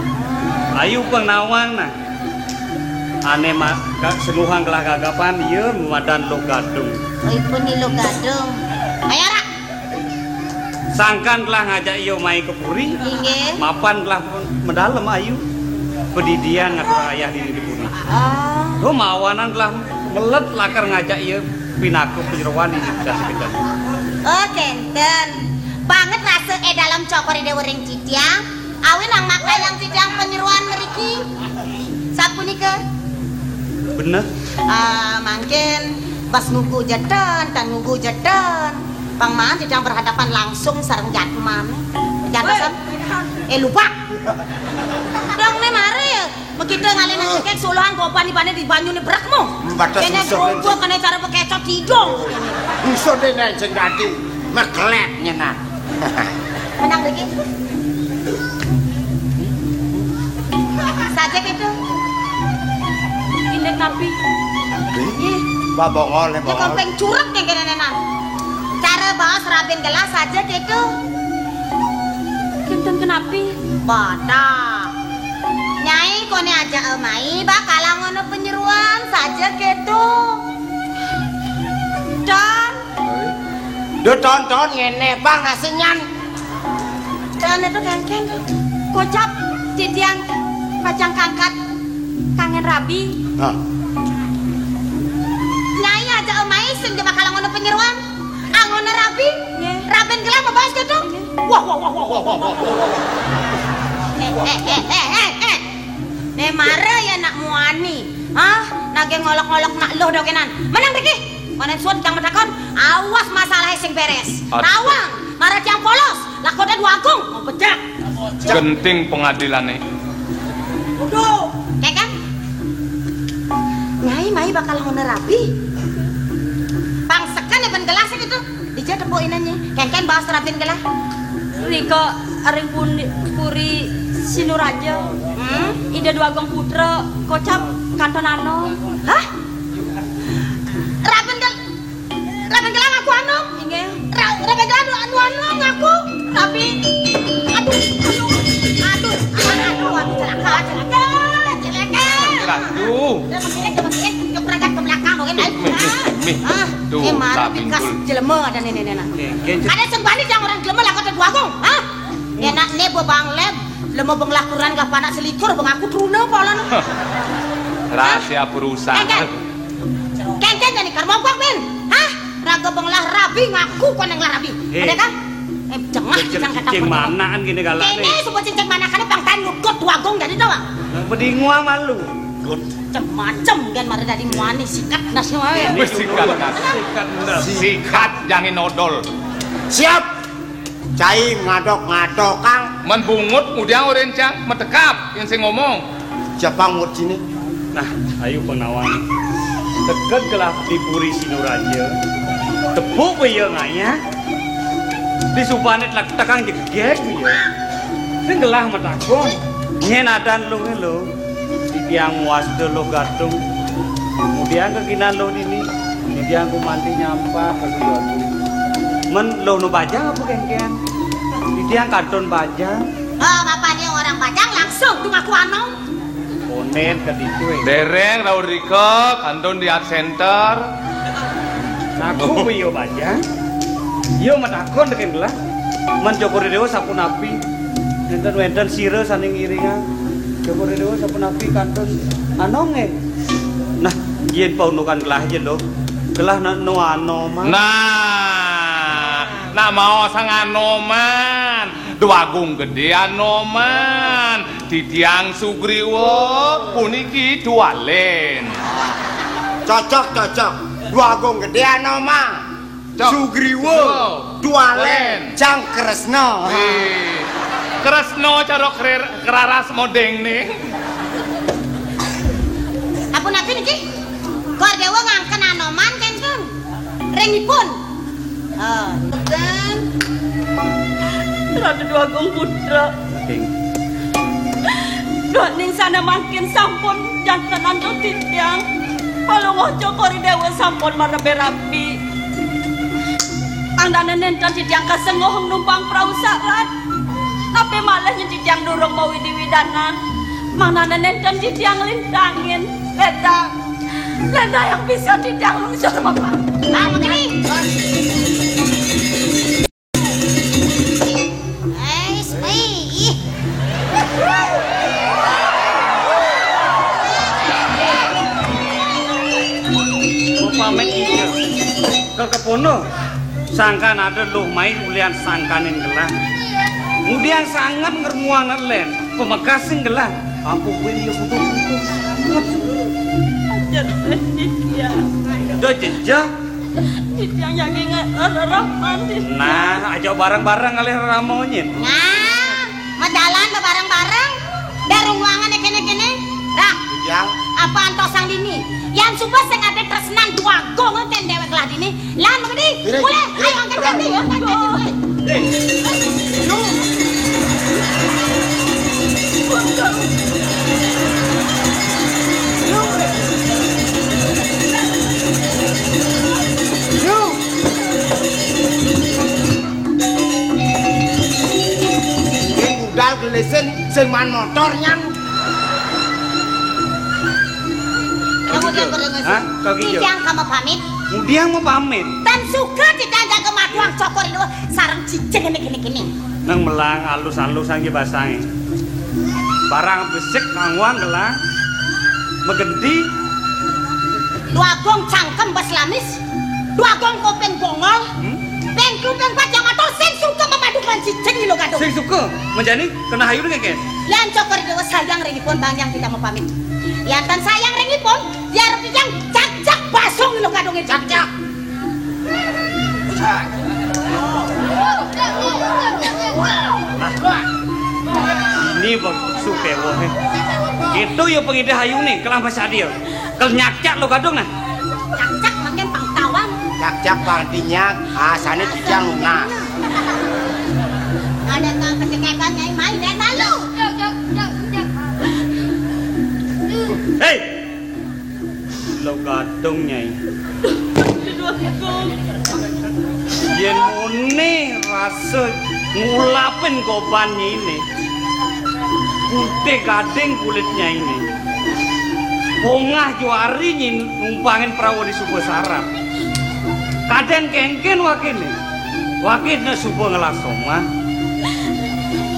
Ayu pang nawang nah. Ane ma-, ka-, senuhang gelah gagapan, iya madan Luh Gadung. Oh, ipun ni Luh Gadung. Ayo, Rak. Sangkan telah ngajak iya mai ke puri. Inggih. Mapan telah medalem ayu. Pedidian ngatur ayah dini di puri. Oh. Lo mawanan telah melet lakar ngajak iya pinaka penyeruan dini dikasih kita. Oh, kenten. Banget rasa eh dalam Cokor I Dewa ring titiang. Awin ang makna yang titiang penyeruan mriki. Sapunika. Bener. Ah, mangkin pas ngugu jeten, tan ngugu jeten. Pang maan titiang berhadapan langsung sareng jatman. Jantosan. Eh, lupa. Dong ne mare ya. Mekita ngalih nang kek suluhan gopan ibane di banyune brekmu. Batas kene musuh, grobok kene cara bekecot hidung. Musuh dene sing dadi meklet nyenan. Menang lagi. Saja gitu. Indik napi? Ih. Babongol, ya, bongol. Kompeng curek yang kene nenan. Cara baos rabin gelas saja gitu. Kinten kenapi? Badak. Nyai kone aja emai, ba kalangan penyeruan saja gitu. Dan Duh, tonton ngene, Bang, nasi nyan. Dan itu kengken. Kocap, titiang pacang kangkat kangen rabi. Hah. Ngiruan, anggona rabi, nggih, rabin gelah mabaos gitu. Nggih. Wah, wah, wah, wah, wah, wah, wah. Eh, eh, eh, eh, eh, eh. Ne mara ya nak muani. Hah? Nage ngolok-ngolok nak luh dokenan. Menang dikih. Konen suud kang matakon, awas masalahe sing beres. Aduh. Tawang, mara tiang polos, lakote Dwagung, mau bedak. Genting pengadilane. Uduh, kengken. Nyai mai bakal ngone rabi. Pangsekan ya ben gelas gitu. Dija tepuk inenye. Kengken baos rabin gelah. Rika ring puni-, puri Sinuraja. Hmm? Ida Dwagung Putra kocap kanton anom. Hah? Rabin gel-, rabin gelah ngaku anom? Inggih. Ra-, rabin gelah anu, anu, anu ngaku? Rabi. Aduh, aduh, aduh, aduh, aduh, celaka, celaka, celaka. Aduh. Dia mengkilik, dia mengkilik, dia berangkat ke belakang, mungkin. Mih, mih, mih, mih. Ah, tuh, eh, mara pikas jelema ada nenek-nenek. Ada sing bani yang orang jelema lakote Dwagung, hah? Enak ne bo Bang Leb, lema benglah kuran gah panak selikur, bang aku truna apa lan. Rahasia perusahaan. Kengken. Kengken jani kar mogok, Ben. Hah? Raga benglah rabi ngaku kon yang rabi. Eh. Ada kan? Eh, jengah. Cing manaan gini galak. Kene nih. Sebut cincin manakane bang tan nukut Dwagung jadi tau, Bang? Bedingua malu. Macem-macem kan mara dadi muani sikat nas wae. Wis sikat nas. Sikat nas. Sikat jangin odol. Siap. Cai ngadok-ngadok, Kang. Men bungut ngudiang ora encang, metekap yen sing ngomong. Siapa ngut sini? Nah, ayo penawang. Deket gelah di puri Sinuraja. Tepuk ya ngaya. Di subane tlek tekang jegeg ya. Sing gelah matakon. Nyen adan lu nge lu. Titiang muas dulu gadung. Kemudian kekinan lo dini. Titiang kumanti nyampah ke gadung. Men lo nu bajang apa kengken? Titiang kantun bajang. Oh, bapak ni orang bajang langsung tu ngaku anom. Onen ke ditu, eh. Dereng Raurika kantun di art center. Aku ku yo bajang. Yo matakon deken gelah. Men Cokor Dewa sapunapi? Nenten wenten sira saning iringan. Cokor Dewa sapunapi kantun anonge. Nah, yen paunukan gelah aja lo. Gelah nak no anoman. Nah, nak mau sang anoman. Dwagung Gede anoman. Titiang Sugriwa puniki dualen. Cocok, cocok. Dwagung Gede anoman. Cok. Sugriwa. Sugriwa. Dualen. Dualen. Jang Kresna. Eh, Kresna cara krer-, keraras modeng nih. Ampun, ampun niki. Kor Dewa ngangken anoman kenten. Ringipun. Ah, dan Ratu Dwagung Putra. King. Duaning sana mangkin sampun janten antuk titiang. Palungguh Cokor Dewa sampun marebe rabi. Mangdane nenten titiang kasengguh numpang prau sarat. Tapi malih nyen titiang durung mawidi-widanan. Mangdane nenten titiang lintangin. Leda. Leda yang bisa titiang lungsur, Bapak. Bang, begini. Eh, sepi. Ih. Mau pamit iya. Ke kepono. Sangkan ada luh mai ulian sangkanin gelah. Kemudian sangat ngermuan len. Pemekasin gelah. Aku kuwi ya butuh-butuh sangat. Ajar, ya. Udah jejak. Titiang yakin ngarep-arep mandi. Nah, aja bareng-bareng ngalih reramonye. Nah, majalan bebareng-bareng. Darung ruangane kene-kene. Dah. Titiang. Apa antosang dini? Yan suba sing ade tresnan Dwagung ten dewek lah dini. Lan mengedi. Mulai, ayo angkat kaki, angkat kaki. Sing budal gelesin, sing man motor nyang. Hah? Kaki ijo. Titiang kama pamit. Mudiang mau pamit. Tan suka titiang jaga maduang Cokor Dewa sareng cicing ini kene-kene. Nang melang alus-alusan ki basange. Barang besik kangwang gelang. Megenti. Dwagung cangkem bas lamis. Dwagung kuping bongol. Hmm? Ping kuping pacang atur sing suka memadukan cicing lho, Gadung. Sing suka? Menjani kena hayu nih, Kek. Yan Cokor Dewa sayang ringipun, bang yang kita mau pamit. Yan tan sayang ringipun, ya rupiang cak-cak basung lho, Gadung. Cak-cak. Ini bang suka wong. Itu ya pengidih hayu nih, kelam sadil. Kel nyakcak lo Gadung nah. Cak-cak makin pangtawan. Cak-cak pang tinyak, asane tijang lunas. Ada kang pendekekan nyai main dan lalu. Hei, lo Gadung nyai. Yen muni rasa ngulapin goban nyai ini, putih gading kulitnya ini. Bungah juari nyi numpangin perahu di Suba Sarap. Kadang kengken wakine. Wakine Suba Ngelasoma.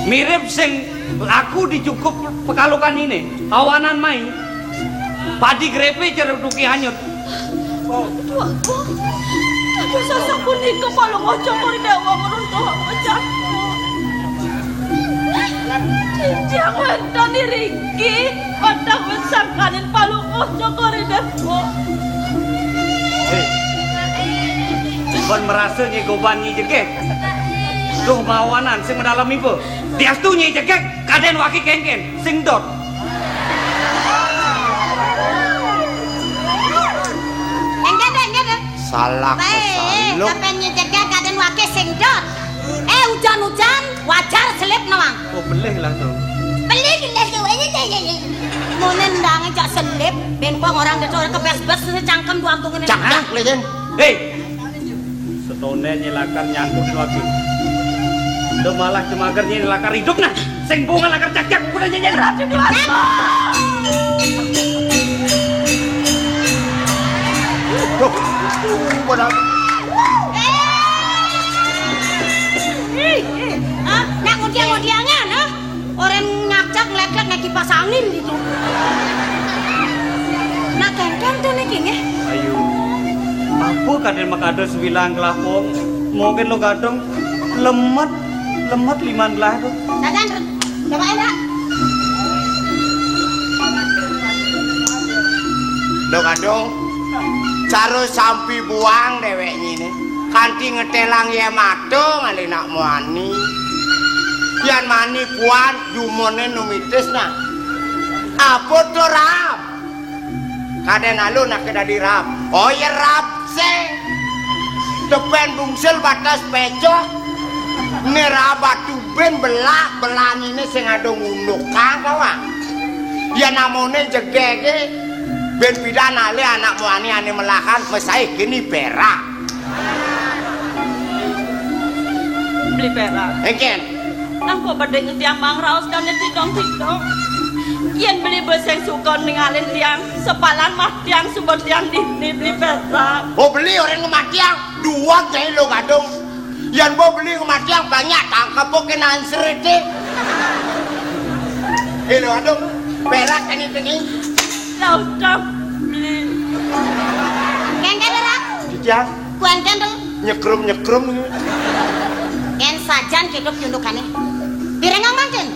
Mirip sing laku di cukup pekalukan ini. Awanan mai. Padi grepe cerutuki hanyut. Tuanku, aduh, sasapunika Palungguh Cokor Dewa ngruntuh pecah. Tijang wénten iriki, wantah wit sangkaning Palungguh Cokor Dewa. Hei, coba merasa nyi goban nyi jegeg. Duh mawanan sing medalem iba. Diastu nyi jegeg, kadén waki kénkén, sing dot. Enggak deh, enggak deh. Salah. Baik, kesaluk. Kapan nyi jegeg kadén waki sing dot. Eh, hujan-hujan, wajar selip nawang. Oh, belih langsung. Belih, belih, belih. Mune ndange jak selip, ben kok orang desa ora kebes-bes cangkem duang tungene. Cak, cak, lho, Jen. Hei, Setone nyelakar nyangkut lagi. Udah malah cemager nyelakar hidup nah. Sing bunga lakar cak-cak udah nyenyen. Ratu Dewata. Duh, pada. Eh, eh, ah, nak ngudiang-ngudiangan, ah? Orang ngacak ngelek-lek naik kipas angin gitu. Nak kengkeng tuh niki nggih. Ayo. Apa kadén makada sebilang kelapong? Mungkin lo gadong lemet, lemet liman gelah tuh. Dagan, coba enak. Lo gadong, cara sampi buang dewek nyine. Kanthi ngetelang ya mata ngalih nak muani. Yan mani kuat jumone numitis nah. Apa to rap? Kadén alun ake dadi rap. Oh ya rap sing. Tepen bungsil batas pecok. Ne rap batu ben belah, belah nyine sing ada ngunduk kang kawang. Ya namone jegege ben pidan alih anak muani ane melahan mesai kini perak. Beli perak. Engken. Nang kok bedeng tiang mangraos dan tidong-tidong. Yen beli beseng suka ningalin tiang, sepalan mah tiang suba tiang dini beli perak. Oh, beli orang ngematiang, dua jai lo gadung. Yan bo beli ngematiang banyak tangkep oke nansrete. Eh, lo gadung, perak ini tadi. Lah utang beli. Kengken rak. Titiang. Kuanten to. Nyekrum-nyekrum. Ken sajan hidup nyundukane. Pirengang manten.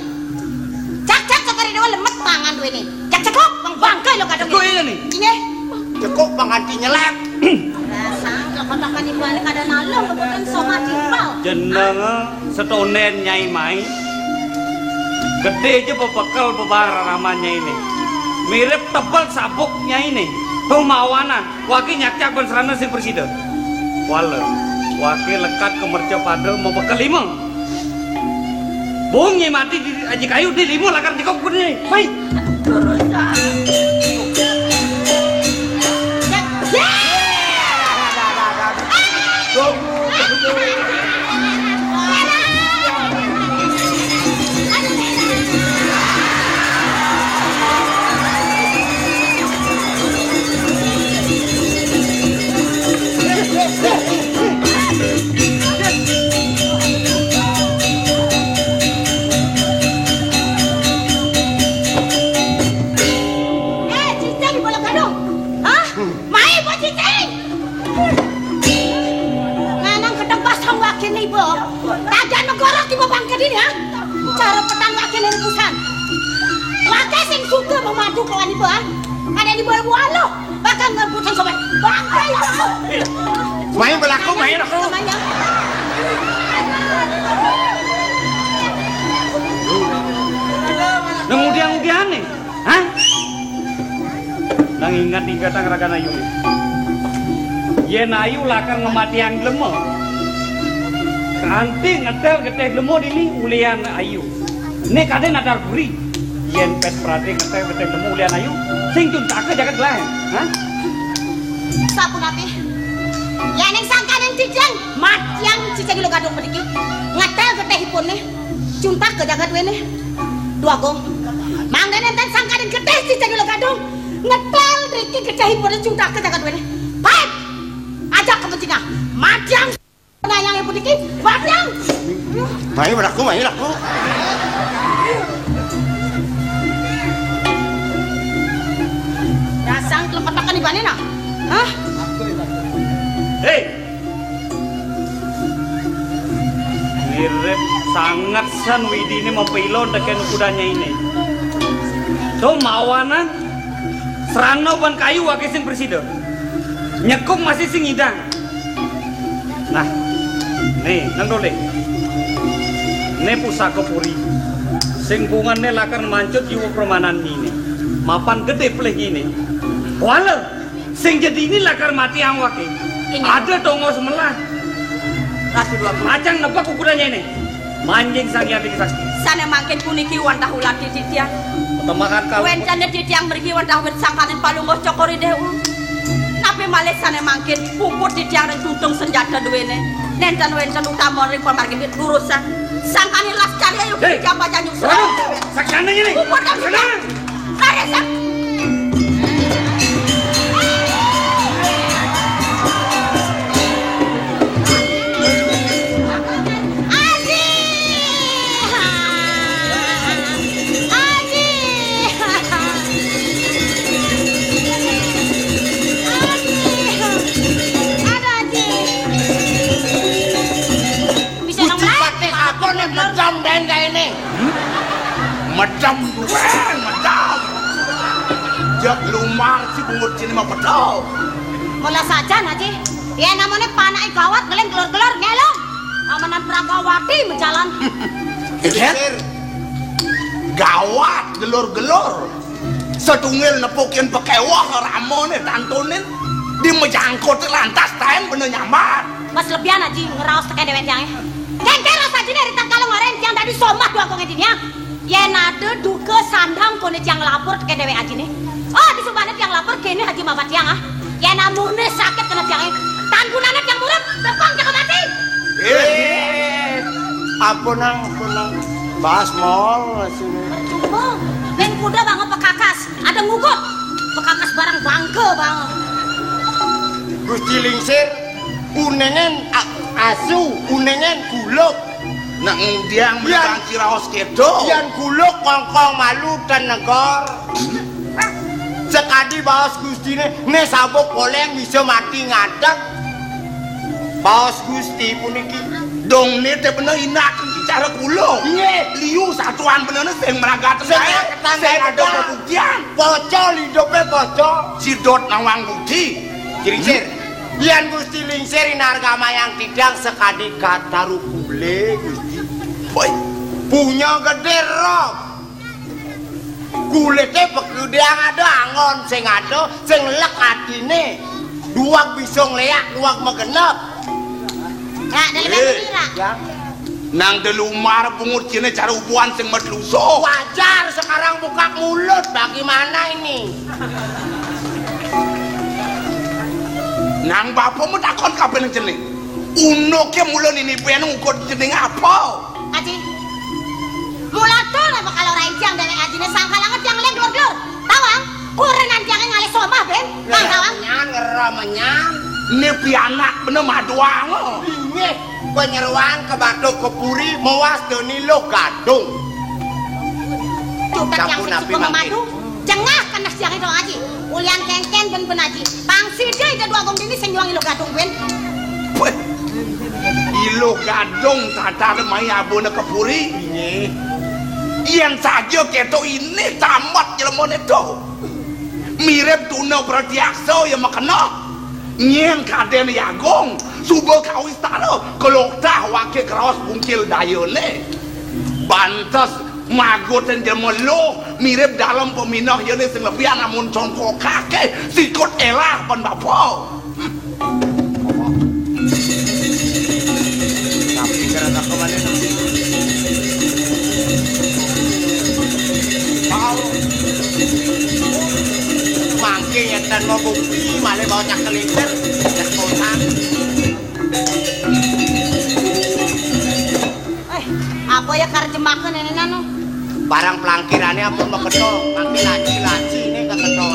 Cak-cak cakare dewa lemet pangan duwene. Cak cekok bang bangke lo kadung. Cekok iya nih. Inggih. Cekok bang anti nyelek. Rasang lo kotokan ibu ane kada nalung kebutan soma timpal. Jeneng setonden nyai mai. Gede aja bebekel bebararaman nyai ini. Mirip tebel sabuk nyai ini. Tuh mawanan. Waki nyakcak ban serana sing presida. Wala, waki lekat ke merca pada mau bekel lima. Bung nyai mati di aji kayu di lima lakar jekok gede. Mai. Ibu bangke dini, ha? Cara petang laki nang rebusan. Laki sing suka memadu kawan ibu, ha? Ada di bawah buah lo. Bakal ngerebusan sobat. Bangke ibu. Main berlaku, main aku. Namanya. Nang udian-udian nih. Hah? Nang ingat-ingat nang ragan ayu. Yén ayu lakar ngamatiang glema. Kanti ngedél getih glema dini ulian ayu. Né kadén nadar buri. Yén pét pradé ngedél getih glema ulian ayu, sing tuntaka jagat laén. Hah? Sapunapi? Yéning sangkaning titiang matiang cicing Luh Gadung mriki. Ngedél getihipun né. Cuntaka jagat duéné. Duh Agung. Mangdané ten sangkaning getih cicing Luh Gadung. Ngedél mriki getihipuné cuntaka jagat duéné. Baik. Ajak kepentingan. Matiang nayang ibu niki. Matiang. Mai berlaku, mai berlaku. Rasang kelepetakan ibané nah. Hah? Hei. Mirip sanget san widiné mapaila tekén ukudan nyainé. To mawanan srana ban kayu waké sing prasida. Nyekup masih sing ngidang. Nah, né, nang dolé. Né pusaka puri. Sing bungané lakar mancut jiwa pramanan nyainé. Mapan gedé pelih nyainé. Wala. Sing jadiné lakar matiang waké. Inggih. Ada tongos melah. Ratu dua. Macang nebak ukudannya ini. Manjing Sang Hyang Sakti. Sané mangkin puniki wantah ulati titiang. Temahan kau. Wénten titiang mriki wantah wit sangkaning palungguh Cokor Idéw. Napi malih sané mangkin puput titiang ring tuntung senjata duéné. Nénten wénten utama ring pamargi lurusan. Sangkaning las carya yuk. Hei. Titiang baca nyusul. Waduh, sakjane ini. Puput kami. Tenang. Bisa nang Gusti melayu. Patih apa nih mecam den kayak ini? Hmm? Mecam dueng, mecam. Jak lumar si bungut sini mah betul. Mula saja, Haji. Ya, namanya panake gawat, ngeling gelor-gelor, ngelong. Amanan Pragawati menjalan. Sir, gawat, gelor-gelor. Setungil nepukin pekewah ramone tantunin. Di mejangkut lantas taen bener nyambat. Mas lebihan, Haji, ngeraos tekén déwék tiangé. Kéngkén ras ajiné ri tangkal ngoréng tiang dadi somah dua gongé diniang. Yén ada duka sandang koné tiang lapor tekén déwék ajiné. Oh, disubané tiang lapor kéné Haji mabat tiang, ah. Yén amuné sakit kena tiangé. Tan gunané tiang murub, tepang tiang mati. Eh, ampun, Nang, ampun, Nang. Bas mol, sini. Percuma. Bén kuda banget pekakas. Ada ngugut. Pekakas barang bangke banget. Gusti Lingsir, unengen a-, asu, unengen guluk. Nak ngudiang Yan. Melibang ciraos kedo. Yan guluk kongkong malu ten negor. Sekadi baos Gustiné, né sabuk poleng bisa mati ngadeg. Baos Gusti puniki. Dong né té bener inak cara kula. Nggih. Liu satuan bener sing meragat sing kae, sing ada pembuktian. Pocol hidupé pocol. Sidot nawang bukti. Ciri-cir. Hmm? Yén Gusti Lingsir inargamayang titiang sakadi kataru kulé, Gusti. Woi. Punya gedé roh. Kulité pegedéang ada angon sing ada, sing lek atiné. Duweg bisa ngléak, duweg magenep. Rak, dalem eh, ini, Rak. Ya. Nang delumar bungut cine cara ubuhan sing metluso. Wajar sekarang buka mulut, bagaimana ini? Nang bapamu takon kabeh nang jeneng. Unuke mula nini ben ngukur jeneng apa? Aji. Mula to napa kalau rai tiang dewek ajine sangkalangan tiang lek dur-dur. Tawang, kurenan tiange ngalih somah, Ben. Nang tawang. Menyan, ngera menyan. Ini pianak bener maduang. Inggih, penyeruan ke Batuk ke Puri, mewas deni lo gadung. Cutak yang sing suka memadu. Jengah kenes tiange dong, Aji. Ulian kengken ben-ben, Aji. Pang sida ida dua gong dini sing nyuangi lo gadung, Ben. Weh. Iluh Gadung tatar mai abuna ka puri. Inggih. Yén saja kéto inggih tamat jelemané to. Mirib tuna pratiaksa ya makena. Nyén kadén I Agung, suba kawistara, kaloktah waké kraos bungkil dayané. Bantes magutin jelema luh, mirib dalem paminah yané sing lebihan amun congkokaké, sikut élah pan bapa. Mangké yén tan mau bukti, malih mau nyekel lintir, nyekel kotak. Eh, apa ya karjemakan ini nanu? Barang pelangkirannya ampun maketo, mangké laci-laci ini keketo.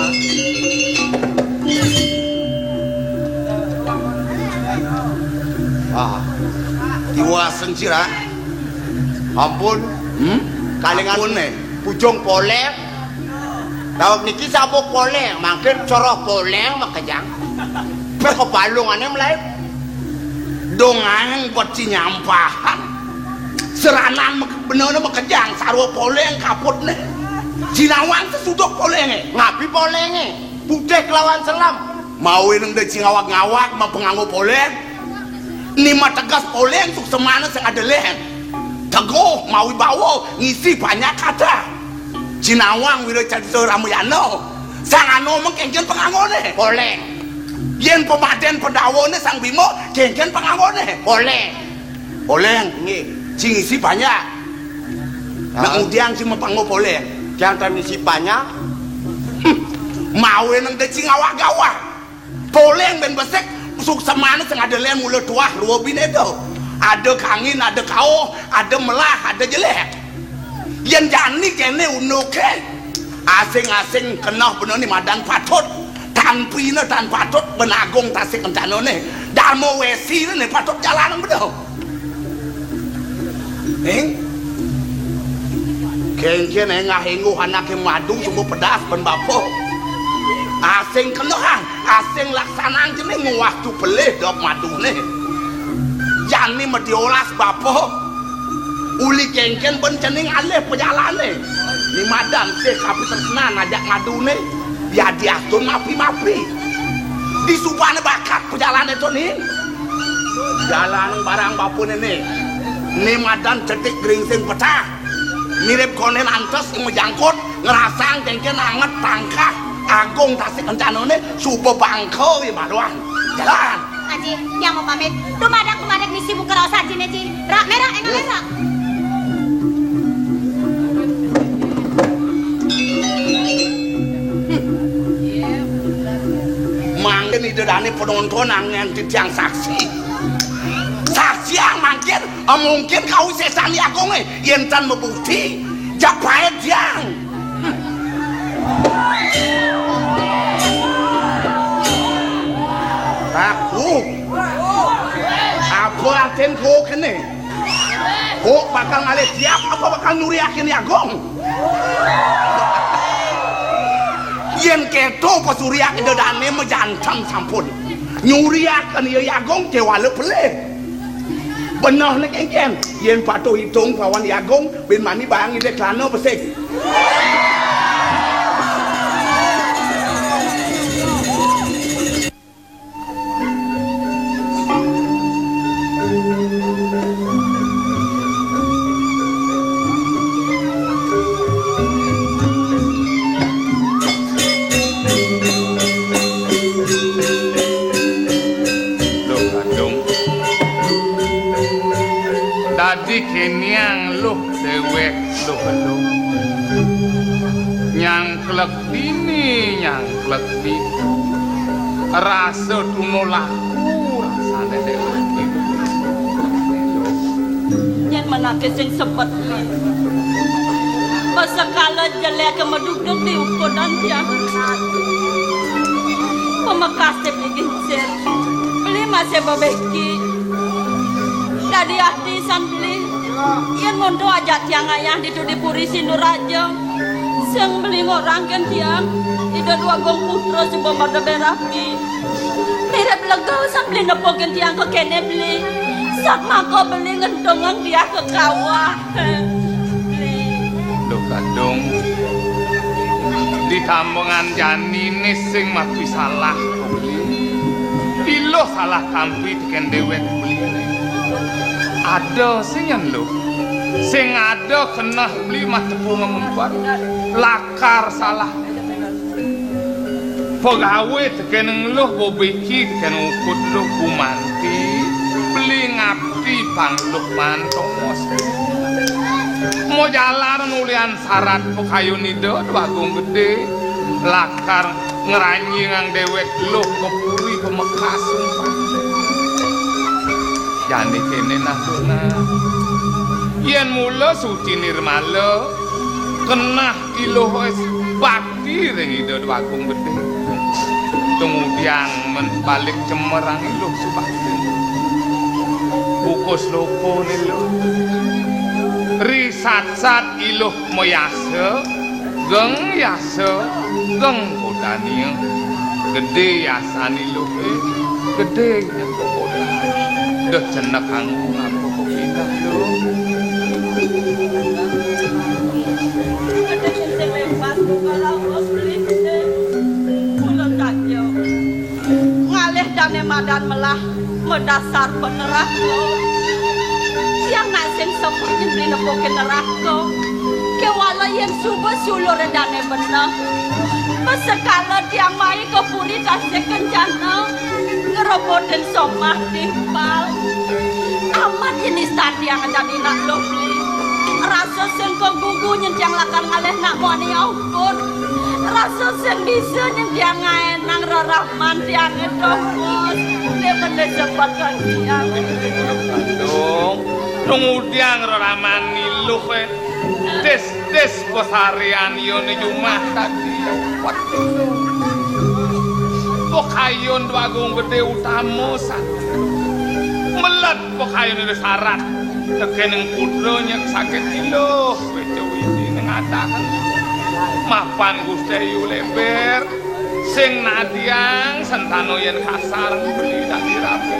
Ah, tiwasen sira. Ampun. Hmm? Kalingan ampun, eh. Pujung poleng. Tawag niki sabuk poleng, mangkin coroh poleng makejang. Pe kebalungane melaib. Dongang buat cinyampahan. Seranan mek-, benana makejang, sarwa poleng kaputne. Jinawang sesuduk polenge. Ngapi polenge? Putih kelawan selam. Mawi neng de cingawag-ngawag mapenganggo poleng. Ni mateges poleng suksemana sing ada lehen. Teguh mawi bawa ngisi banyak kata. Jinawang wira carita Ramayana. Sang Anoma kéngkén panganggoné. Poleng. Yén pemadén Pandawané Sang Bima kéngkén panganggoné. Poleng. Poleng. Nggih. Sing isi banyak. Nak ah. Ngudiang sing mapanggo poleng. Yang tan isi banyak. Hmm. Mawe nang dadi sing awak-awak. Poleng ben besik, suksemane sing ada lén mula tuah rua bineda. Ada kangin, ada kauh, ada melah, ada jelek. Yén jani kéné unduké, asing-asing keneh beneh ni madan patut. Tanpine tan patut ben agung tasik kencanané. Darma wesine patut jalan beneh. Ning? Kéngkén éngah-éngguh anaké madu suba pedas ben bapa. Asing kenehang, asing laksanang cening nguwah tu pelih dok maduné. Jani madiolas bapa. Uli kéngkén ben cening alih pejalané. Ni madan sih kapitresnan ajak maduné. Yadiastun mapi-mapi. Disubane bakat pejalané to ning. Jalan barang bapa néné. Ni madan cetik gringsing petah. Mirip konen antes sing majangkut, ngrasang kéngkén anget tangkah agung tasik kencanané suba bangka ya maluan. Jalan. Aji, tiang mau pamit. Dumadak-dumadak misi muka raos ajiné, Ji. Rak merah, enak merah. Mangkin ida dane penonton angen titiang saksi. Saksiang mangkin, eh, mungkin kawisésan I Agungé, yén tan mabukti, jak paed tiang. Aku. Apa artin ku kéné? Kok bakal ngalih tiang apa bakal nyuriakin I Agung? Yén kéto pasuriak ida dane majanten sampun. Nyuriakin ya I Agung kéwala pelih. Beneh né kéngkén, yén patuh itung pawan I Agung, bin mani bayang ida klana besik. Luh Gadung. Dadi kéniang luh déwék luh Gadung. Nyangklek dini, nyangklek dini. Rasa tuna laku, rasane déwék. Yén menaké sing sebet, Li. Pasekala jeléké maduduk di ukudan tiang. Pamekasé di gingsir. Beli masih bebeki. Dadi ati san beli. Yén ngondo ajak tiang ayah ditu di Puri Sinduraja. Sing beli ngorangkin tiang, Ida Dwagung Putra suba mada berapi. Mirip lega san beli nepukin tiang ka kéné beli. Satmaka beli ngentungang diah ka kawah. Beli. Duh, Kadung. Ditambengan janiné sing mapisalah, beli. Iluh salah tampi tekén déwék beliné. Ada sing nyen, Luh. Sing ada keneh beli mah tepung ngembat. Lakar salah pegawé tekén Luh, bobéki tekén ukud Luh, gumanti beli ngabdi pang Luh man tongos. Mau jalan ulian sarat pakayun Ida Déwagung Gedé, lakar ngranjingang déwék Luh ka puri ka Mekas. Jani kéné nah, Luh, nah. Yén mula suci nirmala, keneh Iluh wis bakti ring Ida Déwagung Gedé. Tumudiang men balik cemerang Iluh subakti. Kukus loko né, Luh. Ri satsat Iluh mayasa, geng yasa, geng kodania. Gedé yasan Iluh, eh. Gedé nyangka kodan. Duh, cenek anggung apa kok pindah, Luh. Ada sing lepas, buka lawas, beli. Kula saja. Ngalih dané madan melah, madasar peneraka. Tiang nak sing sepuh nyembli nepukin neraka. Kéwala yén suba sulur dané beneh. Pasekala tiang mai ka puri Tasik Kencana, ngrebutin somah timpal. Amat jenis tadi yang dadi nak Luh beli. Rasa sing kagugu nyén tiang lakar ngalih nak muani ukur. Rasa sing bisa nyén tiang ngaénang rerahman tiangé, Luh, Bos. Dia bendé sepat kan tiang. Dong, nungudiang rerahman Iluh, eh. Tis-tis pasarian yané jumah tadi. Waduh. Pakayun Déwagung Gedé utama san. Meled pakayun Ida sarat. Tekéning putra nyén sakit Iluh. Béca widi ning adak. Mapan Gusti Ayu Lémbér. Sing nadiang sentana yén kasar beli dadi rabi.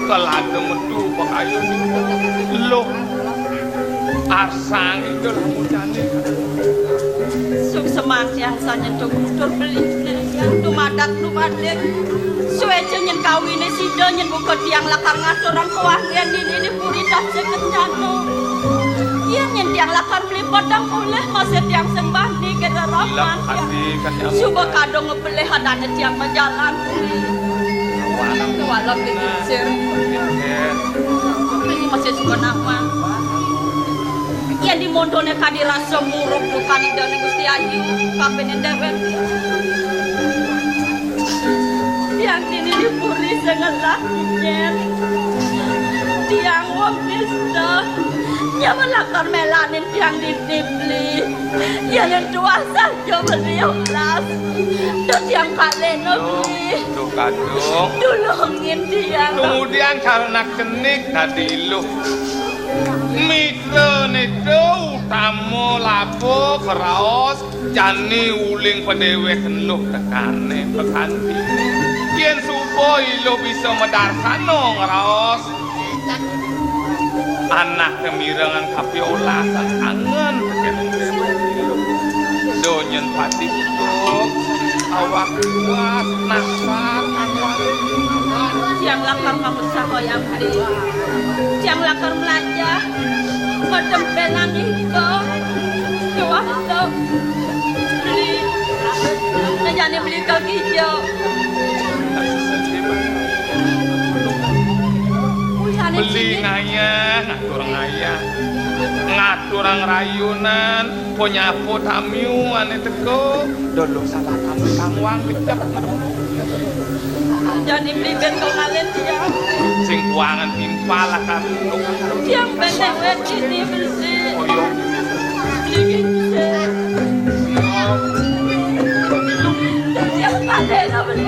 Kelada metu pakayun Luh. Arsang Ida lamun jani. Sukseman tiang sané tutur beli. Dumadak dumadik. Suéca nyén kawiné sida nyén buka tiang lakar ngaturang kawanggén dini di puri Tasik Kencana. Yén nyén tiang lakar beli padang mulih masih tiang sing bani kira raman tiang. Suba kadung ngepelih adané tiang majalan. Walam di kincir. Ini masih suka nawang. Yén di mondoné kadi rasa muruk dukané Gusti Ayu, kapining déwék. Tiang dini di puri sing ngelah nyén. Tiang wong nista. Nyaman lakar mélanin tiang dini beli. Yén tuah saja beli olas. Duh tiang kalena beli. Duh, Kadung. Tulungin tiang. Kemudian karena kenik tadi Luh. Mitra nita utama laba keraos jani uling padéwék Luh tekané pekanti. Yén suba Iluh bisa madarsana ngraos. Anak kemirengan tapi olasan angen tekén. Donyen pati butuh, awak puas, nasar, anwar. Tiang lakar mapesah hoyam beli. Tiang lakar melajah. Madempelan iko. Tuah to. Beli. Najane beli kaki jo. Beli ngayah, ngatur ngayah. Ngaturang rayunan. Ponyapo tamiu ane teka, dolo salah tamiu kang wang kecep. Jani mlibet kok ngalih tiang. Sing kuangan timpal akan tunduk. Tiang pendek wet ini bersih. Koyok. Mligi. Tiang pandai nak beli.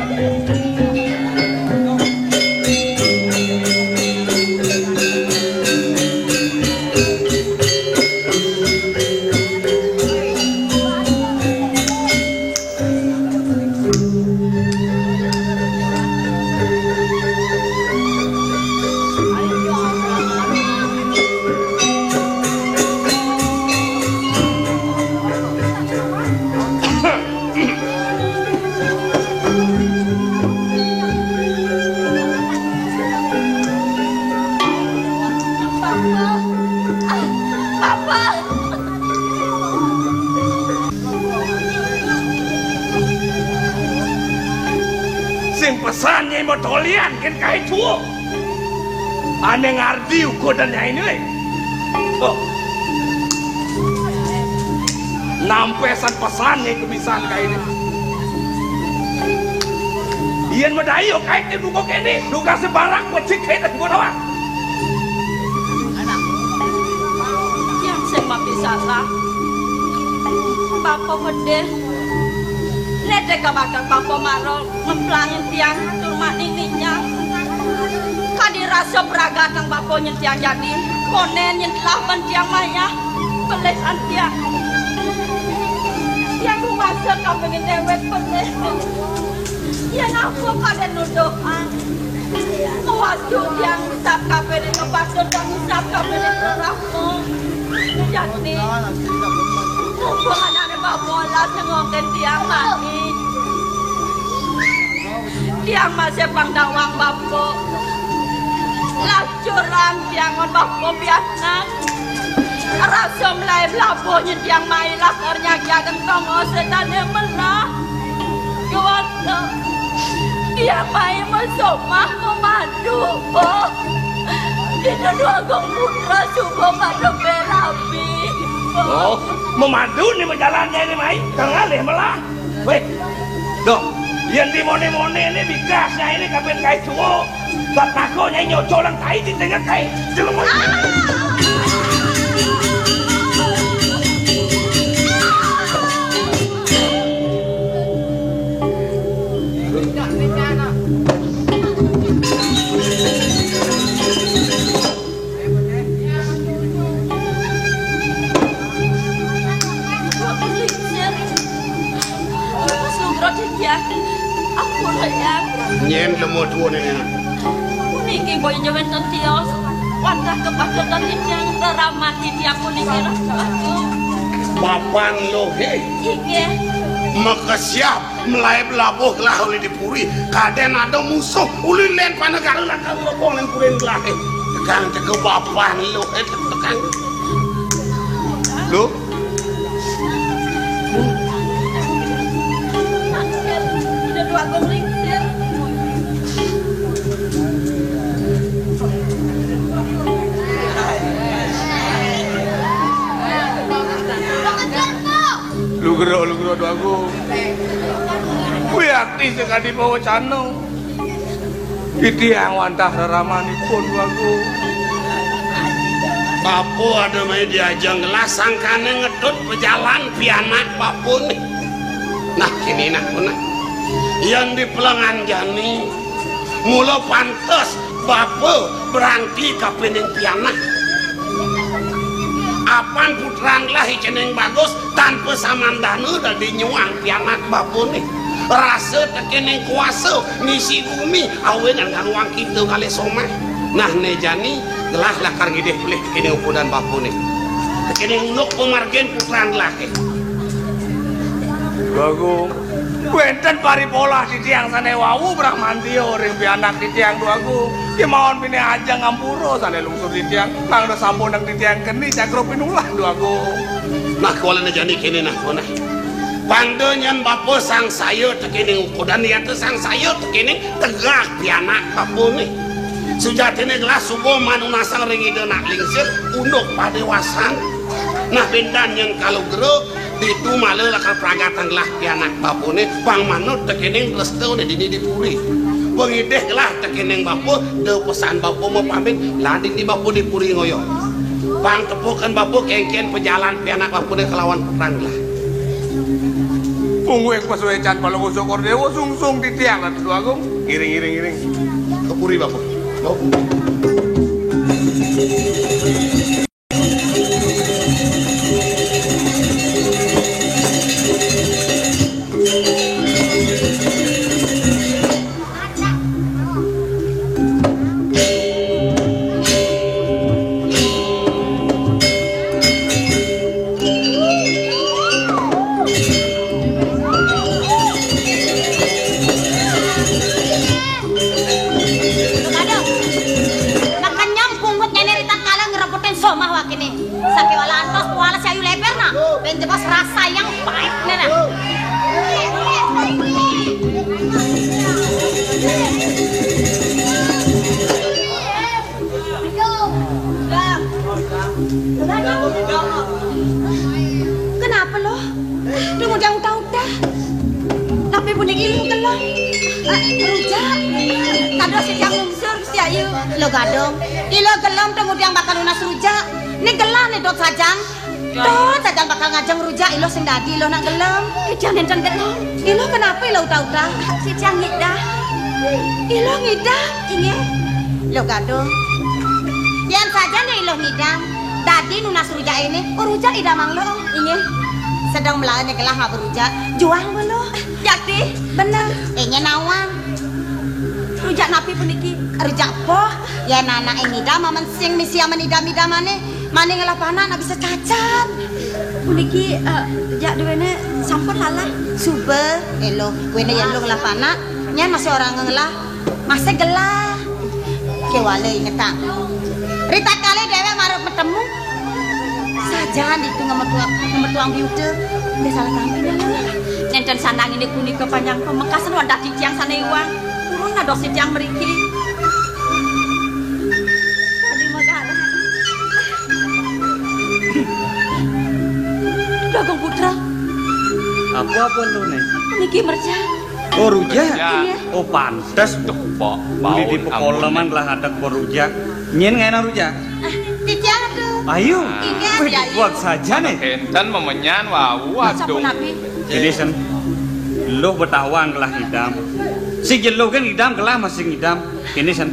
San Nyai matolian kén kaé tuh. Ané ngardi ukudan Nyai né, lé. Oh. Nampé san pesan Nyai kebisan kaé né. Yén madaya kaé té buka kéné, duka sebarak pecik kaé té buka doang. Tiang sing mapisalah. Bapa pedih. Né té kabakak bapa mara ngemplangin tiang tur mani nginyang. Kadi rasa pragatang bapa nyén tiang jani, konén nyén telah ban tiang mayah, pelih san tiang. Tiang kuasa kapingin déwék pelih. Yén apa kadén nuduhan. Kuasa tiang ngusap kabéh dé kapatut tiang ngusap kabéh dé rerama. Jani, mumpung anaké bapa olas nengongin tiang mani. Tiang masih pang dawang bapa. Lacuran tiang ngon bapa pianak. Rasa melaé belabuh nyén tiang mai lakar nyagak gentong osétané melah. Kéwala tiang mai masomah mamadu. Oh, dina Dwagung Putra suba madepé rabi. Oh, mamadu né majalan Nyai né mai, kang ngalih melah. Wéh, dong, yén dimoné-moné né bikas Nyai né kapin kaé tuh. Satako Nyai nyocolan tai di tengah tai. Jelema. Ampun, Yang. Nyén lemah tuun ini. Puniki boya wénten tios. Wantah kapatut titiang reraman titiang puniki, Ratu. Bapan Luh, hé. Inggih. Makesiab melaib labuh gelah uli di puri. Kadén ada musuh uli lén panegara lakar ngrobong lén puri gelah, hé. Tegang teka Bapan Luh, hé, tegang. Luh. Lugra, lugra, Dwagung. Wiakti sakadi pawecana. Titiang wantah reramanipun, Dwagung. Bapa ada mai diajeng gelah sangkané ngetut pajalan pianak bapané. Nah, kéné nah, punah. Yén di pelengan jani, mula pantes bapa berangti kapining pianak. Apan putran gelah i cening bagus, tanpa samandana dadi nyuang pianak bapané. Rasa tekéning kuasa ngisi gumi, awinan nganuang kita ngalih somah. Nah, né jani gelah lakar ngidih pelih tekéning ukudan bapané. Tekéning unduk pamargin putran gelah ké. Bagong, wénten paripolah titiang sané wau brahmantia ring pianak titiang, Dwagung. Kémaon pinih ajeng ngampura sané lungsur titiang, mangda sampunang titiang keni cakra pinulah, Dwagung. Nah, kualané jani kéné nah, punah. Pangda nyén bapa sangsaya tekéning ukudan, yata sangsaya tekéning tegak pianak bapané. Sujatiné gelah suba manunasang ring Ida Nak Lingsir unduk padéwasan. Nah, béndan nyén kalugra, ditu mala lakar pragatang gelah pianak bapané, pang manut tekéning restané dini di puri. Pangidih gelah tekéning bapa, da pesan bapa mapamit, lan dini bapa di puri ngoyong. Pang tepukin bapa kénkén pajalan pianak bapané kalawan putran gelah. Mungguing pasuécan Palungguh Cokor Déwa sungsung titiang, Ratu Agung. Ngiring, ngiring, ngiring. Ka puri, bapa. Bapa. Aduh, makenyem kungkut nyai né ritatkala ngrebutin somah wakiné. Sakéwala antos kuala si Ayu Lébér nah, bén jebos rasa yang pahitné nah. Kenapa, Luh? Dong udah udah-udah. Tapi puniki Luh gelem. Eh, rujak. Kados sing lungsur, Gusti Ayu. Luh Gadong. Ilo gelem dong udah bakal nunas rujak. Ning gelem nih, Dot Sajang. Dot Sajang bakal ngajeng rujak ilo sing dadi ilo nak gelem. Eh, jangan, jangan gelem. Ilo kenapa ilo udah-udah? Sing ngidah. Ilo ngidah? Inggih. Luh Gadong. Yen saja nih ilo ngidam. Dadi nunas rujak ini. Oh, rujak idamang lo. Inggih. Sedang melawan gelah ngapa rujak. Juang belo. Yakti. Bener. Ini nawang. Rujak napi puniki? Rujak poh. Yen anake ngidam amen sing misi amen idam-idamane. Mane ngelah panak nak bisa cacat. Puniki, eh, jak duwene sampun lalah. Suba, elo, kuwene yen lu ngelah panak, nyen masih orang ngelah, masih gelah. Kewale ingetang. Rita kali dewek marep metemu. Sajan ditu ngemetuang, ngemetuang biuda. Udah salah tampi nih, Lho. Nenten sandang ini punika panjang pemekasan wadah titiang sana iwang. Purun nados titiang meriki. Tadi megara. Bagong Putra. Apa-apa lu nih? Niki merja. Oh, rujak. Iya. Oh, pantes. Duh, bau. Beli di pekoleman lah ada kebon rujak. Nyen ngena rujak. Ah, titiang tuh. Ayo. Iya. Wih, iya, iya. Buat saja nih. Enten memenyan wau, waduh. Sampun napi? Ini sen. Lu betawang lah ngidam. Si jelo kan ngidam, kelah masih ngidam. Ini sen.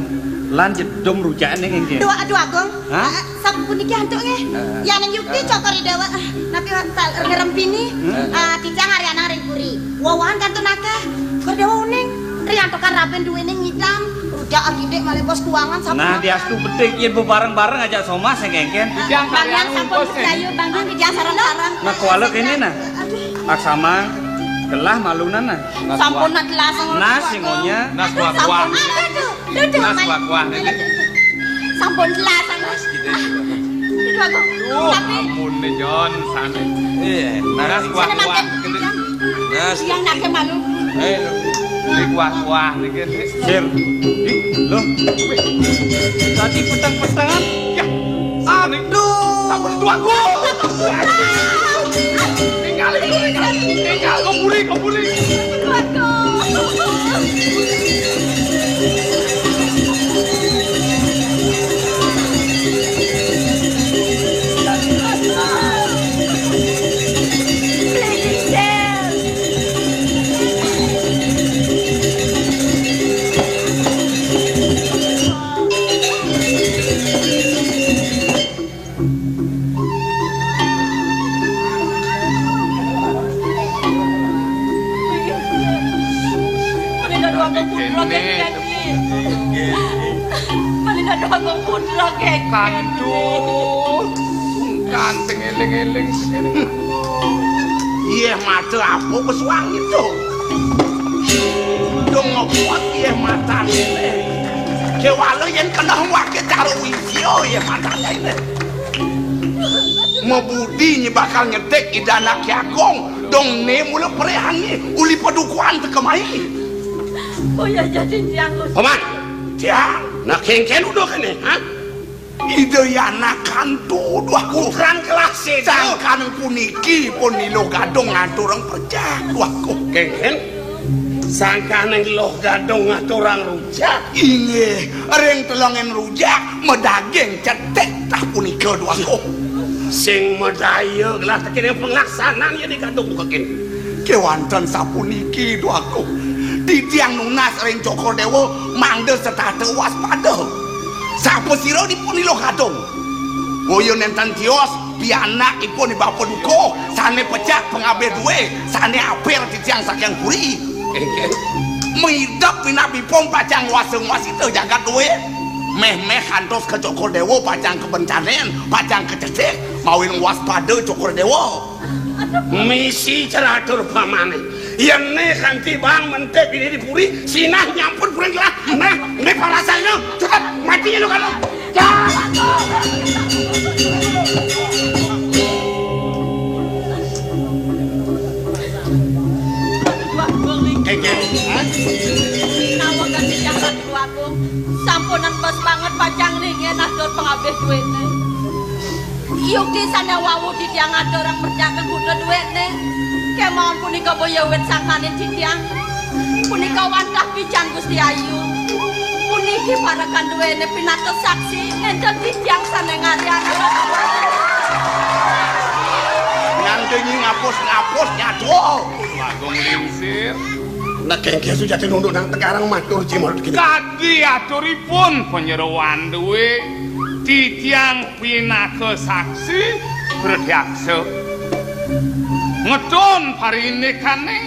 Lan jedom rujak ning engke. Dua, dua, Gong. Hah? Ah, sampun niki antuk nggih. Heeh. Yang yukti cokor dewa. Ah, napi wonten ngerempini. Hmm. Ah, titiang ari anang ring puri. Wawahan kantun akeh. Kor dewa uning. Riantokan raben duwene ngidam. Rujak agidik malih bos kuangan sampun. Nah, diastu bedik yen bebareng-bareng aja soma sing kengken. Titiang Bang Yang kalian sampun bos, eh. Sedayu, Bang Yang titiang sareng-sareng. Nah, kuala kene nah. Aduh. Laksama gelah malunan nah. Sampun telas. Nah, singonya. Nah, kuah-kuah. Sampun. Aduh. Duh, duh, Mas, kuah-kuah niki. Sampun telas, Mas. Mas, gitu. Itu aku. Duh, tapi ampun nih, Jon, sane. Iya, nah, kuah-kuah. Mas. Yang nake malu. Eh, beli kuah-kuah niki, Dik. Sir. Ih, loh. Tadi petang-petangan. Ya. Aduh. Sampun tuaku. Tinggal itu, tinggal. Tinggal, kau buri, kau buri. Kanduh, sungkan sing eling-eling. Iya, mata apa wis wangi to? Dong ngopot iya matane. Kewala yen kena wake karo wisya iya matane. Mebudi nyi bakal nyetik idana Ki Agung, dong ne mula prehangi uli padukuhan tekemai. Oh ya, jadi tiang. Paman, tiang, nak kengken udah kene, ha? Ida yana kantu, duh, putran kelas satu. Sangkan puniki pun Nilo Gadung ngaturang perjak, duh, kengken. Sangkaning Loh Gadung ngaturang rujak. Inggih, ring telongen rujak, medaging cetik tah punika, duh. Sing medaya gelah tekene penglaksanan ya di Gadung buka kene. Kewanten sapuniki, duh. Titiang nunas ring Cokor Dewa, mangda setata waspada. Sapa sira dipun Nilo Gadung? Boya nenten tios, pianak ipun Bapa Duka, sane pecak pengabih duwe, sane apir titiang saking puri. Midep minabipun pacang wasa ngwasita jagat duwe. Meh-meh kantos ka Cokor Dewa pacang kebencanen, pacang kececek, mawin waspada Cokor Dewa. Misi ceratur pamane. Yen ne kanti bang mentep ini di puri, sinah nyampun puri lah. Nah, ini parasanya, cepat mati lu kalau. Ya. Kengken. Hah? Nawa ganti jalan dua aku. Sampunan bos banget pacang nih, ngenah dot pengabih duitnya. Yukti sané wau titiang aturang merjakan buta duwéné. Kémaon punika boya wit sangkaning titiang. Punika wantah pican Gusti Ayu. Puniki parekan duwéné pinaka saksi nénten titiang sané ngaryan. Nang dengi ngapus-ngapus nyato. Agung Lingsir. Nek kengke sujati nunduk nang tegarang matur jimur kini. Kadi aturipun panyeroan duwe titiang pinaka saksi pratyaksa. Ngeton parinikané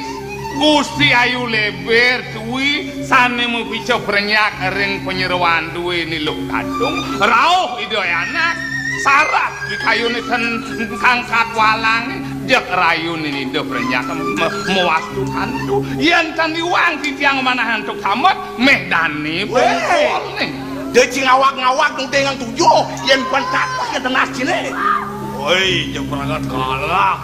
Gusti Ayu Leber kuwi sané mapica prenyak ring panyeroan duwe niluh kadung rauh Ida Anak sarat di kayuné ten kangkat walang jek rayuné Ida prenyak me- mawastu kandu. Yén tan iwang titiang manah antuk tamet méh dani bongkolné. Dia cing awak-ngawak nuding tujuh yén pan tatos ya tenas cine. Woi, jeprangat kalah.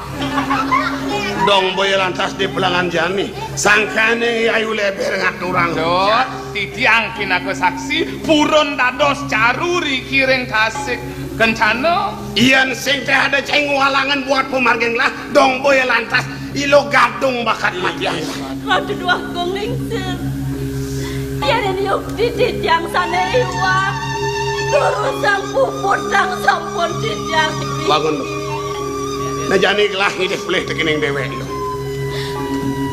Dong boya lantas di pelangan jani. Sangkane Ayu Leber ngaturang. Dot, titiang pinaka saksi purun dados caru rikiring kasik kencana. Yén sing teh ada ceng walangan buat pemargin lah, dong boya lantas ilo gadung bakat matian. Ratu Dua Agung Lingsir. Yén yukti titiang sané iwang. Durusang puputang sampun titiang. Bangun lu. Nah jani gelah ngidih pelih tekening dewek lu.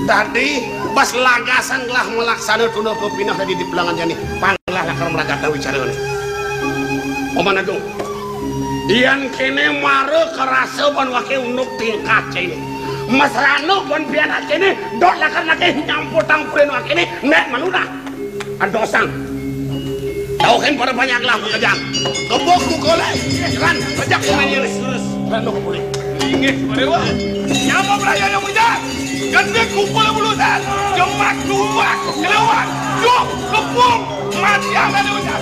Dadi bas lagasan gelah melaksana tuna pepinah dadi di pelangan jani. Panglah lakar melagat wicara ni. Paman Agung. Yén kene mara karasa ban wake unduk tingkah cene. Mesrana ban pianak kene, dot lakar nake nyamputang pulin wake ne, nek manunah. Adosang. Tauhin pada banyak lah makejang. Kebok kukole, ran, rejak pemain ini. Ran lo kepulih. Inggih, Dewa. Nyapa belaya yang muda? Gede kumpul bulusan. Jemak, tumbak, kelewat. Juk, kepung. Mati yang ada ucap.